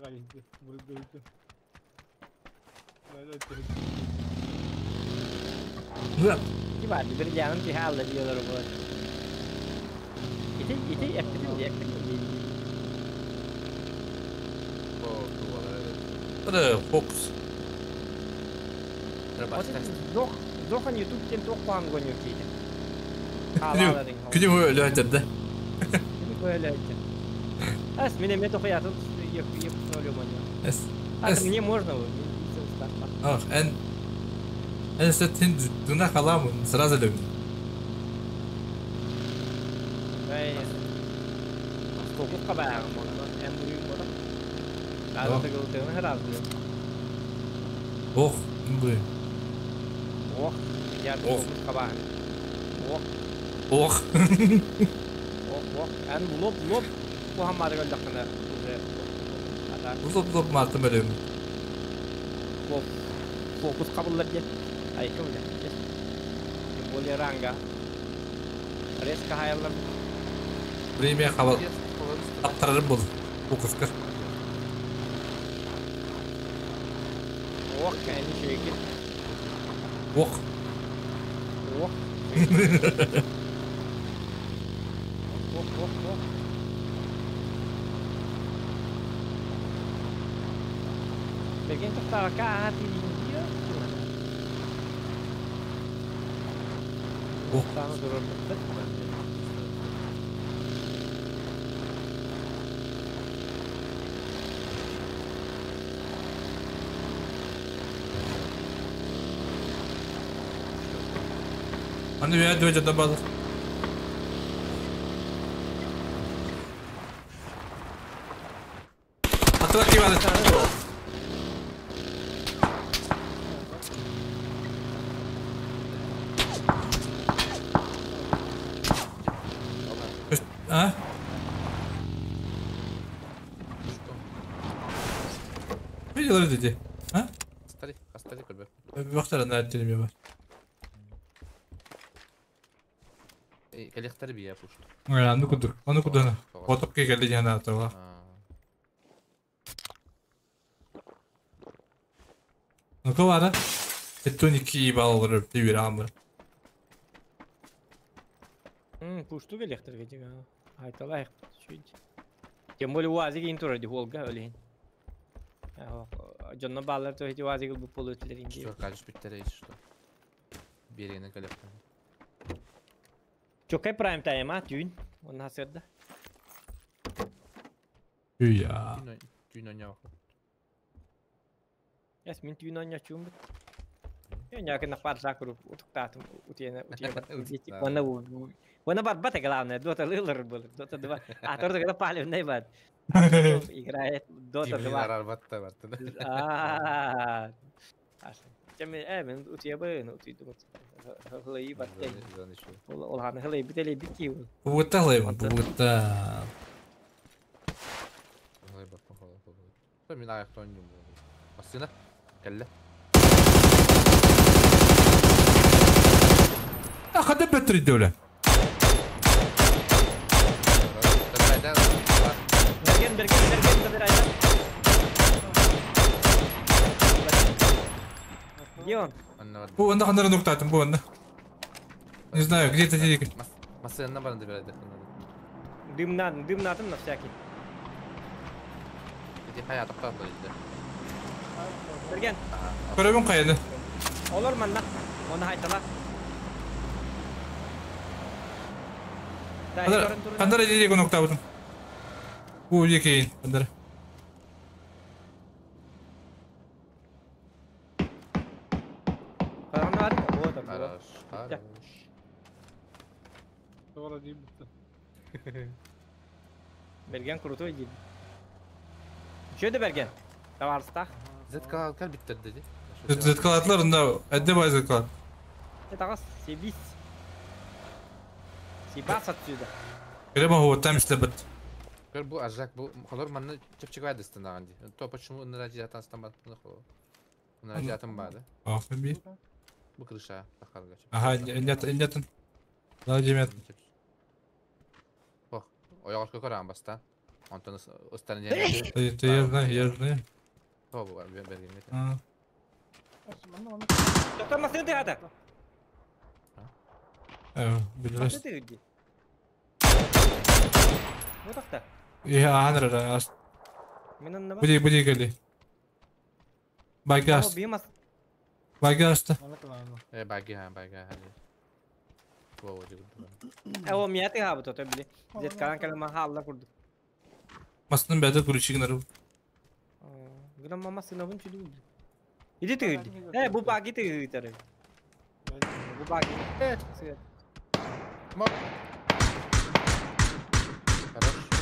гайды. Бурду. Ла ла. Да. Ки бар, бир жаным ки халда диялар бу. Ити ити эптин эптин. Это фокус. Дох, дохан YouTube тен тох пан гоню кейде. Күнү өлө айтыр да. Күнү өлө айтыр. Ас, меня мне только я тут ехать Эс. А мне можно, Ах, эн эн сетин дуна халамын сразу люблю. Эй. Сколько кабагым оны? Эн буюм бола. Ада тыгыл хразы. Ох, буюм. Ох, я тут кабагым. Ох. Ох. Ох, ох. Эн лоп лоп бу хаммары көлдөхкүнө уже. Лоп лоп мартым өрөм. Лоп. Фокус кабыллар дет. Айкы бile. Тем более ранга. Резко хаялар. Время хабал. Аптарарым бол. Фокуска. Ох, они шейки. Ох. Ох. Ох, ох, ох. Perché toccava cati di Ох. Аны үһэ дүө балыр. Атыла кивады. А? Видел дети? А? Астали, астали көрбө. Бактар анда әттелем бар. Кэлихтер бия пушт. Аны кудур. Аны кудана. Отоп келди жана атыла. Ну-ка бара. Эттон 2 баллар бир амыр. Пушту кэлихтер кече. Айталай чуть. Тем более УАЗик интура ди Волга өлейин. Жонно баллар то эти УАЗик бу полутлер инди. Что, калиш биттерей, что? Берегine кэлихтер. Чокай прайм тайм а түйін. Оны хасырда. Уя. Түйін ойнау. Яс мен түйін ойнау чуым бит. Я няк на пар жакру утуктатым утиена утиена. Вона вона бар бата главное, Дота лылар был, Дота 2. А тоже когда палевный бат. Играет Дота 2. Арбатта барты. А. Мен мен утиябын, утуйдум. Хылай батты. Ол ханы хылай бителей битки. Бугутта хылай бугутта. Хылай бат хылай. Мен аяқта ойнайм. Машина. Кэлле. А хада бөттүр дөлө. Берген, берген, берген, берген. Где он? Бу онда хандар нуктатым, бу онда. Не знаю, где это дедик. Машина барын добирает. Дым надо, дым надо на всякий. Эти хая токтап койду. Берген. Көрөбүн каяны. Олор манна. Оны айтала. Хандар дедик нуктабытым. Бу екейин, хандар. Хорош, хорош. Берген крутой дейdi. Чөдө берген. Таварстах. Зеткалар кал биттер деди. Зеткалатлар ында әдде бай зеткалат. Тагас себис. Себас отсюда. Прямо вот там бит. Көр бу ажак бу холор манны чепчик вайдыстын аганди. То почему на жатан стамбат хо. На жатан бады. Ах, би. Бу крыша тахарга. Ага, нет, нет. Да, демет. Ох, оягаш көрө амбаста. Антон остальные. Ты я знаю, я знаю. О, бу берген. Доктор машина ты хата. Билбес. Вот так-то. Я анра. Буди, буди кели. Байгас. Байгас. Баги ха, баги ха. О, меня ты хабы то били. Зеткалан калма халла курду. Мастын бәді күрішігін Грам мама сынабын чүді. Иди ты. Бу баги ты тары. Бу баги.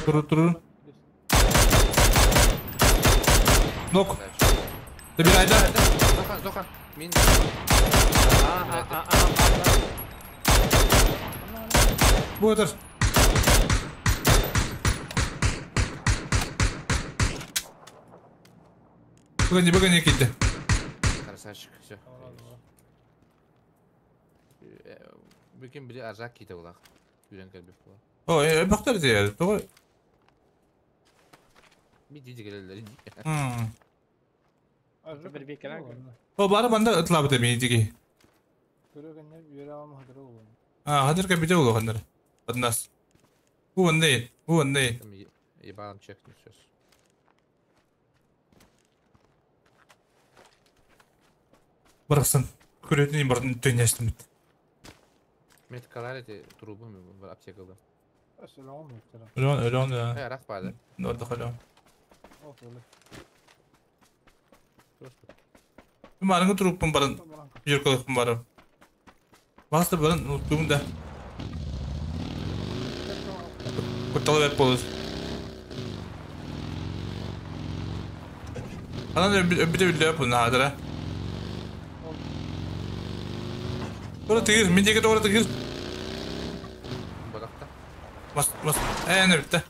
Туру туру. Нок. Добирай, да? Зохан, Зохан. Мин. Бу өтір. Погоди, погоди, кидди. Красавчик, все. Бүкен бири ажак кийде булак. Үйрен келбеп була. О, бактар дияр. Тогой. Би диди келелер. О, бары банда ытлабы деме диги. А, хадыр кабите болу хандар. Однас. Бу ондай, бу ондай. Ебаным чекну сейчас. Бараксан. Көрөтүн бардын төйнәстим бит. Меткалар эти трубы бар аптекада. Өлөн, өлөн да. Э, рах бады. Норды халам. Барыңы труппун барын. Жүркөлөкпүн барым. Баста баран уттугун да. Кутталы бэп болur. Анан өбүтэ билде бу наадара. Тура тыгыр, мен деге тура тыгыр. Бодақта. Бас, бас. Э, не битте.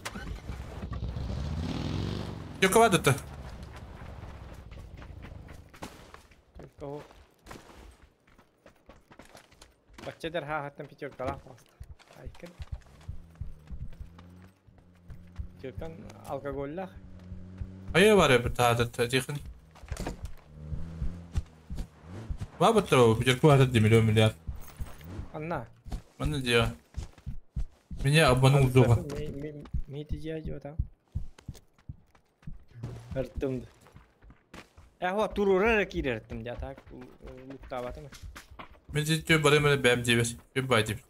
Yok var da. Бачча хааттан пятеркалаах баста. Айкын. Пятеркан алкоголлах. Айы бар ya bir тихин. Var bu пятерку var da миллион миллиард. Анна. Мана диyor. Меня обманул дома. Ми тижи там. Ыртымды. Эхо турурар кирерттим я так луктабатым. Мен жеттө барым мене бәм дебес. Бәм бай деп.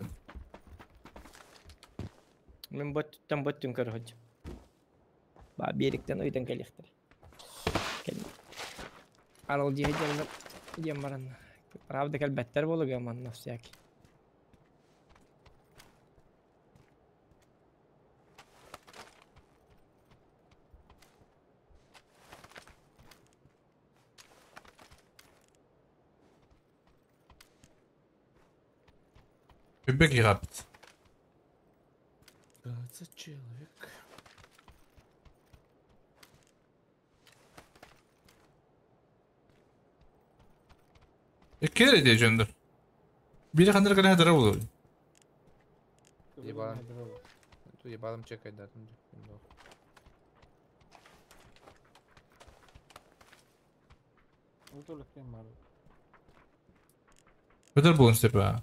Мен боттан боттун көрөж. Ба бериктен уйдан келихтер. Кел. Арал жеһ жем баран. Правда кәлбәттер болуга манна всякий. Бек yarabit. 20 человек. Кere diyeceğimdir. Biri kandır kadar hadara olur. Ебалым. Ебалым чекай да. Ödül bulun sepa.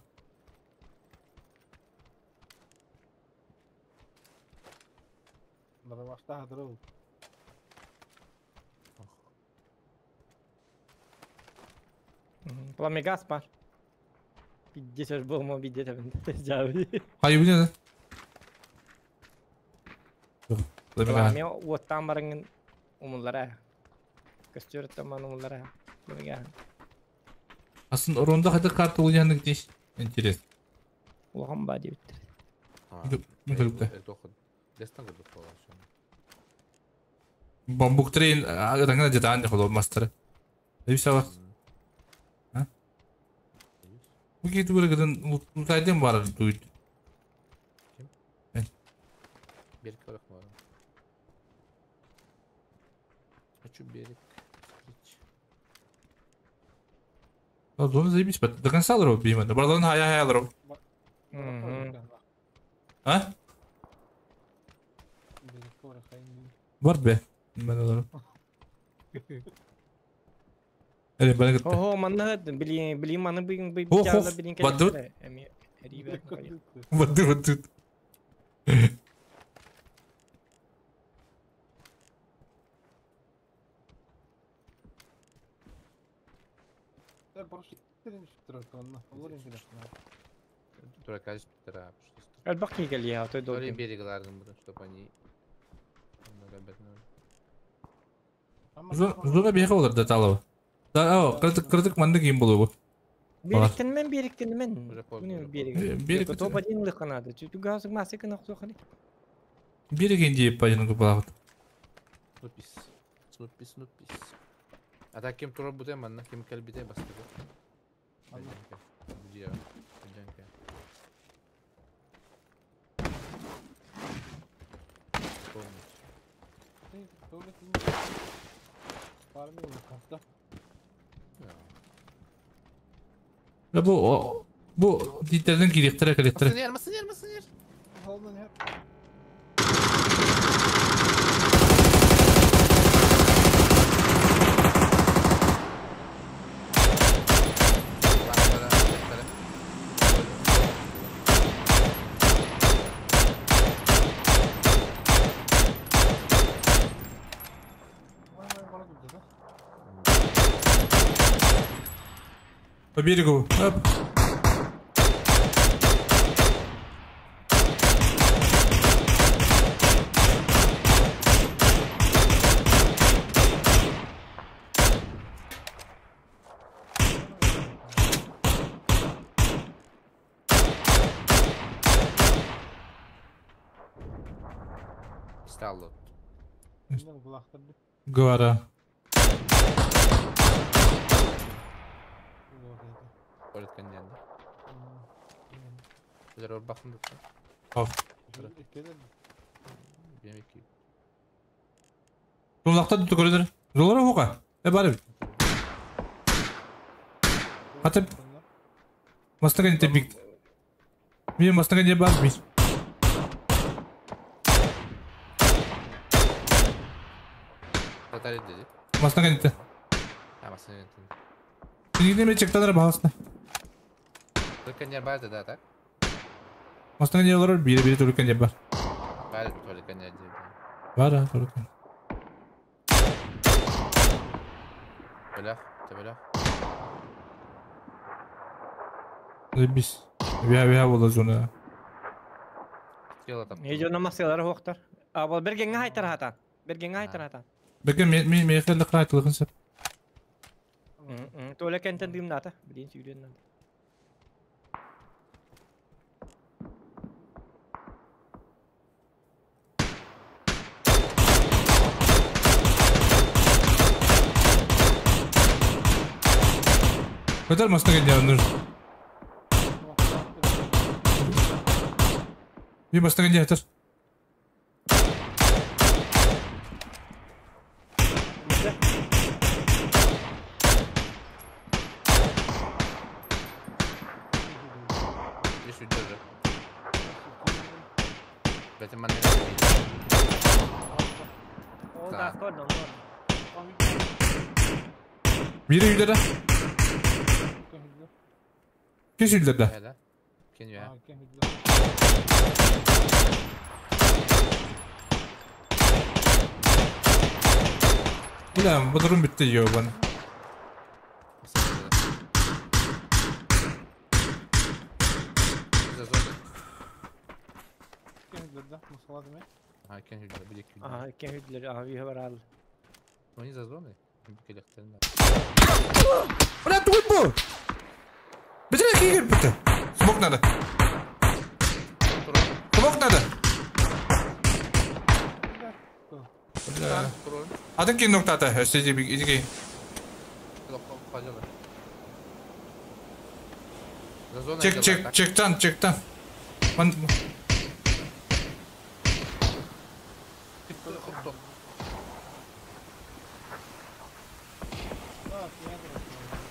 Пламегас бар. Бидде болма бидде табын. Hayır bu ne? Пламя оттан барыңын умуллара. Костер таман умуллара. Пламегас. Aslında oronda hadi kart olacağını gidiş. Интересно. Улахан ба деп Мен көрүптө. Бамбук трейн раңына жетаан холо мастер. Эбис ава. А? Бу кети көргөдөн лутайден бар дуйт. Берик барак бар. Хочу берег. Зона заебись, до конца ларов беймэн. Барларын хая хая ларов. А? Бар бе. Мен аларым. Әле бана гытты. Ого, манна билин билин маны билин билин Ох, ох, бадут. Бадут, бадут. Албак келия, той долгий. Берегларным, чтобы они Зона беха олар да талава. Да, о, кырдык кырдык манды кийим болу бу. Бериктен мен, бериктен мен. Берик. Берик. Топ один лыканады. Чүтү газ масы кына кусаханы. Берик инди пажын купалак. Снупис. Снупис, снупис. А так кем тура бутем, манна кем келбите басты. Где? Да бу бу диттерден киректер керектер. Масынер, масынер, масынер. По берегу. Оп. Стал. Гвара. Туалет кэннинэн. Билэр орбахын да. Ох. Туллахта туту көрдөр. Золора хука. Э бар. Аты Мастаган те бик. Мен мастаган не бар би. Татар dedi. Мастаган те. Ha мастаган Кинигне ме чектанар багасна. Только не барды да так? Мастаган не олорор бири бири только не бар. Бары только не Бар а только. Бөлөх, төбөлөх. Заебись. Вя вя була зона. Тело там. Не жона маскалар хоқтар. А бол бергенге хайтар хатан. Бергенге хайтар хатан. Беке ме ме ме хелле крайтылыгын сеп. Толя кентен дымната. Блин, сүйден надо. Өтөр мастаган не нужен. Би мастаган не өтөр. Здесь удержи. Бәтен ман Ол да көрдüm. Бири үйлere. Кеш үйлерде. Кен я. Бля, бадрум битти ёбан. За зона. А, кен хүллер, bir iki Aha, кен хүллер, aha, bir var al. Они за зоной? Келехтерин. Бля, тугут бу. Быстрее кигер битти. Смок надо. Смок надо. Бля. Атын кин ноктата, сиди иди. За зоной. Чек чек чектан чектан. Ман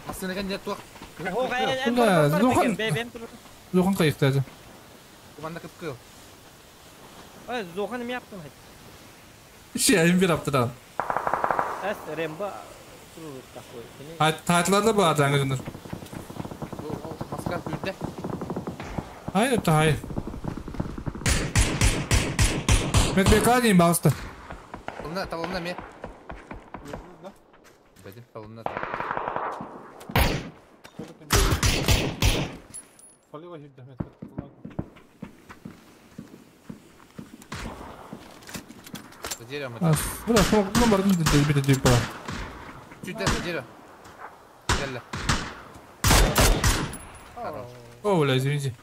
Масына нет туақ. Бля, Зохан. Зохан кайыктады. Команда кып кыл. Ой, Зохан не yaptın hadi. Şey, bir haftadan. Эс Рембо такой. Тайтларда бар жаңы Маска үрдэ. Hayır, та hayır. Метбекани басты. Талына, талына ме. Бәдим талына. За деревом это. Бля, смог, ну, бардын бит деп бар. Чуть дальше дерево. Келле. Хорош. О, бля, извините.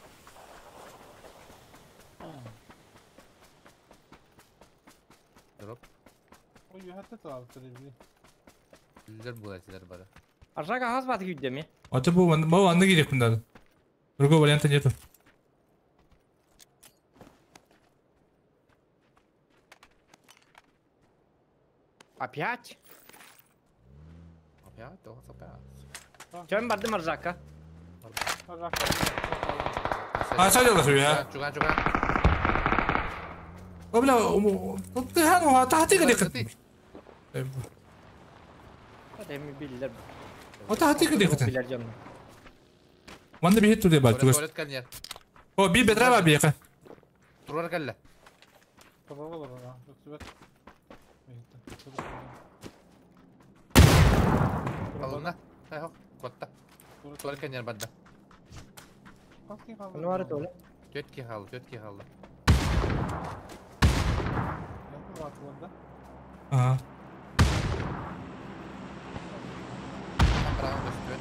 Дроп. Лидер был, лидер бары. Аржага хаз баты күдде ме? Ата бу бу анда керек мында. Другого варианта нету. Опять? Опять, тоғыз опять. Чем бардым Аржака? А, садил я. Чуган, чуган. О, бля, ты хану, та ты где? Эми биллер. Ата хати где хотен? Биллер жаным. Манда бихет туде бар, тугас. Туалет кәлне. О, би бетра бар бияка. Турар кәлле. Алына. Хайхо, котта. Туалет кәлне бадда. Ну ары толы. Төтки хал, төтки хал. Ага. Правым көстүбөт.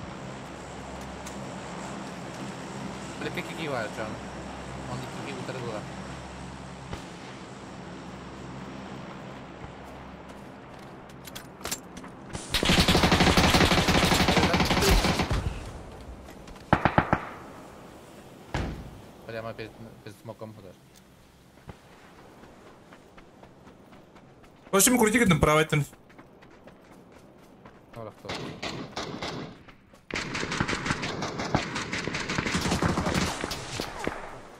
Блекке кики бар жан. Он икки утары була. Перед, перед смоком худаш. В общем, крути кедем правый тын.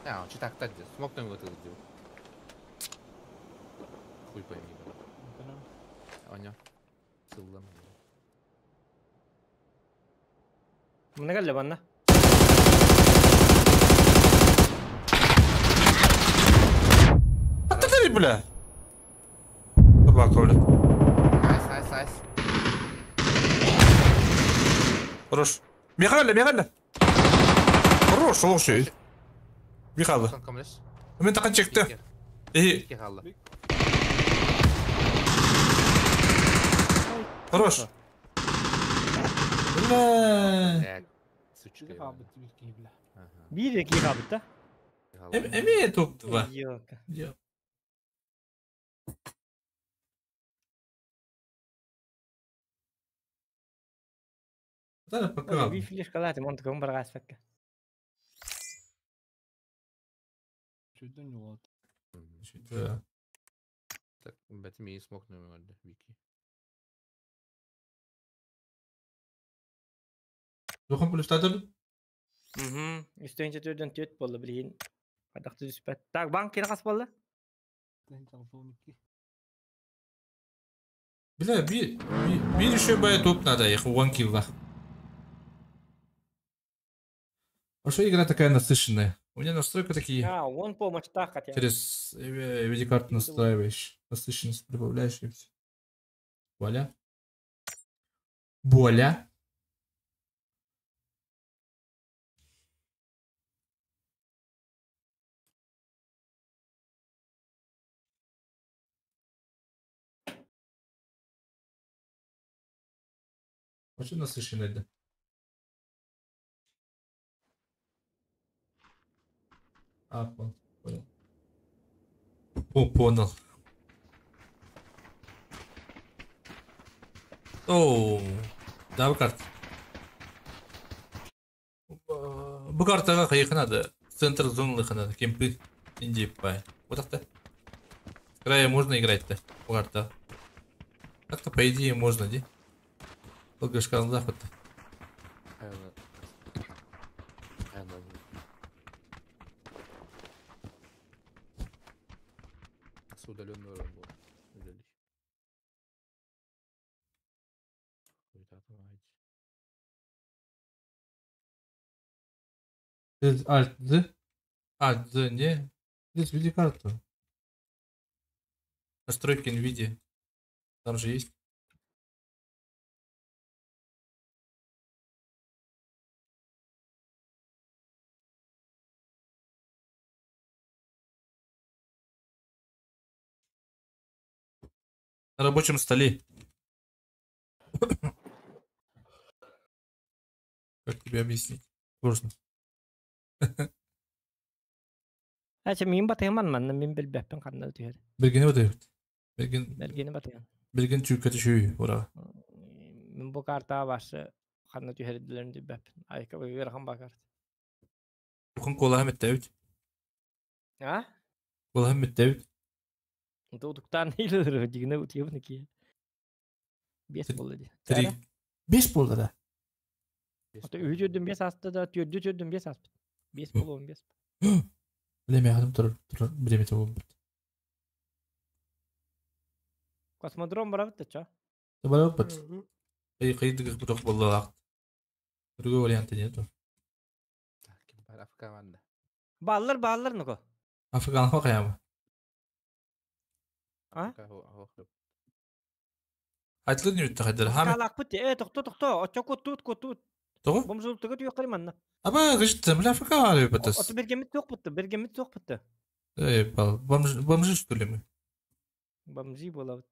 А, он так так смог там это сделал. Хуй пойми. Аня. Сыллам. Мына кэллэ банна. Аттатari бля. Собака, бля. Nice, nice, nice. Хорош. Михаил, Михаил. Хорош, слушай. Михаил. Мен тақан чекті. Э. Хорош. Бля. Сучка. Биир ки хабыт да? Эми топ-2. Йока. Да, пока. Би флешкалааты монтукун баргаспакка. Чудо не вот. Да. Так, бәтим смок нөмерде, Вики. Жохон плюстатыр? Мгм. Үстөнчө төрдөн төт болду билген. Кадакты түспөт. Так, банк кene кас болду? Бля, би би еще бай топ надо, их one kill А что игра такая насыщенная? У меня настройка такие. А, он помощь так хотя. Через видеокарту настраиваешь, насыщенность прибавляешь и все. Вуаля. Вуаля. Очень насыщенная, да? А, понял. О, понял. Оу, да, карта. Бу картаға қайықы надо. Центр зоны надо. Кемпы. Инди пай. Вот так-то. С края можно играть-то. Бу карта. Так-то, по идее, можно, де? Долгошкан заход-то. Удаленный урон был. Alt Z. Alt Z, не. Здесь видеокарту. Настройки NVIDIA. Там же есть. На рабочем столе. Как тебе объяснить? Сложно. Ача мин батыгман манна мин билбэппин ханна түһэр. Бергени батыгыт. Берген. Бергени батыган. Берген чүккә төшүй, ура. Мин бу карта башы ханна түһэрдилерин билбэппин. Айка бу верхан ба карта. Бухан кола хам эттәбит. А? Кола хам эттәбит. Тудуктан илер дигне утьебны ки. Бес болду ди. Три. Бес болду да. Ата үчөдүн бес асты да, төрдү төрдүн бес аспыт. Бес болу 15. Билеме адам турар, турар, билеме табып. Космодром барабыт да ча. Барабыт. Эй, кайдык буток болду акт. Другой варианта нету. Бар Африканда. Баллар баллар нуко. Африкан каямы? А? Айтылыр не өтті қайдыр? Хам. Калак бут, э, токто, токто, очо кутут, кутут. Тоғы? Бомжул тыгы түйе кырманна. Аба, гыжты, бля, Африка ары бітіс. Ото бергемит жоқ бутты, бергемит жоқ бутты. Эй, бал, бомж, бомжи что ли мы? Бомжи болабыт.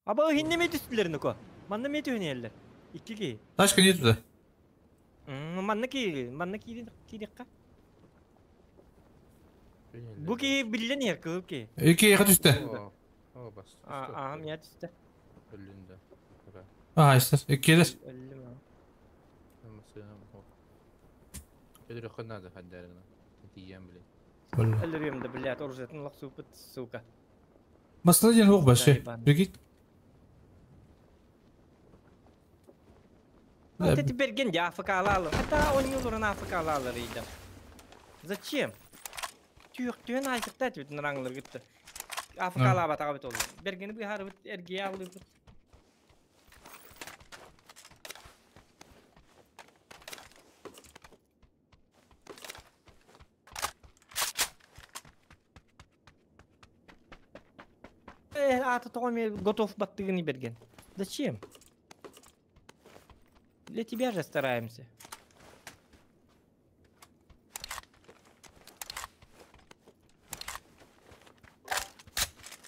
Аба, хинне түстүлер нуко. Манна ме түйнелер. Икки ки. Тачка не туда. Манна ки, манна ки кирикка. Бу ки билен ер кылып ки. Ики яка түсті. О, бас. А, а, я түсті. Өлүндө. А, истер. Иккилер. Өлөрөххө надо хаддарына. Тиийэн блин. Өлөрүөм да, блядь, оружиетын лохсууппут, сука. Масла диэн суох вообще. Заебан. Прикинь. Вот эти берген де АФК-алалар. Хата онньулурун АФК-алалар ыйдам. Зачем? Түйөктүөн айсыкта этибит ныраңылар гытты. АФК-алаабатаҕа бит олор. Бергени быһаарыбыт эргийэ аллыыбыт. Аата тоҕо эмиэ готов баттыгын берген. Зачем? Для тебя же стараемся.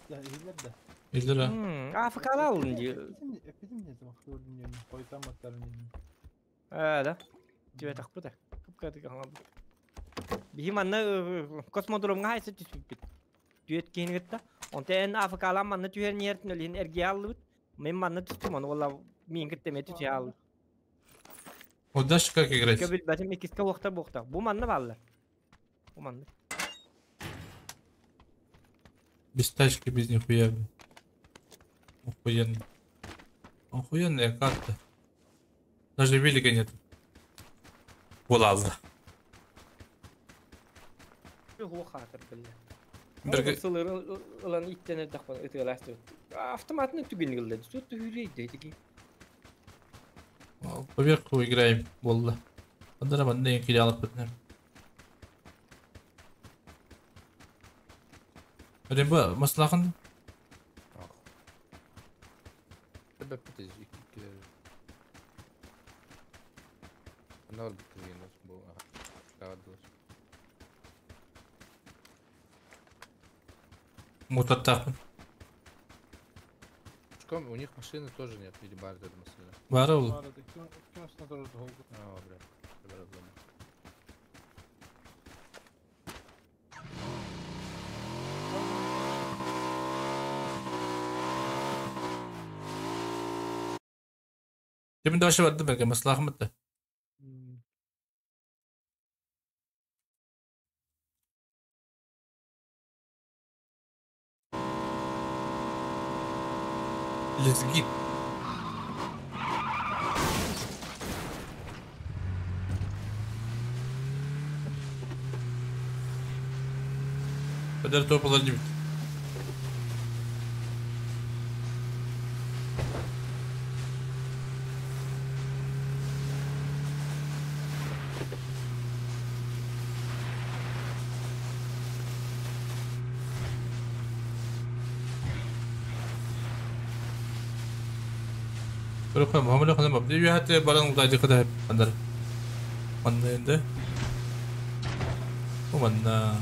Да, иһиллэр да. Иһиллэр а. АФК-ла алын дии. Эппитим дии тамахтыыр диэн хойутаан баттарын диэн. Ээ да. Түбэтахпыт Кыпкатык хаҥабыт. Биһи манна космодромҥа хайса түспүппүт. Түөт киһини кытта. Онто эн АФК-лаан манна түһэр ньиэртин өлүһүн эргийэ аллыбыт. Мен манна түстүм, ону буолла миин кытта эмиэ түһэ аллым. Вот дальше как играть? Билбэтим иккискэ уохтар буохтар. Бу манна бааллар. Бу манна. Без тачки, без нихуя. Охуенно. Охуенная карта. Даже велика нет. Булаза. Хуохаатыр биллэ. Сылырын ылан иттен эрдэхпин ытыалаастыбыт. Автоматны түгэн ылла. Тут түһүрейді тики. Поверху играем, болла. Андара манна кире алып бітнер. Ремба маслахын? Мутаттахпын. У них машины тоже нет, или бар эта машина? Бар ол. А, бля. Кимин дальше барды берген маслахым бітті. Лезгин. Kadar top alabilir. Көрөккө мамылы ханам бабды үйәте баран удайды кыда андар. Манна энде. О манна.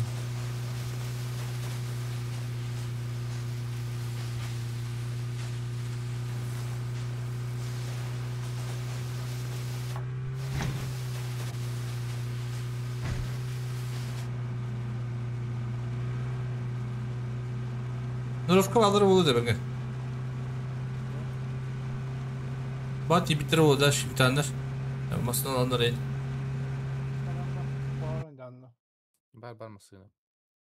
Нуровка алыр болу да бәңге. Бат ибитер болу да шибитандар. Масынан алынар ей. Бар бар машина.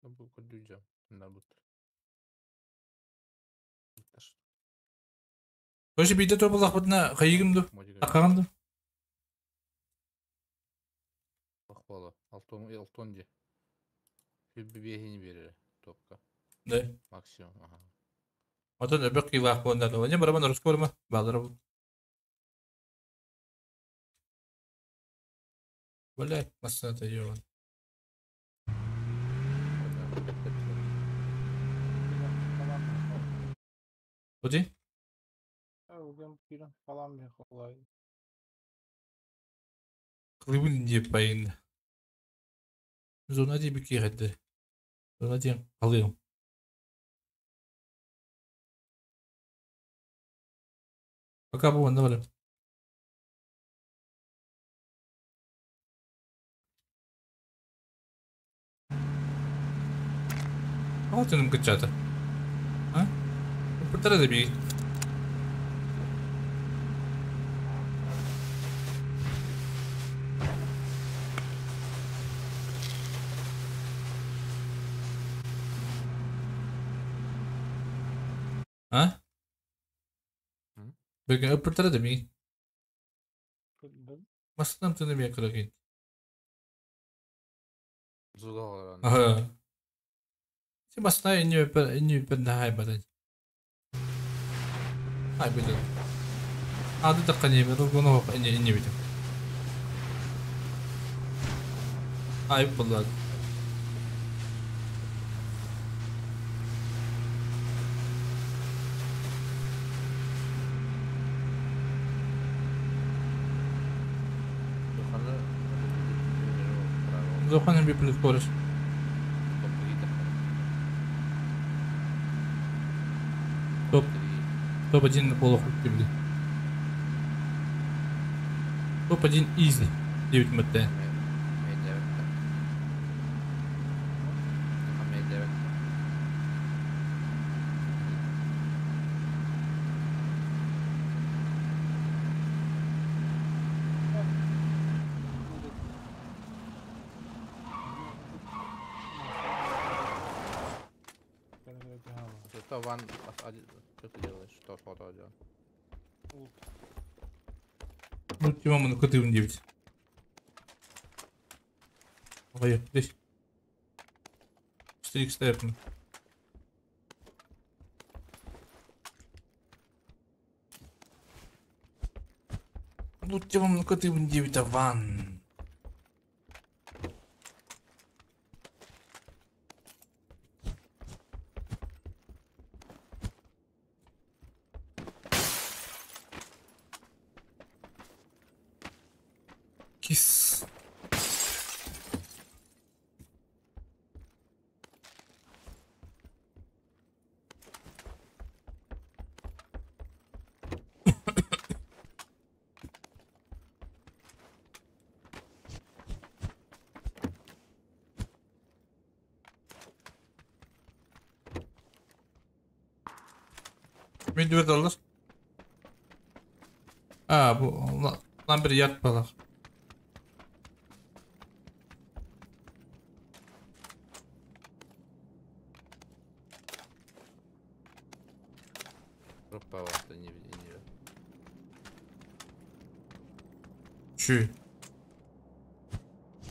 Бу көрдүжам. Мында бут. Короче, бейде тобылақ бұтына қайығымды, ақағымды. Бақ бола. Алтон, алтон де. Бебехини берер топка. Да. Максимум, ага. Отон өбөк кыйлаах буондар. Не бараман оруску барма. Балдара бул. Блять, масса это ёбан. Оди? Кылыбын деп байын. Зона деп киреді. Зона деп алыйм. Пока бу онда барым. Алтыным кычата. А? Бутара да би. А? Бөкө ыппыттара да миигин. Массыынам тыына эмиэ кыра киһи. Зуга олорон. Аһа. Си массыына иннибиппэр иннибиппэр наһаа айбата. Айбыта. Ады таххан иэбэ рулгун оһох инни иннибитим. Айып буллар. Зохан bir плюс кореш. Топ. Топ-1 на полухук тебе. Топ-1 изи. 9 МТ. Это ван, что ты делаешь? Что фото делал? Ну, Тима, мы на КТ 9. Ой, здесь. 4 х Ну, Тима, на КТ 9, ван. Кис. Мен дүрт алыр. А, бу lan bir yatmalar. Группа вот не не. Чү.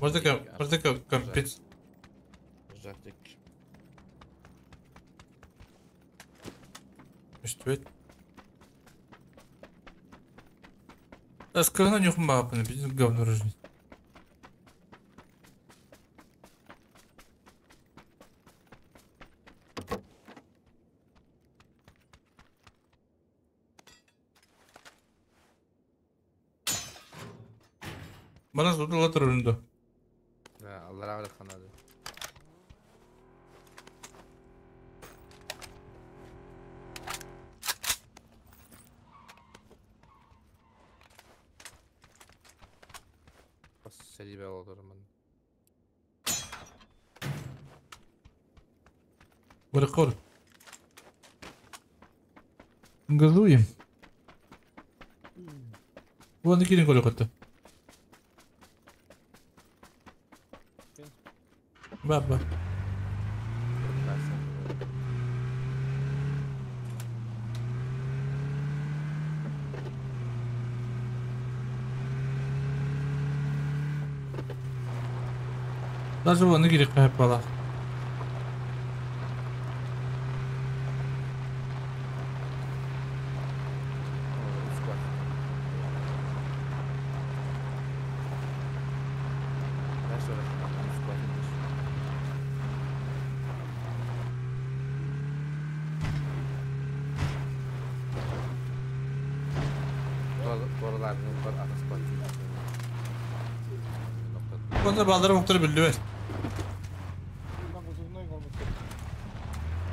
Можно можно компец. Жахтик. Что это? Скажи, нюх мапы, пиздец, говно рожить. Bana zorla önünde. Да, Allah rahmet kanadı. Seri olur man. Bırakır. Газуем. Вон накинь колю-то. Баба. Даже вон игры хайпала. Онда балдары оқтыры білді бер.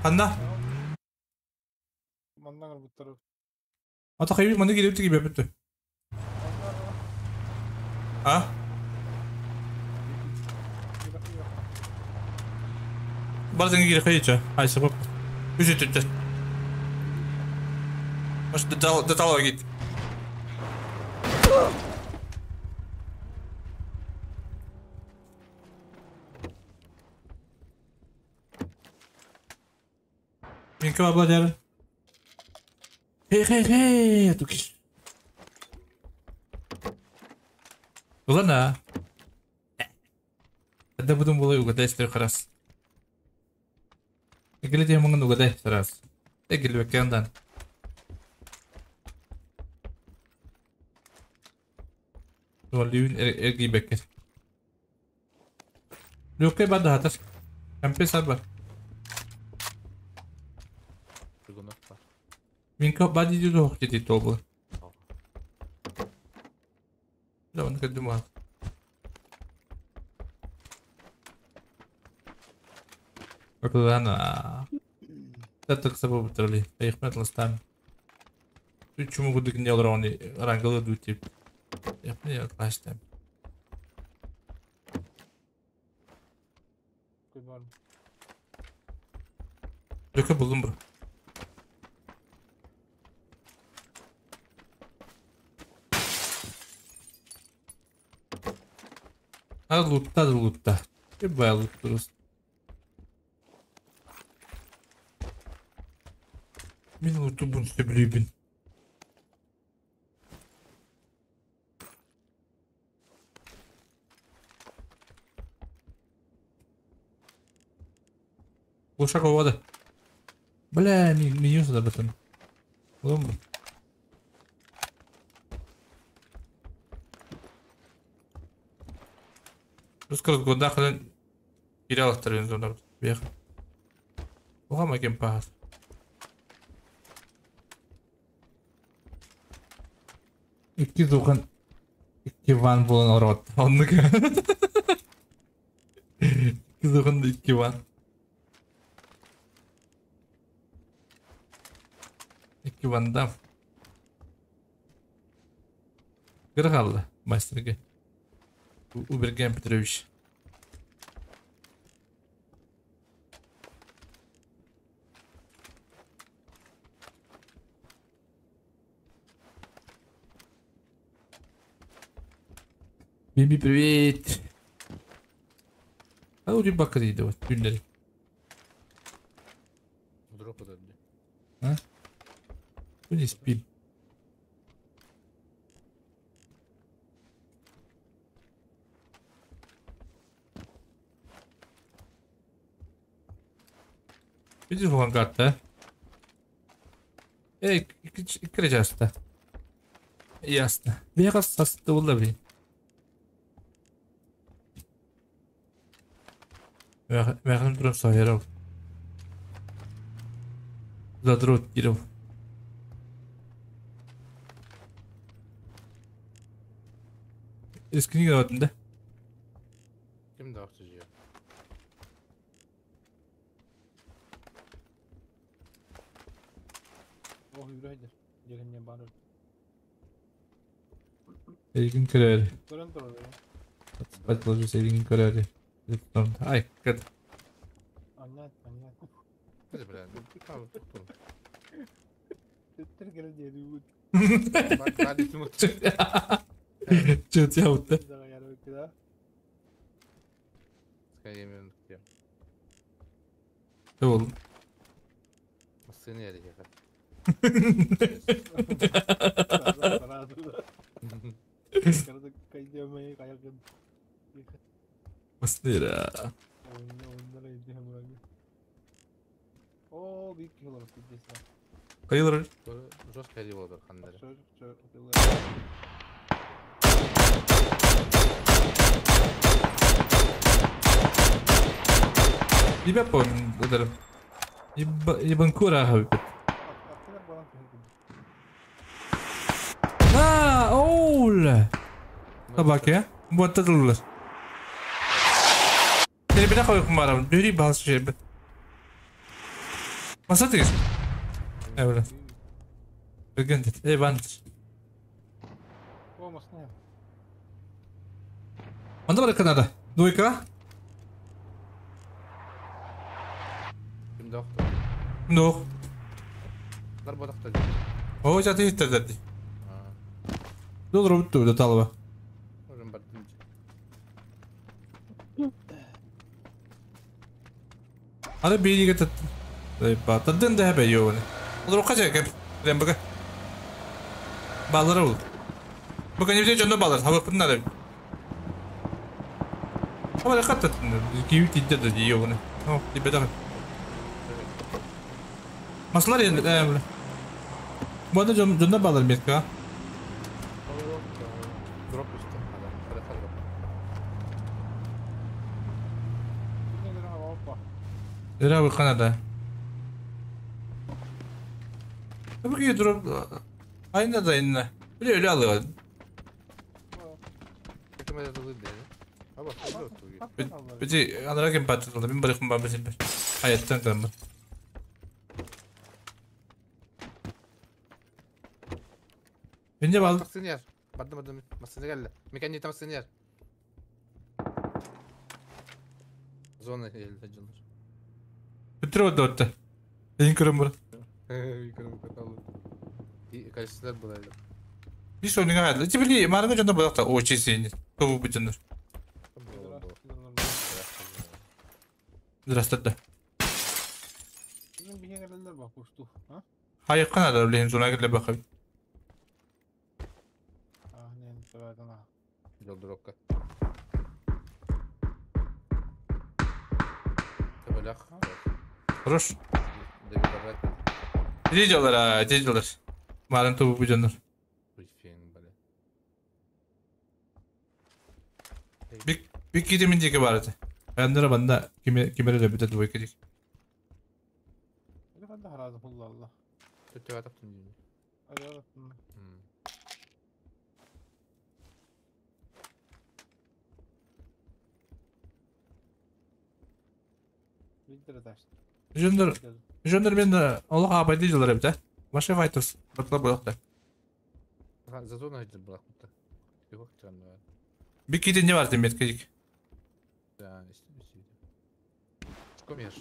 Қанда? Ата қайбі маны келіп тіге бөпті. А? Бар зеңге керек қайы Айсы боп. Үз өтті. Может, до талого кетті. Менікі бабла дәрі. Хей хей хей тукиш. Ладно. Это будем было угадай стрих раз. Эгили мыңын угадай раз. Эгили бекендан. Лүүн эрги бекер. Лүкке бар да хатар. МП бар. Прыгунов бар. Минка бади дюдо дети тобы. Да, он как думал. Ладно. Так собой бутрали. Их метластам. Чуму гудык не алрауни рангалы дутип. Я не отластам. Лөкө булдум бро. А лутта да лутта. Ебай лут просто. Мин луту бун сөбүлүүбүн. Глушак вода. Бля, меню сюда братан. Ломбу. Русского года хрен терял второй зону. Бег. Уга кем пас. Икки духан икки ван болан рот. Оннук. Икки духан икки ван. Икки вандам. Кыргалды мастерге. Уберген Петрович. Биби, привет. А у рыбака дейді вот күндері. Дроп өтеді. А? Күн спим. Видишь, вон карта. Эй, икки Ясно. Бега састы болды блин. Мягким тром сахаров. Задрот киров. Из книги вот, да? Ким да акчы Ох, yürüydi. Дегенне барып. Эргин көрөр. Көрөн турар. Спать ложусь, эргин көрөр. Ай, кет. Понятно, понятно. Бля, бля, Чё тебя вот да? Ол. Мастера. О, бик кило пиздец. Кайылар. Жестко болду кандай. Ибе пон, удар. Ибанкура хабит. А, оул. Табаке. Вот это лулар. Телебine koyup барам. Дүри бас жеб. Маса тигер. Evet. Бүгін Эй, О, машина. Анда бар Канада. Двойка. Ким доктор? Ну. Нар бодохтой. О, жаты хиттерди. Доллар бүттү да талаба. Можем бар. Аны бейниге тат. Ба, тадын да хәбә йоны. Улар кача кеп. Рембага. Баллар ол. Бу кэннибитэ дьонно баллар, хабыппытын ара. Хабар хаттат. Киви тидде да дии оны. О, тибетах. Маслар енді, бля. Бу дьон дьонно баллар метка. Дроп үстэ. Ира Канада. Бу киви дроп. Айна да инна. Биле өлө алыга. Бити анара кем патылды. Мин барыхым бар бисин. Аяттан калам. Инде бал. Массинер. Бардым бардым. Массинер келди. Мекенди там массинер. Зона келди жонор. Бүтүрө өттө. Эң көрөм бар. Көрөм каталы. И качестволар булайлы. Биш ойнуга кайды. Тибили марга жонда булакта очи сени. Тобу бу жондар. Здравствуйте. Хайы канада билен зона кирле бакы. Жолдурокка. Табалах. Хорош. Видеолар, видеолар. Марын тобу бу жондар. Бик бик кидемин дике бар edi. Андыра банда киме кимере бите двойка дик. Жондар жондар мен Аллах абайды жылар бите. Ваша файтers. Батла булакта. За зона айдыр булакта. Бик киден не бар демет кедик. Да, Комеш.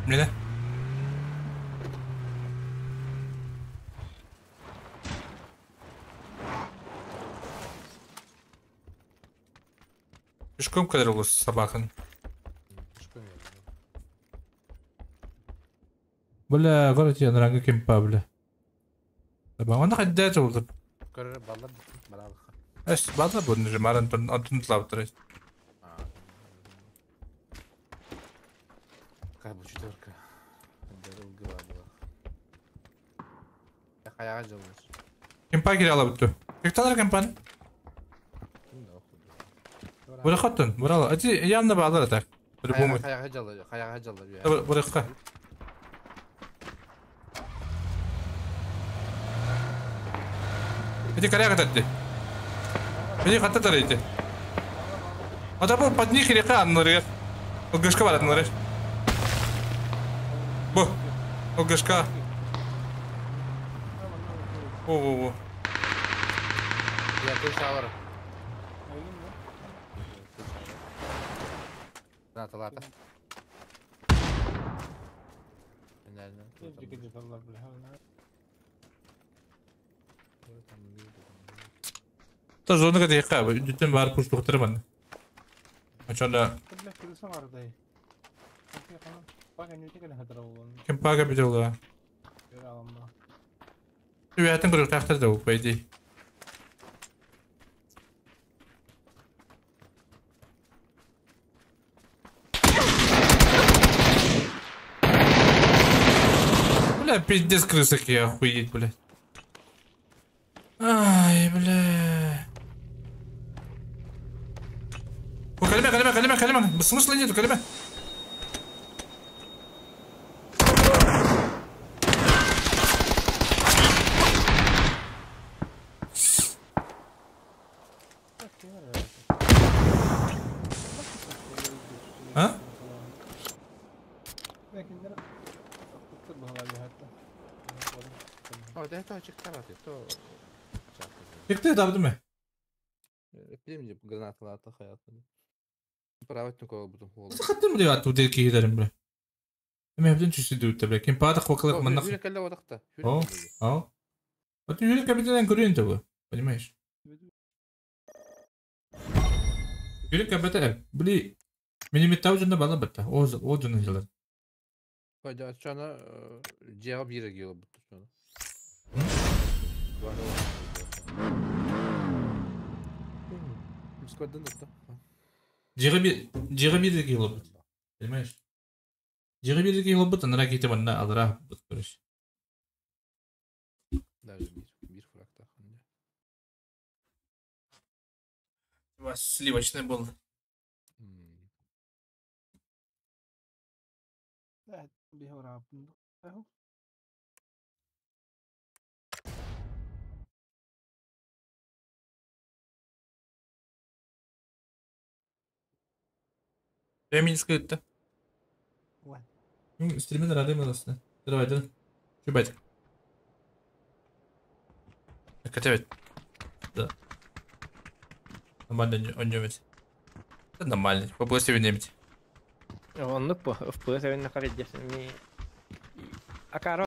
Мене. Пешком кадр с собаками. Бля, город я на кемпа, бля. Табан хадда жолды. Көрөр баллар баралык. Эс баллар буны же маран антон тлап турат. Какая бу четверка. Дорога была. Каяга жылдыр. Кемпа кире ала бүттү. Кекталар кемпан? Бура хаттын, бурала. Ати явно баллар так. По-любому. Каяга жылдыр, каяга жылдыр. Буракка. Эти коряга татты. Эти хатта тарайте. А то под них река анныры. ЛГшка бар анныры. Бу. ЛГшка. О-о-о. Я ты шавар. Ната лата. Та зона кадыйка, бүтүн бар куш доктор Ачанда Кем пага битела. Үятын көрүк тактыр да по идее. Бля, пиздец крысок я охуеть, блядь. Ай, бля. О, калима, калима, калима, калима. Смысла нету, калима. А? Çıktı tabi değil mi? Bilmiyorum granatlar hayatını. Nasıl kattın mı diyor attı bu deli giderim bre. Hem hepten çüştü diyor bre. Kim pada kokalık mannak. О, о. Вот Юрий капитан көрүн того, понимаешь? Юрий капитан, бли. Минимитау жында бала бітті. О, о жында жылар. Чана дьиэҕэ биир эргиэ олорбуттар чана. Дискордун да Дьиэҕэ биир дьиэҕэ биир эргиэ олорбут. Понимаешь? Дьиэҕэ биир эргиэ олорбут, анараа киһитэ манна алараа короче. Даже биир биир фрактаах. У вас сливочный был. Времени скрыто. Стримен рады мы Давай, да. Чубать. Хотя Да. Нормально он немец. Это нормально. Попроси немец. Оннук бу, FPS эбин нахар иддесин ми. Акаро